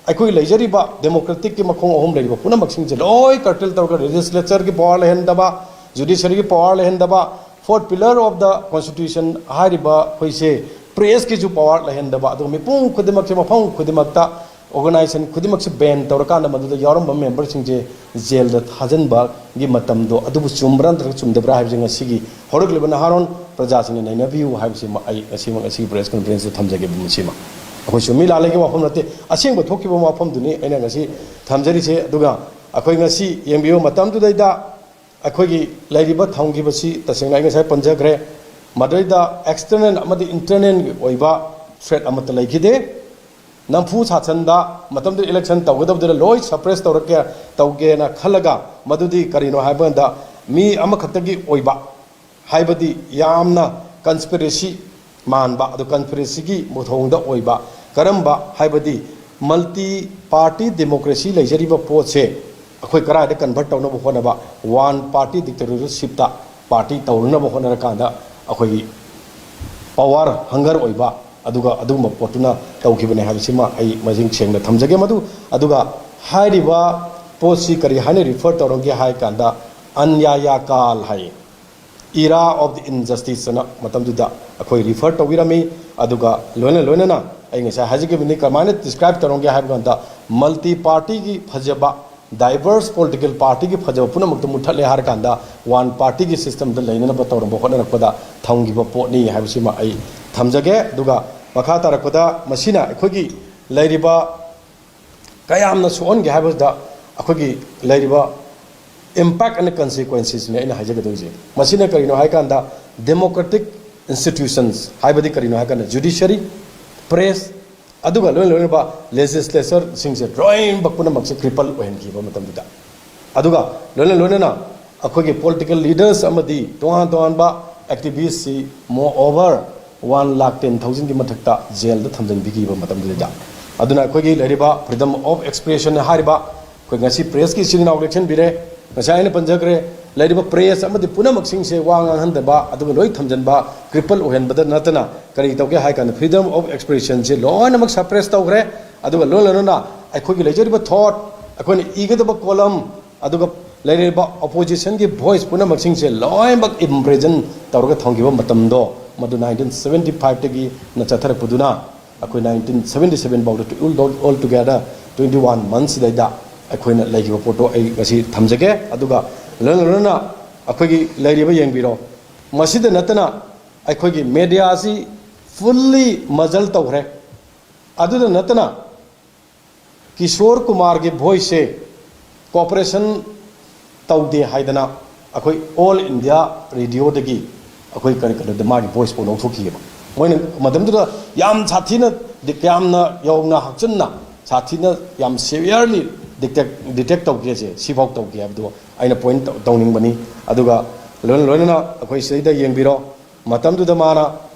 ꯑꯩꯈꯣꯏ ꯂꯩꯖꯔꯤꯕ democraticꯀꯤ ꯃꯈꯣꯡ ꯑꯍꯨꯝ ꯂꯩꯔꯤꯕ ꯄꯨꯝꯅꯃꯛꯁꯤꯡꯁꯦ ꯂꯣꯏ curtail ꯇꯧꯔꯒ, legislatureꯒꯤ power ꯂꯩꯍꯟꯗꯕ, judiciaryꯒꯤ power ꯂꯩꯍꯟꯗꯕ, fourth pillar of the constitution ꯍꯥꯏꯔꯤꯕ ꯑꯩꯈꯣꯏꯁꯦ, pressꯀꯤꯁꯨ power ꯂꯩꯍꯟꯗꯕ, ꯑꯗꯨꯒ ꯃꯤꯄꯨꯝ ꯈꯨꯗꯤꯡꯃꯛꯁꯦ ꯃꯐꯝ ꯈꯨꯗꯤꯡꯃꯛꯇ organization ꯈꯨꯗꯤꯡꯃꯛꯁꯦ ban ꯇꯧꯔꯀꯥꯟꯗ ꯃꯗꯨꯗ ꯌꯥꯎꯔꯝꯕ memberꯁꯤꯡꯁꯦ jailꯗ ꯊꯥꯖꯤꯟꯕꯒꯤ ꯃꯇꯝꯗꯣ, ꯑꯗꯨꯕꯨ ꯆꯨꯝꯕ꯭ꯔꯥ ꯅꯠꯇ꯭ꯔꯒ ꯆꯨꯝꯗꯕ꯭ꯔꯥ ꯍꯥꯏꯕꯁꯦ ꯉꯁꯤꯒꯤ ꯍꯧꯔꯛꯂꯤꯕ ꯅꯍꯥꯔꯣꯟ ꯄ꯭ꯔꯖꯥꯁꯤꯡꯅ ꯅꯩꯅꯕꯤꯌꯨ ꯍꯥꯏꯕꯁꯤꯃ ꯑꯩ ꯉꯁꯤꯃꯛ ꯉꯁꯤꯒꯤ press conferenceꯇ ꯊꯝꯖꯒꯦ꯫ ꯃꯁꯤꯃ ꯑꯩꯈꯣꯏ ꯆꯨꯝꯃꯤ ꯂꯥꯜꯂꯤꯒꯤ ꯋꯥꯐꯝ ꯅꯠꯇꯦ, ꯑꯁꯦꯡꯕ ꯊꯣꯛꯈꯤꯕ ꯋꯥꯐꯝꯗꯨꯅꯤ ꯑꯩꯅ ꯉꯁꯤ ꯊꯝꯖꯔꯤꯁꯦ꯫ ꯑꯗꯨꯒ ꯑꯩꯈꯣꯏ ꯉꯁꯤ ꯌꯦꯡꯕꯤꯌꯨ, ꯃꯇꯝꯗꯨꯗꯩꯗ ꯑꯩꯈꯣꯏꯒꯤ ꯂꯩꯔꯤꯕ ꯊꯝꯈꯤꯕꯁꯤ ꯇꯁꯦꯡꯅ ꯑꯩ ꯉꯁꯥꯏ ꯄꯟꯖꯈ꯭ꯔꯦ, ꯃꯗꯩꯗ external ꯑꯃꯗꯤ internalꯒꯤ ꯑꯣꯏꯕ threat ꯑꯃꯠꯇ ꯂꯩꯈꯤꯗꯦ꯫ ꯅꯝꯐꯨ ꯁꯥꯁꯟꯗ ꯃꯇꯝꯗꯨꯗ election ꯇꯧꯒꯗꯕꯗꯨꯗ ꯂꯣꯏ suppress ꯇꯧꯔꯛꯀꯦ, ꯇꯧꯒꯦꯅ ꯈꯜꯂꯒ, ꯃꯗꯨꯗꯤ ꯀꯔꯤꯅꯣ ꯍꯥꯏꯕ ꯀꯥꯟꯗ ꯃꯤ ꯑꯃꯈꯛꯇꯒꯤ ꯑꯣꯏꯕ, ꯍꯥꯏꯕꯗꯤ ꯌꯥꯝꯅ ꯀꯟꯁꯄꯤꯔꯦꯁꯤ ꯃꯥꯟꯕ, ꯑꯗꯨ ꯀꯟꯁꯄꯤꯔꯦꯁꯤꯒꯤ ꯊꯧꯑꯣꯡꯗ ꯑꯣꯏꯕ, ꯀꯔꯝꯕ ꯍꯥꯏꯕꯗꯤ ꯃꯜꯇꯤ ꯄꯥꯔꯇꯤ ꯗꯦꯃꯣꯀ꯭ꯔꯦꯁꯤ ꯂꯩꯖꯔꯤꯕ ꯄꯣꯠꯁꯦ ꯑꯩꯈꯣꯏ ꯀꯗꯥꯏꯗ ꯀꯟꯚꯔꯠ ꯇꯧꯅꯕ ꯍꯣꯠꯅꯕ, ꯋꯥꯟ ꯄꯥꯔꯇꯤ ꯗꯤꯛꯇꯦꯇꯔꯁꯤꯞꯇ ꯄꯥꯔꯇꯤ ꯇꯧꯅꯅꯕ ꯍꯣꯠꯅꯔꯀꯥꯟꯗ ꯑꯩꯈꯣꯏꯒꯤ ꯄꯋꯥꯔ ꯍꯪꯒꯔ ꯑꯣꯏꯕ, ꯑꯗꯨꯒ ꯑꯗꯨꯒꯨꯝꯕ ꯄꯣꯠꯇꯨꯅ ꯇꯧꯈꯤꯕꯅꯦ ꯍꯥꯏꯕꯁꯤꯃ ꯑꯩ ꯃꯌꯦꯛ ꯁꯦꯡꯅ ꯊꯝꯖꯒꯦ꯫ ꯃꯗꯨ ꯑꯗꯨꯒ ꯍꯥꯏꯔꯤꯕ ꯄꯣꯠꯁꯤ ꯀꯔꯤ ꯍꯥꯏꯅ ꯔꯤꯐꯔ ꯇꯧꯔꯝꯒꯦ ꯍꯥꯏ ꯀꯥꯟꯗ, ꯑꯟꯌꯥꯌꯥ ꯀꯥꯜ ꯍꯥꯏ, ꯏꯔꯥ ꯑꯣꯐ ꯗꯤ ꯏꯟꯖꯁꯇꯤꯁ ꯑꯅ ꯃꯇꯝꯗꯨꯗ ꯑꯩꯈꯣꯏ ꯔꯤꯐꯔ ꯇꯧꯕꯤꯔꯝꯃꯤ꯫ ꯑꯗꯨꯒ ꯂꯣꯏꯅ ꯂꯣꯏꯅꯅ ꯑꯩ ꯉꯁꯥꯏ ꯍꯥꯏꯖꯈꯤꯕꯅꯤ, ꯀꯃꯥꯏꯅ ꯗꯤꯁꯀ꯭ꯔꯥꯏꯕ ꯇꯧꯔꯝꯒꯦ ꯍꯥꯏꯕ ꯀꯥꯟꯗ, ꯃꯜꯇꯤ ꯄꯥꯔꯇꯤꯒꯤ ꯐꯖꯕ, ꯗꯥꯏꯕꯔꯁ ꯄꯣꯂꯤꯇꯤꯀꯦꯜ ꯄꯥꯔꯇꯤꯒꯤ ꯐꯖꯕ ꯄꯨꯝꯅꯃꯛꯇ ꯃꯨꯠꯊꯠꯂꯦ ꯍꯥꯏꯔ ꯀꯥꯟꯗ, ꯋꯥꯟ ꯄꯥꯔꯇꯤꯒꯤ ꯁꯤꯁꯇꯦꯝꯗ ꯂꯩꯅꯅꯕ ꯇꯧꯔꯝꯕ ꯍꯣꯠꯅꯔꯛꯄꯗ ꯊꯝꯈꯤꯕ ꯄꯣꯠꯅꯤ ꯍꯥꯏꯕꯁꯤꯃ ꯑꯩ ꯊꯝꯖꯒꯦ꯫ ꯑꯗꯨꯒ ꯃꯈꯥ ꯇꯥꯔꯛꯄꯗ ꯃꯁꯤꯅ ꯑꯩꯈꯣꯏꯒꯤ ꯂꯩꯔꯤꯕ ꯀꯌꯥꯝꯅ ꯁꯣꯛꯍꯟꯒꯦ ꯍꯥꯏꯕꯁꯤꯗ ꯑꯩꯈꯣꯏꯒꯤ ꯂꯩꯔꯤꯕ impact and consequencesꯅꯦ ꯑꯩꯅ ꯍꯥꯏꯖꯒꯗꯣꯏꯁꯦ꯫ ꯃꯁꯤꯅ ꯀꯔꯤꯅꯣ ꯍꯥꯏꯀꯥꯟꯗ, democratic institutions ꯍꯥꯏꯕꯗꯤ ꯀꯔꯤꯅꯣ ꯍꯥꯏꯀꯥꯟꯗ, ꯖꯨꯗꯤꯁꯔꯤ, ꯄ꯭ꯔꯦꯁ, ꯑꯗꯨꯒ ꯂꯣꯏꯅ ꯂꯣꯏꯅꯕ ꯂꯦꯖꯤꯁꯂꯦꯆꯔꯁꯤꯡꯁꯦ ꯂꯣꯏꯅꯃꯛ ꯄꯨꯝꯅꯃꯛꯁꯦ ꯀ꯭ꯔꯤꯄꯜ ꯑꯣꯏꯍꯟꯈꯤꯕ ꯃꯇꯝꯗꯨꯗ, ꯑꯗꯨꯒ ꯂꯣꯏꯅ ꯂꯣꯏꯅꯅ ꯑꯩꯈꯣꯏꯒꯤ ꯄꯣꯂꯤꯇꯤꯀꯦꯜ ꯂꯤꯗꯔꯁ ꯑꯃꯗꯤ ꯇꯣꯉꯥꯟ ꯇꯣꯉꯥꯟꯕ ꯑꯦꯛꯇꯤꯚꯤꯁꯁꯤ more over one lakh ten thousandꯒꯤ ꯃꯊꯛꯇ ꯖꯦꯜꯗ ꯊꯝꯖꯤꯟꯕꯤꯈꯤꯕ ꯃꯇꯝꯗꯨꯗ, ꯑꯗꯨꯅ ꯑꯩꯈꯣꯏꯒꯤ ꯂꯩꯔꯤꯕ freedom of expression ꯍꯥꯏꯔꯤꯕ, ꯑꯩꯈꯣꯏ ꯉꯁꯤ ꯄ꯭ꯔꯦꯁꯀꯤ ꯏꯆꯤꯜ ꯏꯅꯥꯎ ꯂꯦꯞꯁꯤꯟꯕꯤꯔꯦ꯫ ꯉꯁꯥꯏ ꯑꯩꯅ ꯄꯟꯖꯈ꯭ꯔꯦ, ꯂꯩꯔꯤꯕ ꯄ꯭ꯔꯦꯁ ꯑꯃꯗꯤ ꯄꯨꯝꯅꯃꯛꯁꯤꯡꯁꯦ ꯋꯥ ꯉꯥꯡꯍꯟꯗꯕ, ꯑꯗꯨꯒ ꯂꯣꯏ ꯊꯝꯖꯤꯟꯕ, ꯀ꯭ꯔꯤꯄꯜ ꯑꯣꯏꯍꯟꯕꯗ ꯅꯠꯇꯅ ꯀꯔꯤ ꯇꯧꯒꯦ ꯍꯥꯏ ꯀꯥꯟꯗ, freedom of expressionꯁꯦ ꯂꯣꯏꯅꯃꯛ suppress ꯇꯧꯈ꯭ꯔꯦ꯫ ꯑꯗꯨꯒ ꯂꯣꯏꯅ ꯂꯣꯏꯅꯅ ꯑꯩꯈꯣꯏꯒꯤ ꯂꯩꯖꯔꯤꯕ thought, ꯑꯩꯈꯣꯏꯅ ꯏꯒꯗꯕ column, ꯑꯗꯨꯒ ꯂꯩꯔꯤꯕ oppositionꯒꯤ voice ꯄꯨꯝꯅꯃꯛꯁꯤꯡꯁꯦ ꯂꯣꯏꯅꯃꯛ imprison ꯇꯧꯔꯒ ꯊꯝꯈꯤꯕ ꯃꯇꯝꯗꯣ, ꯃꯗꯨ nineteen seventy fiveꯇꯒꯤꯅ ꯆꯠꯊꯔꯛꯄꯗꯨꯅ ꯑꯩꯈꯣꯏ nineteen seventy seven ꯐꯥꯎꯗ, all, all together twenty one months ꯁꯤꯗꯩꯗ ꯑꯩꯈꯣꯏꯅ ꯂꯩꯈꯤꯕ ꯄꯣꯠꯇꯣ ꯑꯩ ꯉꯁꯤ ꯊꯝꯖꯒꯦ꯫ ꯑꯗꯨꯒ ꯂꯣꯏꯅ ꯂꯣꯏꯅꯅ ꯑꯩꯈꯣꯏꯒꯤ ꯂꯩꯔꯤꯕ ꯌꯦꯡꯕꯤꯔꯣ, ꯃꯁꯤꯗ ꯅꯠꯇꯅ ꯑꯩꯈꯣꯏꯒꯤ mediaꯁꯤ fully muzzle ꯇꯧꯈ꯭ꯔꯦ꯫ ꯑꯗꯨꯗ ꯅꯠꯇꯅ ꯀꯤꯁꯣꯔ ꯀꯨꯃꯥꯔꯒꯤ voiceꯁꯦ cooperation ꯇꯧꯗꯦ ꯍꯥꯏꯗꯅ ꯑꯩꯈꯣꯏ All India Radioꯗꯒꯤ ꯑꯩꯈꯣꯏ ꯀꯔꯤ ꯀꯔꯤꯗ ꯃꯥꯒꯤ voice ꯐꯥꯎ ꯂꯧꯊꯣꯛꯈꯤꯑꯕ꯫ ꯃꯣꯏꯅ ꯃꯇꯝꯗꯨꯗ ꯌꯥꯝ ꯁꯥꯊꯤꯅ, ꯗꯤ-, ꯌꯥꯝꯅ ꯌꯧꯅ ꯍꯛꯆꯤꯟꯅ, ꯁꯥꯊꯤꯅ, ꯌꯥꯝ severely detect, detect ꯇꯧꯒꯦꯁꯦ, ꯁꯤꯐꯥꯎ ꯇꯧꯒꯦ ꯍꯥꯏꯕꯗꯣ ꯑꯩꯅ point ꯇꯧ-, ꯇꯧꯅꯤꯡꯕꯅꯤ꯫ ꯑꯗꯨꯒ ꯂꯣꯏꯅ ꯂꯣꯏꯅꯅ ꯑꯩꯈꯣꯏ ꯁꯤꯗꯩꯗ ꯌꯦꯡꯕꯤꯔꯣ, ꯃꯇꯝꯗꯨꯗ ꯃꯥꯅ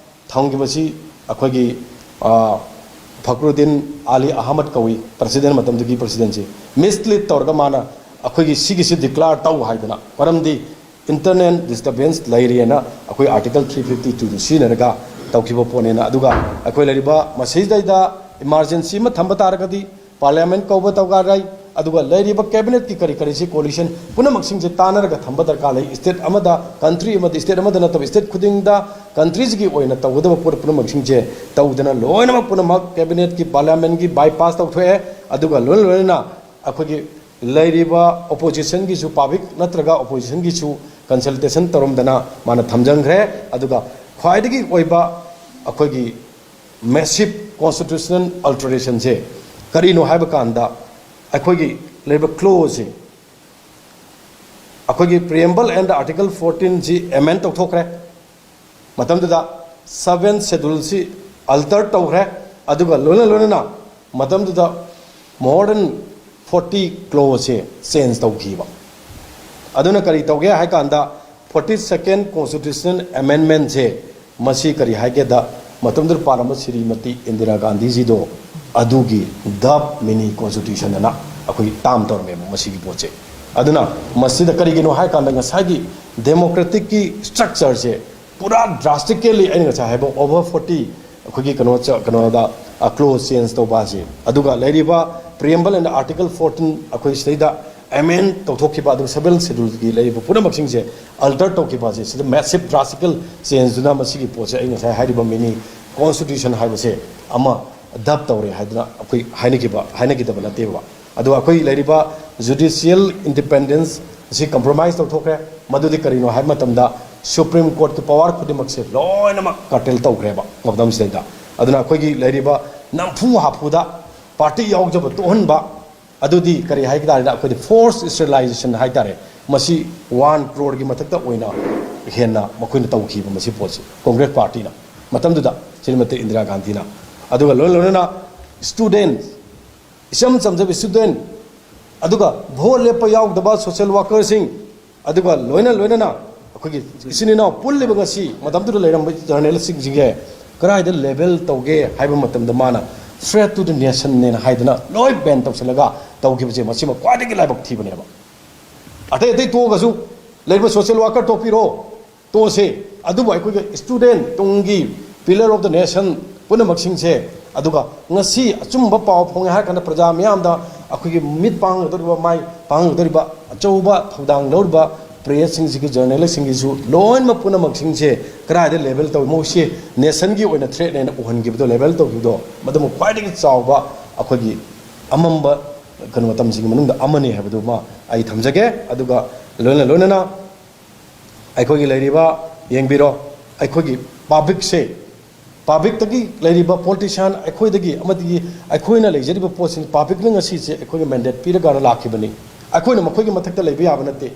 ꯊꯝꯈꯤꯕꯁꯤ ꯑꯩꯈꯣꯏꯒꯤ, ꯑ, ꯐꯈ꯭ꯔꯨꯗꯤꯟ ꯑꯂꯤ ꯑꯍꯃꯗ ꯀꯧꯏ, ꯄ꯭ꯔꯁꯤꯗꯦꯟ, ꯃꯇꯝꯗꯨꯒꯤ ꯄ꯭ꯔꯁꯤꯗꯦꯟꯁꯤ ꯃꯤꯁꯂꯤꯗ ꯇꯧꯔꯒ ꯃꯥꯅ ꯑꯩꯈꯣꯏꯒꯤ ꯁꯤꯒꯤꯁꯤ ꯗꯤꯀ꯭ꯂꯥꯔ ꯇꯧ ꯍꯥꯏꯗꯅ, ꯃꯔꯝꯗꯤ ꯏꯟꯇꯔꯅꯦꯜ ꯗꯤꯁꯇꯔꯕꯦꯟꯁ ꯂꯩꯔꯦꯅ ꯑꯩꯈꯣꯏ ꯑꯥꯔꯇꯤꯀꯜ ꯊ꯭ꯔꯤ ꯐꯤꯐꯇꯤ ꯇꯨꯗꯨ ꯁꯤꯖꯤꯟꯅꯔꯒ ꯇꯧꯈꯤꯕ ꯄꯣꯠꯅꯦꯅ꯫ ꯑꯗꯨꯒ ꯑꯩꯈꯣꯏ ꯂꯩꯔꯤꯕ ꯃꯁꯤꯗꯩꯗ ꯏꯃꯥꯔꯖꯦꯟꯁꯤ ꯑꯃ ꯊꯝꯕ ꯇꯥꯔꯒꯗꯤ ꯄꯥꯔꯂꯤꯌꯥꯃꯦꯟ ꯀꯧꯕ ꯗꯔꯀꯥꯔ ꯂꯩ꯫ ꯑꯗꯨꯒ ꯂꯩꯔꯤꯕ ꯀꯦꯕꯤꯅꯦꯠꯀꯤ ꯀꯔꯤ ꯀꯔꯤꯁꯤ, ꯀꯣꯂꯤꯁꯟ ꯄꯨꯝꯅꯃꯛꯁꯤꯡꯁꯦ ꯇꯥꯟꯅꯔꯒ ꯊꯝꯕ ꯗꯔꯀꯥꯔ ꯂꯩ꯫ ꯁ꯭ꯇꯦꯠ ꯑꯃꯗ, ꯀꯟꯇ꯭ꯔꯤ ꯑꯃꯗ, ꯁ꯭ꯇꯦꯠ ꯑꯃꯗ ꯅꯠꯇꯕ ꯁ꯭ꯇꯦꯠ ꯈꯨꯗꯤꯡꯗ ꯀꯟꯇ꯭ꯔꯤꯁꯤꯒꯤ ꯑꯣꯏꯅ ꯇꯧꯒꯗꯕ ꯄꯣꯠ ꯄꯨꯝꯅꯃꯛꯁꯤꯡꯁꯦ ꯇꯧꯗꯅ ꯂꯣꯏꯅꯃꯛ ꯄꯨꯝꯅꯃꯛ ꯀꯦꯕꯤꯅꯦꯠꯀꯤ, ꯄꯥꯔꯂꯤꯌꯥꯃꯦꯟꯒꯤ ꯕꯥꯏꯄꯥꯁ ꯇꯧꯊꯣꯛꯑꯦ꯫ ꯑꯗꯨꯒ ꯂꯣꯏꯅ ꯂꯣꯏꯅꯅ ꯑꯩꯈꯣꯏꯒꯤ ꯂꯩꯔꯤꯕ ꯑꯣꯄꯣꯖꯤꯁꯟꯒꯤꯁꯨ, ꯄꯕ꯭ꯂꯤꯛ ꯅꯠꯇ꯭ꯔꯒ ꯑꯣꯄꯣꯖꯤꯁꯟꯒꯤꯁꯨ ꯀꯟꯁꯜꯇꯦꯁꯟ ꯇꯧꯔꯝꯗꯅ ꯃꯥꯅ ꯊꯝꯖꯟꯈ꯭ꯔꯦ꯫ ꯑꯗꯨꯒ ꯈ꯭ꯋꯥꯏꯗꯒꯤ ꯑꯣꯏꯕ ꯑꯩꯈꯣꯏꯒꯤ ꯃꯦꯁꯤꯞ ꯀꯣꯟꯁꯇꯤꯇ꯭ꯌꯨꯁꯅꯦꯜ ꯑꯜꯇꯔꯦꯁꯟꯁꯦ ꯀꯔꯤꯅꯣ ꯍꯥꯏꯕ ꯀꯥꯟꯗ, ꯑꯩꯈꯣꯏꯒꯤ ꯂꯩꯔꯤꯕ ꯀ꯭ꯂꯣꯁꯁꯤ, ꯑꯩꯈꯣꯏꯒꯤ ꯄ꯭ꯔꯤꯑꯦꯝꯕꯜ ꯑꯦꯟ ꯑꯥꯔꯇꯤꯀꯜ ꯐꯣꯔꯇꯤꯟꯁꯤ ꯑꯦꯃꯦꯟ ꯇꯧꯊꯣꯛꯈ꯭ꯔꯦ꯫ ꯃꯇꯝꯗꯨꯗ ꯁꯕꯦꯟ ꯁꯦꯗꯨꯜꯁꯤ ꯑꯜꯇꯔ ꯇꯧꯈ꯭ꯔꯦ꯫ ꯑꯗꯨꯒ ꯂꯣꯏꯅ ꯂꯣꯏꯅꯅ ꯃꯇꯝꯗꯨꯗ ꯃꯣꯔ ꯗꯦꯟ ꯐꯣꯔꯇꯤ ꯀ꯭ꯂꯣꯁꯁꯦ ꯆꯦꯟꯖ ꯇꯧꯈꯤꯕ꯫ ꯑꯗꯨꯅ ꯀꯔꯤ ꯇꯧꯒꯦ ꯍꯥꯏ ꯀꯥꯟꯗ, ꯐꯣꯔꯇꯤ ꯁꯦꯀꯦꯟ ꯀꯣꯟꯁꯇꯤꯇ꯭ꯌꯨꯁꯅꯦꯜ ꯑꯦꯃꯦꯟꯃꯦꯟꯁꯦ, ꯃꯁꯤ ꯀꯔꯤ ꯍꯥꯏꯒꯦꯗ, ꯃꯇꯝꯗꯨꯗ ꯄꯥꯜꯂꯝꯕ ꯁ꯭ꯔꯤꯃꯇꯤ ꯏꯟꯗꯤꯔꯥ ꯒꯥꯟꯙꯤꯖꯤꯗꯣ ꯑꯗꯨꯒꯤ ꯗꯕ ꯃꯤꯅꯤ ꯀꯣꯟꯁꯇꯤꯇ꯭ꯌꯨꯁꯟ ꯑꯅ ꯑꯩꯈꯣꯏ ꯇꯥꯝ ꯇꯧꯔꯝꯃꯦꯕ ꯃꯁꯤꯒꯤ ꯄꯣꯠꯁꯦ꯫ ꯑꯗꯨꯅ ꯃꯁꯤꯗ ꯀꯔꯤꯒꯤꯅꯣ ꯍꯥꯏ ꯀꯥꯟꯗ, ꯉꯁꯥꯏꯒꯤ ꯗꯦꯃꯣꯀ꯭ꯔꯦꯇꯤꯛꯀꯤ ꯁ꯭ꯇ꯭ꯔꯛꯆꯔꯁꯦ ꯄꯨꯔꯥ ꯗ꯭ꯔꯥꯁꯇꯤꯀꯦꯜꯂꯤ, ꯑꯩꯅ ꯉꯁꯥꯏ ꯍꯥꯏꯕ ꯑꯣꯚꯔ ꯐꯣꯔꯇꯤ, ꯑꯩꯈꯣꯏꯒꯤ ꯀꯩꯅꯣ ꯆ-, ꯀꯩꯅꯣꯗ, ꯑ, ꯀ꯭ꯂꯣꯖ ꯆꯦꯟꯖ ꯇꯧꯕ ꯑꯁꯤ, ꯑꯗꯨꯒ ꯂꯩꯔꯤꯕ ꯄ꯭ꯔꯤꯑꯦꯝꯕꯜ ꯑꯦꯟ ꯑꯥꯔꯇꯤꯀꯜ ꯐꯣꯔꯇꯤꯟ ꯑꯩꯈꯣꯏ ꯁꯤꯗꯩꯗ ꯑꯦꯃꯦꯟ ꯇꯧꯊꯣꯛꯈꯤꯕ, ꯑꯗꯨꯒ ꯁꯕꯦꯟ ꯁꯦꯗꯨꯜꯒꯤ ꯂꯩꯔꯤꯕ ꯄꯨꯝꯅꯃꯛꯁꯤꯡꯁꯦ ꯑꯜꯇꯔ ꯇꯧꯈꯤꯕ ꯑꯁꯤ, ꯁꯤꯗ ꯃꯦꯁꯤꯞ ꯗ꯭ꯔꯥꯁꯇꯤꯀꯦꯜ ꯆꯦꯟꯖꯗꯨꯅ ꯃꯁꯤꯒꯤ ꯄꯣꯠꯁꯦ ꯑꯩ ꯉꯁꯥꯏ ꯍꯥꯏꯔꯤꯕ ꯃꯤꯅꯤ ꯀꯣꯟꯁꯇꯤꯇ꯭ꯌꯨꯁꯟ ꯍꯥꯏꯕꯁꯦ ꯑꯃ ꯗꯕ ꯇꯧꯔꯦ ꯍꯥꯏꯗꯅ ꯑꯩꯈꯣꯏ ꯍꯥꯏꯅꯈꯤꯕ, ꯍꯥꯏꯅꯈꯤꯗꯕ ꯅꯠꯇꯦꯕ꯫ ꯑꯗꯨꯒ ꯑꯩꯈꯣꯏ ꯂꯩꯔꯤꯕ ꯖꯨꯗꯤꯁꯤꯌꯦꯜ ꯏꯟꯗꯤꯄꯦꯟꯗꯦꯟꯁ ꯑꯁꯤ ꯀꯝꯄ꯭ꯔꯣꯃꯥꯏꯁ ꯇꯧꯊꯣꯛꯈ꯭ꯔꯦ꯫ ꯃꯗꯨꯗꯤ ꯀꯔꯤꯅꯣ ꯍꯥꯏꯕ ꯃꯇꯝꯗ, ꯁꯨꯄ꯭ꯔꯤꯝ ꯀꯣꯔꯠꯀꯤ ꯄꯋꯥꯔ ꯈꯨꯗꯤꯡꯃꯛꯁꯦ ꯂꯣꯏꯅꯃꯛ ꯀꯔꯇꯦꯜ ꯇꯧꯈ꯭ꯔꯦꯕ ꯃꯇꯝꯁꯤꯗꯩꯗ꯫ ꯑꯗꯨꯅ ꯑꯩꯈꯣꯏꯒꯤ ꯂꯩꯔꯤꯕ ꯅꯝꯐꯨ ꯍꯥꯐꯨꯗ ꯄꯥꯔꯇꯤ ꯌꯥꯎꯖꯕ ꯇꯣꯛꯍꯟꯕ, ꯑꯗꯨꯗꯤ ꯀꯔꯤ ꯍꯥꯏ ꯇꯥꯔꯦꯗ, ꯑꯩꯈꯣꯏꯗꯤ ꯐꯣꯔꯁ ꯁ꯭ꯇꯦꯔꯤꯂꯥꯏꯖꯦꯁꯟ ꯍꯥꯏ ꯇꯥꯔꯦ, ꯃꯁꯤ ꯋꯥꯟ ꯀ꯭ꯔꯣꯔꯒꯤ ꯃꯊꯛꯇ ꯑꯣꯏꯅ ꯍꯦꯟꯅ ꯃꯈꯣꯏꯅ ꯇꯧꯈꯤꯕ ꯃꯁꯤ ꯄꯣꯠꯁꯤ, ꯀꯣꯡꯒ꯭ꯔꯦꯁ ꯄꯥꯔꯇꯤꯅ ꯃꯇꯝꯗꯨꯗ, ꯁ꯭ꯔꯤꯃꯇꯤ ꯏꯟꯗꯤꯔꯥ ꯒꯥꯟꯙꯤꯅ꯫ ꯑꯗꯨꯒ ꯂꯣꯏꯅ ꯂꯣꯏꯅꯅ ꯁ꯭ꯇꯨꯗꯦꯟ, ꯏꯆꯝ ꯆꯝꯖꯕ ꯁ꯭ꯇꯨꯗꯦꯟ, ꯑꯗꯨꯒ ꯚꯣꯠ ꯂꯦꯞꯄ ꯌꯥꯎꯗꯕ ꯁꯣꯁꯦꯜ ꯋꯥꯀꯔꯁꯤꯡ, ꯑꯗꯨꯒ ꯂꯣꯏꯅ ꯂꯣꯏꯅꯅ ꯑꯩꯈꯣꯏꯒꯤ ꯏꯆꯤꯟ ꯏꯅꯥꯎ ꯄꯨꯜꯂꯤꯕ ꯉꯁꯤ ꯃꯇꯝꯗꯨꯗ ꯂꯩꯔꯝꯕ ꯖꯔꯅꯦꯂꯤꯁꯁꯤꯡꯁꯤꯡꯁꯦ ꯀꯗꯥꯏꯗ ꯂꯦꯕꯦꯜ ꯇꯧꯒꯦ ꯍꯥꯏꯕ ꯃꯇꯝꯗ ꯃꯥꯅ threat to the nationꯅꯦꯅ ꯍꯥꯏꯗꯅ ꯂꯣꯏ ꯕꯦꯟ ꯇꯧꯁꯤꯜꯂꯒ ꯇꯧꯈꯤꯕꯁꯦ ꯃꯁꯤꯃ ꯈ꯭ꯋꯥꯏꯗꯒꯤ ꯂꯥꯏꯕꯛ ꯊꯤꯕꯅꯦꯕ꯫ ꯑꯇꯩ ꯑꯇꯩ ꯇꯣꯛꯑꯒꯁꯨ ꯂꯩꯔꯤꯕ ꯁꯣꯁꯤꯌꯦꯜ ꯋꯥꯔꯀꯔ ꯇꯣꯛꯄꯤꯔꯣ, ꯇꯣꯛꯑꯁꯦ, ꯑꯗꯨꯕꯨ ꯑꯩꯈꯣꯏꯒꯤ ꯏꯁꯇꯨꯗꯦꯟ ꯇꯨꯡꯒꯤ pillar of the nation ꯄꯨꯝꯅꯃꯛꯁꯤꯡꯁꯦ, ꯑꯗꯨꯒ ꯉꯁꯤ ꯑꯆꯨꯝꯕ ꯄꯥꯎ ꯐꯣꯡꯉꯦ ꯍꯥꯏꯔ ꯀꯥꯟꯗ ꯄ꯭ꯔꯖꯥ ꯃꯤꯌꯥꯝꯗ ꯑꯩꯈꯣꯏꯒꯤ ꯃꯤꯠ ꯄꯥꯡꯒꯗꯧꯔꯤꯕ, ꯃꯥꯏ ꯄꯥꯡꯒꯗꯧꯔꯤꯕ ꯑꯆꯧꯕ ꯊꯧꯗꯥꯡ ꯂꯧꯔꯤꯕ ꯄ꯭ꯔꯦꯁꯁꯤꯡꯁꯤꯒꯤ, ꯖꯔꯅꯦꯂꯤꯁꯁꯤꯡꯒꯤꯁꯨ ꯂꯣꯏꯅꯃꯛ ꯄꯨꯝꯅꯃꯛꯁꯤꯡꯁꯦ ꯀꯗꯥꯏꯗ ꯂꯦꯕꯦꯜ ꯇꯧꯏ, ꯃꯣꯏꯁꯤ ꯅꯦꯁꯟꯒꯤ ꯑꯣꯏꯅ ꯊ꯭ꯔꯦꯠꯅꯦꯅ ꯎꯍꯟꯈꯤꯕꯗꯣ, ꯂꯦꯕꯦꯜ ꯇꯧꯈꯤꯕꯗꯣ, ꯃꯗꯨꯃ ꯈ꯭ꯋꯥꯏꯗꯒꯤ ꯆꯥꯎꯕ ꯑꯩꯈꯣꯏꯒꯤ ꯑꯃꯝꯕ ꯀꯩꯅꯣ ꯃꯇꯝꯁꯤꯡꯒꯤ ꯃꯅꯨꯡꯗ ꯑꯃꯅꯤ ꯍꯥꯏꯕꯗꯨꯃ ꯑꯩ ꯊꯝꯖꯒꯦ꯫ ꯑꯗꯨꯒ ꯂꯣꯏꯅ ꯂꯣꯏꯅꯅ ꯑꯩꯈꯣꯏꯒꯤ ꯂꯩꯔꯤꯕ, ꯌꯦꯡꯕꯤꯔꯣ, ꯑꯩꯈꯣꯏꯒꯤ ꯄꯥꯕ꯭ꯂꯤꯛꯁꯦ, ꯄꯥꯕ꯭ꯂꯤꯛꯇꯒꯤ ꯂꯩꯔꯤꯕ ꯄꯣꯂꯤꯇꯤꯁꯤꯌꯥꯟ ꯑꯩꯈꯣꯏꯗꯒꯤ ꯑꯃꯗꯤ ꯑꯩꯈꯣꯏꯅ ꯂꯩꯖꯔꯤꯕ ꯄꯣꯠꯁꯤꯡ ꯄꯥꯕ꯭ꯂꯤꯛꯅ ꯉꯁꯤꯁꯦ ꯑꯩꯈꯣꯏꯒꯤ ꯃꯦꯟꯗꯦꯠ ꯄꯤꯔꯒ ꯂꯥꯛꯈꯤꯕꯅꯤ꯫ ꯑꯩꯈꯣꯏꯅ ꯃꯈꯣꯏꯒꯤ ꯃꯊꯛꯇ ꯂꯩꯕ ꯌꯥꯕ ꯅꯠꯇꯦ꯫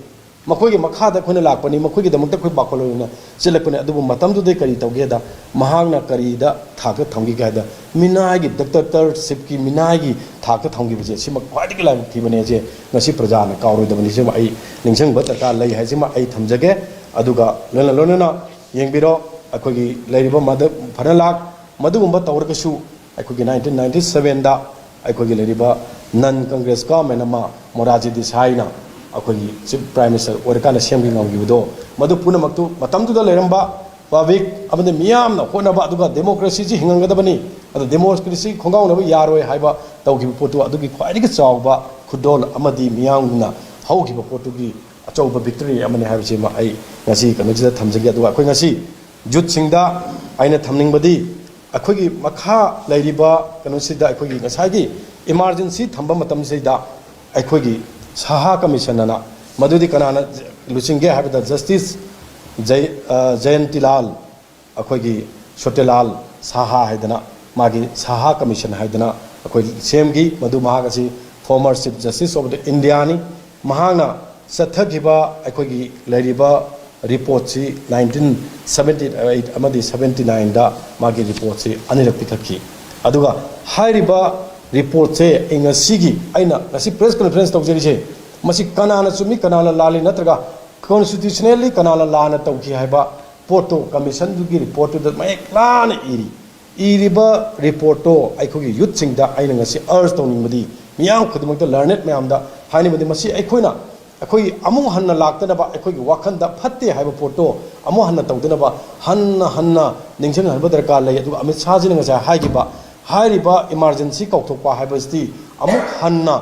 ꯃꯈꯣꯏꯒꯤ ꯃꯈꯥꯗ ꯑꯩꯈꯣꯏꯅ ꯂꯥꯛꯄꯅꯤ, ꯃꯈꯣꯏꯒꯤꯗꯃꯛꯇ ꯑꯩꯈꯣꯏ ꯕꯥꯈꯣꯜ ꯑꯣꯏꯅ ꯆꯦꯜꯂꯛꯄꯅꯤ꯫ ꯑꯗꯨꯕꯨ ꯃꯇꯝꯗꯨꯗ ꯀꯔꯤ ꯇꯧꯒꯦꯗ, ꯃꯍꯥꯛꯅ ꯀꯔꯤꯗ ꯊꯥꯛꯇ ꯊꯝꯈꯤꯒꯦ ꯍꯥꯏꯗ, ꯃꯤꯅꯥꯏꯒꯤ ꯗꯤꯛꯇꯦꯇꯔꯁꯤꯞꯀꯤ ꯃꯤꯅꯥꯏꯒꯤ ꯊꯥꯛꯇ ꯊꯝꯈꯤꯕꯁꯦ ꯁꯤꯃ ꯈ꯭ꯋꯥꯏꯗꯒꯤ ꯂꯥꯏꯕꯛ ꯊꯤꯕꯅꯦꯁꯦ ꯉꯁꯤ ꯄ꯭ꯔꯖꯥꯅ ꯀꯥꯎꯔꯣꯏꯗꯕꯅꯤ꯫ ꯁꯤꯃ ꯑꯩ ꯅꯤꯡꯁꯤꯡꯕ ꯗꯔꯀꯥꯔ ꯂꯩ ꯍꯥꯏꯁꯤꯃ ꯑꯩ ꯊꯝꯖꯒꯦ꯫ ꯑꯗꯨꯒ ꯂꯣꯏꯅ ꯂꯣꯏꯅꯅ ꯌꯦꯡꯕꯤꯔꯣ, ꯑꯩꯈꯣꯏꯒꯤ ꯂꯩꯔꯤꯕ ꯃꯗ-, ꯐꯅ ꯂꯥꯛ ꯃꯗꯨꯒꯨꯝꯕ ꯇꯧꯔꯒꯁꯨ ꯑꯩꯈꯣꯏꯒꯤ ꯅꯥꯏꯟꯇꯤꯟ ꯅꯥꯏꯟꯇꯤ ꯁꯕꯦꯟꯗ ꯑꯩꯈꯣꯏꯒꯤ ꯂꯩꯔꯤꯕ ꯅꯟ ꯀꯪꯒ꯭ꯔꯦꯁ ꯒꯚꯔꯟꯃꯦꯟ ꯑꯃ ꯃꯣꯔꯥꯔꯖꯤ ꯗꯦꯁꯥꯏꯅ ꯑꯩꯈꯣꯏꯒꯤ ꯆꯤꯐ ꯄ꯭ꯔꯥꯏꯝ ꯃꯤꯅꯤꯁꯇꯔ ꯑꯣꯏꯔꯀꯥꯟꯗ ꯁꯦꯝꯕ ꯉꯝꯈꯤꯕꯗꯣ, ꯃꯗꯨ ꯄꯨꯝꯅꯃꯛꯇꯨ ꯃꯇꯝꯗꯨꯗ ꯂꯩꯔꯝꯕ ꯄꯕ꯭ꯂꯤꯛ ꯑꯃꯗꯤ ꯃꯤꯌꯥꯝꯅ ꯍꯣꯠꯅꯕ, ꯑꯗꯨꯒ ꯗꯦꯃꯣꯀ꯭ꯔꯦꯁꯤꯁꯤ ꯍꯤꯡꯍꯟꯒꯗꯕꯅꯤ, ꯑꯗꯨ ꯗꯦꯃꯣꯀ꯭ꯔꯦꯁꯤ ꯈꯣꯡꯒꯥꯎꯅꯕ ꯌꯥꯔꯣꯏ ꯍꯥꯏꯕ ꯇꯧꯈꯤꯕ ꯄꯣꯠꯇꯨ ꯑꯗꯨꯒꯤ ꯈ꯭ꯋꯥꯏꯗꯒꯤ ꯆꯥꯎꯕ ꯈꯨꯗꯣꯜ ꯑꯃꯗꯤ ꯃꯤꯌꯥꯝꯅ ꯍꯧꯈꯤꯕ ꯄꯣꯠꯇꯨꯒꯤ ꯑꯆꯧꯕ ꯚꯤꯛꯇꯣꯔꯤ ꯑꯃꯅꯤ ꯍꯥꯏꯕꯁꯤꯃ ꯑꯩ ꯉꯁꯤ ꯀꯩꯅꯣꯁꯤꯗ ꯊꯝꯖꯒꯦ꯫ ꯑꯗꯨꯒ ꯑꯩꯈꯣꯏ ꯉꯁꯤ ꯌꯨꯠꯁꯤꯡꯗ ꯑꯩꯅ ꯊꯝꯅꯤꯡꯕꯗꯤ, ꯑꯩꯈꯣꯏꯒꯤ ꯃꯈꯥ ꯂꯩꯔꯤꯕ ꯀꯩꯅꯣꯁꯤꯗ ꯑꯩꯈꯣꯏꯒꯤ ꯉꯁꯥꯏꯒꯤ ꯏꯃꯥꯔꯖꯦꯟꯁꯤ ꯊꯝꯕ ꯃꯇꯝꯁꯤꯗ ꯑꯩꯈꯣꯏꯒꯤ ꯁꯍꯥ ꯀꯃꯤꯁꯟ ꯑꯅ, ꯃꯗꯨꯗꯤ ꯀꯅꯥꯅ ꯂꯨꯆꯤꯡꯒꯦ ꯍꯥꯏꯕꯗ ꯖꯁꯇꯤꯁ ꯖꯌ-, ꯑ, ꯖꯌꯟꯇꯤꯂꯥꯜ, ꯑꯩꯈꯣꯏꯒꯤ ꯁꯣꯇꯦꯂꯥꯜ ꯁꯍꯥ ꯍꯥꯏꯗꯅ, ꯃꯥꯒꯤ ꯁꯍꯥ ꯀꯃꯤꯁꯟ ꯍꯥꯏꯗꯅ ꯑꯩꯈꯣꯏ ꯁꯦꯝꯈꯤ꯫ ꯃꯗꯨ ꯃꯍꯥꯛ ꯑꯁꯤ former Chief Justice of the Indiaꯅꯤ꯫ ꯃꯍꯥꯛꯅ ꯆꯠꯊꯈꯤꯕ ꯑꯩꯈꯣꯏꯒꯤ ꯂꯩꯔꯤꯕ ꯔꯤꯄꯣꯔꯠꯁꯤ ꯅꯥꯏꯟꯇꯤꯟ ꯁꯕꯦꯟꯇꯤ ꯑꯩꯠ ꯑꯃꯗꯤ ꯁꯕꯦꯟꯇꯤ ꯅꯥꯏꯟꯗ ꯃꯥꯒꯤ ꯔꯤꯄꯣꯔꯠꯁꯤ ꯑꯅꯤꯔꯛ ꯄꯤꯈꯠꯈꯤ꯫ ꯑꯗꯨꯒ ꯍꯥꯏꯔꯤꯕ ꯔꯤꯄꯣꯔꯠꯁꯦ ꯑꯩ ꯉꯁꯤꯒꯤ, ꯑꯩꯅ ꯉꯁꯤ ꯄ꯭ꯔꯦꯁ ꯀꯟꯐꯔꯦꯟꯁ ꯇꯧꯖꯔꯤꯁꯦ, ꯃꯁꯤ ꯀꯅꯥꯅ ꯆꯨꯝꯃꯤ, ꯀꯅꯥꯅ ꯂꯥꯜꯂꯤ, ꯅꯠꯇ꯭ꯔꯒ Constitutionally ꯀꯅꯥꯅ ꯂꯥꯟꯅ ꯇꯧꯈꯤ ꯍꯥꯏꯕ ꯄꯣꯠꯇꯣ commissionꯗꯨꯒꯤ reportꯇꯨꯗ ꯃꯌꯦꯛ ꯂꯥꯅ ꯏꯔꯤ꯫ ꯏꯔꯤꯕ reportꯇꯣ ꯑꯩꯈꯣꯏꯒꯤ youthꯁꯤꯡꯗ ꯑꯩꯅ ꯉꯁꯤ urge ꯇꯧꯅꯤꯡꯕꯗꯤ, ꯃꯤꯌꯥꯝ ꯈꯨꯗꯤꯡꯃꯛꯇ, learned ꯃꯌꯥꯝꯗ ꯍꯥꯏꯅꯤꯡꯕꯗꯤ, ꯃꯁꯤ ꯑꯩꯈꯣꯏꯅ, ꯑꯩꯈꯣꯏ ꯑꯃꯨꯛ ꯍꯟꯅ ꯂꯥꯛꯇꯅꯕ, ꯑꯩꯈꯣꯏꯒꯤ ꯋꯥꯈꯜꯗ ꯐꯠꯇꯦ ꯍꯥꯏꯕ ꯄꯣꯠꯇꯣ ꯑꯃꯨꯛ ꯍꯟꯅ ꯇꯧꯗꯅꯕ ꯍꯟꯅ ꯍꯟꯅ ꯅꯤꯡꯁꯤꯡꯍꯟꯕ ꯗꯔꯀꯥꯔ ꯂꯩ꯫ ꯑꯗꯨꯒ ꯑꯃꯤꯠ ꯁꯥꯍꯖꯤꯅ ꯉꯁꯥꯏ ꯍꯥꯏꯈꯤꯕ, ꯍꯥꯏꯔꯤꯕ emergency ꯀꯧꯊꯣꯛꯄ ꯍꯥꯏꯕꯁꯤꯗꯤ ꯑꯃꯨꯛ ꯍꯟꯅ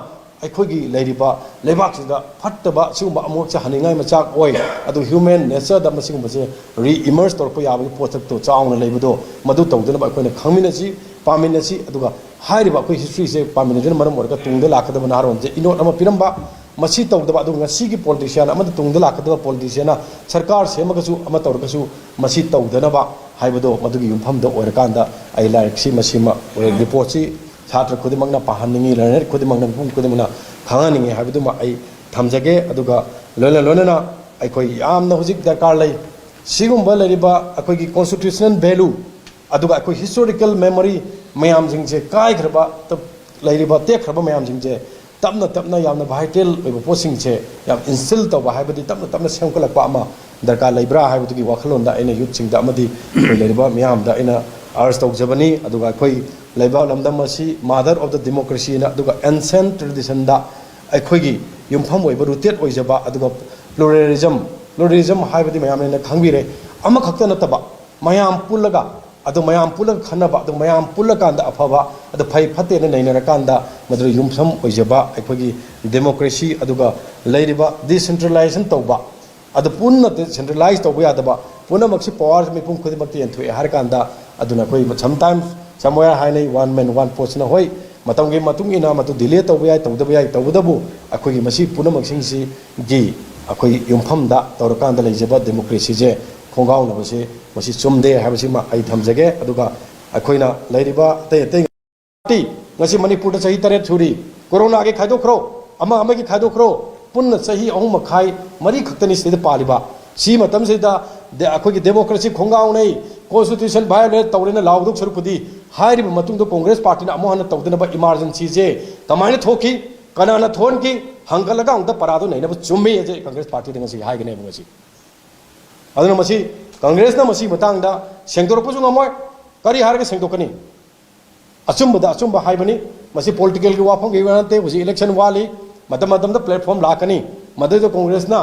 ꯑꯩꯈꯣꯏꯒꯤ ꯂꯩꯔꯤꯕ ꯂꯩꯕꯥꯛꯁꯤꯗ ꯐꯠꯇꯕ ꯁꯤꯒꯨꯝꯕ ꯑꯃꯨꯛꯁꯦ ꯍꯟꯅꯤꯡꯉꯥꯏ ꯃꯆꯥꯛ ꯑꯣꯏ꯫ ꯑꯗꯨ human natureꯗ ꯃꯁꯤꯒꯨꯝꯕꯁꯦ re-emerge ꯇꯧꯔꯛꯄ ꯌꯥꯕꯒꯤ ꯄꯣꯠꯁꯛꯇꯣ ꯆꯥꯎꯅ ꯂꯩꯕꯗꯣ, ꯃꯗꯨ ꯇꯧꯗꯅꯕ ꯑꯩꯈꯣꯏꯅ ꯈꯪꯃꯤꯟꯅꯁꯤ, ꯄꯥꯃꯤꯟꯅꯁꯤ꯫ ꯑꯗꯨꯒ ꯍꯥꯏꯔꯤꯕ ꯑꯩꯈꯣꯏ historyꯁꯦ ꯄꯥꯃꯤꯟꯅꯗꯨꯅ ꯃꯔꯝ ꯑꯣꯏꯔꯒ ꯇꯨꯡꯗ ꯂꯥꯛꯀꯗꯕ ꯅꯍꯥꯔꯣꯟꯁꯦ ꯏꯅꯣꯠ ꯑꯃ ꯄꯤꯔꯝꯕ, ꯃꯁꯤ ꯇꯧꯗꯕ, ꯑꯗꯨꯒ ꯉꯁꯤꯒꯤ politician ꯑꯃꯗꯤ ꯇꯨꯡꯗ ꯂꯥꯛꯀꯗꯕ politicianꯅ ꯁꯔꯀꯥꯔ ꯁꯦꯝꯃꯒꯁꯨ ꯑꯃ ꯇꯧꯔꯒꯁꯨ ꯃꯁꯤ ꯇꯧꯗꯅꯕ ꯍꯥꯏꯕꯗꯣ, ꯃꯗꯨꯒꯤ ꯌꯨꯝꯐꯝꯗ ꯑꯣꯏꯔꯀꯥꯟꯗ ꯑꯩ ꯂꯥꯏꯔꯤꯛꯁꯤ, ꯃꯁꯤꯃ reportꯁꯤ ꯁꯥꯇ꯭ꯔ ꯈꯨꯗꯤꯡꯃꯛꯅ ꯄꯥꯍꯟꯅꯤꯡꯉꯤ, learned ꯈꯨꯗꯤꯡꯃꯛꯅ, ꯃꯤꯄꯨꯝ ꯈꯨꯗꯤꯡꯃꯛꯅ ꯈꯪꯍꯟꯅꯤꯡꯉꯤ ꯍꯥꯏꯕꯗꯨꯃ ꯑꯩ ꯊꯝꯖꯒꯦ꯫ ꯑꯗꯨꯒ ꯂꯣꯏꯅ ꯂꯣꯏꯅꯅ ꯑꯩꯈꯣꯏ ꯌꯥꯝꯅ ꯍꯧꯖꯤꯛ ꯗꯔꯀꯥꯔ ꯂꯩ, ꯁꯤꯒꯨꯝꯕ ꯂꯩꯔꯤꯕ ꯑꯩꯈꯣꯏꯒꯤ constitutional value, ꯑꯗꯨꯒ ꯑꯩꯈꯣꯏ historical memory ꯃꯌꯥꯝꯁꯤꯡꯁꯦ ꯀꯥꯏꯈ꯭ꯔꯕ, ꯂꯩꯔꯤꯕ ꯇꯦꯛꯈ꯭ꯔꯕ ꯃꯌꯥꯝꯁꯤꯡꯁꯦ ꯇꯞꯅ ꯇꯞꯅ ꯌꯥꯝꯅ vital ꯑꯣꯏꯕ ꯄꯣꯠꯁꯤꯡꯁꯦ ꯌꯥꯝ instill ꯇꯧꯕ ꯍꯥꯏꯕꯗꯤ ꯇꯞꯅ ꯇꯞꯅ ꯁꯦꯝꯒꯠꯂꯛꯄ ꯑꯃ ꯗꯔꯀꯥꯔ ꯂꯩꯕ꯭ꯔꯥ ꯍꯥꯏꯕꯗꯨꯒꯤ ꯋꯥꯈꯜꯂꯣꯟꯗ ꯑꯩꯅ youthꯁꯤꯡꯗ ꯑꯃꯗꯤ ꯑꯩꯈꯣꯏ ꯂꯩꯔꯤꯕ ꯃꯤꯌꯥꯝꯗ ꯑꯩꯅ urge ꯇꯧꯖꯕꯅꯤ꯫ ꯑꯗꯨꯒ ꯑꯩꯈꯣꯏ ꯂꯩꯕꯥꯛ ꯂꯝꯗꯝ ꯑꯁꯤ mother of the democracyꯅ, ꯑꯗꯨꯒ ancient traditionꯗ ꯑꯩꯈꯣꯏꯒꯤ ꯌꯨꯝꯐꯝ ꯑꯣꯏꯕ, rooted ꯑꯣꯏꯖꯕ, ꯑꯗꯨꯒ pluralism, pluralism ꯍꯥꯏꯕꯗꯤ ꯃꯌꯥꯝꯅ ꯈꯪꯕꯤꯔꯦ, ꯑꯃꯈꯛꯇ ꯅꯠꯇꯕ ꯃꯌꯥꯝ ꯄꯨꯜꯂꯒ, ꯑꯗꯨ ꯃꯌꯥꯝ ꯄꯨꯜꯂꯒ ꯈꯟꯅꯕ, ꯑꯗꯨ ꯃꯌꯥꯝ ꯄꯨꯜꯂꯀꯥꯟꯗ ꯑꯐꯕ, ꯑꯗꯨ ꯐꯩ ꯐꯠꯇꯦꯅ ꯅꯩꯅꯔꯀꯥꯟꯗ ꯃꯗꯨꯗ ꯌꯨꯝꯐꯝ ꯑꯣꯏꯖꯕ ꯑꯩꯈꯣꯏꯒꯤ democracy, ꯑꯗꯨꯒ ꯂꯩꯔꯤꯕ decentralization ꯇꯧꯕ, ꯑꯗꯨ ꯄꯨꯟꯅ decentralize ꯇꯧꯕ ꯌꯥꯗꯕ, ꯄꯨꯝꯅꯃꯛꯁꯤ power ꯃꯤꯄꯨꯝ ꯈꯨꯗꯤꯡꯃꯛꯇ ꯌꯦꯟꯊꯣꯛꯑꯦ ꯍꯥꯏꯔ ꯀꯥꯟꯗ, ꯑꯗꯨꯅ ꯑꯩꯈꯣꯏ sometimes somewhere ꯍꯥꯏꯅꯩ, one man one voteꯁꯤꯅ, ꯍꯣꯏ, ꯃꯇꯝꯒꯤ ꯃꯇꯨꯡ ꯏꯟꯅ ꯃꯗꯨ delay ꯇꯧꯕ ꯌꯥꯏ, ꯇꯧꯗꯕ ꯌꯥꯏ, ꯇꯧꯕꯇꯕꯨ ꯑꯩꯈꯣꯏꯒꯤ ꯃꯁꯤ ꯄꯨꯝꯅꯃꯛꯁꯤꯡꯁꯤꯒꯤ ꯑꯩꯈꯣꯏ ꯌꯨꯝꯐꯝꯗ ꯇꯧꯔꯀꯥꯟꯗ ꯂꯩꯖꯕ democracyꯁꯦ ꯈꯣꯡꯒꯥꯎꯅꯕꯁꯦ ꯃꯁꯤ ꯆꯨꯝꯗꯦ ꯍꯥꯏꯕꯁꯤꯃ ꯑꯩ ꯊꯝꯖꯒꯦ꯫ ꯑꯗꯨꯒ ꯑꯩꯈꯣꯏꯅ ꯂꯩꯔꯤꯕ ꯑꯇꯩ ꯑꯇꯩ party, ꯉꯁꯤ ꯃꯅꯤꯄꯨꯔꯗ ꯆꯍꯤ ꯇꯔꯦꯠ ꯁꯨꯔꯤ, ꯀꯣꯔꯣꯅꯥꯒꯤ ꯈꯥꯏꯗꯣꯛꯈ꯭ꯔꯣ, ꯑꯃ ꯑꯃꯒꯤ ꯈꯥꯏꯗꯣꯛꯈ꯭ꯔꯣ, ꯄꯨꯟꯅ ꯆꯍꯤ ꯑꯍꯨꯝ ꯃꯈꯥꯏ, ꯃꯔꯤ ꯈꯛꯇꯅꯤ ꯁꯤꯗ ꯄꯥꯜꯂꯤꯕ꯫ ꯁꯤ ꯃꯇꯝꯁꯤꯗ ꯗ-, ꯑꯩꯈꯣꯏꯒꯤ democracy ꯈꯣꯡꯒꯥꯎꯅꯩ, constitution violate ꯇꯧꯔꯦꯅ ꯂꯥꯎꯗꯧ ꯁꯔꯨꯛꯄꯨꯗꯤ, ꯍꯥꯏꯔꯤꯕ ꯃꯇꯨꯡꯗ Congress partyꯅ ꯑꯃꯨꯛ ꯍꯟꯅ ꯇꯧꯗꯅꯕ emergencyꯁꯦ ꯀꯃꯥꯏꯅ ꯊꯣꯛꯈꯤ, ꯀꯅꯥꯅ ꯊꯣꯛꯍꯟꯈꯤ, ꯍꯪꯒꯠꯂꯒ ꯑꯃꯨꯛꯇ ꯄꯔꯥꯗꯣ ꯅꯩꯅꯕ ꯆꯨꯝꯃꯤ ꯑꯁꯤ ꯀꯪꯒ꯭ꯔꯦꯁ ꯄꯥꯔꯇꯤꯗ ꯉꯁꯤ ꯍꯥꯏꯒꯅꯦꯕ ꯉꯁꯤ꯫ ꯑꯗꯨꯅ ꯃꯁꯤ ꯀꯪꯒ꯭ꯔꯦꯁꯅ ꯃꯁꯤꯒꯤ ꯃꯇꯥꯡꯗ ꯁꯦꯡꯗꯣꯔꯛꯄꯁꯨ ꯉꯝꯃꯣꯏ꯫ ꯀꯔꯤ ꯍꯥꯏꯔꯒ ꯁꯦꯡꯗꯣꯛꯀꯅꯤ? ꯑꯆꯨꯝꯕꯗ ꯑꯆꯨꯝꯕ ꯍꯥꯏꯕꯅꯤ꯫ ꯃꯁꯤ ꯄꯣꯂꯤꯇꯤꯀꯦꯜꯒꯤ ꯋꯥꯐꯝꯒꯤ ꯋꯥ ꯅꯠꯇꯦ꯫ ꯍꯧꯖꯤꯛ ꯏꯂꯦꯛꯁꯟ ꯋꯥꯠꯂꯤ, ꯃꯇꯝ ꯃꯇꯝꯗ ꯄ꯭ꯂꯦꯠꯐꯣꯝ ꯂꯥꯛꯀꯅꯤ꯫ ꯃꯗꯨꯗ ꯀꯣꯡꯒ꯭ꯔꯦꯁꯅ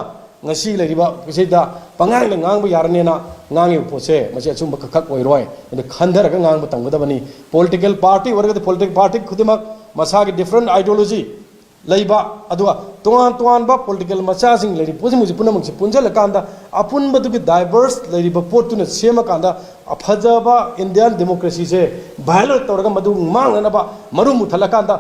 ꯉꯁꯤ ꯂꯩꯔꯤꯕ ꯁꯤꯗ ꯄꯉꯥꯡꯗ ꯉꯥꯡꯕ ꯌꯥꯔꯅꯦꯅ ꯉꯥꯡꯉꯤꯕ ꯄꯣꯠꯁꯦ ꯃꯁꯤ ꯑꯆꯨꯝꯕ ꯈꯛ ꯑꯣꯏꯔꯣꯏ꯫ ꯑꯗꯨ ꯈꯟꯊꯔꯒ ꯉꯥꯡꯕ ꯇꯝꯒꯗꯕꯅꯤ꯫ ꯄꯣꯂꯤꯇꯤꯀꯦꯜ ꯄꯥꯔꯇꯤ ꯑꯣꯏꯔꯒꯗꯤ ꯄꯣꯂꯤꯇꯤꯀꯦꯜ ꯄꯥꯔꯇꯤ ꯈꯨꯗꯤꯡꯃꯛ ꯃꯁꯥꯒꯤ ꯗꯤꯐ꯭ꯔꯦꯟ ꯑꯥꯏꯗꯤꯌꯣꯂꯣꯖꯤ ꯂꯩꯕ, ꯑꯗꯨꯒ ꯇꯣꯉꯥꯟ ꯇꯣꯉꯥꯟꯕ ꯄꯣꯂꯤꯇꯤꯀꯦꯜ ꯃꯆꯥꯁꯤꯡ ꯂꯩꯔꯤꯕ ꯄꯣꯠꯁꯤꯡ ꯃꯣꯏꯁꯤ ꯄꯨꯝꯅꯃꯛꯁꯤ ꯄꯨꯟꯁꯤꯜꯂꯀꯥꯟꯗ ꯑꯄꯨꯟꯕꯗꯨꯒꯤ ꯗꯥꯏꯕꯔꯁ ꯂꯩꯔꯤꯕ ꯄꯣꯠꯇꯨꯅ ꯁꯦꯝꯃꯀꯥꯟꯗ ꯑꯐꯖꯕ ꯏꯟꯗꯤꯌꯥꯟ ꯗꯦꯃꯣꯀ꯭ꯔꯦꯁꯤꯁꯦ ꯚꯥꯏꯑꯣꯂꯦꯠ ꯇꯧꯔꯒ ꯃꯗꯨ ꯃꯥꯡꯅꯅꯕ ꯃꯔꯨ ꯃꯨꯊꯠꯂꯀꯥꯟꯗ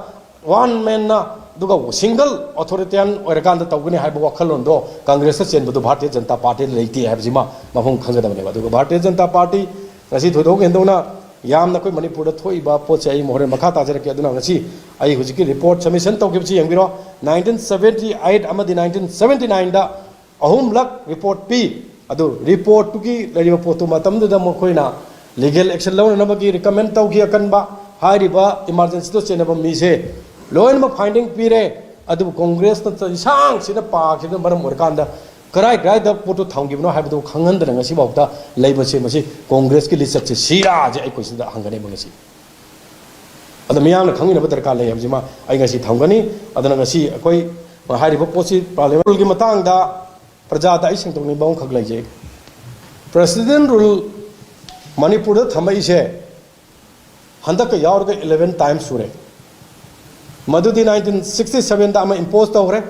ꯋꯥꯟ ꯃꯦꯟꯅ ꯑꯗꯨꯒ ꯁꯤꯡꯒꯜ ꯑꯣꯊꯣꯔꯤꯇꯦꯔꯤꯌꯟ ꯑꯣꯏꯔꯀꯥꯟꯗ ꯇꯧꯒꯅꯤ ꯍꯥꯏꯕ ꯋꯥꯈꯜꯂꯣꯟꯗꯣ ꯀꯪꯒ꯭ꯔꯦꯁꯇ ꯆꯦꯟꯕꯗꯨ ꯚꯥꯔꯇꯤꯌ ꯖꯅꯇꯥ ꯄꯥꯔꯇꯤꯗ ꯂꯩꯇꯦ ꯍꯥꯏꯕꯁꯤꯃ ꯃꯐꯝ ꯈꯪꯒꯗꯕꯅꯦꯕ꯫ ꯑꯗꯨꯒ ꯚꯥꯔꯇꯤꯌ ꯖꯅꯇꯥ ꯄꯥꯔꯇꯤ ꯉꯁꯤ ꯊꯣꯏꯗꯣꯛ ꯍꯦꯟꯗꯣꯛꯅ ꯌꯥꯝꯅ ꯑꯩꯈꯣꯏ ꯃꯅꯤꯄꯨꯔꯗ ꯊꯣꯛꯏꯕ ꯄꯣꯠꯁꯦ ꯑꯩ ꯍꯣꯔꯦꯟ ꯃꯈꯥ ꯇꯥꯖꯔꯛꯀꯦ꯫ ꯑꯗꯨꯅ ꯉꯁꯤ ꯑꯩ ꯍꯧꯖꯤꯛꯀꯤ ꯔꯤꯄꯣꯔꯠ ꯁꯕꯃꯤꯁꯟ ꯇꯧꯈꯤꯕꯁꯤ ꯌꯦꯡꯕꯤꯔꯣ꯫ ꯅꯥꯏꯟꯇꯤꯟ ꯁꯕꯦꯟꯇꯤ ꯑꯩꯠ ꯑꯃꯗꯤ ꯅꯥꯏꯟꯇꯤꯟ ꯁꯕꯦꯟꯇꯤ ꯅꯥꯏꯟꯗ ꯑꯍꯨꯝꯂꯛ ꯔꯤꯄꯣꯔꯠ ꯄꯤ꯫ ꯑꯗꯨ ꯔꯤꯄꯣꯔꯠꯇꯨꯒꯤ ꯂꯩꯔꯤꯕ ꯄꯣꯠꯇꯨ ꯃꯇꯝꯗꯨꯗ ꯃꯈꯣꯏꯅ ꯂꯤꯒꯦꯜ ꯑꯦꯛꯁꯟ ꯂꯧꯅꯅꯕꯒꯤ ꯔꯤꯀꯃꯦꯟ ꯇꯧꯈꯤ ꯑꯀꯟꯕ꯫ ꯍꯥꯏꯔꯤꯕ ꯏꯃꯥꯔꯖꯦꯟꯁꯤꯗ ꯆꯦꯟꯅꯕ ꯃꯤꯁꯦ ꯂꯣꯏꯅꯃꯛ ꯐꯥꯏꯟꯗꯤꯡ ꯄꯤꯔꯦ꯫ ꯑꯗꯨꯕꯨ ꯀꯣꯡꯒ꯭ꯔꯦꯁꯅ ꯏꯁꯥꯡꯁꯤꯅ ꯄꯥꯈꯤꯕꯅ ꯃꯔꯝ ꯑꯣꯏꯔꯀꯥꯟꯗ ꯀꯔꯥꯏ ꯀꯔꯥꯏꯗ ꯄꯣꯠꯇꯨ ꯊꯝꯈꯤꯕꯅꯣ ꯍꯥꯏꯕꯗꯨ ꯈꯪꯍꯟꯗꯅ ꯉꯁꯤꯐꯥꯎꯗ ꯂꯩꯕꯁꯦ ꯃꯁꯤ ꯀꯣꯡꯒ꯭ꯔꯦꯁꯀꯤ ꯂꯤꯆꯠꯁꯦ ꯁꯤꯔꯥꯁꯦ ꯑꯩꯈꯣꯏ ꯁꯤꯗ ꯍꯪꯒꯅꯦꯕ ꯉꯁꯤ꯫ ꯑꯗꯣ ꯃꯤꯌꯥꯝꯅ ꯈꯪꯃꯤꯟꯅꯕ ꯗꯔꯀꯥꯔ ꯂꯩ ꯍꯥꯏꯕꯁꯤꯃ ꯑꯩ ꯉꯁꯤ ꯊꯝꯒꯅꯤ꯫ ꯑꯗꯨꯅ ꯉꯁꯤ ꯑꯩꯈꯣꯏ ꯍꯥꯏꯔꯤꯕ ꯄꯣꯠꯁꯤ ꯄꯥꯔꯂꯤꯌꯥꯃꯦꯟꯒꯤ ꯃꯇꯥꯡꯗ ꯄ꯭ꯔꯖꯥꯗ ꯑꯩ ꯁꯦꯡꯗꯣꯛꯅꯤꯡꯕ ꯑꯃꯈꯛ ꯂꯩꯖꯩ꯫ ꯄ꯭ꯔꯦꯁꯤꯗꯦꯟ ꯔꯨꯜ ꯃꯅꯤꯄꯨꯔꯗ ꯊꯝꯃꯛꯏꯁꯦ ꯍꯟꯗꯛꯀ ꯌꯥꯎꯔꯒ ꯏꯂꯦꯚꯦꯟ ꯇꯥꯏꯝꯁ ꯁꯨꯔꯦ꯫ ꯃꯗꯨꯗꯤ ꯅꯥꯏꯟꯇꯤꯟ ꯁꯤꯛꯁꯇꯤ ꯁꯕꯦꯟꯗ ꯑꯃ ꯏꯝꯄꯣꯁ ꯇꯧꯈ꯭ꯔꯦ꯫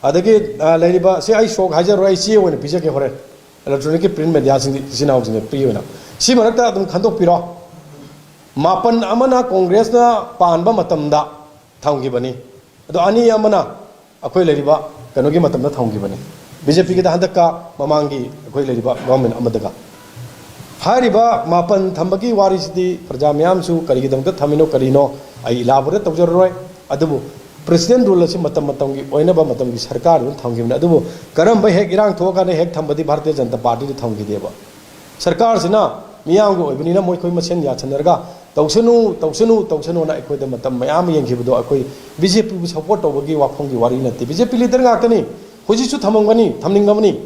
ꯑꯗꯒꯤ ꯑ, ꯂꯩꯔꯤꯕ ꯁꯤ ꯑꯩ ꯁꯣꯛ ꯍꯥꯏꯖꯔꯣꯏ, ꯑꯩ ꯆꯦ ꯑꯣꯏꯅ ꯄꯤꯖꯒꯦ ꯍꯣꯔꯦꯟ, ꯏꯂꯦꯛꯇ꯭ꯔꯣꯅꯤꯛꯀꯤ ꯄ꯭ꯔꯤꯟ ꯃꯦꯗꯤꯌꯥꯁꯤꯡ ꯏꯆꯤꯟ ꯏꯅꯥꯎꯁꯤꯡꯗ ꯄꯤꯕ ꯑꯣꯏꯅ꯫ ꯁꯤ ꯃꯔꯛꯇ ꯑꯗꯨꯝ ꯈꯟꯗꯣꯛꯄꯤꯔꯣ꯫ ꯃꯥꯄꯟ ꯑꯃꯅ ꯀꯣꯡꯒ꯭ꯔꯦꯁꯅ ꯄꯥꯟꯕ ꯃꯇꯝꯗ ꯊꯝꯈꯤꯕꯅꯤ, ꯑꯗꯣ ꯑꯅꯤ ꯑꯃꯅ ꯑꯩꯈꯣꯏ ꯂꯩꯔꯤꯕ ꯀꯩꯅꯣꯒꯤ ꯃꯇꯝꯗ ꯊꯝꯈꯤꯕꯅꯤ, ꯕꯤ ꯖꯦ ꯄꯤꯒꯤꯗ ꯍꯟꯗꯛꯀ ꯃꯃꯥꯡꯒꯤ ꯑꯩꯈꯣꯏ ꯂꯩꯔꯤꯕ ꯒꯣꯔꯃꯦꯟ ꯑꯃꯗꯒ꯫ ꯍꯥꯏꯔꯤꯕ ꯃꯥꯄꯟ ꯊꯝꯕꯒꯤ ꯋꯥꯔꯤꯁꯤꯗꯤ ꯄ꯭ꯔꯖꯥ ꯃꯌꯥꯝꯁꯨ ꯀꯔꯤꯒꯤꯗꯃꯛꯇ ꯊꯝꯃꯤꯅꯣ ꯀꯔꯤꯅꯣ ꯑꯩ ꯏꯂꯥꯕꯣꯔꯦꯠ ꯇꯧꯖꯔꯔꯣꯏ꯫ ꯑꯗꯨꯕꯨ ꯄ꯭ꯔꯦꯁꯤꯗꯦꯟ ꯔꯨꯜ ꯑꯁꯤ ꯃꯇꯝ ꯃꯇꯝꯒꯤ ꯑꯣꯏꯅꯕ ꯃꯇꯝꯒꯤ ꯁꯔꯀꯥꯔꯗꯨꯅ ꯊꯝꯈꯤꯕꯅꯤ꯫ ꯑꯗꯨꯕꯨ ꯀꯔꯝꯕ ꯍꯦꯛ ꯏꯔꯥꯡ ꯊꯣꯛꯑꯀꯥꯟꯗ ꯍꯦꯛ ꯊꯝꯕꯗꯤ ꯚꯥꯔꯇꯤꯌ ꯖꯅꯇꯥ ꯄꯥꯔꯇꯤꯗꯤ ꯊꯝꯈꯤꯗꯦꯕ꯫ ꯁꯔꯀꯥꯔꯁꯤꯅ ꯃꯤꯌꯥꯝꯒꯤ ꯑꯣꯏꯕꯅꯤꯅ ꯃꯣꯏꯈꯣꯏ ꯃꯁꯦꯟ ꯌꯥꯁꯟꯅꯔꯒ ꯇꯧꯁꯅꯨ, ꯇꯧꯁꯅꯨ, ꯇꯧꯁꯅꯨꯅ ꯑꯩꯈꯣꯏꯗ ꯃꯇꯝ ꯃꯌꯥꯝ ꯑꯃ ꯌꯦꯡꯈꯤꯕꯗꯣ ꯑꯩꯈꯣꯏ ꯕꯤ ꯖꯦ ꯄꯤꯕꯨ ꯁꯞꯄꯣꯔꯠ ꯇꯧꯕꯒꯤ ꯋꯥꯐꯝꯒꯤ ꯋꯥꯔꯤ ꯅꯠꯇꯦ꯫ ꯕꯤ ꯖꯦ ꯄꯤ ꯂꯤꯗꯔ ꯉꯥꯛꯇꯅꯤ, ꯍꯧꯖꯤꯛꯁꯨ ꯊꯝꯃꯝꯒꯅꯤ, ꯊꯝꯅꯤꯡꯉꯕꯅꯤ꯫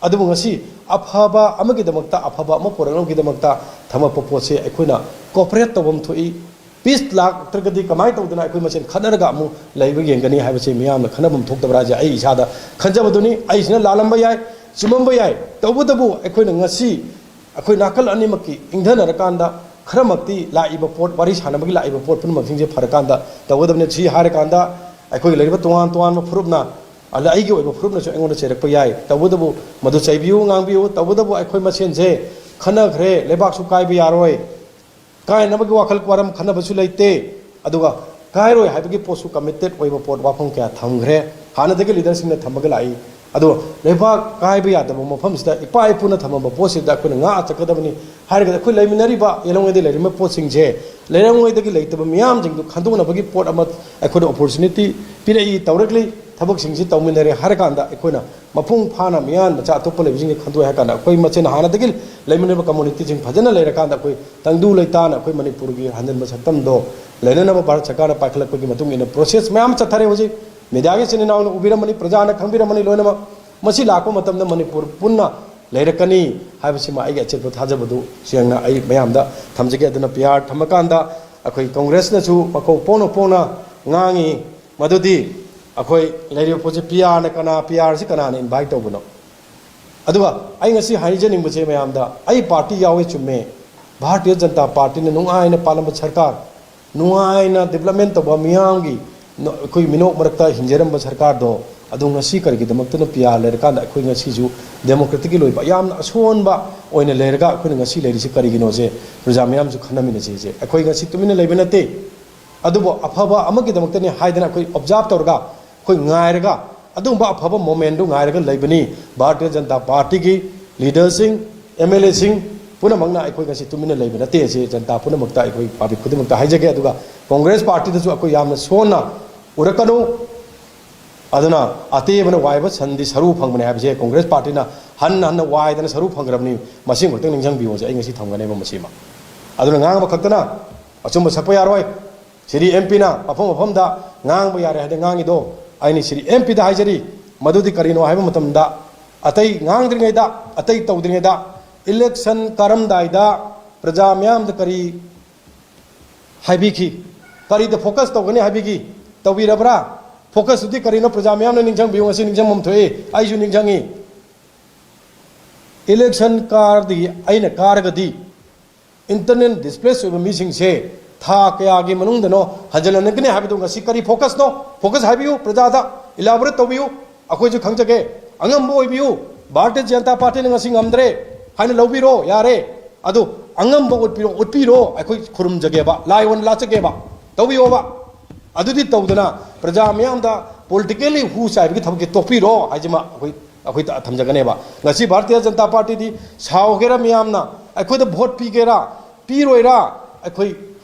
ꯑꯗꯨꯕꯨ ꯉꯁꯤ ꯑꯐꯕ ꯑꯃꯒꯤꯗꯃꯛꯇ, ꯑꯐꯕ ꯑꯃ ꯄꯨꯔꯛꯅꯕꯒꯤꯗꯃꯛꯇ ꯊꯝꯃꯛꯄ ꯄꯣꯠꯁꯦ ꯑꯩꯈꯣꯏꯅ ꯀꯣꯑꯣꯄꯔꯦꯠ ꯇꯧꯐꯝ ꯊꯣꯛꯏ꯫ ꯄꯤꯁ ꯂꯥꯛꯇ꯭ꯔꯒꯗꯤ ꯀꯃꯥꯏꯅ ꯇꯧꯗꯅ ꯑꯩꯈꯣꯏ ꯃꯁꯦꯟ ꯈꯠꯅꯔꯒ ꯑꯃꯨꯛ ꯂꯩꯕ ꯌꯦꯡꯒꯅꯤ ꯍꯥꯏꯕꯁꯤ ꯃꯤꯌꯥꯝꯅ ꯈꯟꯅꯐꯝ ꯊꯣꯛꯇꯕ꯭ꯔꯥ ꯍꯥꯏꯁꯦ ꯑꯩ ꯏꯁꯥꯗ ꯈꯟꯖꯕꯗꯨꯅꯤ꯫ ꯑꯩꯁꯤꯅ ꯂꯥꯜꯂꯝꯕ ꯌꯥꯏ, ꯆꯨꯝꯃꯝꯕ ꯌꯥꯏ꯫ ꯇꯧꯕꯇꯕꯨ ꯑꯩꯈꯣꯏꯅ ꯉꯁꯤ ꯑꯩꯈꯣꯏ ꯅꯥꯀꯜ ꯑꯅꯤꯃꯛꯀꯤ ꯏꯪꯊꯅꯔꯀꯥꯟꯗ ꯈꯔꯃꯛꯇꯤ ꯂꯥꯛꯏꯕ ꯄꯣꯠ, ꯋꯥꯔꯤ ꯁꯥꯟꯅꯕꯒꯤ ꯂꯥꯛꯏꯕ ꯄꯣꯠ ꯄꯨꯝꯅꯃꯛꯁꯤꯡꯁꯦ ꯐꯔꯀꯥꯟꯗ ꯇꯧꯒꯗꯕꯅꯤ꯫ ꯁꯤ ꯍꯥꯏꯔꯀꯥꯟꯗ ꯑꯩꯈꯣꯏꯒꯤ ꯂꯩꯔꯤꯕ ꯇꯣꯉꯥꯟ ꯇꯣꯉꯥꯟꯕ ꯐꯨꯔꯨꯞꯅ, ꯑꯗ ꯑꯩꯒꯤ ꯑꯣꯏꯕ ꯐꯨꯔꯨꯞꯅꯁꯨ ꯑꯩꯉꯣꯟꯗ ꯆꯩꯔꯛꯄ ꯌꯥꯏ꯫ ꯇꯧꯕꯇꯕꯨ ꯃꯗꯨ ꯆꯩꯕꯤꯌꯨ, ꯉꯥꯡꯕꯤꯌꯨ꯫ ꯇꯧꯕꯇꯕꯨ ꯑꯩꯈꯣꯏ ꯃꯁꯦꯟꯁꯦ ꯈꯟꯅꯈ꯭ꯔꯦ, ꯂꯩꯕꯥꯛꯁꯨ ꯀꯥꯏꯕ ꯌꯥꯔꯣꯏ꯫ ꯀꯥꯏꯅꯕꯒꯤ ꯋꯥꯈꯜ ꯋꯥꯔꯝ ꯈꯟꯅꯕꯁꯨ ꯂꯩꯇꯦ꯫ ꯑꯗꯨꯒ ꯀꯥꯏꯔꯣꯏ ꯍꯥꯏꯕꯒꯤ ꯄꯣꯠꯁꯨ ꯀꯃꯤꯇꯦꯠ ꯑꯣꯏꯕ ꯄꯣꯠ, ꯋꯥꯐꯝ ꯀꯌꯥ ꯊꯝꯈ꯭ꯔꯦ꯫ ꯍꯥꯟꯅꯗꯒꯤ ꯂꯤꯗꯔꯁꯤꯡꯅ ꯊꯝꯃꯒ ꯂꯥꯛꯏ꯫ ꯑꯗꯣ ꯂꯩꯕꯥꯛ ꯀꯥꯏꯕ ꯌꯥꯗꯕ ꯃꯐꯝꯁꯤꯗ ꯏꯄꯥ ꯏꯄꯨꯅ ꯊꯝꯃꯝꯕ ꯄꯣꯠꯁꯤꯗ ꯑꯩꯈꯣꯏꯅ ꯉꯥꯛꯑ ꯆꯠꯀꯗꯕꯅꯤ ꯍꯥꯏꯔꯒꯗꯤ ꯑꯩꯈꯣꯏ ꯂꯩꯃꯤꯟꯅꯔꯤꯕ, ꯌꯦꯜꯍꯧꯉꯩꯗ ꯂꯩꯔꯤꯕ ꯄꯣꯠꯁꯤꯡꯁꯦ ꯂꯩꯔꯝꯉꯩꯗꯒꯤ ꯂꯩꯇꯕ ꯃꯤꯌꯥꯝꯁꯤꯡꯗꯨ ꯈꯟꯗꯣꯛꯅꯕꯒꯤ ꯄꯣꯠ ꯑꯃ ꯑꯩꯈꯣꯏꯗ ꯑꯣꯄꯣꯔꯆꯨꯅꯤꯇꯤ ꯄꯤꯔꯛꯏ, ꯇꯧꯔꯛꯂꯤ꯫ ꯊꯕꯛꯁꯤꯡꯁꯤ ꯇꯧꯃꯤꯟꯅꯔꯦ ꯍꯥꯏꯔꯀꯥꯟꯗ ꯑꯩꯈꯣꯏꯅ ꯃꯄꯨꯡ ꯐꯥꯅ ꯃꯤꯌꯥꯟ ꯃꯆꯥ ꯑꯇꯣꯞꯄ ꯂꯩꯕꯁꯤꯡꯒ ꯈꯟꯗꯣꯛꯑꯦ ꯍꯥꯏꯔꯀꯥꯟꯗ ꯑꯩꯈꯣꯏ ꯃꯁꯦꯟ ꯍꯥꯟꯅꯗꯒꯤ ꯂꯩꯃꯤꯟꯅꯔꯤꯕ ꯀꯝꯃꯨꯅꯤꯇꯤꯁꯤꯡ ꯐꯖꯅ ꯂꯩꯔꯀꯥꯟꯗ ꯑꯩꯈꯣꯏ ꯇꯪꯗꯨ ꯂꯩꯇꯥꯅ ꯑꯩꯈꯣꯏ ꯃꯅꯤꯄꯨꯔꯒꯤ ꯍꯟꯖꯤꯟꯕ ꯁꯛꯇꯝꯗꯣ ꯂꯩꯅꯅꯕ ꯚꯥꯔꯠ ꯁꯔꯀꯥꯔꯅ ꯄꯥꯏꯈꯠꯂꯛꯄꯒꯤ ꯃꯇꯨꯡ ꯏꯟꯅ ꯄ꯭ꯔꯣꯁꯦꯁ ꯃꯌꯥꯝ ꯆꯠꯊꯔꯦ꯫ ꯍꯧꯖꯤꯛ ꯃꯦꯗꯤꯌꯥꯒꯤ ꯏꯆꯤꯟ ꯏꯅꯥꯎꯅ ꯎꯕꯤꯔꯝꯃꯅꯤ, ꯄ꯭ꯔꯖꯥꯅ ꯈꯪꯕꯤꯔꯝꯃꯅꯤ ꯂꯣꯏꯅꯃꯛ꯫ ꯃꯁꯤ ꯂꯥꯛꯄ ꯃꯇꯝꯗ ꯃꯅꯤꯄꯨꯔ ꯄꯨꯟꯅ ꯂꯩꯔꯛꯀꯅꯤ ꯍꯥꯏꯕꯁꯤꯃ ꯑꯩꯒꯤ ꯑꯆꯦꯠꯄ ꯊꯥꯖꯕꯗꯨ ꯁꯦꯡꯅ ꯑꯩ ꯃꯌꯥꯝꯗ ꯊꯝꯖꯒꯦ꯫ ꯑꯗꯨꯅ ꯄꯤ ꯑꯥꯔ ꯊꯝꯃꯀꯥꯟꯗ ꯑꯩꯈꯣꯏ ꯀꯣꯡꯒ꯭ꯔꯦꯁꯅꯁꯨ ꯃꯀꯣꯛ ꯄꯣꯡꯅ ꯄꯣꯡꯅ ꯉꯥꯡꯉꯤ, ꯃꯗꯨꯗꯤ ꯑꯩꯈꯣꯏ ꯂꯩꯔꯤꯕ ꯄꯣꯠꯁꯤ ꯄꯤ ꯑꯥꯔꯅ ꯀꯅꯥ, ꯄꯤ ꯑꯥꯔꯁꯤ ꯀꯅꯥꯅ ꯏꯟꯚꯥꯏꯠ ꯇꯧꯕꯅꯣ? ꯑꯗꯨꯒ ꯑꯩ ꯉꯁꯤ ꯍꯥꯏꯖꯅꯤꯡꯕꯁꯦ ꯃꯌꯥꯝꯗ, ꯑꯩ ꯄꯥꯔꯇꯤ ꯌꯥꯎꯋꯦ ꯆꯨꯝꯃꯦ, ꯚꯥꯔꯇꯤꯌ ꯖꯅꯇꯥ ꯄꯥꯔꯇꯤꯅ ꯅꯨꯡꯉꯥꯏꯅ ꯄꯥꯜꯂꯝꯕ ꯁꯔꯀꯥꯔ, ꯅꯨꯡꯉꯥꯏꯅ ꯗꯤꯕ꯭ꯂꯞꯃꯦꯟ ꯇꯧꯕ, ꯃꯤꯌꯥꯝꯒꯤ ꯅ-, ꯑꯩꯈꯣꯏ ꯃꯤꯅꯣꯛ ꯃꯔꯛꯇ ꯍꯤꯡꯖꯔꯝꯕ ꯁꯔꯀꯥꯔꯗꯣ, ꯑꯗꯣ ꯉꯁꯤ ꯀꯔꯤꯒꯤꯗꯃꯛꯇꯅꯣ ꯄꯤ ꯑꯥꯔ ꯂꯩꯔꯀꯥꯟꯗ ꯑꯩꯈꯣꯏ ꯉꯁꯤꯁꯨ ꯗꯦꯃꯣꯀ꯭ꯔꯦꯇꯤꯛꯀꯤ ꯂꯣꯏꯕ ꯌꯥꯝꯅ ꯑꯁꯣꯟꯕ ꯑꯣꯏꯅ ꯂꯩꯔꯒ ꯑꯩꯈꯣꯏꯅ ꯉꯁꯤ ꯂꯩꯔꯤꯁꯤ ꯀꯔꯤꯒꯤꯅꯣꯁꯦ ꯄ꯭ꯔꯖꯥ ꯃꯌꯥꯝꯁꯨ ꯈꯟꯅꯃꯤꯟꯅꯁꯤꯁꯦ꯫ ꯑꯩꯈꯣꯏ ꯉꯁꯤ ꯇꯨꯃꯤꯟꯅ ꯂꯩꯕ ꯅꯠꯇꯦ꯫ ꯑꯗꯨꯕꯨ ꯑꯐꯕ ꯑꯃꯒꯤꯗꯃꯛꯇꯅꯤ ꯍꯥꯏꯗꯅ ꯑꯩꯈꯣꯏ ꯑꯣꯕꯖꯥꯔꯕ ꯇꯧꯔꯒ, ꯑꯩꯈꯣꯏ ꯉꯥꯏꯔꯒ, ꯑꯗꯨꯒꯨꯝꯕ ꯑꯐꯕ ꯃꯣꯃꯦꯟꯗꯨ ꯉꯥꯏꯔꯒ ꯂꯩꯕꯅꯤ꯫ ꯚꯥꯔꯇꯤꯌ ꯖꯅꯇꯥ ꯄꯥꯔꯇꯤꯒꯤ ꯂꯤꯗꯔꯁꯤꯡ, ꯑꯦꯝ ꯑꯦꯜ ꯑꯦꯁꯤꯡ ꯄꯨꯝꯅꯃꯛꯅ ꯑꯩꯈꯣꯏ ꯉꯁꯤ ꯇꯨꯃꯤꯟꯅ ꯂꯩꯕ ꯅꯠꯇꯦ꯫ ꯑꯁꯤ ꯖꯅꯇꯥ ꯄꯨꯝꯅꯃꯛꯇ, ꯑꯩꯈꯣꯏ ꯄꯥꯕ꯭ꯂꯤꯛ ꯈꯨꯗꯤꯡꯃꯛꯇ ꯍꯥꯏꯖꯒꯦ꯫ ꯑꯗꯨꯒ ꯀꯣꯡꯒ꯭ꯔꯦꯁ ꯄꯥꯔꯇꯤꯗꯁꯨ ꯑꯩꯈꯣꯏ ꯌꯥꯝꯅ ꯁꯣꯟꯅ ꯎꯔꯛꯀꯅꯨ꯫ ꯑꯗꯨꯅ ꯑꯇꯦꯕꯅ ꯋꯥꯏꯕ ꯁꯟꯗꯤ ꯁꯔꯨ ꯐꯪꯕꯅꯤ ꯍꯥꯏꯕꯁꯦ ꯀꯣꯡꯒ꯭ꯔꯦꯁ ꯄꯥꯔꯇꯤꯅ ꯍꯟꯅ ꯍꯟꯅ ꯋꯥꯏꯗꯅ ꯁꯔꯨ ꯐꯪꯈ꯭ꯔꯕꯅꯤ꯫ ꯃꯁꯤ ꯑꯃꯨꯛꯇꯪ ꯅꯤꯡꯁꯤꯡꯕꯤꯌꯨꯁꯦ꯫ ꯑꯩ ꯉꯁꯤ ꯊꯝꯒꯅꯦꯕ ꯃꯁꯤꯃ꯫ ꯑꯗꯨꯅ ꯉꯥꯡꯕ ꯈꯛꯇꯅ ꯑꯆꯨꯝꯕ ꯁꯛꯄ ꯌꯥꯔꯣꯏ꯫ ꯁꯤꯗꯤ ꯑꯦꯝ ꯄꯤꯅ ꯃꯐꯝ ꯃꯐꯝꯗ ꯉꯥꯡꯕ ꯌꯥꯔꯦ ꯍꯥꯏꯗꯅ ꯉꯥꯡꯉꯤꯗꯣ꯫ ꯑꯩꯅ ꯁꯤꯗꯤ ꯑꯦꯝ ꯄꯤꯗ ꯍꯥꯏꯖꯔꯤ, ꯃꯗꯨꯗꯤ ꯀꯔꯤꯅꯣ ꯍꯥꯏꯕ ꯃꯇꯝꯗ, ꯑꯇꯩ ꯉꯥꯡꯗ꯭ꯔꯤꯉꯩꯗ, ꯑꯇꯩ ꯇꯧꯗ꯭ꯔꯤꯉꯩꯗ, ꯏꯂꯦꯛꯁꯟ ꯀꯥꯔꯝꯗꯥꯏꯗ ꯄ꯭ꯔꯖꯥ ꯃꯤꯌꯥꯝꯗ ꯀꯔꯤ ꯍꯥꯏꯕꯤꯈꯤ? ꯀꯔꯤꯗ ꯐꯣꯀꯁ ꯇꯧꯒꯅꯤ ꯍꯥꯏꯕꯤꯈꯤ? ꯇꯧꯕꯤꯔꯕ꯭ꯔꯥ? ꯐꯣꯀꯁꯇꯨꯗꯤ ꯀꯔꯤꯅꯣ? ꯄ꯭ꯔꯖꯥ ꯃꯤꯌꯥꯝꯅ ꯅꯤꯡꯁꯤꯡꯕꯤꯌꯨ꯫ ꯉꯁꯤ ꯅꯤꯡꯁꯤꯡꯐꯝ ꯊꯣꯛꯏ, ꯑꯩꯁꯨ ꯅꯤꯡꯁꯤꯡꯉꯤ꯫ ꯏꯂꯦꯛꯁꯟ ꯀꯥꯔꯗꯤ, ꯑꯩꯅ ꯀꯥꯔꯒꯗꯤ ꯏꯟꯇꯔꯅꯦꯜ ꯗꯤꯁꯄ꯭ꯂꯦꯁ ꯑꯣꯏꯕ ꯃꯤꯁꯤꯡꯁꯦ ꯊꯥ ꯀꯌꯥꯒꯤ ꯃꯅꯨꯡꯗꯅꯣ ꯍꯟꯖꯤꯜꯍꯟꯒꯅꯤ ꯍꯥꯏꯕꯗꯨ ꯉꯁꯤ ꯀꯔꯤ ꯐꯣꯀꯁꯅꯣ? ꯐꯣꯀꯁ ꯍꯥꯏꯕꯤꯌꯨ, ꯄ꯭ꯔꯖꯥꯗ ꯏꯂꯥꯕꯣꯔꯦꯠ ꯇꯧꯕꯤꯌꯨ꯫ ꯑꯩꯈꯣꯏꯁꯨ ꯈꯪꯖꯒꯦ꯫ ꯑꯉꯝꯕ ꯑꯣꯏꯕꯤꯌꯨ꯫ ꯚꯥꯔꯇꯤꯌ ꯖꯅꯇꯥ ꯄꯥꯔꯇꯤꯅ ꯉꯁꯤ ꯉꯝꯗ꯭ꯔꯦ ꯍꯥꯏꯅ ꯂꯧꯕꯤꯔꯣ, ꯌꯥꯔꯦ꯫ ꯑꯗꯨ ꯑꯉꯝꯕ ꯎꯠꯄꯤꯔꯣ, ꯎꯠꯄꯤꯔꯣ꯫ ꯑꯩꯈꯣꯏ ꯈꯨꯔꯨꯝꯖꯒꯦꯕ, ꯂꯥꯏ ꯑꯣꯏꯅ ꯂꯥꯠꯆꯒꯦꯕ꯫ ꯇꯧꯕꯤꯌꯣꯕ꯫ ꯑꯗꯨꯗꯤ ꯇꯧꯗꯅ ꯄ꯭ꯔꯖꯥ ꯃꯤꯌꯥꯝꯗ ꯄꯣꯂꯤꯇꯤꯀꯦꯜꯂꯤ ꯍꯨ ꯆꯥꯏꯕꯒꯤ ꯊꯕꯛꯁꯦ ꯇꯣꯛꯄꯤꯔꯣ ꯍꯥꯏꯁꯤꯃ ꯑꯩꯈꯣꯏ, ꯑꯩꯈꯣꯏ ꯊꯝꯖꯒꯅꯦꯕ꯫ ꯉꯁꯤ ꯚꯥꯔꯇꯤꯌ ꯖꯅꯇꯥ ꯄꯥꯔꯇꯤꯗꯤ ꯁꯥꯎꯒꯦꯔꯥ, ꯃꯤꯌꯥꯝꯅ ꯑꯩꯈꯣꯏꯗ ꯚꯣꯠ ꯄꯤꯒꯦꯔꯥ ꯄꯤꯔꯣꯏꯔꯥ, ꯑꯩꯈꯣꯏ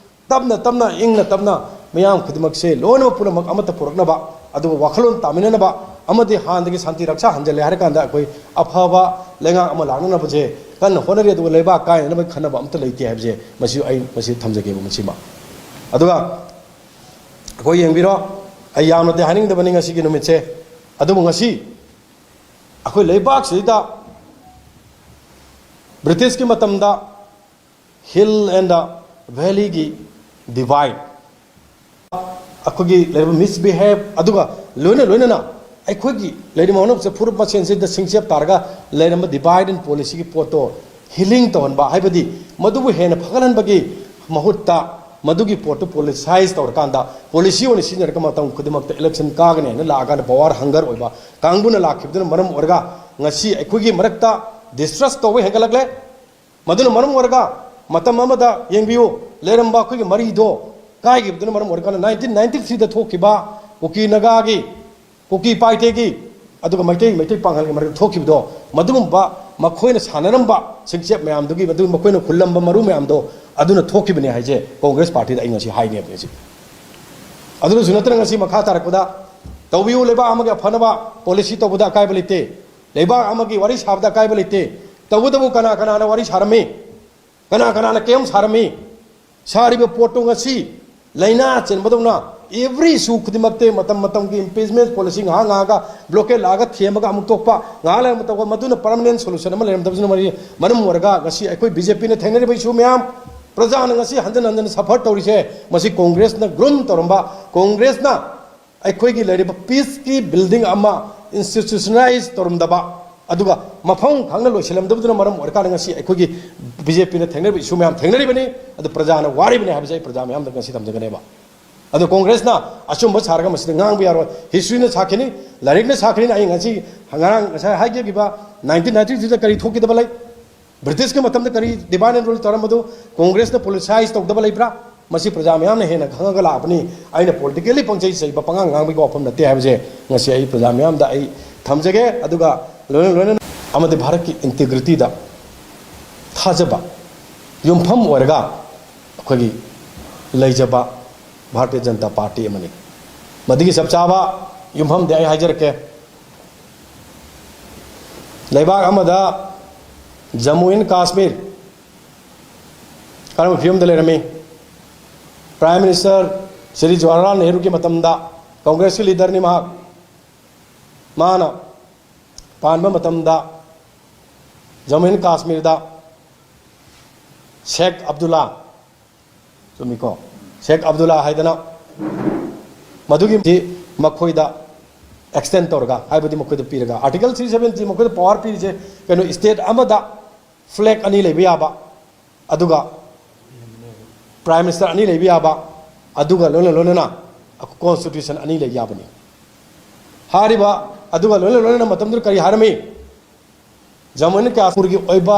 ꯇꯞꯅ ꯇꯞꯅ, ꯏꯪꯅ ꯇꯞꯅ ꯃꯤꯌꯥꯝ ꯈꯨꯗꯤꯡꯃꯛꯁꯦ ꯂꯣꯏꯅꯃꯛ ꯄꯨꯝꯅꯃꯛ ꯑꯃꯠꯇ ꯄꯨꯔꯛꯅꯕ, ꯑꯗꯨꯒ ꯋꯥꯈꯜꯂꯣꯟ ꯇꯥꯃꯤꯟꯅꯅꯕ ꯑꯃꯗꯤ ꯍꯥꯟꯅꯗꯒꯤ ꯁꯥꯟꯇꯤ ꯔꯛꯁꯥ ꯍꯟꯖꯤꯜꯂꯦ ꯍꯥꯏꯔ ꯀꯥꯟꯗ ꯑꯩꯈꯣꯏ ꯑꯐꯕ ꯂꯩꯉꯥꯛ ꯑꯃ ꯂꯥꯛꯅꯅꯕꯁꯦ ꯀꯟꯅ ꯍꯣꯠꯅꯔꯤ꯫ ꯑꯗꯨꯒ ꯂꯩꯕꯥꯛ ꯀꯥꯏꯅꯅꯕꯒꯤ ꯈꯟꯅꯕ ꯑꯝꯇ ꯂꯩꯇꯦ ꯍꯥꯏꯕꯁꯦ ꯃꯁꯤ ꯑꯩ ꯃꯁꯤ ꯊꯝꯖꯒꯦꯕ꯫ ꯃꯁꯤꯃ ꯑꯗꯨꯒ ꯑꯩꯈꯣꯏ ꯌꯦꯡꯕꯤꯔꯣ, ꯑꯩ ꯌꯥꯝꯅꯗꯤ ꯍꯥꯏꯅꯤꯡꯗꯕꯅꯤ ꯉꯁꯤꯒꯤ ꯅꯨꯃꯤꯠꯁꯦ, ꯑꯗꯨꯕꯨ ꯉꯁꯤ ꯑꯩꯈꯣꯏ ꯂꯩꯕꯥꯛꯁꯤꯗ ꯕ꯭ꯔꯤꯇꯤꯁꯀꯤ ꯃꯇꯝꯗ ꯍꯤꯜ ꯑꯦꯟ ꯚꯦꯂꯤꯒꯤ ꯗꯤꯚꯥꯏꯠ, ꯑꯩꯈꯣꯏꯒꯤ ꯂꯩꯔꯤꯕ ꯃꯤꯁꯕꯤꯍꯦꯞ, ꯑꯗꯨꯒ ꯂꯣꯏꯅ ꯂꯣꯏꯅꯅ ꯑꯩꯈꯣꯏꯒꯤ ꯂꯩꯔꯤꯕ ꯃꯅꯨꯡꯁꯦ ꯐꯨꯔꯨꯞ ꯃꯁꯦꯟꯁꯤꯗ ꯁꯤꯡꯆꯦꯞ ꯇꯥꯔꯒ ꯂꯩꯔꯝꯕ ꯗꯤꯚꯥꯏꯠ ꯑꯦꯟ ꯄꯣꯂꯤꯁꯤꯒꯤ ꯄꯣꯠꯇꯣ ꯍꯤꯂꯤꯡ ꯇꯧꯍꯟꯕ, ꯍꯥꯏꯕꯗꯤ ꯃꯗꯨꯕꯨ ꯍꯦꯟꯅ ꯐꯒꯠꯍꯟꯕꯒꯤ ꯃꯍꯨꯠꯇ ꯃꯗꯨꯒꯤ ꯄꯣꯠꯇꯨ ꯄꯣꯂꯤꯁꯥꯏꯁ ꯇꯧꯔꯀꯥꯟꯗ, ꯄꯣꯂꯤꯁꯤ ꯑꯣꯏꯅ ꯁꯤꯖꯤꯟꯅꯔꯒ ꯃꯇꯝ ꯈꯨꯗꯤꯡꯃꯛꯇ ꯏꯂꯦꯛꯁꯟ ꯀꯥꯒꯅꯤ ꯍꯥꯏꯅ ꯂꯥꯛꯑꯀꯥꯟꯗ ꯄꯋꯥꯔ ꯍꯪꯒꯔ ꯑꯣꯏꯕ ꯀꯥꯡꯕꯨꯅ ꯂꯥꯛꯈꯤꯕꯗꯨꯅ ꯃꯔꯝ ꯑꯣꯏꯔꯒ ꯉꯁꯤ ꯑꯩꯈꯣꯏꯒꯤ ꯃꯔꯛꯇ ꯗꯤꯁꯇ꯭ꯔꯁ ꯇꯧꯕ ꯍꯦꯟꯒꯠꯂꯛꯂꯦ꯫ ꯃꯗꯨꯅ ꯃꯔꯝ ꯑꯣꯏꯔꯒ ꯃꯇꯝ ꯑꯃꯗ ꯌꯦꯡꯕꯤꯌꯨ, ꯂꯩꯔꯝꯕ ꯑꯩꯈꯣꯏꯒꯤ ꯃꯔꯤꯗꯣ ꯀꯥꯏꯈꯤꯕꯗꯨꯅ ꯃꯔꯝ ꯑꯣꯏꯔꯀꯥꯟꯗ ꯅꯥꯏꯟꯇꯤꯟ ꯅꯥꯏꯟꯇꯤ ꯊ꯭ꯔꯤꯗ ꯊꯣꯛꯈꯤꯕ ꯀꯨꯀꯤ ꯅꯥꯒꯥꯒꯤ, ꯀꯨꯀꯤ ꯄꯥꯏꯇꯦꯒꯤ, ꯑꯗꯨꯒ ꯃꯩꯇꯩ, ꯃꯩꯇꯩ ꯄꯥꯉꯜꯒꯤ ꯃꯔꯛꯇ ꯊꯣꯛꯈꯤꯕꯗꯣ, ꯃꯗꯨꯒꯨꯝꯕ ꯃꯈꯣꯏꯅ ꯁꯥꯟꯅꯔꯝꯕ ꯁꯤꯡꯆꯦꯞ ꯃꯌꯥꯝꯗꯨꯒꯤ, ꯃꯗꯨ ꯃꯈꯣꯏꯅ ꯍꯨꯜꯂꯝꯕ ꯃꯔꯨ ꯃꯌꯥꯝꯗꯣ ꯑꯗꯨꯅ ꯊꯣꯛꯈꯤꯕꯅꯦ ꯍꯥꯏꯁꯦ ꯀꯣꯡꯒ꯭ꯔꯦꯁ ꯄꯥꯔꯇꯤꯗ ꯑꯩ ꯉꯁꯤ ꯍꯥꯏꯅꯦꯕ ꯉꯁꯤ꯫ ꯑꯗꯨꯗꯁꯨ ꯅꯠꯇꯅ ꯉꯁꯤ ꯃꯈꯥ ꯇꯥꯔꯛꯄꯗ ꯇꯧꯕꯤꯌꯨ, ꯂꯩꯕꯥꯛ ꯑꯃꯒꯤ ꯑꯐꯅꯕ ꯄꯣꯂꯤꯁꯤ ꯇꯧꯕꯗ ꯑꯀꯥꯏꯕ ꯂꯩꯇꯦ, ꯂꯩꯕꯥꯛ ꯑꯃꯒꯤ ꯋꯥꯔꯤ ꯁꯥꯕꯗ ꯑꯀꯥꯏꯕ ꯂꯩꯇꯦ꯫ ꯇꯧꯕꯇꯕꯨ ꯀꯅꯥ ꯀꯅꯥꯅ ꯋꯥꯔꯤ ꯁꯥꯔꯝꯃꯤ? ꯀꯅꯥ ꯀꯅꯥꯅ ꯀꯦꯝ ꯁꯥꯔꯝꯃꯤ? ꯁꯥꯔꯤꯕ ꯄꯣꯠꯇꯣ ꯉꯁꯤ ꯂꯥꯏꯅꯥ ꯆꯦꯟꯕꯗꯧꯅ every issue ꯈꯨꯗꯤꯡꯃꯛꯇꯤ ꯃꯇꯝ ꯃꯇꯝꯒꯤ impeachment policy ꯉꯥꯏꯍꯥꯛ ꯉꯥꯏꯍꯥꯛꯀ blockade ꯂꯥꯛꯑꯒ ꯊꯦꯝꯃꯒ ꯑꯃꯨꯛ ꯇꯣꯛꯄ, ꯉꯥꯏꯍꯥꯛ ꯂꯩꯔ ꯑꯃꯨꯛ ꯇꯧꯕ, ꯃꯗꯨꯅ permanent solution ꯑꯃ ꯂꯩꯔꯝꯗꯕꯁꯤꯅ ꯃꯔꯤ-, ꯃꯔꯝ ꯑꯣꯏꯔꯒ ꯉꯁꯤ ꯑꯩꯈꯣꯏ BJPꯅ ꯊꯦꯡꯅꯔꯤꯕ issue ꯃꯌꯥꯝ, ꯄ꯭ꯔꯖꯥꯅ ꯉꯁꯤ ꯍꯟꯖꯤꯟ ꯍꯟꯖꯤꯟ suffer ꯇꯧꯔꯤꯁꯦ, ꯃꯁꯤ ꯀꯣꯡꯒ꯭ꯔꯦꯁꯅ groom ꯇꯧꯔꯝꯕ, ꯀꯣꯡꯒ꯭ꯔꯦꯁꯅ ꯑꯩꯈꯣꯏꯒꯤ ꯂꯩꯔꯤꯕ peaceꯀꯤ building ꯑꯃ institutionalize ꯇꯧꯔꯝꯗꯕ, ꯑꯗꯨꯒ ꯃꯐꯝ ꯈꯪꯅ ꯂꯣꯏꯁꯤꯜꯂꯝꯗꯕꯗꯨꯅ ꯃꯔꯝ ꯑꯣꯏꯔꯀꯥꯟꯗ ꯉꯁꯤ ꯑꯩꯈꯣꯏꯒꯤ BJPꯅ ꯊꯦꯡꯅꯔꯤꯕ issue ꯃꯌꯥꯝ ꯊꯦꯡꯅꯔꯤꯕꯅꯤ꯫ ꯑꯗꯨ ꯄ꯭ꯔꯖꯥꯅ ꯋꯥꯔꯤꯕꯅꯤ ꯍꯥꯏꯕꯁꯦ ꯑꯩ ꯄ꯭ꯔꯖꯥ ꯃꯌꯥꯝꯗ ꯉꯁꯤ ꯊꯝꯖꯒꯅꯦꯕ꯫ ꯑꯗꯣ ꯀꯣꯡꯒ꯭ꯔꯦꯁꯅ ꯑꯆꯨꯝꯕ ꯁꯥꯔꯒ ꯃꯁꯤꯗ ꯉꯥꯡꯕ ꯌꯥꯔꯣꯏ꯫ Historyꯅ ꯁꯥꯈꯤꯅꯤ, ꯂꯥꯏꯔꯤꯛꯅ ꯁꯥꯈꯤꯅꯤ꯫ ꯑꯩ ꯉꯁꯤ ꯉꯔꯥꯡ ꯉꯁꯥꯏ ꯍꯥꯏꯖꯈꯤꯕ nineteen ninety-threeꯗ ꯀꯔꯤ ꯊꯣꯛꯈꯤꯗꯕ ꯂꯩ? ꯕ꯭ꯔꯤꯇꯤꯁꯀꯤ ꯃꯇꯝꯗ ꯀꯔꯤ divide and rule ꯇꯧꯔꯝꯕꯗꯨ ꯀꯣꯡꯒ꯭ꯔꯦꯁꯅ politicize ꯇꯧꯗꯕ ꯂꯩꯕ꯭ꯔꯥ? ꯃꯁꯤ ꯄ꯭ꯔꯖꯥ ꯃꯌꯥꯝꯅ ꯍꯦꯟꯅ ꯈꯪꯉꯒ ꯂꯥꯛꯄꯅꯤ꯫ ꯑꯩꯅ politically ꯄꯪꯆꯩ ꯆꯩꯕ, ꯄꯉꯥꯡ ꯉꯥꯡꯕꯒꯤ ꯋꯥꯐꯝ ꯅꯠꯇꯦ ꯍꯥꯏꯕꯁꯦ ꯉꯁꯤ ꯑꯩ ꯄ꯭ꯔꯖꯥ ꯃꯌꯥꯝꯗ ꯑꯩ ꯊꯝꯖꯒꯦ꯫ ꯑꯗꯨꯒ ꯂꯣꯏꯅ ꯂꯣꯏꯅꯅ ꯑꯃꯗꯤ ꯚꯥꯔꯠꯀꯤ integrityꯗ ꯊꯥꯖꯕ ꯌꯨꯝꯐꯝ ꯑꯣꯏꯔꯒ ꯑꯩꯈꯣꯏꯒꯤ ꯂꯩꯖꯕ ꯚꯥꯔꯇꯤꯌ ꯖꯅꯇꯥ ꯄꯥꯔꯇꯤ ꯑꯃꯅꯤ꯫ ꯃꯗꯨꯒꯤ ꯆꯞ ꯆꯥꯕ ꯌꯨꯝꯐꯝꯗꯤ ꯑꯩ ꯍꯥꯏꯖꯔꯛꯀꯦ꯫ ꯂꯩꯕꯥꯛ ꯑꯃꯗ ꯖꯝꯃꯨ ꯑꯦꯟ ꯀꯥꯁꯃꯤꯔ ꯀꯔꯝꯕ ꯐꯤꯕꯝꯗ ꯂꯩꯔꯝꯃꯤ? Prime Minister ꯁ꯭ꯔꯤ ꯖꯋꯥꯍꯔꯂꯥꯜ ꯅꯦꯍꯔꯨꯒꯤ ꯃꯇꯝꯗ ꯀꯣꯡꯒ꯭ꯔꯦꯁꯀꯤ leaderꯅꯤ ꯃꯍꯥꯛ꯫ ꯃꯥꯅ ꯄꯥꯟꯕ ꯃꯇꯝꯗ ꯖꯝꯃꯨ ꯑꯦꯟ ꯀꯥꯁꯃꯤꯔꯗ ꯁꯦꯈ ꯑꯕꯗꯨꯜꯂꯥ, ꯆꯨꯝꯃꯤꯀꯣ, ꯁꯦꯈ ꯑꯕꯗꯨꯜꯂꯥ ꯍꯥꯏꯗꯅ, ꯃꯗꯨꯒꯤ ꯃꯈꯣꯏꯗ extend ꯇꯧꯔꯒ, ꯍꯥꯏꯕꯗꯤ ꯃꯈꯣꯏꯗ ꯄꯤꯔꯒ, Article three seventy ꯃꯈꯣꯏꯗ power ꯄꯤꯔꯤꯁꯦ ꯀꯩꯅꯣ, state ꯑꯃꯗ flag ꯑꯅꯤ ꯂꯩꯕ ꯌꯥꯕ, ꯑꯗꯨꯒ Prime Minister ꯑꯅꯤ ꯂꯩꯕ ꯌꯥꯕ, ꯑꯗꯨꯒ ꯂꯣꯏꯅ ꯂꯣꯏꯅꯅ constitution ꯑꯅꯤ ꯂꯩ ꯌꯥꯕꯅꯤ꯫ ꯍꯥꯏꯔꯤꯕ ꯑꯗꯨꯒ ꯂꯣꯏꯅ ꯂꯣꯏꯅꯅ ꯃꯇꯝꯗꯨꯗ ꯀꯔꯤ ꯍꯥꯏꯔꯝꯃꯤ? ꯖꯝꯃꯨ ꯑꯦꯟ ꯀꯥꯁꯃꯤꯔꯒꯤ ꯑꯣꯏꯕ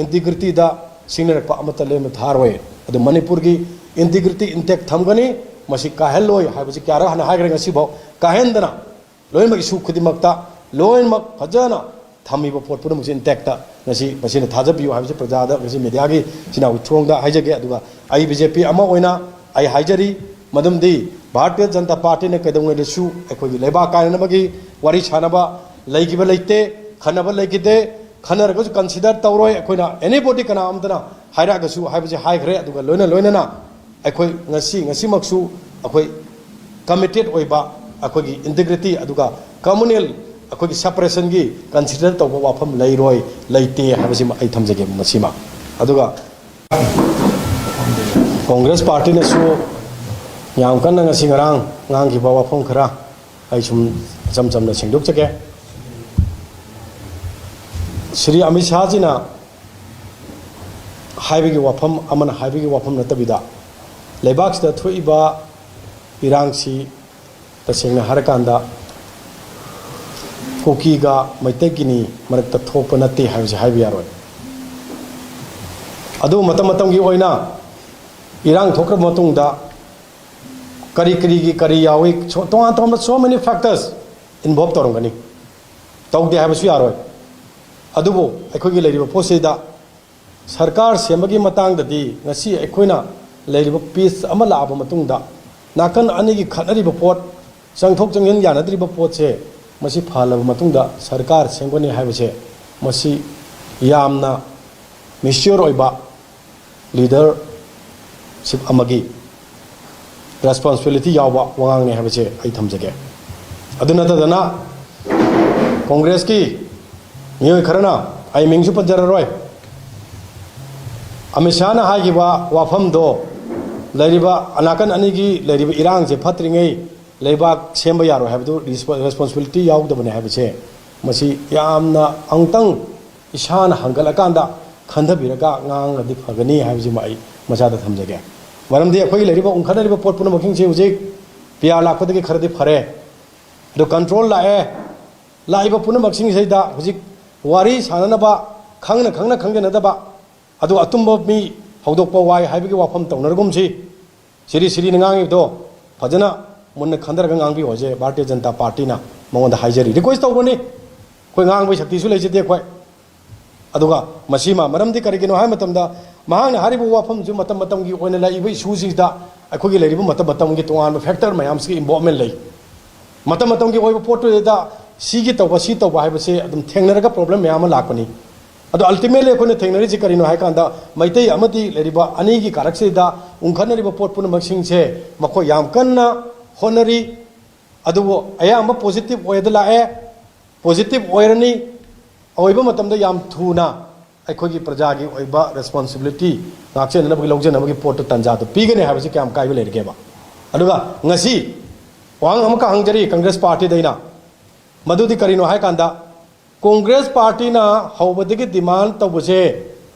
integrityꯗ ꯁꯤꯡꯅꯔꯛꯄ ꯑꯃꯠꯇ ꯂꯦꯝꯅ ꯊꯥꯔꯣꯏ꯫ ꯑꯗꯨ ꯃꯅꯤꯄꯨꯔꯒꯤ integrity intact ꯊꯝꯒꯅꯤ, ꯃꯁꯤ ꯀꯥꯏꯍꯜꯂꯣꯏ ꯍꯥꯏꯕꯁꯤ ꯀꯌꯥꯔꯛ ꯍꯥꯟꯅ ꯍꯥꯏꯈ꯭ꯔꯦ, ꯉꯁꯤꯐꯥꯎ ꯀꯥꯏꯍꯟꯗꯅ ꯂꯣꯏꯅꯃꯛ issue ꯈꯨꯗꯤꯡꯃꯛꯇ ꯂꯣꯏꯅꯃꯛ ꯐꯖꯅ ꯊꯝꯃꯤꯕ ꯄꯣꯠ ꯄꯨꯝꯅꯃꯛꯁꯤ intactꯇ ꯉꯁꯤ ꯃꯁꯤꯅ ꯊꯥꯖꯕꯤꯌꯨ ꯍꯥꯏꯕꯁꯤ ꯄ꯭ꯔꯖꯥꯗ ꯉꯁꯤ mediaꯒꯤ ꯏꯆꯤꯟ ꯏꯅꯥꯎꯒꯤ ꯊꯣꯡꯗ ꯍꯥꯏꯖꯒꯦ꯫ ꯑꯗꯨꯒ ꯑꯩ BJP ꯑꯃ ꯑꯣꯏꯅ ꯑꯩ ꯍꯥꯏꯖꯔꯤ, ꯃꯗꯨꯝꯗꯤ ꯚꯥꯔꯇꯤꯌ ꯖꯅꯇꯥ ꯄꯥꯔꯇꯤꯅ ꯀꯩꯗꯧꯉꯩꯗꯁꯨ ꯑꯩꯈꯣꯏꯒꯤ ꯂꯩꯕꯥꯛ ꯀꯥꯏꯅꯅꯕꯒꯤ ꯋꯥꯔꯤ ꯁꯥꯅꯕ ꯂꯩꯈꯤꯕ ꯂꯩꯇꯦ, ꯈꯟꯅꯕ ꯂꯩꯈꯤꯗꯦ꯫ ꯈꯟꯅꯔꯒꯁꯨ ꯀꯟꯁꯤꯗꯔ ꯇꯧꯔꯣꯏ ꯑꯩꯈꯣꯏꯅ, ꯑꯦꯅꯤꯕꯣꯗꯤ ꯀꯅꯥ ꯑꯃꯝꯇꯅ ꯍꯥꯏꯔꯛꯑꯒꯁꯨ ꯍꯥꯏꯕꯁꯦ ꯍꯥꯏꯈ꯭ꯔꯦ꯫ ꯑꯗꯨꯒ ꯂꯣꯏꯅ ꯂꯣꯏꯅꯅ ꯑꯩꯈꯣꯏ ꯉꯁꯤ, ꯉꯁꯤꯃꯛꯁꯨ ꯑꯩꯈꯣꯏ ꯀꯃꯤꯇꯦꯠ ꯑꯣꯏꯕ ꯑꯩꯈꯣꯏꯒꯤ ꯏꯟꯇꯤꯒ꯭ꯔꯤꯇꯤ, ꯑꯗꯨꯒ ꯀꯝꯃꯨꯅꯦꯜ ꯑꯩꯈꯣꯏꯒꯤ ꯁꯦꯄꯔꯦꯁꯟꯒꯤ ꯀꯟꯁꯤꯗꯔ ꯇꯧꯕ ꯋꯥꯐꯝ ꯂꯩꯔꯣꯏ, ꯂꯩꯇꯦ ꯍꯥꯏꯕꯁꯤꯃ ꯑꯩ ꯊꯝꯖꯒꯦ꯫ ꯃꯁꯤꯃ, ꯑꯗꯨꯒ ꯀꯣꯡꯒ꯭ꯔꯦꯁ ꯄꯥꯔꯇꯤꯅꯁꯨ ꯌꯥꯝ ꯀꯟꯅ ꯉꯁꯤ ꯉꯔꯥꯡ ꯉꯥꯡꯈꯤꯕ ꯋꯥꯐꯝ ꯈꯔ ꯑꯩ ꯁꯨꯝ ꯏꯆꯝ ꯆꯝꯅ ꯁꯦꯡꯗꯣꯛꯆꯒꯦ꯫ ꯁ꯭ꯔꯤ ꯑꯃꯤꯠ ꯁꯥꯍꯖꯤꯅ ꯍꯥꯏꯕꯒꯤ ꯋꯥꯐꯝ ꯑꯃꯅ ꯍꯥꯏꯕꯒꯤ ꯋꯥꯐꯝ ꯅꯠꯇꯕꯤꯗ, ꯂꯩꯕꯥꯛꯁꯤꯗ ꯊꯣꯛꯏꯕ ꯏꯔꯥꯡꯁꯤ ꯇꯁꯦꯡꯅ ꯍꯥꯏꯔꯀꯥꯟꯗ ꯀꯨꯀꯤꯒ ꯃꯩꯇꯩꯒꯤꯅꯤ ꯃꯔꯛꯇ ꯊꯣꯛꯄ ꯅꯠꯇꯦ ꯍꯥꯏꯕꯁꯤ ꯍꯥꯏꯕ ꯌꯥꯔꯣꯏ꯫ ꯑꯗꯨ ꯃꯇꯝ ꯃꯇꯝꯒꯤ ꯑꯣꯏꯅ ꯏꯔꯥꯡ ꯊꯣꯛꯈ꯭ꯔꯕ ꯃꯇꯨꯡꯗ ꯀꯔꯤ ꯀꯔꯤꯒꯤ ꯀꯔꯤ ꯌꯥꯎꯏ, so, ꯇꯣꯉꯥꯟ ꯇꯣꯉꯥꯟꯕ so many factors involve ꯇꯧꯔꯝꯒꯅꯤ, ꯇꯧꯗꯦ ꯍꯥꯏꯕꯁꯨ ꯌꯥꯔꯣꯏ꯫ ꯑꯗꯨꯕꯨ ꯑꯩꯈꯣꯏꯒꯤ ꯂꯩꯔꯤꯕ ꯄꯣꯠꯁꯤꯗ ꯁꯔꯀꯥꯔ ꯁꯦꯝꯕꯒꯤ ꯃꯇꯥꯡꯗꯗꯤ ꯉꯁꯤ ꯑꯩꯈꯣꯏꯅ ꯂꯩꯔꯤꯕ ꯄꯤꯁ ꯑꯃ ꯂꯥꯛꯑꯕ ꯃꯇꯨꯡꯗ, ꯅꯥꯀꯟ ꯑꯅꯤꯒꯤ ꯈꯠꯅꯔꯤꯕ ꯄꯣꯠ, ꯆꯪꯊꯣꯛ ꯆꯪꯁꯤꯟ ꯌꯥꯅꯗ꯭ꯔꯤꯕ ꯄꯣꯠꯁꯦ, ꯃꯁꯤ ꯐꯍꯜꯂꯕ ꯃꯇꯨꯡꯗ ꯁꯔꯀꯥꯔ ꯁꯦꯝꯒꯅꯤ ꯍꯥꯏꯕꯁꯦ, ꯃꯁꯤ ꯌꯥꯝꯅ ꯃꯦꯆ꯭ꯌꯣꯔ ꯑꯣꯏꯕ ꯂꯤꯗꯔꯁꯤꯞ ꯑꯃꯒꯤ ꯔꯦꯁꯄꯣꯟꯁꯤꯕꯤꯂꯤꯇꯤ ꯌꯥꯎꯕ ꯋꯥꯉꯥꯡꯅꯤ ꯍꯥꯏꯕꯁꯦ ꯑꯩ ꯊꯝꯖꯒꯦ꯫ ꯑꯗꯨ ꯅꯠꯇꯗꯅ ꯀꯣꯡꯒ꯭ꯔꯦꯁꯀꯤ ꯃꯤꯑꯣꯏ ꯈꯔꯅ, ꯑꯩ ꯃꯤꯡꯁꯨ ꯄꯟꯖꯔꯔꯣꯏ, ꯑꯃꯤꯠ ꯁꯥꯍꯅ ꯍꯥꯏꯈꯤꯕ ꯋꯥꯐꯝꯗꯣ, ꯂꯩꯔꯤꯕ ꯅꯥꯀꯟ ꯑꯅꯤꯒꯤ ꯂꯩꯔꯤꯕ ꯏꯔꯥꯡꯁꯦ ꯐꯠꯇ꯭ꯔꯤꯉꯩ ꯂꯩꯕꯥꯛ ꯁꯦꯝꯕ ꯌꯥꯔꯣꯏ ꯍꯥꯏꯕꯗꯨ ꯔꯦꯁꯄꯣꯟꯁꯤꯕꯤꯂꯤꯇꯤ ꯌꯥꯎꯗꯕꯅꯤ ꯍꯥꯏꯕꯁꯦ, ꯃꯁꯤ ꯌꯥꯝꯅ ꯑꯃꯨꯛꯇꯪ ꯏꯁꯥꯅ ꯍꯪꯒꯠꯂꯀꯥꯟꯗ ꯈꯟꯊꯕꯤꯔꯒ ꯉꯥꯡꯉꯒꯗꯤ ꯐꯒꯅꯤ ꯍꯥꯏꯕꯁꯤꯃ ꯑꯩ ꯃꯆꯥꯗ ꯊꯝꯖꯒꯦ꯫ ꯃꯔꯝꯗꯤ ꯑꯩꯈꯣꯏꯒꯤ ꯂꯩꯔꯤꯕ ꯎꯪꯈꯠꯅꯔꯤꯕ ꯄꯣꯠ ꯄꯨꯝꯅꯃꯛꯁꯤꯡꯁꯦ ꯍꯧꯖꯤꯛ ꯄꯤ ꯑꯥꯔ ꯂꯥꯛꯄꯗꯒꯤ ꯈꯔꯗꯤ ꯐꯔꯦ, ꯑꯗꯨ ꯀꯟꯇ꯭ꯔꯣꯜ ꯂꯥꯛꯑꯦ꯫ ꯂꯥꯛꯏꯕ ꯄꯨꯝꯅꯃꯛꯁꯤꯡꯁꯤꯗ ꯍꯧꯖꯤꯛ ꯋꯥꯔꯤ ꯁꯥꯟꯅꯅꯕ, ꯈꯪꯅ ꯈꯪꯅ ꯈꯪꯖꯅꯗꯕ, ꯑꯗꯨ ꯑꯇꯨꯝꯕ ꯃꯤ ꯍꯧꯗꯣꯛꯄ ꯋꯥꯏ ꯍꯥꯏꯕꯒꯤ ꯋꯥꯐꯝ ꯇꯧꯅꯔꯒꯨꯝꯁꯤ꯫ ꯁꯤꯔꯤ ꯁꯤꯔꯤꯅ ꯉꯥꯡꯉꯤꯕꯗꯣ ꯐꯖꯅ ꯃꯨꯟꯅ ꯈꯟꯊꯔꯒ ꯉꯥꯡꯕꯤꯌꯨ ꯍꯥꯏꯁꯦ ꯚꯥꯔꯇꯤꯌ ꯖꯅꯇꯥ ꯄꯥꯔꯇꯤꯅ ꯃꯉꯣꯟꯗ ꯍꯥꯏꯖꯔꯤ, ꯔꯤꯀ꯭ꯋꯦꯁ ꯇꯧꯕꯅꯤ꯫ ꯑꯩꯈꯣꯏ ꯉꯥꯡꯕꯒꯤ ꯁꯛꯇꯤꯁꯨ ꯂꯩꯖꯗꯦ ꯑꯩꯈꯣꯏ꯫ ꯑꯗꯨꯒ ꯃꯁꯤꯃ ꯃꯔꯝꯗꯤ ꯀꯔꯤꯒꯤꯅꯣ ꯍꯥꯏꯕ ꯃꯇꯝꯗ, ꯃꯍꯥꯛꯅ ꯍꯥꯏꯔꯤꯕ ꯋꯥꯐꯝꯁꯨ ꯃꯇꯝ ꯃꯇꯝꯒꯤ ꯑꯣꯏꯅ ꯂꯥꯛꯏꯕ ꯏꯁꯨꯁꯤꯡꯁꯤꯗ ꯑꯩꯈꯣꯏꯒꯤ ꯂꯩꯔꯤꯕ ꯃꯇꯝ ꯃꯇꯝꯒꯤ ꯇꯣꯉꯥꯟꯕ ꯐꯦꯛꯇꯔ ꯃꯌꯥꯝꯁꯤꯒꯤ ꯏꯟꯚꯣꯜꯞꯃꯦꯟ ꯂꯩ꯫ ꯃꯇꯝ ꯃꯇꯝꯒꯤ ꯑꯣꯏꯕ ꯄꯣꯠꯇꯨꯗ ꯁꯤꯒꯤ ꯇꯧꯕ, ꯁꯤ ꯇꯧꯕ ꯍꯥꯏꯕꯁꯦ ꯑꯗꯨꯝ ꯊꯦꯡꯅꯔꯒ ꯄ꯭ꯔꯣꯕ꯭ꯂꯦꯝ ꯃꯌꯥꯝ ꯑꯃ ꯂꯥꯛꯄꯅꯤ꯫ ꯑꯗꯣ ꯑꯜꯇꯤꯃꯦꯠꯂꯤ ꯑꯩꯈꯣꯏꯅ ꯊꯦꯡꯅꯔꯤꯁꯤ ꯀꯔꯤꯅꯣ ꯍꯥꯏ ꯀꯥꯟꯗ, ꯃꯩꯇꯩ ꯑꯃꯗꯤ ꯂꯩꯔꯤꯕ ꯑꯅꯤꯒꯤ ꯀꯥꯔꯛꯁꯤꯗ ꯎꯪꯈꯠꯅꯔꯤꯕ ꯄꯣꯠ ꯄꯨꯝꯅꯃꯛꯁꯤꯡꯁꯦ ꯃꯈꯣꯏ ꯌꯥꯝ ꯀꯟꯅ ꯍꯣꯠꯅꯔꯤ꯫ ꯑꯗꯨꯕꯨ ꯑꯌꯥꯝꯕ ꯄꯣꯖꯤꯇꯤꯚ ꯑꯣꯏꯗ ꯂꯥꯛꯑꯦ, ꯄꯣꯖꯤꯇꯤꯚ ꯑꯣꯏꯔꯅꯤ꯫ ꯑꯣꯏꯕ ꯃꯇꯝꯗ ꯌꯥꯝ ꯊꯨꯅ ꯑꯩꯈꯣꯏꯒꯤ ꯄ꯭ꯔꯖꯥꯒꯤ ꯑꯣꯏꯕ ꯔꯦꯁꯄꯣꯟꯁꯤꯕꯤꯂꯤꯇꯤ ꯉꯥꯛꯆꯅꯅꯕꯒꯤ, ꯂꯧꯖꯅꯕꯒꯤ ꯄꯣꯠꯇꯨ ꯇꯥꯟꯖꯥꯗꯨ ꯄꯤꯒꯅꯤ ꯍꯥꯏꯕꯁꯤ ꯀꯌꯥꯝ ꯀꯥꯏꯕ ꯂꯩꯔꯒꯦꯕ? ꯑꯗꯨꯒ ꯉꯁꯤ ꯋꯥꯍꯪ ꯑꯃꯈꯛ ꯍꯪꯖꯔꯤ ꯀꯪꯒ꯭ꯔꯦꯁ ꯄꯥꯔꯇꯤꯗ ꯑꯩꯅ, ꯃꯗꯨꯗꯤ ꯀꯔꯤꯅꯣ ꯍꯥꯏ ꯀꯥꯟꯗ, ꯀꯣꯡꯒ꯭ꯔꯦꯁ ꯄꯥꯔꯇꯤꯅ ꯍꯧꯕꯗꯒꯤ ꯗꯤꯃꯥꯟ ꯇꯧꯕꯁꯦ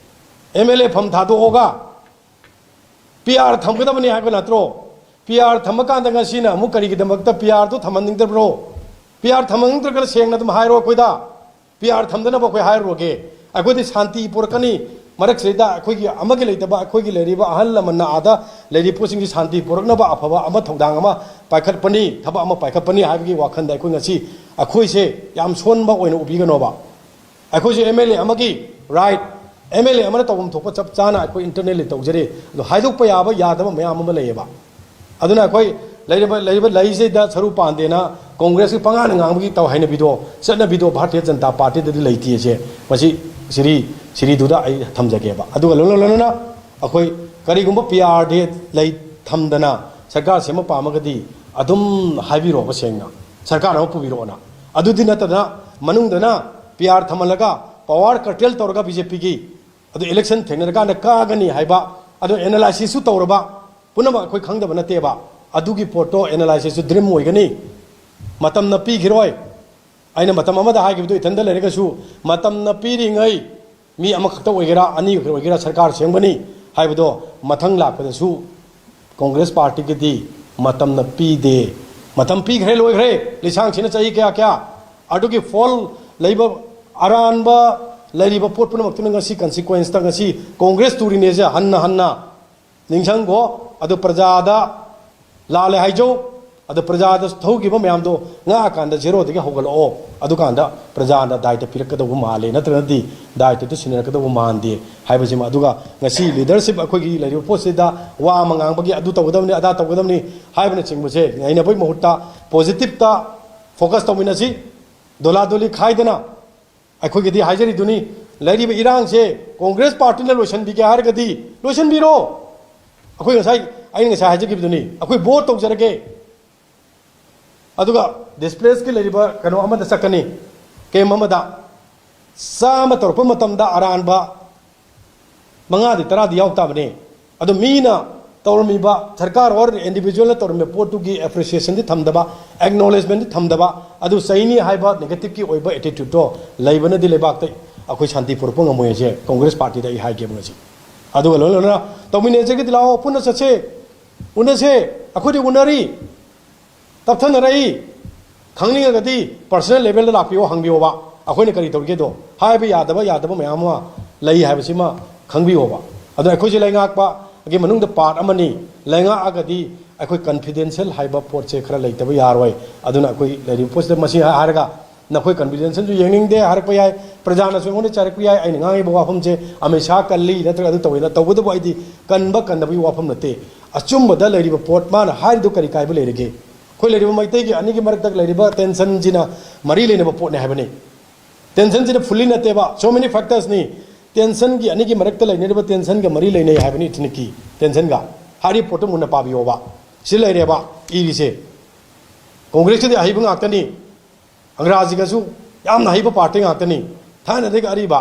ꯑꯦꯝ ꯑꯦꯜ ꯑꯦ ꯐꯝ ꯊꯥꯗꯣꯛꯑꯒ ꯄꯤ ꯑꯥꯔ ꯊꯝꯒꯗꯕꯅꯤ ꯍꯥꯏꯕ ꯅꯠꯇ꯭ꯔꯣ? ꯄꯤ ꯑꯥꯔ ꯊꯝꯃꯀꯥꯟꯗ ꯉꯁꯤꯅ ꯑꯃꯨꯛ ꯀꯔꯤꯒꯤꯗꯃꯛꯇ ꯄꯤ ꯑꯥꯔꯗꯨ ꯊꯝꯍꯟꯅꯤꯡꯗꯕ꯭ꯔꯣ? ꯄꯤ ꯑꯥꯔ ꯊꯝꯍꯟꯅꯤꯡꯗ꯭ꯔꯒꯅ ꯁꯦꯡꯅ ꯑꯗꯨꯝ ꯍꯥꯏꯔꯣ ꯑꯩꯈꯣꯏꯗ꯫ ꯄꯤ ꯑꯥꯔ ꯊꯝꯗꯅꯕ ꯑꯩꯈꯣꯏ ꯍꯥꯏꯔꯨꯔꯒꯦ꯫ ꯑꯩꯈꯣꯏꯗꯤ ꯁꯥꯟꯇꯤ ꯄꯨꯔꯛꯀꯅꯤ꯫ ꯃꯔꯛꯁꯤꯗꯩꯗ ꯑꯩꯈꯣꯏꯒꯤ ꯑꯃꯒꯤ ꯂꯩꯇꯕ, ꯑꯩꯈꯣꯏꯒꯤ ꯂꯩꯔꯤꯕ ꯑꯍꯜ ꯂꯃꯟꯅ ꯑꯥꯗ ꯂꯩꯔꯤꯕ ꯄꯣꯠꯁꯤꯡꯁꯤ ꯁꯥꯟꯇꯤ ꯄꯨꯔꯛꯅꯕ ꯑꯐꯕ ꯑꯃ, ꯊꯧꯗꯥꯡ ꯑꯃ ꯄꯥꯏꯈꯠꯄꯅꯤ, ꯊꯕꯛ ꯑꯃ ꯄꯥꯏꯈꯠꯄꯅꯤ ꯍꯥꯏꯕꯒꯤ ꯋꯥꯈꯜꯗ ꯑꯩꯈꯣꯏ ꯉꯁꯤ ꯑꯩꯈꯣꯏꯁꯦ ꯌꯥꯝ ꯁꯣꯟꯕ ꯑꯣꯏꯅ ꯎꯕꯤꯒꯅꯣꯕ꯫ ꯑꯩꯈꯣꯏꯁꯨ ꯑꯦꯝ ꯑꯦꯜ ꯑꯦ ꯑꯃꯒꯤ ꯔꯥꯏꯠ, ꯑꯦꯝ ꯑꯦꯜ ꯑꯦ ꯑꯃꯅ ꯇꯧꯐꯝ ꯊꯣꯛꯄ ꯆꯞ ꯆꯥꯅ ꯑꯩꯈꯣꯏ ꯏꯟꯇꯔꯅꯦꯜꯂꯤ ꯇꯧꯖꯔꯤ꯫ ꯑꯗꯣ ꯍꯥꯏꯗꯣꯛꯄ ꯌꯥꯕ ꯌꯥꯗꯕ ꯃꯌꯥꯝ ꯑꯃ ꯂꯩꯌꯦꯕ꯫ ꯑꯗꯨꯅ ꯑꯩꯈꯣꯏ ꯂꯩꯔꯤꯕ, ꯂꯩꯔꯤꯕ ꯂꯩꯁꯤꯗ ꯁꯔꯨ ꯄꯥꯟꯗꯦꯅ ꯀꯣꯡꯒ꯭ꯔꯦꯁꯀꯤ ꯄꯉꯥꯡꯗ ꯉꯥꯡꯕꯒꯤ ꯇꯧ ꯍꯩꯅꯕꯤꯗꯣ, ꯆꯠꯅꯕꯤꯗꯣ ꯚꯥꯔꯇꯤꯌ ꯖꯅꯇꯥ ꯄꯥꯔꯇꯤꯗꯗꯤ ꯂꯩꯇꯦꯁꯦ꯫ ꯃꯁꯤ ꯁꯤꯔꯤ, ꯁꯤꯔꯤꯗꯨꯗ ꯑꯩ ꯊꯝꯖꯒꯦꯕ꯫ ꯑꯗꯨꯒ ꯂꯣꯏꯅ ꯂꯣꯏꯅꯅ ꯑꯩꯈꯣꯏ ꯀꯔꯤꯒꯨꯝꯕ ꯄꯤ ꯑꯥꯔ ꯗꯤ ꯂꯩ ꯊꯝꯗꯅ ꯁꯔꯀꯥꯔ ꯁꯦꯝꯕ ꯄꯥꯝꯃꯒꯗꯤ ꯑꯗꯨꯝ ꯍꯥꯏꯕꯤꯔꯛꯑꯣꯕ ꯁꯦꯡꯅ, ꯁꯔꯀꯥꯔ ꯑꯃ ꯄꯨꯕꯤꯔꯛꯑꯣꯅ꯫ ꯑꯗꯨꯗꯤ ꯅꯠꯇꯗꯅ ꯃꯅꯨꯡꯗꯅ ꯄꯤ ꯑꯥꯔ ꯊꯝꯍꯜꯂꯒ ꯄꯋꯥꯔ ꯀꯔꯇꯦꯜ ꯇꯧꯔꯒ ꯕꯤ ꯖꯦ ꯄꯤꯒꯤ ꯑꯗꯨ ꯏꯂꯦꯛꯁꯟ ꯊꯦꯡꯅꯔꯀꯥꯟꯗ ꯀꯥꯒꯅꯤ ꯍꯥꯏꯕ, ꯑꯗꯨ ꯑꯦꯅꯥꯂꯥꯏꯁꯤꯁꯁꯨ ꯇꯧꯔꯕ ꯄꯨꯝꯅꯃꯛ ꯑꯩꯈꯣꯏ ꯈꯪꯗꯕ ꯅꯠꯇꯦꯕ꯫ ꯑꯗꯨꯒꯤ ꯄꯣꯠꯇꯣ ꯑꯦꯅꯥꯂꯥꯏꯁꯤꯁꯁꯨ ꯗ꯭ꯔꯤꯝ ꯑꯣꯏꯒꯅꯤ, ꯃꯇꯝꯅ ꯄꯤꯈꯤꯔꯣꯏ꯫ ꯑꯩꯅ ꯃꯇꯝ ꯑꯃꯗ ꯍꯥꯏꯈꯤꯕꯗꯨ ꯏꯊꯟꯗ ꯂꯩꯔꯒꯁꯨ, ꯃꯇꯝꯅ ꯄꯤꯔꯤꯉꯩ ꯃꯤ ꯑꯃꯈꯛꯇ ꯑꯣꯏꯒꯦꯔꯥ, ꯑꯅꯤꯈꯛ ꯑꯣꯏꯒꯦꯔꯥ, ꯁꯔꯀꯥꯔ ꯁꯦꯝꯒꯅꯤ ꯍꯥꯏꯕꯗꯣ ꯃꯊꯪ ꯂꯥꯛꯄꯗꯁꯨ ꯀꯣꯡꯒ꯭ꯔꯦꯁ ꯄꯥꯔꯇꯤꯒꯤꯗꯤ ꯃꯇꯝꯅ ꯄꯤꯗꯦ꯫ ꯃꯇꯝ ꯄꯤꯈ꯭ꯔꯦ, ꯂꯣꯏꯈ꯭ꯔꯦ꯫ ꯂꯤꯁꯥꯡꯁꯤꯅ ꯆꯍꯤ ꯀꯌꯥ ꯀꯌꯥ ꯑꯗꯨꯒꯤ ꯐꯣꯜ ꯂꯩꯕ, ꯑꯔꯥꯟꯕ ꯂꯩꯔꯤꯕ ꯄꯣꯠ ꯄꯨꯝꯅꯃꯛꯇꯨꯅ ꯉꯁꯤ ꯀꯟꯁꯤꯀ꯭ꯋꯦꯟꯁꯇ ꯉꯁꯤ ꯀꯣꯡꯒ꯭ꯔꯦꯁ ꯇꯨꯔꯤꯅꯦꯁꯦ ꯍꯟꯅ ꯍꯟꯅ ꯅꯤꯡꯁꯤꯡꯈꯣ꯫ ꯑꯗꯨ ꯄ꯭ꯔꯖꯥꯗ ꯂꯥꯜꯂꯦ ꯍꯥꯏꯖꯧ꯫ ꯑꯗꯣ ꯄ꯭ꯔꯖꯥꯗ ꯊꯧꯈꯤꯕ ꯃꯌꯥꯝꯗꯣ ꯉꯥꯛꯑꯀꯥꯟꯗ ꯖꯦꯔꯣꯗꯒꯤ ꯍꯧꯒꯠꯂꯛꯑꯣ꯫ ꯑꯗꯨꯀꯥꯟꯗ ꯄ꯭ꯔꯖꯥꯅ ꯗꯥꯏꯇ ꯄꯤꯔꯛꯀꯗꯧꯕ ꯃꯥꯜꯂꯦ, ꯅꯠꯇ꯭ꯔꯒꯗꯤ ꯗꯥꯏꯇꯗꯨ ꯁꯤꯟꯅꯔꯛꯀꯗꯧꯕ ꯃꯥꯟꯗꯦ ꯍꯥꯏꯕꯁꯤꯃ꯫ ꯑꯗꯨꯒ ꯉꯁꯤ ꯂꯤꯗꯔꯁꯤꯞ ꯑꯩꯈꯣꯏꯒꯤ ꯂꯩꯔꯤꯕ ꯄꯣꯠꯁꯤꯗ ꯋꯥ ꯑꯃ ꯉꯥꯡꯕꯒꯤ ꯑꯗꯨ ꯇꯧꯒꯗꯕꯅꯤ, ꯑꯗꯥ ꯇꯧꯒꯗꯕꯅꯤ ꯍꯥꯏꯕꯅꯆꯤꯡꯕꯁꯦ ꯉꯥꯏꯅꯕꯒꯤ ꯃꯍꯨꯠꯇ ꯄꯣꯖꯤꯇꯤꯞꯇ ꯐꯣꯀꯁ ꯇꯧꯃꯤꯟꯅꯁꯤ꯫ ꯗꯣꯂꯥ ꯗꯣꯂꯤ ꯈꯥꯏꯗꯅ ꯑꯩꯈꯣꯏꯒꯤꯗꯤ ꯍꯥꯏꯖꯔꯤꯗꯨꯅꯤ, ꯂꯩꯔꯤꯕ ꯏꯔꯥꯡꯁꯦ ꯀꯣꯡꯒ꯭ꯔꯦꯁ ꯄꯥꯔꯇꯤꯅ ꯂꯣꯏꯁꯤꯟꯕꯤꯒꯦ ꯍꯥꯏꯔꯒꯗꯤ ꯂꯣꯏꯁꯤꯟꯕꯤꯔꯣ꯫ ꯑꯩꯈꯣꯏ ꯉꯁꯥꯏ, ꯑꯩꯅ ꯉꯁꯥꯏ ꯍꯥꯏꯖꯈꯤꯕꯗꯨꯅꯤ, ꯑꯩꯈꯣꯏ ꯚꯣꯠ ꯇꯧꯖꯔꯒꯦ꯫ ꯑꯗꯨꯒ ꯗꯤꯁꯄ꯭ꯂꯦꯁꯀꯤ ꯂꯩꯔꯤꯕ ꯀꯩꯅꯣ ꯑꯃꯗ ꯆꯠꯀꯅꯤ, ꯀꯦꯝ ꯑꯃꯗ ꯆꯥꯝꯃ ꯇꯧꯔꯛꯄ ꯃꯇꯝꯗ ꯑꯔꯥꯟꯕ ꯃꯉꯥꯗꯤ ꯇꯔꯥꯗꯤ ꯌꯥꯎ ꯇꯥꯕꯅꯤ꯫ ꯑꯗꯨ ꯃꯤꯅ ꯇꯧꯔꯝꯃꯤꯕ, ꯁꯔꯀꯥꯔ ꯑꯣꯔ ꯏꯟꯗꯤꯕꯤꯖꯨꯋꯦꯜꯅ ꯇꯧꯔꯝꯃꯤꯕ ꯄꯣꯠꯇꯨꯒꯤ ꯑꯦꯄ꯭ꯔꯤꯁꯤꯌꯦꯁꯟꯗꯤ ꯊꯝꯗꯕ, ꯑꯦꯛꯅꯣꯂꯦꯖꯃꯦꯟꯗꯤ ꯊꯝꯗꯕ, ꯑꯗꯨ ꯆꯩꯅꯤ ꯍꯥꯏꯕ ꯅꯦꯒꯦꯇꯤꯞꯀꯤ ꯑꯣꯏꯕ ꯑꯦꯇꯤꯇ꯭ꯌꯨꯠꯇꯣ ꯂꯩꯕꯅꯗꯤ ꯂꯩꯕꯥꯛꯇ ꯑꯩꯈꯣꯏ ꯁꯥꯟꯇꯤ ꯄꯨꯔꯛꯄ ꯉꯝꯃꯣꯏ ꯍꯥꯏꯁꯦ ꯀꯣꯡꯒ꯭ꯔꯦꯁ ꯄꯥꯔꯇꯤꯗ ꯑꯩ ꯍꯥꯏꯒꯦꯕ ꯉꯁꯤ꯫ ꯑꯗꯨꯒ ꯂꯣꯏ ꯂꯣꯏꯅꯅ ꯇꯧꯃꯤꯟꯅꯖꯒꯦꯗꯤ ꯂꯥꯛꯑꯣ, ꯄꯨꯟꯅ ꯆꯠꯁꯦ, ꯎꯅꯁꯦ꯫ ꯑꯩꯈꯣꯏꯗꯤ ꯎꯅꯔꯤ, ꯇꯞꯊꯅꯔꯛꯏ꯫ ꯈꯪꯅꯤꯡꯉꯒꯗꯤ ꯄꯔꯁꯅꯦꯜ ꯂꯦꯚꯦꯜꯗ ꯂꯥꯛꯄꯤꯌꯣ, ꯍꯪꯕꯤꯌꯣꯕ꯫ ꯑꯩꯈꯣꯏꯅ ꯀꯔꯤ ꯇꯧꯔꯤꯒꯦꯗꯣ, ꯍꯥꯏꯕ ꯌꯥꯗꯕ, ꯌꯥꯗꯕ ꯃꯌꯥꯝ ꯑꯃ ꯂꯩ ꯍꯥꯏꯕꯁꯤꯃ ꯈꯪꯕꯤꯌꯣꯕ꯫ ꯑꯗꯣ ꯑꯩꯈꯣꯏꯁꯦ ꯂꯩꯉꯥꯛꯄꯒꯤ ꯃꯅꯨꯡꯗ ꯄꯥꯔꯠ ꯑꯃꯅꯤ꯫ ꯂꯩꯉꯥꯛꯑꯒꯗꯤ ꯑꯩꯈꯣꯏ ꯀꯟꯐꯤꯗꯦꯟꯁꯤꯌꯦꯜ ꯍꯥꯏꯕ ꯄꯣꯠꯁꯦ ꯈꯔ ꯂꯩꯇꯕ ꯌꯥꯔꯣꯏ꯫ ꯑꯗꯨꯅ ꯑꯩꯈꯣꯏ ꯂꯩꯔꯤꯕ ꯄꯣꯠꯁꯤꯗ ꯃꯁꯤ ꯍꯥꯏꯔꯒ ꯅꯈꯣꯏ ꯀꯟꯐꯤꯗꯦꯟꯁꯤꯌꯦꯜꯁꯨ ꯌꯦꯡꯅꯤꯡꯗꯦ ꯍꯥꯏꯔꯛꯄ ꯌꯥꯏ, ꯄ꯭ꯔꯖꯥꯅꯁꯨ ꯑꯩꯉꯣꯟꯗ ꯆꯥꯏꯔꯛꯄ ꯌꯥꯏ, ꯑꯩꯅ ꯉꯥꯡꯉꯤꯕ ꯋꯥꯐꯝꯁꯦ ꯑꯃꯤꯠ ꯁꯥꯍ ꯀꯜꯂꯤ ꯅꯠꯇ꯭ꯔꯒ ꯑꯗꯨ ꯇꯧꯋꯤ꯫ ꯇꯧꯕꯇꯕꯨ ꯑꯩꯗꯤ ꯀꯟꯕ ꯀꯟꯗꯕꯒꯤ ꯋꯥꯐꯝ ꯅꯠꯇꯦ꯫ ꯑꯆꯨꯝꯕꯗ ꯂꯩꯔꯤꯕ ꯄꯣꯠ ꯃꯥꯅ ꯍꯥꯏꯔꯤꯗꯨ ꯀꯔꯤ ꯀꯥꯏꯕ ꯂꯩꯔꯒꯦ? ꯑꯩꯈꯣꯏ ꯂꯩꯔꯤꯕ ꯃꯩꯇꯩꯒꯤ ꯑꯅꯤꯒꯤ ꯃꯔꯛꯇ ꯂꯩꯔꯤꯕ ꯇꯦꯟꯁꯟꯁꯤꯅ ꯃꯔꯤ ꯂꯩꯅꯕ ꯄꯣꯠꯅꯤ ꯍꯥꯏꯕꯅꯤ꯫ ꯇꯦꯟꯁꯟꯁꯤꯅ ꯐꯨꯜꯂꯤ ꯅꯠꯇꯦꯕ, so many factorsꯅꯤ꯫ ꯇꯦꯟꯁꯟꯒꯤ, ꯑꯅꯤꯒꯤ ꯃꯔꯛꯇ ꯂꯩꯅꯔꯤꯕ ꯇꯦꯟꯁꯟꯒ ꯃꯔꯤ ꯂꯩꯅꯩ ꯍꯥꯏꯕꯅꯤ ꯏꯊꯅꯤꯛꯀꯤ ꯇꯦꯟꯁꯟꯒ꯫ ꯍꯥꯏꯔꯤꯕ ꯄꯣꯠꯇꯨ ꯃꯨꯟꯅ ꯄꯥꯕꯤꯌꯣꯕ꯫ ꯁꯤ ꯂꯩꯔꯦꯕ ꯏꯔꯤꯁꯦ꯫ ꯀꯣꯡꯒ꯭ꯔꯦꯁꯀꯤꯗꯤ ꯑꯍꯩꯕ ꯉꯥꯛꯇꯅꯤ, ꯑꯪꯒ꯭ꯔꯥꯖꯤꯒꯁꯨ ꯌꯥꯝꯅ ꯍꯩꯕ ꯄꯥꯔꯇꯤ ꯉꯥꯛꯇꯅꯤ, ꯊꯥꯏꯅꯗꯒꯤ ꯑꯔꯤꯕ꯫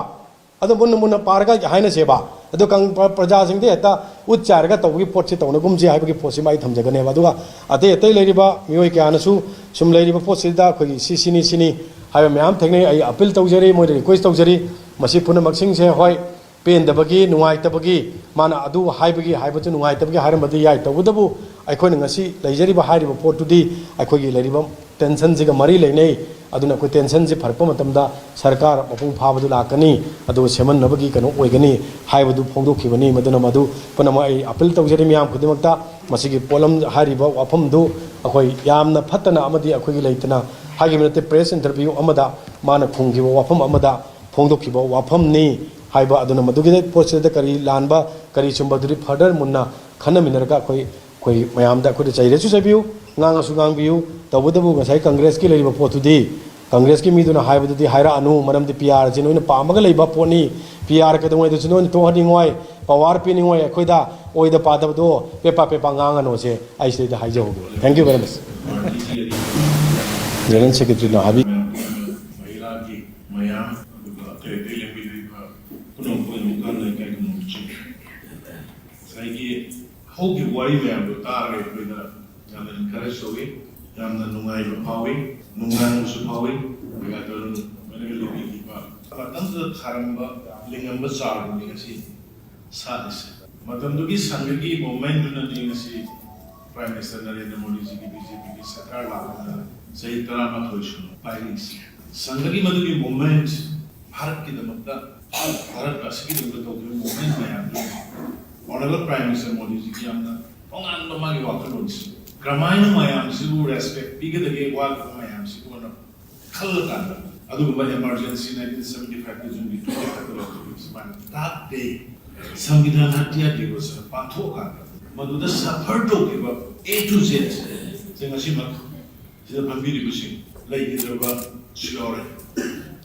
ꯑꯗꯣ ꯃꯨꯟꯅ ꯃꯨꯟꯅ ꯄꯥꯔꯒ ꯍꯥꯏꯅꯁꯦꯕ꯫ ꯑꯗꯣ ꯀꯪ-, ꯄ꯭ꯔ-, ꯄ꯭ꯔꯖꯥꯁꯤꯡꯗ ꯍꯦꯛꯇ ꯎꯠ ꯆꯥꯏꯔꯒ ꯇꯧꯕꯒꯤ ꯄꯣꯠꯁꯤ ꯇꯧꯅꯒꯨꯝꯁꯤ ꯍꯥꯏꯕꯒꯤ ꯄꯣꯠꯁꯤꯃ ꯑꯩ ꯊꯝꯖꯒꯅꯦꯕ꯫ ꯑꯗꯨꯒ ꯑꯇꯩ ꯑꯇꯩ ꯂꯩꯔꯤꯕ ꯃꯤꯑꯣꯏ ꯀꯌꯥꯅꯁꯨ ꯁꯨꯝ ꯂꯩꯔꯤꯕ ꯄꯣꯠꯁꯤꯗ ꯑꯩꯈꯣꯏꯒꯤ ꯁꯤ ꯁꯤꯅꯤ ꯁꯤꯅꯤ ꯍꯥꯏꯕ ꯃꯌꯥꯝ ꯊꯦꯡꯅꯩ꯫ ꯑꯩ ꯑꯄꯤꯜ ꯇꯧꯖꯔꯤ, ꯃꯣꯏꯗ ꯔꯤꯀ꯭ꯋꯦꯁ ꯇꯧꯖꯔꯤ, ꯃꯁꯤ ꯄꯨꯝꯅꯃꯛꯁꯤꯡꯁꯦ, ꯍꯣꯏ, ꯄꯦꯟꯗꯕꯒꯤ, ꯅꯨꯡꯉꯥꯏꯇꯕꯒꯤ, ꯃꯥꯅ ꯑꯗꯨ ꯍꯥꯏꯕꯒꯤ, ꯍꯥꯏꯕꯗꯨ ꯅꯨꯡꯉꯥꯏꯇꯕꯒꯤ ꯍꯥꯏꯔꯝꯕꯗꯤ ꯌꯥꯏ꯫ ꯇꯧꯕꯇꯕꯨ ꯑꯩꯈꯣꯏꯅ ꯉꯁꯤ ꯂꯩꯖꯔꯤꯕ ꯍꯥꯏꯔꯤꯕ ꯄꯣꯠꯇꯨꯗꯤ ꯑꯩꯈꯣꯏꯒꯤ ꯂꯩꯔꯤꯕ ꯇꯦꯟꯁꯟꯁꯤꯒ ꯃꯔꯤ ꯂꯩꯅꯩ꯫ ꯑꯗꯨꯅ ꯑꯩꯈꯣꯏ ꯇꯦꯟꯁꯟꯁꯤ ꯐꯔꯛꯄ ꯃꯇꯝꯗ ꯁꯔꯀꯥꯔ ꯃꯄꯨꯡ ꯐꯥꯕꯗꯨ ꯂꯥꯛꯀꯅꯤ, ꯑꯗꯨꯒ ꯁꯦꯝꯍꯟꯅꯕꯒꯤ ꯀꯩꯅꯣ ꯑꯣꯏꯒꯅꯤ ꯍꯥꯏꯕꯗꯨ ꯐꯣꯡꯗꯣꯛꯈꯤꯕꯅꯤ꯫ ꯃꯗꯨꯅ ꯃꯗꯨ ꯄꯨꯝꯅꯃꯛ ꯑꯩ ꯑꯄꯤꯜ ꯇꯧꯖꯔꯤ ꯃꯤꯌꯥꯝ ꯈꯨꯗꯤꯡꯃꯛꯇ꯫ ꯃꯁꯤꯒꯤ ꯄꯣꯠꯂꯝ ꯍꯥꯏꯔꯤꯕ ꯋꯥꯐꯝꯗꯨ ꯑꯩꯈꯣꯏ ꯌꯥꯝꯅ ꯐꯠꯇꯅ ꯑꯃꯗꯤ ꯑꯩꯈꯣꯏꯒꯤ ꯂꯩꯇꯅ ꯍꯥꯏꯈꯤꯕ ꯅꯠꯇꯦ, ꯄ꯭ꯔꯦꯁ ꯏꯟꯇꯔꯚ꯭ꯌꯨ ꯑꯃꯗ ꯃꯥꯅ ꯈꯨꯝꯈꯤꯕ ꯋꯥꯐꯝ ꯑꯃꯗ ꯐꯣꯡꯗꯣꯛꯈꯤꯕ ꯋꯥꯐꯝꯅꯤ ꯍꯥꯏꯕ꯫ ꯑꯗꯨꯅ ꯃꯗꯨꯒꯤ ꯄꯣꯠꯁꯤꯗ ꯀꯔꯤ ꯂꯥꯟꯕ, ꯀꯔꯤ ꯆꯨꯝꯕꯗꯨꯗꯤ ꯐꯔꯗꯔ ꯃꯨꯟꯅ ꯈꯟꯅꯃꯤꯟꯅꯔꯒ ꯑꯩꯈꯣꯏ, ꯑꯩꯈꯣꯏ ꯃꯌꯥꯝꯗ ꯑꯩꯈꯣꯏꯗ ꯆꯩꯔꯁꯨ ꯆꯩꯕꯤꯌꯨ, ꯉꯥꯡꯉꯁꯨ ꯉꯥꯡꯕꯤꯌꯨ꯫ ꯇꯧꯕꯇꯕꯨ ꯉꯁꯥꯏ ꯀꯪꯒ꯭ꯔꯦꯁꯀꯤ ꯂꯩꯔꯤꯕ ꯄꯣꯠꯇꯨꯗꯤ ꯀꯪꯒ꯭ꯔꯦꯁꯀꯤ ꯃꯤꯗꯨꯅ ꯍꯥꯏꯕꯗꯨꯗꯤ ꯍꯥꯏꯔꯛꯑꯅꯨ, ꯃꯔꯝꯗꯤ ꯄꯤ ꯑꯥꯔꯁꯤ ꯅꯣꯏꯅ ꯄꯥꯝꯃꯒ ꯂꯩꯕ ꯄꯣꯠꯅꯤ꯫ ꯄꯤ ꯑꯥꯔ ꯀꯩꯗꯧꯉꯩꯗꯁꯨ ꯅꯣꯏꯅ ꯇꯣꯛꯍꯟꯅꯤꯡꯉꯣꯏ, ꯄꯋꯥꯔ ꯄꯤꯅꯤꯡꯉꯣꯏ꯫ ꯑꯩꯈꯣꯏꯗ ꯑꯣꯏꯗ ꯄꯥꯗꯕꯗꯣ ꯄꯦꯄꯥ ꯄꯦꯄꯥ ꯉꯥꯡꯉꯅꯨꯁꯦ ꯑꯩ ꯁꯤꯗꯩꯗ ꯍꯥꯏꯖꯍꯧꯒꯦ꯫ Thank you very much. General Secretary ꯅ ꯍꯥꯏꯕꯤ꯫ ꯃꯍꯤꯂꯥꯒꯤ ꯃꯌꯥꯝ, ꯑꯗꯨꯒ ꯑꯇꯩ ꯑꯇꯩ ꯂꯦꯡꯕꯤꯔꯤꯕ ꯄꯨꯝꯅꯃꯛꯄꯨ ꯑꯃꯨꯛ ꯍꯟꯅ ꯏꯀꯥꯏ ꯈꯨꯝꯅꯕ ꯎꯠꯆꯔꯤ꯫ ꯉꯁꯥꯏꯒꯤ ꯍꯧꯈꯤꯕ ꯋꯥꯔꯤ ꯃꯌꯥꯝꯗꯣ ꯇꯥꯔꯒ ꯑꯩꯈꯣꯏꯗ ꯌꯥꯝꯅ encourage ꯇꯧꯋꯤ, ꯌꯥꯝꯅ ꯅꯨꯡꯉꯥꯏꯕ ꯐꯥꯎꯏ, ꯅꯨꯡꯉꯥꯏꯕꯁꯨ ꯐꯥꯎꯏ꯫ ꯑꯩꯈꯣꯏ ꯑꯇꯣꯟ ꯃꯣꯏꯅꯒ ꯂꯤꯕꯤꯈꯤꯕ ꯃꯇꯝꯗꯨꯗ ꯊꯥꯔꯝꯕ, ꯂꯤꯡꯉꯝꯕ ꯆꯥꯔꯕꯅꯤ ꯉꯁꯤ ꯁꯥꯠꯂꯤꯁꯦ꯫ ꯃꯇꯝꯗꯨꯒꯤ ꯁꯪꯒꯒꯤ movementꯗꯨꯅꯗꯤ ꯉꯁꯤ Prime Minister ꯅꯔꯦꯟꯗ꯭ꯔ ꯃꯣꯗꯤꯖꯤꯒꯤ BJPꯒꯤ ꯁꯔꯀꯥꯔ ꯂꯥꯛꯄꯗ ꯆꯍꯤ ꯇꯔꯥꯃꯥꯊꯣꯏ ꯁꯨꯅ ꯄꯥꯏꯔꯤꯁꯦ꯫ ꯁꯪꯒꯒꯤ ꯃꯗꯨꯒꯤ movement ꯚꯥꯔꯠꯀꯤꯗꯃꯛꯇ, ꯚꯥꯔꯠ ꯑꯁꯤꯒꯤꯗꯃꯛꯇ ꯇꯧꯈꯤꯕ movement ꯃꯌꯥꯝꯗꯨ Honourable Prime Minister ꯃꯣꯗꯤꯖꯤꯒꯤ ꯌꯥꯝꯅ ꯇꯣꯉꯥꯟꯕ ꯃꯥꯒꯤ ꯋꯥꯈꯜꯂꯣꯟꯁꯤ, ꯀꯔꯝꯍꯥꯏꯅ ꯃꯌꯥꯝꯁꯤꯕꯨ respect ꯄꯤꯒꯗꯒꯦ, ꯋꯥꯈꯤꯕ ꯃꯌꯥꯝꯁꯤꯕꯨꯅ ꯈꯜꯂꯀꯥꯟꯗ, ꯑꯗꯨꯒꯨꯝꯕ emergency nineteen seventy fiveꯀꯤ June twenty fiveꯇ ꯂꯧꯊꯣꯛꯈꯤꯕ ꯁꯨꯃꯥꯏꯅ dark day, ꯁꯪꯕꯤꯙꯥꯟ ꯍꯇ꯭ꯌꯥ ꯗꯤꯕꯁ ꯄꯥꯡꯊꯣꯛꯑꯀꯥꯟꯗ, ꯃꯗꯨꯗ suffer ꯇꯧꯈꯤꯕ A to Z ꯁꯦ ꯉꯁꯤꯃꯛ ꯁꯤꯗ ꯐꯝꯕꯤꯔꯤꯕꯁꯤꯡ ꯂꯩꯈꯤꯗ꯭ꯔꯕꯁꯨ ꯌꯥꯎꯔꯦ꯫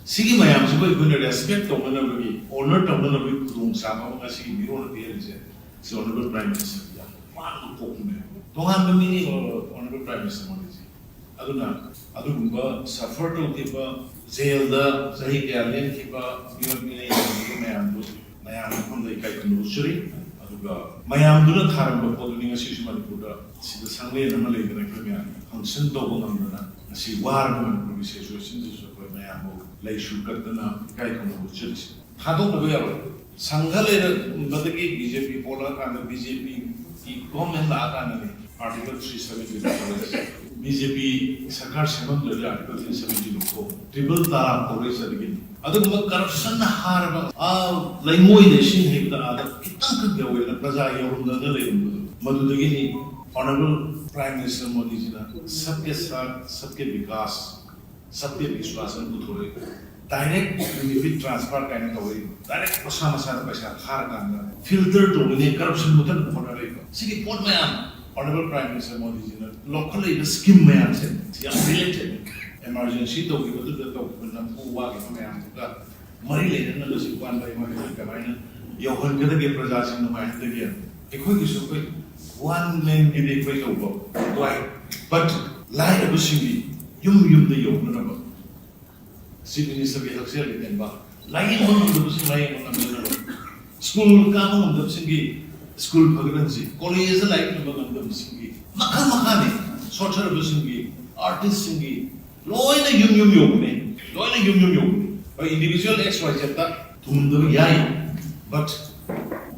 ꯁꯤꯒꯤ ꯃꯌꯥꯝꯁꯤꯕꯨ ꯑꯩꯈꯣꯏꯅ respect ꯇꯧꯅꯅꯕꯒꯤ, honour ꯇꯧꯅꯅꯕꯒꯤ ꯈꯨꯗꯣꯡꯆꯥꯕ ꯑꯃ ꯉꯁꯤꯒꯤ ꯃꯤꯔꯣꯜꯅ ꯄꯤꯍꯜꯂꯤꯁꯦ, ꯁꯤ Honourable Prime Minister ꯌꯥꯝ ꯋꯥꯅ ꯄꯣꯛꯄꯅꯦ꯫ ꯇꯣꯉꯥꯟꯕ ꯃꯤꯅꯤ Honourable Prime Minister ꯃꯣꯗꯤꯖꯤ꯫ ꯑꯗꯨꯅ ꯑꯗꯨꯒꯨꯝꯕ suffer ꯇꯧꯈꯤꯕ, ꯖꯦꯜꯗ ꯆꯍꯤ ꯀꯌꯥ ꯂꯦꯟꯈꯤꯕ ꯃꯤꯑꯣꯏ ꯃꯤꯅꯩ ꯃꯌꯥꯝꯗꯨ ꯃꯌꯥꯝ ꯃꯐꯝꯗ ꯏꯀꯥꯏ ꯈꯨꯝꯅꯕ ꯎꯠꯆꯔꯤ꯫ ꯑꯗꯨꯒ ꯃꯌꯥꯝꯗꯨꯅ ꯊꯥꯔꯝꯕ ꯄꯣꯠꯇꯨꯅꯤ ꯉꯁꯤꯁꯨ ꯃꯅꯤꯄꯨꯔꯗ ꯁꯤꯗ ꯁꯪꯂꯦꯟ ꯑꯃ ꯂꯩꯗꯅ ꯑꯩꯈꯣꯏ ꯃꯌꯥꯝ function ꯇꯧꯕ ꯉꯝꯗꯅ ꯉꯁꯤ ꯋꯥꯔꯕ ꯃꯅꯤꯄꯨꯔꯒꯤ situationꯁꯤꯁꯨ ꯑꯩꯈꯣꯏ ꯃꯌꯥꯝꯕꯨ ꯂꯩꯁꯨ ꯀꯠꯇꯅ ꯏꯀꯥꯏ ꯈꯨꯝꯅꯕ ꯎꯠꯆꯔꯤꯁꯦ꯫ ꯊꯥꯗꯣꯛꯅꯕ ꯌꯥꯔꯣꯏ꯫ ꯁꯪꯒ ꯂꯩꯔꯝꯕꯗꯒꯤ BJP ꯄꯣꯛꯂꯛꯑꯀꯥꯟꯗ, BJPꯒꯤ government ꯂꯥꯛꯑꯀꯥꯟꯗꯅꯤ Article three seventy ꯂꯧꯊꯣꯔꯛꯏꯁꯦ꯫ BJP ꯁꯔꯀꯥꯔ ꯁꯦꯝꯃꯝꯗ꯭ꯔꯗꯤ Article three seventy ꯂꯧꯊꯣꯛꯑꯣ꯫ Triple ꯇꯂꯥꯛ ꯇꯧꯔꯛꯏꯁꯦ ꯑꯗꯨꯒꯤꯅꯤ꯫ ꯑꯗꯨꯒꯨꯝꯕ corruption ꯍꯥꯏꯔꯕ, ꯑꯥ, ꯂꯩꯉꯣꯏꯗ ꯏꯁꯤꯡ ꯍꯩꯕꯗ ꯑꯥꯗ ꯈꯤꯇꯪꯈꯛ ꯌꯧꯋꯦꯅ ꯄ꯭ꯔꯖꯥ ꯌꯧꯔꯝꯗꯅ ꯂꯩꯔꯝꯕꯗꯣ, ꯃꯗꯨꯗꯒꯤꯅꯤ Honourable Prime Minister ꯃꯣꯗꯤꯖꯤꯅ Sabke Saath, Sabke Vikas, Sabke Vishwas ꯑꯅ ꯄꯨꯊꯣꯔꯛꯏ꯫ Direct benefit transfer ꯀꯥꯏꯅ ꯇꯧꯔꯛꯏ꯫ Direct ꯃꯁꯥ ꯃꯁꯥꯅ ꯄꯩꯁꯥ ꯊꯥꯔꯀꯥꯟꯗ filter ꯇꯧꯕꯅꯤ, corruption ꯃꯨꯊꯠꯅꯕ ꯍꯣꯠꯅꯔꯛꯏꯕ꯫ ꯁꯤꯒꯤ ꯄꯣꯠ ꯃꯌꯥꯝ Honourable Prime Minister ꯃꯣꯗꯤꯖꯤꯅ ꯂꯧꯈꯠꯂꯛꯏꯕ scheme ꯃꯌꯥꯝꯁꯦ ꯁꯤ ꯌꯥꯝ related꯫ ꯑꯦꯃꯔꯖꯦꯟꯁꯤ ꯇꯧꯈꯤꯕꯗꯨꯗ ꯇꯧꯈꯤꯕ ꯅꯝꯐꯨ ꯋꯥꯈꯤꯕ ꯃꯌꯥꯝꯗꯨꯒ ꯃꯔꯤ ꯂꯩꯅꯅ ꯂꯨꯆꯤꯡ ꯄꯥꯟꯕ ꯑꯦꯃꯔꯖꯦꯟꯁꯤ ꯀꯃꯥꯏꯅ ꯌꯧꯍꯟꯒꯗꯒꯦ, ꯄ꯭ꯔꯖꯥꯁꯤꯡ ꯅꯨꯡꯉꯥꯏꯍꯟꯒꯗꯒꯦ? ꯑꯩꯈꯣꯏꯒꯤꯁꯨ ꯑꯩꯈꯣꯏ ꯋꯥꯟ ꯃꯦꯟꯒꯤꯗꯤ ꯑꯩꯈꯣꯏ ꯇꯧꯕ ꯋꯥꯏ, ꯕꯠ ꯂꯥꯏꯔꯕꯁꯤꯡꯒꯤ ꯌꯨꯝ ꯌꯨꯝꯗ ꯌꯧꯅꯅꯕ ꯆꯤꯐ ꯃꯤꯅꯤꯁꯇꯔꯒꯤ ꯍꯛꯁꯦꯜꯒꯤ ꯇꯦꯡꯕꯥꯡ, ꯂꯥꯏꯌꯦꯡꯕ ꯉꯝꯗꯕꯁꯤꯡ ꯂꯥꯏꯌꯦꯡꯕ ꯉꯝꯗꯅꯕ, ꯁ꯭ꯀꯨꯜ ꯀꯥꯕ ꯉꯝꯗꯕꯁꯤꯡꯒꯤ ꯁ꯭ꯀꯨꯜ ꯐꯒꯠꯍꯟꯁꯤ, ꯀꯣꯂꯦꯖꯇ ꯂꯥꯏꯔꯤꯛ ꯇꯝꯕ ꯉꯝꯗꯕꯁꯤꯡꯒꯤ ꯃꯈꯜ ꯃꯈꯥꯅꯤ, ꯁꯣꯠꯊꯔꯕꯁꯤꯡꯒꯤ, ꯑꯥꯔꯇꯤꯁꯁꯤꯡꯒꯤ, ꯂꯣꯏꯅ ꯌꯨꯝ ꯌꯨꯝ ꯌꯧꯕꯅꯦ, ꯂꯣꯏꯅ ꯌꯨꯝ ꯌꯨꯝ ꯌꯧꯕꯅꯦ꯫ ꯍꯣꯏ, ꯏꯟꯗꯤꯕꯤꯖꯨꯋꯦꯜ ꯑꯦꯛꯁ ꯋꯥꯏ ꯖꯦꯠꯇ ꯊꯨꯡꯗꯕ ꯌꯥꯏ, ꯕꯠ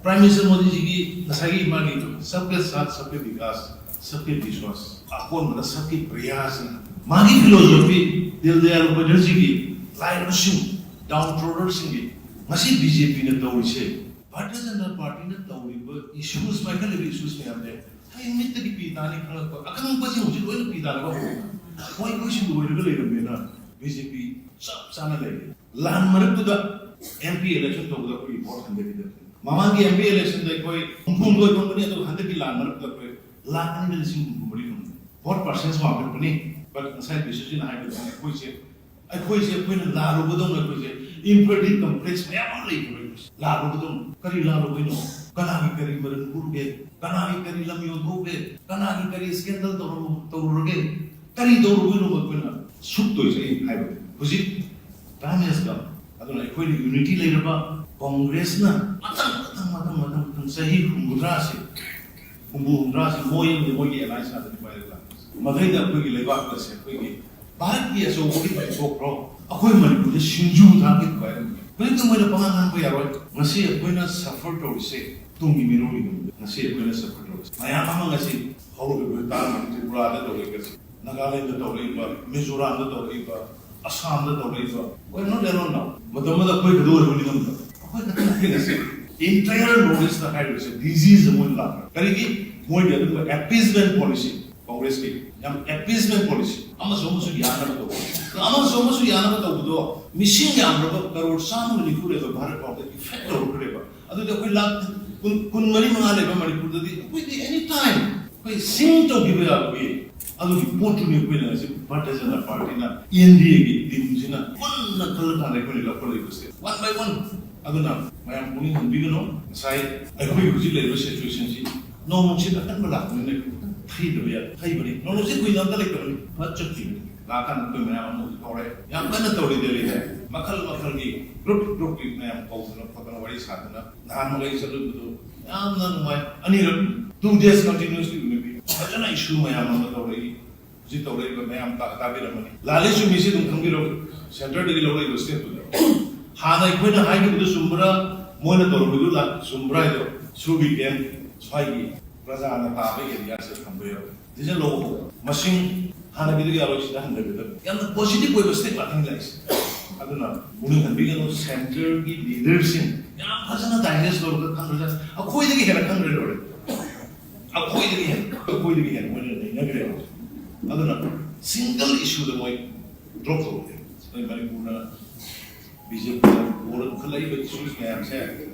ꯄ꯭ꯔꯥꯏꯝ ꯃꯤꯅꯤꯁꯇꯔ ꯃꯣꯗꯤꯖꯤꯒꯤ ꯉꯁꯥꯏꯒꯤ ꯃꯥꯒꯤ ꯁꯕꯀꯦ ꯁꯥꯊ ꯁꯕꯀꯦ ꯕꯤꯀꯥꯁ ꯁꯕꯀꯦ ꯕꯤꯁ꯭ꯋꯥꯁ, ꯑꯀꯣꯟꯕꯗ ꯁꯕꯀꯦ ꯄ꯭ꯔꯌꯥꯁꯅ ꯃꯥꯒꯤ ꯐꯤꯂꯣꯁꯣꯐꯤ, ꯗꯤꯟ ꯗꯌꯥꯜ ꯎꯄꯥꯙ꯭ꯌꯥꯌꯖꯤꯒꯤ ꯂꯥꯏꯔꯕꯁꯤꯡ, ꯗꯥꯎꯟ ꯇ꯭ꯔꯣꯗꯔꯁꯤꯡꯒꯤ, ꯉꯁꯤ ꯕꯤ ꯖꯦ ꯄꯤꯅ ꯇꯧꯔꯤꯁꯦ, ꯚꯥꯔꯇꯤꯌ ꯖꯅꯇꯥ ꯄꯥꯔꯇꯤꯅ ꯇꯧꯔꯤꯕ ꯏꯁꯨꯁ, ꯄꯥꯏꯈꯠꯂꯤꯕ ꯏꯁꯨꯁ ꯃꯌꯥꯝꯁꯦ ꯍꯌꯦꯡ ꯃꯤꯠꯇꯒꯤ ꯄꯤ ꯇꯥꯅꯤ ꯈꯪꯂꯛꯄ ꯑꯀꯪꯕꯁꯤꯡ ꯍꯧꯖꯤꯛ ꯂꯣꯏꯅ ꯄꯤ ꯇꯥꯅꯕ ꯍꯧꯔꯦ꯫ ꯃꯣꯏ ꯑꯩꯈꯣꯏꯁꯤ ꯂꯣꯏꯔꯒ ꯂꯩꯔꯝꯃꯦꯅ ꯕꯤ ꯖꯦ ꯄꯤ ꯆꯞ ꯆꯥꯅ ꯂꯩꯔꯦ꯫ ꯂꯥꯟ ꯃꯔꯛꯇꯨꯗ ꯑꯦꯝ ꯄꯤ ꯏꯂꯦꯛꯁꯟ ꯇꯧꯕꯗ ꯑꯩꯈꯣꯏꯒꯤ ꯚꯣꯠ ꯍꯟꯊꯈꯤꯗꯕꯅꯤ꯫ ꯃꯃꯥꯡꯒꯤ ꯑꯦꯝ ꯄꯤ ꯏꯂꯦꯛꯁꯟꯗ ꯑꯩꯈꯣꯏ ꯍꯨꯝꯐꯨꯍꯨꯝꯗꯣꯏ ꯐꯪꯕꯅꯤ, ꯑꯗꯨꯒ ꯍꯟꯗꯛꯀꯤ ꯂꯥꯟ ꯃꯔꯛꯇ ꯑꯩꯈꯣꯏ ꯂꯥꯈ ꯑꯅꯤꯗ ꯂꯤꯁꯤꯡ ꯍꯨꯝꯐꯨ ꯃꯔꯤ ꯐꯪꯕꯅꯤ꯫ Vote percent ꯋꯥꯡꯈꯠꯄꯅꯤ꯫ ꯕꯠ ꯉꯁꯥꯏ ꯕꯤꯁ꯭ꯋꯖꯤꯠꯅ ꯍꯥꯏꯕꯗꯨ ꯑꯩꯈꯣꯏꯁꯦ, ꯑꯩꯈꯣꯏꯁꯦ ꯑꯩꯈꯣꯏꯅ ꯂꯥꯜꯂꯨꯕꯗꯧꯅ ꯑꯩꯈꯣꯏꯁꯦ ꯏꯟꯐꯤꯔꯤꯌꯣꯔꯤꯇꯤ ꯀꯝꯄ꯭ꯂꯦꯛꯁ ꯃꯌꯥꯝ ꯑꯃ ꯂꯩꯈ꯭ꯔꯦ꯫ ꯑꯩꯈꯣꯏꯁꯦ ꯂꯥꯜꯂꯨꯕꯗꯧꯅ, ꯀꯔꯤ ꯂꯥꯜꯂꯨꯕꯩꯅꯣ? ꯀꯅꯥꯒꯤ ꯀꯔꯤ ꯃꯔꯟ ꯍꯨꯔꯨꯒꯦ? ꯀꯅꯥꯒꯤ ꯀꯔꯤ ꯂꯝ ꯌꯣꯟꯊꯣꯛꯎꯒꯦ? ꯀꯅꯥꯒꯤ ꯀꯔꯤ ꯁ꯭ꯀꯦꯟꯗꯜ ꯇꯧꯔꯨ-, ꯇꯧꯔꯨꯔꯒꯦ? ꯀꯔꯤ ꯇꯧꯔꯨꯕꯩꯅꯣ ꯑꯩꯈꯣꯏꯅ ꯁꯨꯛꯇꯣꯏꯁꯦ? ꯑꯩ ꯍꯥꯏꯕ ꯍꯧꯖꯤꯛ ꯇꯥꯏꯝ ꯍꯦꯁ ꯀꯝ꯫ ꯑꯗꯨꯅ ꯑꯩꯈꯣꯏꯅ ꯌꯨꯅꯤꯇꯤ ꯂꯩꯔꯕ ꯀꯣꯡꯒ꯭ꯔꯦꯁꯅ ꯃꯊꯪ, ꯃꯊꯪ, ꯃꯊꯪ, ꯃꯊꯪ, ꯃꯊꯪ ꯆꯍꯤ ꯍꯨꯝꯐꯨꯇꯔꯥꯁꯦ, ꯍꯨꯝꯐꯨ ꯍꯨꯝꯐꯨꯇꯔꯥꯁꯦ ꯃꯣꯏ ꯑꯃꯗꯤ ꯃꯣꯏꯒꯤ ꯑꯦꯂꯥꯏꯟꯁ ꯉꯥꯛꯇꯅꯤ ꯄꯥꯏꯔꯒ ꯂꯥꯛꯄꯁꯦ꯫ ꯃꯈꯩꯗ ꯑꯩꯈꯣꯏꯒꯤ ꯂꯩꯕꯥꯛ ꯑꯁꯦ ꯑꯩꯈꯣꯏꯒꯤ ꯚꯥꯔꯠꯀꯤ ꯑꯆꯧꯕꯒꯤ ꯊꯣꯛꯈ꯭ꯔꯣ, ꯑꯩꯈꯣꯏ ꯃꯅꯤꯄꯨꯔꯗ ꯁꯤꯡꯖꯨ ꯊꯥꯛꯀꯦ ꯊꯨꯒꯥꯏꯔꯝꯃꯤ꯫ ꯍꯧꯖꯤꯛꯇꯤ ꯃꯣꯏꯅ ꯄꯉꯥꯡ ꯉꯥꯡꯕ ꯌꯥꯔꯣꯏ꯫ ꯉꯁꯤ ꯑꯩꯈꯣꯏꯅ ꯁꯐꯔ ꯇꯧꯔꯤꯁꯦ ꯇꯨꯡꯒꯤ ꯃꯤꯔꯣꯜꯒꯤꯗꯃꯛꯇ꯫ ꯉꯁꯤ ꯑꯩꯈꯣꯏꯅ ꯁꯐꯔ ꯇꯧꯔꯤꯁꯦ ꯃꯌꯥꯝ ꯑꯃ ꯉꯁꯤ ꯍꯧꯔꯛꯂꯤꯕ ꯇꯥꯔꯝꯕ ꯇ꯭ꯔꯤꯄꯨꯔꯥꯗ ꯇꯧꯔꯛꯏꯕꯁꯦ, ꯅꯥꯒꯥꯂꯦꯟꯗ ꯇꯧꯔꯛꯏꯕ, ꯃꯤꯖꯣꯔꯥꯝꯗ ꯇꯧꯔꯛꯏꯕ, ꯑꯁꯥꯝꯗ ꯇꯧꯔꯛꯏꯕ, we're not alone now꯫ ꯃꯇꯝ ꯑꯃꯗ ꯑꯩꯈꯣꯏ ꯈꯛꯇ ꯑꯣꯏꯔꯕ ꯅꯤꯡꯉꯝꯗ ꯑꯩꯈꯣꯏ ꯈꯛꯇ ꯅꯠꯇꯦ ꯉꯁꯤ꯫ Entire North East ꯍꯥꯏꯔꯤꯕꯁꯦ ꯗꯤꯖꯤꯁ ꯑꯃ ꯑꯣꯏꯅ ꯂꯥꯛꯈ꯭ꯔꯦ꯫ ꯀꯔꯤꯒꯤ? ꯃꯣꯏꯒꯤ ꯑꯗꯨꯒꯨꯝꯕ ꯑꯦꯄꯤꯁꯃꯦꯟ ꯄꯣꯂꯤꯁꯤ, ꯀꯣꯡꯒ꯭ꯔꯦꯁꯀꯤ ꯌꯥꯝ ꯑꯦꯄꯤꯁꯃꯦꯟ ꯄꯣꯂꯤꯁꯤ, ꯑꯃꯁꯨ ꯑꯃꯁꯨ ꯌꯥꯅꯕ ꯇꯧꯕ, ꯑꯃꯁꯨ ꯑꯃꯁꯨ ꯌꯥꯅꯕ ꯇꯧꯕꯗꯣ ꯃꯤꯁꯤꯡ ꯌꯥꯝꯂꯕ ꯀꯔꯣꯔ ꯆꯥꯝꯃꯒ ꯅꯤꯐꯨ ꯂꯩꯕ ꯚꯥꯔꯠ ꯐꯥꯎꯗ ꯏꯐꯦꯛ ꯇꯧꯔꯛꯈ꯭ꯔꯦꯕ꯫ ꯑꯗꯨꯗꯤ ꯑꯩꯈꯣꯏ ꯂꯥꯛ ꯀꯨꯟ, ꯀꯨꯟ ꯃꯔꯤ ꯃꯉꯥ ꯂꯩꯕ ꯃꯅꯤꯄꯨꯔꯗꯗꯤ ꯑꯩꯈꯣꯏꯗꯤ ꯑꯦꯅꯤ ꯇꯥꯏꯝ ꯑꯩꯈꯣꯏ ꯁꯤꯡ ꯇꯧꯈꯤꯕ ꯌꯥꯕꯒꯤ ꯑꯗꯨꯒꯤ ꯄꯣꯠꯇꯨꯅꯤ ꯑꯩꯈꯣꯏꯅ ꯉꯁꯤ ꯚꯥꯔꯇꯤꯌ ꯖꯅꯇꯥ ꯄꯥꯔꯇꯤꯅ, ꯑꯦꯟ ꯗꯤ ꯑꯦꯒꯤ ꯇꯤꯝꯁꯤꯅ ꯄꯨꯟꯅ ꯈꯜꯂꯀꯥꯟꯗ ꯑꯩꯈꯣꯏꯅ ꯂꯧꯈꯠꯂꯛꯏꯕꯁꯦ, ꯋꯥꯟ ꯕꯥꯏ ꯋꯥꯟ꯫ ꯑꯗꯨꯅ ꯃꯌꯥꯝ ꯄꯨꯛꯅꯤꯡ ꯍꯟꯕꯤꯒꯅꯨ꯫ ꯉꯁꯥꯏ ꯑꯩꯈꯣꯏ ꯍꯧꯖꯤꯛ ꯂꯩꯔꯤꯕ ꯁꯤꯆꯨꯋꯦꯁꯟꯁꯤ ꯅꯣꯡ ꯅꯨꯡꯁꯤꯠ ꯑꯀꯟꯕ ꯂꯥꯛꯄꯅꯤꯅ ꯈꯤꯇꯪ ꯊꯩꯗꯕ ꯌꯥꯏ꯫ ꯊꯩꯕꯅꯤ, ꯅꯣꯡ ꯅꯨꯡꯁꯤꯠ ꯀꯨꯏꯅ ꯑꯝꯇ ꯂꯩꯇꯕꯅꯤ, ꯐꯠ ꯆꯠꯈꯤꯕꯅꯤ꯫ ꯂꯥꯛꯀꯥꯟꯗ ꯑꯩꯈꯣꯏ ꯃꯌꯥꯝ ꯑꯃ ꯍꯧꯖꯤꯛ ꯐꯥꯎꯔꯦ꯫ ꯌꯥꯝ ꯀꯟꯅ ꯇꯧꯔꯤ ꯗꯦꯜꯂꯤꯗ꯫ ꯃꯈꯜ ꯃꯈꯜꯒꯤ ꯒ꯭ꯔꯨꯞ ꯒ꯭ꯔꯨꯞꯀꯤ ꯃꯌꯥꯝ ꯀꯧꯗꯅ ꯈꯣꯠꯇꯅ ꯋꯥꯔꯤ ꯁꯥꯗꯅ ꯅꯍꯥꯟ ꯃꯈꯩ ꯆꯠꯂꯨꯕꯗꯨ ꯌꯥꯝꯅ ꯅꯨꯡꯉꯥꯏ꯫ ꯑꯅꯤꯔꯛ, ꯇꯨ ꯗꯦꯖ ꯀꯟꯇꯤꯅ꯭ꯌꯨꯁꯂꯤ ꯎꯅꯕꯤ꯫ ꯐꯖꯅ ꯏꯁꯨ ꯃꯌꯥꯝ ꯑꯃ ꯇꯧꯔꯛꯏ꯫ ꯍꯧꯖꯤꯛ ꯇꯧꯔꯛꯏꯕ ꯃꯌꯥꯝ ꯇꯥ-, ꯇꯥꯕꯤꯔꯝꯃꯅꯤ꯫ ꯂꯥꯜꯂꯤ ꯆꯨꯝꯃꯤꯁꯤ ꯑꯗꯨꯝ ꯈꯪꯕꯤꯔꯣ, ꯁꯦꯟꯇꯔꯗꯒꯤ ꯂꯧꯔꯛꯏꯕ ꯁ꯭ꯇꯦꯞꯇꯨꯗ꯫ ꯍꯥꯟꯅ ꯑꯩꯈꯣꯏꯅ ꯍꯥꯏꯈꯤꯕꯗꯨ ꯆꯨꯝꯕ꯭ꯔꯥ, ꯃꯣꯏꯅ ꯇꯧꯔꯝꯃꯤꯗꯨ ꯂꯥ-, ꯆꯨꯝꯕ꯭ꯔꯥ ꯍꯥꯏꯗꯣ ꯁꯨꯒꯤ ꯀꯦꯝ ꯁ꯭ꯋꯥꯏꯒꯤ ꯄ꯭ꯔꯖꯥꯅ ꯇꯥꯕ ꯑꯦꯔꯤꯌꯥꯁꯤꯗ ꯊꯝꯕ ꯌꯥꯎꯏ꯫ ꯗꯤꯖꯟ ꯂꯧꯕ ꯍꯧꯕ꯫ ꯃꯁꯤꯡ ꯍꯥꯟꯅꯒꯤꯗꯨꯒꯤ ꯑꯂꯣꯏꯁꯤꯗ ꯍꯟꯊꯒꯗꯕ꯫ ꯌꯥꯝꯅ ꯄꯣꯖꯤꯇꯤꯚ ꯑꯣꯏꯕ ꯁ꯭ꯇꯦꯞ ꯉꯥꯛꯇꯅꯤ ꯂꯥꯛꯏꯁꯦ꯫ ꯑꯗꯨꯅ ꯄꯨꯛꯅꯤꯡ ꯍꯟꯕꯤꯒꯅꯨ, ꯁꯦꯟꯇꯔꯒꯤ ꯂꯤꯗꯔꯁꯤꯡ ꯌꯥꯝ ꯐꯖꯅ ꯗꯥꯏꯖꯦꯁ ꯇꯧꯔꯒ ꯈꯪꯈ꯭ꯔꯖꯥꯠꯅꯤ꯫ ꯑꯩꯈꯣꯏꯗꯒꯤ ꯍꯦꯟꯅ ꯈꯪꯈ꯭ꯔꯦ ꯂꯣꯏꯔꯦ꯫ ꯑꯩꯈꯣꯏꯗꯒꯤ ꯍꯦꯟꯅ, ꯑꯩꯈꯣꯏꯗꯒꯤ ꯍꯦꯟꯅ ꯃꯣꯏꯅ ꯅꯩꯅꯈ꯭ꯔꯦꯕ꯫ ꯑꯗꯨꯅ ꯁꯤꯡꯒꯜ ꯏꯁꯨꯗ ꯃꯣꯏ ꯗ꯭ꯔꯣꯞ ꯇꯧꯔꯦ꯫ ꯑꯩꯈꯣꯏ ꯃꯅꯤꯄꯨꯔꯅ ꯕꯤ ꯖꯦ ꯄꯤꯅ ꯄꯨꯔꯒ ꯄꯨꯈꯠꯂꯛꯏꯕ ꯏꯁꯨꯁ ꯃꯌꯥꯝꯁꯦ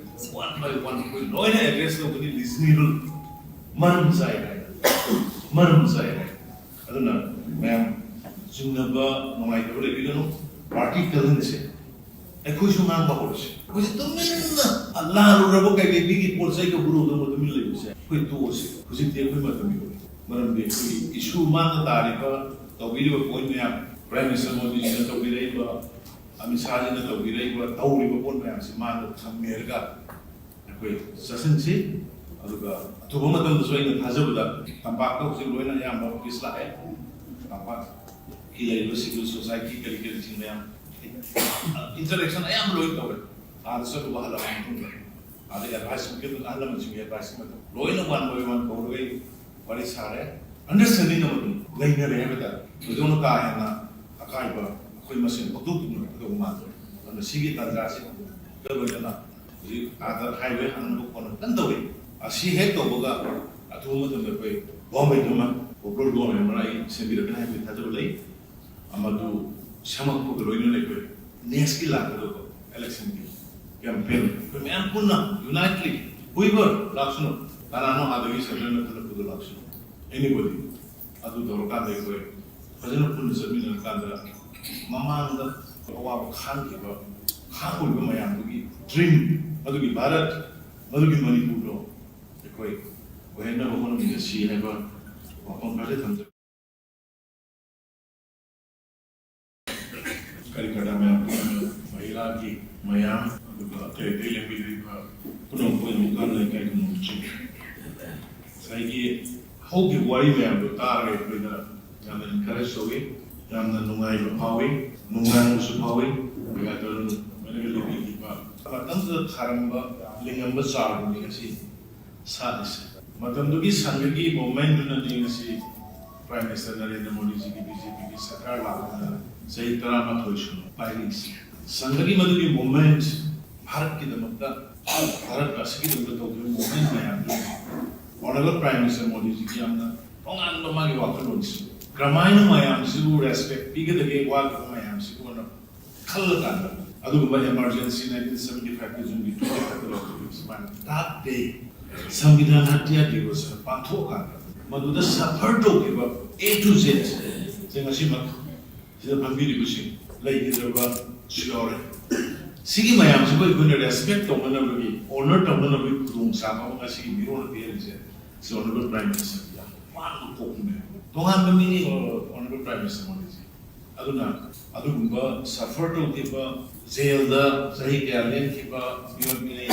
ꯋꯥꯟ ꯕꯥꯏ ꯋꯥꯟ ꯑꯩꯈꯣꯏ ꯂꯣꯏꯅ ꯑꯦꯗ꯭ꯔꯦꯁ ꯇꯧꯒꯅꯤ, ꯔꯤꯖꯅꯦꯕꯜ, ꯃꯔꯝ ꯆꯥꯏ ꯍꯥꯏ, ꯃꯔꯝ ꯆꯥꯏ ꯍꯥꯏ꯫ ꯑꯗꯨꯅ ꯃꯌꯥꯝ ꯆꯤꯡꯅꯕ, ꯅꯨꯡꯉꯥꯏꯇꯕ ꯂꯩꯕꯤꯒꯅꯨ꯫ ꯄꯥꯔꯇꯤ ꯀꯜꯍꯟꯁꯦ꯫ ꯑꯩꯈꯣꯏꯁꯨ ꯉꯥꯡꯕ ꯍꯧꯔꯁꯤ꯫ ꯑꯩꯈꯣꯏꯁꯦ ꯇꯨꯃꯤꯟꯅ ꯂꯥꯜꯂꯨꯔꯕ ꯀꯩꯀꯩ ꯃꯤꯒꯤ ꯄꯣꯠ ꯆꯩ ꯀꯧꯕ ꯂꯧꯗꯅ ꯇꯨꯃꯤꯟ ꯂꯩꯕꯁꯦ ꯑꯩꯈꯣꯏ ꯇꯣꯛꯑꯁꯤ꯫ ꯍꯧꯖꯤꯛꯇꯤ ꯑꯩꯈꯣꯏ ꯃꯇꯝ ꯌꯧꯔꯦ꯫ ꯃꯔꯝꯗꯤ ꯑꯩꯈꯣꯏꯒꯤ ꯏꯁꯨ ꯃꯥꯡꯗ ꯇꯥꯔꯤꯕ, ꯇꯧꯕꯤꯔꯤꯕ ꯄꯣꯏꯟ ꯃꯌꯥꯝ, ꯄ꯭ꯔꯥꯏꯝ ꯃꯤꯅꯤꯁꯇꯔ ꯃꯣꯗꯤꯖꯤꯅ ꯇꯧꯕꯤꯔꯛꯏꯕ, ꯑꯃꯤꯠ ꯁꯥꯍꯖꯤꯅ ꯇꯧꯕꯤꯔꯛꯏꯕ, ꯇꯧꯔꯤꯕ ꯄꯣꯠ ꯃꯌꯥꯝꯁꯤ ꯃꯥꯡꯗ ꯊꯝꯃꯦꯔꯒ ꯑꯩꯈꯣꯏ ꯆꯠꯁꯤꯟꯁꯤ꯫ ꯑꯗꯨꯒ ꯑꯊꯨꯕ ꯃꯇꯝꯗꯁꯨ ꯑꯩꯅ ꯊꯥꯖꯕꯗ ꯇꯝꯄꯥꯛꯇ ꯍꯧꯖꯤꯛ ꯂꯣꯏꯅ ꯑꯌꯥꯝꯕ ꯑꯣꯐꯤꯁ ꯂꯥꯛꯑꯦ꯫ ꯇꯝꯄꯥꯛꯀꯤ ꯂꯩꯔꯤꯕ ꯁꯤꯚꯤꯜ ꯁꯣꯁꯥꯏꯇꯤ ꯀꯔꯤ ꯀꯔꯤꯁꯤꯡ ꯃꯌꯥꯝ ꯏꯟꯇꯔꯦꯛꯁꯟ ꯑꯌꯥꯝꯕ ꯂꯣꯏ ꯇꯧꯔꯦ꯫ ꯑꯥꯗ ꯆꯠꯂꯨꯕ ꯍꯜꯂꯛꯑꯕ ꯃꯇꯨꯡꯗ ꯑꯗꯩ ꯑꯦꯗꯚꯥꯏꯁ ꯃꯈꯩ ꯑꯗꯨꯝ ꯑꯍꯜ ꯂꯃꯟꯁꯤꯡꯒꯤ ꯑꯦꯗꯚꯥꯏꯁ ꯃꯈꯩ ꯂꯣꯏꯅ ꯋꯥꯟ ꯕꯥꯏ ꯋꯥꯟ ꯀꯧꯔꯒ ꯑꯩ ꯋꯥꯔꯤ ꯁꯥꯔꯦ꯫ ꯑꯟꯗꯔꯁꯇꯦꯟꯗꯤꯡ ꯑꯃ ꯑꯗꯨꯝ ꯂꯩꯅꯔꯦ ꯍꯥꯏꯕ ꯇꯥꯔꯦ꯫ ꯊꯣꯏꯗꯣꯛꯅ ꯀꯥ ꯍꯦꯟꯅ ꯑꯀꯥꯏꯕ ꯑꯩꯈꯣꯏ ꯃꯁꯦꯟ ꯊꯣꯛꯇꯣꯛꯇꯅ ꯀꯩꯗꯧꯕ ꯃꯥꯟꯗ꯭ꯔꯦ꯫ ꯑꯗꯨꯅ ꯁꯤꯒꯤ ꯇꯥꯟꯖꯥꯁꯤ ꯂꯣꯏꯅꯅ ꯍꯧꯖꯤꯛ ꯑꯥꯗ ꯍꯥꯏꯋꯦ ꯍꯥꯡꯅꯕ ꯈꯣꯠꯅ ꯀꯟꯅ ꯇꯧꯔꯤ꯫ ꯑꯁꯤ ꯍꯦꯛ ꯇꯧꯕꯒ ꯑꯊꯨꯕ ꯃꯇꯝꯗ ꯑꯩꯈꯣꯏ ꯒꯣꯔꯃꯦꯟ ꯑꯃ, ꯄꯣꯄꯨꯂꯔ ꯒꯣꯔꯃꯦꯟ ꯑꯃ ꯑꯩ ꯁꯦꯝꯕꯤꯔꯛꯀꯅꯤ ꯍꯥꯏꯕꯒꯤ ꯊꯥꯖꯕ ꯂꯩ꯫ ꯃꯗꯨ ꯁꯦꯝꯃꯛꯄꯒ ꯂꯣꯏꯅꯅ ꯑꯩꯈꯣꯏ ꯅꯦꯛꯁꯀꯤ ꯂꯥꯛꯀꯗꯧꯕ ꯏꯂꯦꯛꯁꯟꯒꯤ ꯀꯦꯝꯄꯦꯟ ꯑꯩꯈꯣꯏ ꯃꯌꯥꯝ ꯄꯨꯟꯅ ꯌꯨꯅꯥꯏꯠꯂꯤ, ꯍꯨꯏꯕꯔ ꯂꯥꯛꯁꯅꯨ, ꯀꯅꯥꯅꯣ ꯑꯥꯗꯒꯤ ꯁꯦꯟꯇꯔꯅ ꯈꯜꯂꯛꯄꯗꯣ ꯂꯥꯛꯁꯅꯨ, ꯑꯦꯅꯤꯕꯣꯗꯤ, ꯑꯗꯨ ꯇꯧꯔꯀꯥꯟꯗ ꯑꯩꯈꯣꯏ ꯐꯖꯅ ꯄꯨꯟꯅ ꯆꯠꯃꯤꯟꯅꯔꯀꯥꯟꯗ ꯃꯃꯥꯡꯗ ꯑꯋꯥꯕ ꯈꯥꯡꯈꯤꯕ, ꯈꯥꯡꯉꯤꯕ ꯃꯌꯥꯝꯗꯨꯒꯤ ꯗ꯭ꯔꯤꯝ, ꯃꯗꯨꯒꯤ ꯚꯥꯔꯠ, ꯃꯗꯨꯒꯤ ꯃꯅꯤꯄꯨꯔꯗꯣ ꯑꯩꯈꯣꯏ ꯑꯣꯏꯍꯟꯅꯕ ꯍꯣꯠꯅꯃꯤꯟꯅꯁꯤ ꯍꯥꯏꯕ ꯋꯥꯐꯝ ꯈꯔꯗꯤ ꯊꯝꯖꯒꯦ꯫ ꯀꯔꯤꯀꯔ ꯃꯌꯥꯝ ꯄꯨꯝꯅꯃꯛ, ꯃꯍꯤꯂꯥꯒꯤ ꯃꯌꯥꯝ, ꯑꯗꯨꯒ ꯑꯇꯩ ꯑꯇꯩ ꯂꯦꯡꯕꯤꯔꯤꯕ ꯄꯨꯝꯅꯃꯛꯄꯨ ꯌꯥꯝ ꯀꯥꯟꯅ ꯂꯩꯀꯥꯏꯒꯤ ꯅꯣꯡꯆꯨ ꯉꯁꯥꯏꯒꯤ ꯍꯧꯈꯤꯕ ꯋꯥꯔꯤ ꯃꯌꯥꯝꯗꯣ ꯇꯥꯔꯒ ꯑꯩꯈꯣꯏꯗ ꯌꯥꯝꯅ ꯏꯟꯀꯔꯦꯖ ꯇꯧꯏ, ꯌꯥꯝꯅ ꯅꯨꯡꯉꯥꯏꯕ ꯐꯥꯎꯏ, ꯅꯨꯡꯉꯥꯏꯕꯁꯨ ꯐꯥꯎꯏ꯫ ꯀꯔꯤꯀꯔ ꯂꯣꯏꯅꯃꯛ ꯂꯦꯡꯕꯤꯈꯤꯕ ꯃꯇꯝꯗꯨꯗ ꯊꯥꯔꯝꯕ, ꯂꯤꯡꯉꯝꯕ ꯆꯥꯔꯗꯨꯅꯤ ꯉꯁꯤ ꯁꯥꯠꯂꯤꯁꯦ꯫ ꯃꯇꯝꯗꯨꯒꯤ ꯁꯪꯒꯒꯤ ꯃꯣꯚꯃꯦꯟꯗꯨꯅꯗꯤ ꯉꯁꯤ ꯄ꯭ꯔꯥꯏꯝ ꯃꯤꯅꯤꯁꯇꯔ ꯅꯔꯦꯟꯗ꯭ꯔ ꯃꯣꯗꯤꯖꯤꯒꯤ ꯕꯤ ꯖꯦ ꯄꯤꯒꯤ ꯁꯔꯀꯥꯔ ꯂꯥꯛꯄꯗ ꯆꯍꯤ ꯇꯔꯥꯃꯥꯊꯣꯏ ꯁꯨꯅ ꯄꯥꯏꯔꯤꯁꯦ꯫ ꯁꯪꯒꯒꯤ ꯃꯗꯨꯒꯤ ꯃꯣꯚꯃꯦꯟ, ꯚꯥꯔꯠꯀꯤꯗꯃꯛꯇ, ꯚꯥꯔꯠ ꯑꯁꯤꯒꯤꯗꯃꯛꯇ ꯇꯧꯈꯤꯕ ꯃꯣꯚꯃꯦꯟ ꯃꯌꯥꯝꯗꯨ ꯑꯣꯅꯔꯦꯕꯜ ꯄ꯭ꯔꯥꯏꯝ ꯃꯤꯅꯤꯁꯇꯔ ꯃꯣꯗꯤꯖꯤꯒꯤ ꯌꯥꯝꯅ ꯇꯣꯉꯥꯟꯕ ꯃꯥꯒꯤ ꯋꯥꯈꯜꯂꯣꯟꯁꯤ, ꯀꯔꯝꯍꯥꯏꯅ ꯃꯌꯥꯝꯁꯤꯕꯨ ꯔꯦꯁꯄꯦꯛ ꯄꯤꯒꯗꯒꯦ, ꯋꯥꯈꯤꯕ ꯃꯌꯥꯝꯁꯤꯕꯨꯅ ꯈꯜꯂꯀꯥꯟꯗ ꯑꯗꯨꯒꯨꯝꯕ ꯏꯃꯥꯔꯖꯦꯟꯁꯤ ꯅꯥꯏꯟꯇꯤꯟ ꯁꯚꯦꯟꯇꯤ ꯐꯥꯏꯚꯀꯤ ꯖꯨꯟꯒꯤ ꯇ꯭ꯋꯦꯟꯇꯤ ꯐꯥꯏꯚꯇ ꯂꯧꯈꯤꯕ ꯁꯨꯃꯥꯏꯅ ꯗꯥꯛ ꯗꯦ ꯁꯪꯕꯤꯙꯥꯟ ꯍꯇ꯭ꯌꯥ ꯗꯤꯕꯁ ꯄꯥꯡꯊꯣꯛꯑꯀꯥꯟꯗ ꯃꯗꯨꯗ ꯁꯐꯔ ꯇꯧꯈꯤꯕ ꯑꯦ ꯇꯨ ꯖꯦꯠ ꯁꯦ ꯉꯁꯤꯃꯛ ꯁꯤꯗ ꯐꯝꯕꯤꯔꯤꯕꯁꯤꯡ ꯂꯩꯈꯤꯗ꯭ꯔꯕꯁꯨ ꯌꯥꯎꯔꯦ꯫ ꯁꯤꯒꯤ ꯃꯌꯥꯝꯁꯤꯕꯨ ꯑꯩꯈꯣꯏꯅ ꯔꯦꯁꯄꯦꯛ ꯇꯧꯅꯅꯕꯒꯤ, ꯑꯣꯅꯔ ꯇꯧꯅꯅꯕꯒꯤ ꯈꯨꯗꯣꯡꯆꯥꯕ ꯑꯃ ꯉꯁꯤꯒꯤ ꯃꯤꯔꯣꯟꯅ ꯄꯤꯍꯜꯂꯤꯁꯦ ꯁꯤ ꯑꯣꯅꯔꯦꯕꯜ ꯄ꯭ꯔꯥꯏꯝ ꯃꯤꯅꯤꯁꯇꯔꯒꯤ ꯌꯥꯝ ꯋꯥꯅ ꯊꯣꯛꯄꯅꯦ꯫ ꯇꯣꯉꯥꯟꯕ ꯃꯤꯅꯤ ꯑꯣꯅꯔꯦꯕꯜ ꯄ꯭ꯔꯥꯏꯝ ꯃꯤꯅꯤꯁꯇꯔ ꯃꯣꯗꯤꯁꯤ꯫ ꯑꯗꯨꯅ ꯑꯗꯨꯒꯨꯝꯕ ꯁꯐꯔ ꯇꯧꯈꯤꯕ, ꯖꯦꯜꯗ ꯆꯍꯤ ꯀꯌꯥ ꯂꯦꯟꯈꯤꯕ ꯃꯤꯑꯣꯏ ꯃꯤꯅꯩ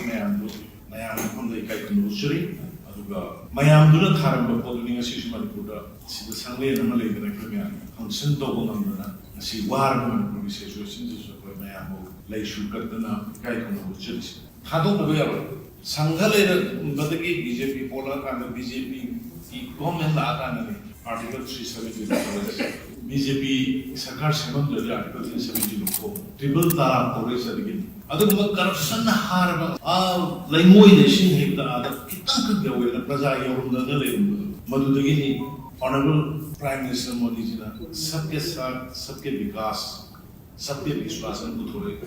ꯃꯌꯥꯝꯗꯨ ꯃꯌꯥꯝ ꯃꯐꯝꯗ ꯏꯀꯥꯏ ꯈꯨꯝꯅꯕ ꯎꯠꯆꯔꯤ꯫ ꯑꯗꯨꯒ ꯃꯌꯥꯝꯗꯨꯅ ꯊꯥꯔꯝꯕ ꯄꯣꯠꯇꯨꯅꯤ ꯉꯁꯤꯁꯨ ꯃꯅꯤꯄꯨꯔꯗ ꯁꯤꯗ ꯁꯪꯂꯦꯟ ꯑꯃ ꯂꯩꯗꯅ ꯑꯩꯈꯣꯏ ꯃꯌꯥꯝ ꯐꯪꯁꯟ ꯇꯧꯕ ꯉꯝꯗꯅ ꯉꯁꯤ ꯋꯥꯔꯕ ꯃꯅꯤꯄꯨꯔꯒꯤ ꯁꯤꯆꯨꯋꯦꯁꯟꯁꯤꯁꯨ ꯑꯩꯈꯣꯏ ꯃꯌꯥꯝꯕꯨ ꯂꯩꯁꯨ ꯀꯠꯇꯅ ꯏꯀꯥꯏ ꯈꯨꯝꯅꯕ ꯎꯠꯆꯔꯤꯁꯦ꯫ ꯊꯥꯗꯣꯛꯅꯕ ꯌꯥꯔꯣꯏ꯫ ꯁꯪꯒ ꯂꯩꯔꯝꯕꯗꯒꯤ ꯕꯤ ꯖꯦ ꯄꯤ ꯄꯣꯛꯂꯛꯑꯀꯥꯟꯗ, ꯕꯤ ꯖꯦ ꯄꯤꯒꯤ ꯒꯣꯔꯃꯦꯟ ꯂꯥꯛꯑꯀꯥꯟꯗꯅꯤ ꯑꯥꯔꯇꯤꯀꯜ ꯊ꯭ꯔꯤ ꯁꯚꯦꯟꯇꯤ ꯇꯧꯔꯛꯏꯁꯦ꯫ ꯕꯤ ꯖꯦ ꯄꯤ ꯁꯔꯀꯥꯔ ꯁꯦꯝꯃꯝꯗ꯭ꯔꯗꯤ ꯑꯥꯔꯇꯤꯀꯜ ꯊ꯭ꯔꯤ ꯁꯚꯦꯟꯇꯤ ꯂꯧꯊꯣꯛꯑꯣ꯫ ꯇ꯭ꯔꯤꯄꯜ ꯇꯂꯥꯛ ꯇꯧꯔꯛꯏꯁꯦ ꯑꯗꯨꯒꯤꯅꯤ꯫ ꯑꯗꯨꯒꯨꯝꯕ ꯀꯔꯞꯁꯟꯅ ꯍꯥꯔꯕ, ꯑꯥ, ꯂꯩꯉꯣꯏꯗ ꯏꯁꯤꯡ ꯍꯦꯛꯇ ꯑꯥꯗ ꯈꯤꯇꯪꯈꯛ ꯌꯧꯋꯦꯅ ꯄ꯭ꯔꯖꯥ ꯌꯧꯔꯝꯗꯅ ꯂꯩꯔꯝꯕꯗꯣ, ꯃꯗꯨꯗꯒꯤꯅꯤ ꯑꯣꯅꯔꯦꯕꯜ ꯄ꯭ꯔꯥꯏꯝ ꯃꯤꯅꯤꯁꯇꯔ ꯃꯣꯗꯤꯖꯤꯅ ꯁꯕꯀꯦ ꯁꯥꯊ, ꯁꯕꯀꯦ ꯕꯤꯀꯥꯁ, ꯁꯕꯀꯦ ꯕꯤꯁ꯭ꯋꯥꯁ ꯑꯅ ꯄꯨꯊꯣꯔꯛꯏ꯫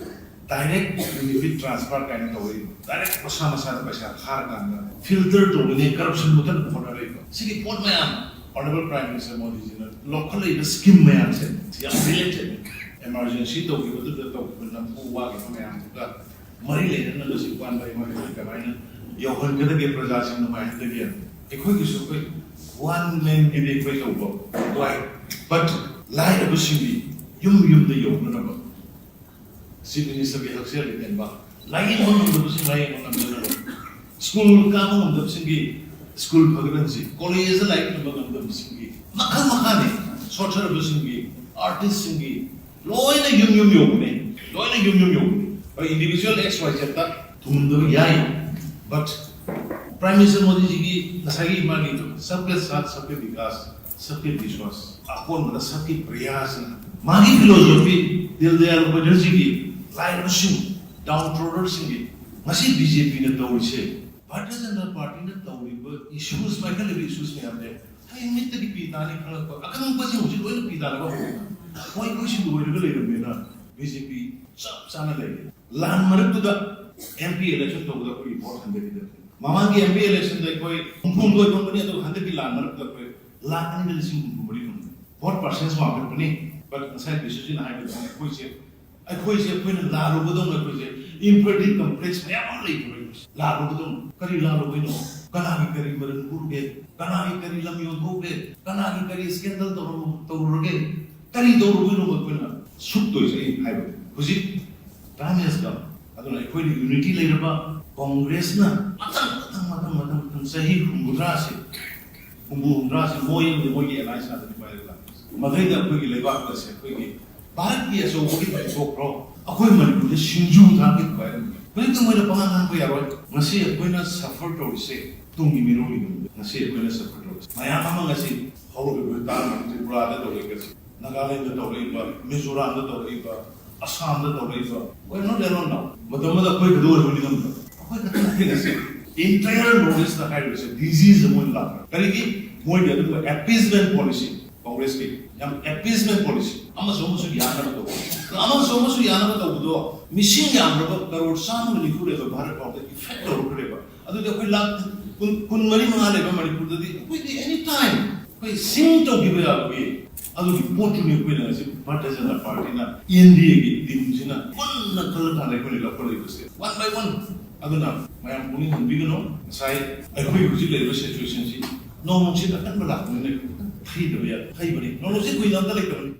ꯗꯥꯏꯔꯦꯛ ꯕꯦꯅꯤꯐꯤꯠ ꯇ꯭ꯔꯥꯟꯁꯐꯔ ꯀꯥꯏꯅ ꯇꯧꯔꯛꯏ꯫ ꯗꯥꯏꯔꯦꯛ ꯃꯁꯥ ꯃꯁꯥꯗ ꯄꯩꯁꯥ ꯊꯥꯔꯀꯥꯟꯗ ꯐꯤꯜꯇꯔ ꯇꯧꯕꯅꯦ, ꯀꯔꯞꯁꯟ ꯃꯨꯊꯠꯅꯕ ꯍꯣꯠꯅꯔꯛꯏꯕ꯫ ꯁꯤꯒꯤ ꯄꯣꯠ ꯃꯌꯥꯝ Honorable Prime Minister ꯃꯣꯗꯤꯖꯤꯅ ꯂꯧꯈꯠꯂꯛꯏꯕ ꯁ꯭ꯀꯤꯝ ꯃꯌꯥꯝꯁꯦ ꯌꯥꯝ ꯔꯤꯂꯦꯇꯦꯗ꯫ ꯏꯃꯥꯔꯖꯦꯟꯁꯤ ꯇꯧꯈꯤꯕꯗꯨꯗ ꯇꯧꯈꯤꯕ ꯅꯝꯐꯨ ꯋꯥꯈꯤꯕ ꯃꯌꯥꯝꯗꯨꯒ ꯃꯔꯤ ꯂꯩꯅꯅ ꯂꯣꯏꯁꯤꯟ ꯄꯥꯟꯕ ꯏꯃꯥꯔꯖꯦꯟꯁꯤ ꯀꯃꯥꯏꯅ ꯌꯧꯍꯟꯒꯗꯒꯦ, ꯄ꯭ꯔꯖꯥꯁꯤꯡ ꯅꯨꯡꯉꯥꯏꯍꯟꯒꯗꯒꯦ? ꯑꯩꯈꯣꯏꯒꯤꯁꯨ ꯑꯩꯈꯣꯏ ꯋꯥꯟ ꯃꯦꯟꯒꯤꯗꯤ ꯑꯩꯈꯣꯏ ꯇꯧꯕ ꯋꯥꯏ, ꯕꯠ ꯂꯥꯏꯔꯕꯁꯤꯡꯒꯤ ꯌꯨꯝ ꯌꯨꯝꯗ ꯌꯧꯅꯅꯕ ꯆꯤꯐ ꯃꯤꯅꯤꯁꯇꯔꯒꯤ ꯍꯛꯁꯦꯜꯒꯤ ꯇꯦꯡꯕꯥꯡ, ꯂꯥꯏꯌꯦꯡꯕ ꯉꯝꯗꯕꯁꯤꯡ ꯂꯥꯏꯌꯦꯡꯕ ꯉꯝꯗꯅꯕ, ꯁ꯭ꯀꯨꯜ ꯀꯥꯕ ꯉꯝꯗꯕꯁꯤꯡꯒꯤ ꯁ꯭ꯀꯨꯜ ꯐꯒꯠꯍꯟꯁꯤ, ꯀꯣꯂꯦꯖꯇ ꯂꯥꯏꯔꯤꯛ ꯇꯝꯕ ꯉꯝꯗꯕꯁꯤꯡꯒꯤ, ꯃꯈꯜ ꯃꯈꯥꯅꯤ, ꯁꯣꯠꯊꯔꯕꯁꯤꯡꯒꯤ, ꯑꯥꯔꯇꯤꯁꯁꯤꯡꯒꯤ, ꯂꯣꯏꯅ ꯌꯨꯝ ꯌꯨꯝ ꯌꯧꯕꯅꯦ, ꯂꯣꯏꯅ ꯌꯨꯝ ꯌꯨꯝ ꯌꯧꯕꯅꯦ꯫ ꯍꯣꯏ, ꯏꯟꯗꯤꯕꯤꯖꯨꯋꯦꯜ ꯑꯦꯛꯁ ꯋꯥꯏ ꯖꯦꯠꯇ ꯊꯨꯡꯍꯟꯗꯕ ꯌꯥꯏ, ꯕꯠ ꯄ꯭ꯔꯥꯏꯝ ꯃꯤꯅꯤꯁꯇꯔ ꯃꯣꯗꯤꯖꯤꯒꯤ ꯉꯁꯥꯏꯒꯤ ꯃꯥꯒꯤ ꯁꯕꯀꯦ ꯁꯥꯊ ꯁꯕꯀꯦ ꯕꯤꯀꯥꯁ, ꯁꯕꯀꯦ ꯕꯤꯁ꯭ꯋꯥꯁ, ꯑꯀꯣꯟꯕꯗ ꯁꯕꯀꯦ ꯄ꯭ꯔꯌꯥꯁꯅ ꯃꯥꯒꯤ ꯐꯤꯂꯣꯁꯣꯐꯤ, ꯗꯤꯟ ꯗꯌꯥꯜ ꯎꯄꯥꯙ꯭ꯌꯥꯌꯖꯤꯒꯤ ꯂꯥꯏꯔꯕꯁꯤꯡ, ꯗꯥꯎꯟ ꯇ꯭ꯔꯣꯗꯔꯁꯤꯡꯒꯤ, ꯉꯁꯤ ꯕꯤ ꯖꯦ ꯄꯤꯅ ꯇꯧꯔꯤꯁꯦ, ꯚꯥꯔꯇꯤꯌ ꯖꯅꯇꯥ ꯄꯥꯔꯇꯤꯅ ꯇꯧꯔꯤꯕ ꯏꯁꯨꯁ, ꯃꯥꯏꯈꯠꯂꯤꯕ ꯏꯁꯨꯁ ꯃꯌꯥꯝꯁꯦ ꯍꯌꯦꯡ ꯃꯤꯠꯇꯒꯤ ꯄꯤ ꯇꯥꯅꯤ ꯈꯪꯉꯛꯄ ꯑꯈꯪꯕꯁꯤꯡ ꯍꯧꯖꯤꯛ ꯂꯣꯏꯅ ꯄꯤ ꯇꯥꯅꯕ ꯍꯧꯔꯦ꯫ ꯃꯣꯏ ꯑꯩꯈꯣꯏꯁꯤ ꯂꯣꯏꯔꯒ ꯂꯩꯔꯝꯃꯦꯅ ꯕꯤ ꯖꯦ ꯄꯤ ꯆꯞ ꯆꯥꯅ ꯂꯩꯔꯦ꯫ ꯂꯥꯟ ꯃꯔꯛꯇꯨꯗ ꯑꯦꯝ ꯄꯤ ꯏꯂꯦꯛꯁꯟ ꯇꯧꯕꯗ ꯑꯩꯈꯣꯏꯒꯤ ꯚꯣꯠ ꯍꯟꯊꯈꯤꯗꯕꯅꯤ꯫ ꯃꯃꯥꯡꯒꯤ ꯑꯦꯝ ꯄꯤ ꯏꯂꯦꯛꯁꯟꯗ ꯑꯩꯈꯣꯏ ꯍꯨꯝꯐꯨ ꯍꯨꯝꯗꯣꯏ ꯐꯪꯕꯅꯤ, ꯑꯗꯨꯒ ꯍꯟꯗꯛꯀꯤ ꯂꯥꯟ ꯃꯔꯛꯇꯨꯗ ꯑꯩꯈꯣꯏ ꯂꯥꯈ ꯑꯅꯤꯗ ꯂꯤꯁꯤꯡ ꯍꯨꯝꯐꯨ ꯃꯔꯤ ꯐꯪꯕꯅꯤ꯫ Vote percent ꯋꯥꯡꯈꯠꯄꯅꯤ꯫ ꯕꯠ ꯉꯁꯥꯏ ꯕꯤꯁ꯭ꯋꯖꯤꯠꯅ ꯍꯥꯏꯕꯗꯨ ꯑꯩꯈꯣꯏꯁꯦ, ꯑꯩꯈꯣꯏꯁꯦ ꯑꯩꯈꯣꯏꯅ ꯂꯥꯜꯂꯨꯕꯗꯧꯅ ꯑꯩꯈꯣꯏꯁꯦ ꯏꯟꯐꯤꯔꯤꯌꯣꯔꯤꯇꯤ ꯀꯝꯄ꯭ꯂꯦꯛꯁ ꯃꯌꯥꯝ ꯑꯃ ꯂꯩꯕꯅꯦ꯫ ꯂꯥꯜꯂꯨꯕꯗꯧꯅ꯫ ꯀꯔꯤ ꯂꯥꯜꯂꯨꯕꯩꯅꯣ? ꯀꯅꯥꯒꯤ ꯀꯔꯤ ꯃꯔꯟ ꯍꯨꯔꯨꯒꯦ? ꯀꯅꯥꯒꯤ ꯀꯔꯤ ꯂꯝ ꯌꯣꯟꯊꯣꯛꯎꯒꯦ? ꯀꯅꯥꯒꯤ ꯀꯔꯤ ꯁ꯭ꯀꯦꯟꯗꯜ ꯇꯧꯔꯨ-, ꯇꯧꯔꯨꯔꯒꯦ? ꯀꯔꯤ ꯇꯧꯔꯨꯕꯩꯅꯣ ꯑꯩꯈꯣꯏꯅ ꯁꯨꯛꯇꯣꯏꯁꯦ ꯍꯥꯏꯕ? ꯍꯧꯖꯤꯛ ꯇꯥꯏꯝ ꯍꯦꯁ ꯀꯝ꯫ ꯑꯗꯨꯅ ꯑꯩꯈꯣꯏꯅ ꯌꯨꯅꯤꯇꯤ ꯂꯩꯔꯕ, ꯀꯣꯡꯒ꯭ꯔꯦꯁꯅ ꯃꯊꯪ, ꯃꯊꯪ, ꯃꯊꯪ, ꯃꯊꯪ, ꯃꯊꯪ ꯆꯍꯤ ꯍꯨꯝꯐꯨꯇꯔꯥꯁꯦ, ꯍꯨꯝꯐꯨ ꯍꯨꯝꯗ꯭ꯔꯥꯁꯦ ꯃꯣꯏ ꯑꯃꯗꯤ ꯃꯣꯏꯒꯤ ꯑꯦꯂꯥꯏꯟꯁ ꯉꯥꯛꯇꯅꯤ ꯄꯥꯏꯔꯒ ꯂꯥꯛꯇꯣꯏꯁꯦ꯫ ꯃꯊꯪꯗ ꯑꯩꯈꯣꯏꯒꯤ ꯂꯩꯕꯥꯛ ꯑꯁꯦ ꯑꯩꯈꯣꯏꯒꯤ ꯚꯥꯔꯠꯀꯤ ꯑꯆꯧꯕꯒꯤ ꯊꯣꯛꯈ꯭ꯔꯣ, ꯑꯩꯈꯣꯏ ꯃꯅꯤꯄꯨꯔꯗ ꯁꯤꯡꯖꯨ ꯊꯥꯛꯀꯦ ꯊꯨꯒꯥꯏꯔꯝꯃꯤ꯫ ꯍꯧꯖꯤꯛꯇ ꯃꯣꯏꯅ ꯄꯉꯥꯡ ꯉꯥꯡꯕ ꯌꯥꯔꯣꯏ꯫ ꯉꯁꯤ ꯑꯩꯈꯣꯏꯅ ꯁꯐꯔ ꯇꯧꯔꯤꯁꯦ ꯇꯨꯡꯒꯤ ꯃꯤꯔꯣꯜꯒꯤꯗꯃꯛꯇ꯫ ꯉꯁꯤ ꯑꯩꯈꯣꯏꯅ ꯁꯐꯔ ꯇꯧꯔꯤꯁꯦ ꯃꯌꯥꯝ ꯑꯃ ꯉꯁꯤ ꯍꯧꯔꯛꯂꯤꯕ ꯇꯥꯡ ꯇ꯭ꯔꯤꯄꯨꯔꯥꯗ ꯇꯧꯔꯛꯏꯕꯁꯦ, ꯅꯥꯒꯥꯂꯦꯟꯗ ꯇꯧꯔꯛꯏꯕ, ꯃꯤꯖꯣꯔꯥꯝꯗ ꯇꯧꯔꯛꯏꯕ, ꯑꯁꯥꯝꯗ ꯇꯧꯔꯛꯏꯕ, we're not alone now꯫ ꯃꯇꯝ ꯑꯃꯗ ꯑꯩꯈꯣꯏ ꯈꯛꯇ ꯑꯣꯏꯔꯝꯕꯅꯤ ꯈꯪꯕ꯭ꯔꯥ? ꯑꯩꯈꯣꯏ ꯈꯛꯇ ꯅꯠꯇꯦ ꯉꯁꯤ꯫ Entire North East ꯍꯥꯏꯔꯤꯕꯁꯦ ꯗꯤꯖꯤꯁ ꯑꯃ ꯑꯣꯏꯅ ꯂꯥꯛꯈ꯭ꯔꯦ꯫ ꯀꯔꯤꯒꯤ? ꯃꯣꯏꯒꯤ ꯑꯗꯨꯒꯨꯝꯕ ꯑꯦꯄꯤꯁꯃꯦꯟ ꯄꯣꯂꯤꯁꯤ, ꯀꯣꯡꯒ꯭ꯔꯦꯁꯀꯤ ꯌꯥꯝ ꯑꯦꯄꯤꯁꯃꯦꯟ ꯄꯣꯂꯤꯁꯤ, ꯑꯃꯁꯨ ꯑꯃꯁꯨ ꯌꯥꯅꯕ ꯇꯧꯕ, ꯑꯃꯁꯨ ꯑꯃꯁꯨ ꯌꯥꯅꯕ ꯇꯧꯕꯗꯣ ꯃꯤꯁꯤꯡ ꯌꯥꯝꯂꯕ ꯀꯔꯣꯔ ꯆꯥꯝꯃꯒ ꯅꯤꯐꯨ ꯂꯩꯕ ꯚꯥꯔꯠ ꯐꯥꯎꯗ ꯏꯐꯦꯛ ꯇꯧꯔꯛꯈ꯭ꯔꯦꯕ꯫ ꯑꯗꯨꯗꯤ ꯑꯩꯈꯣꯏ ꯂꯥꯛ ꯀꯨꯟ, ꯀꯨꯟ ꯃꯔꯤ ꯃꯉꯥ ꯂꯩꯕ ꯃꯅꯤꯄꯨꯔꯗꯗꯤ ꯑꯩꯈꯣꯏꯗꯤ ꯑꯦꯅꯤ ꯇꯥꯏꯝ ꯑꯩꯈꯣꯏ ꯁꯤꯡ ꯇꯧꯈꯤꯕ ꯌꯥꯕꯒꯤ ꯑꯗꯨꯒꯤ ꯄꯣꯠꯇꯨꯅꯤ ꯑꯩꯈꯣꯏꯅ ꯉꯁꯤ ꯚꯥꯔꯇꯤꯌ ꯖꯅꯇꯥ ꯄꯥꯔꯇꯤꯅ, ꯑꯦꯟ ꯗꯤ ꯑꯦꯒꯤ ꯇꯤꯝꯁꯤꯅ ꯄꯨꯟꯅ ꯈꯜꯂꯀꯥꯟꯗ ꯑꯩꯈꯣꯏꯅ ꯂꯧꯈꯠꯂꯛꯏꯕꯁꯦ, ꯋꯥꯟ ꯕꯥꯏ ꯋꯥꯟ꯫ ꯑꯗꯨꯅ ꯃꯌꯥꯝ ꯄꯨꯛꯅꯤꯡ ꯍꯟꯕꯤꯒꯅꯨ꯫ ꯉꯁꯥꯏ ꯑꯩꯈꯣꯏ ꯍꯧꯖꯤꯛ ꯂꯩꯔꯤꯕ ꯁꯤꯆꯨꯋꯦꯁꯟꯁꯤ ꯅꯣꯡ ꯅꯨꯡꯁꯤꯠ ꯑꯀꯟꯕ ꯂꯥꯛꯄꯅꯤꯅ ꯈꯤꯇꯪ ꯊꯩꯗꯕ ꯌꯥꯗꯦ꯫ ꯊꯩꯕꯅꯤ, ꯅꯣꯡ ꯅꯨꯡꯁꯤꯠ ꯀꯨꯏꯅ ꯑꯝꯇ ꯂꯩꯇꯕꯅꯤ꯫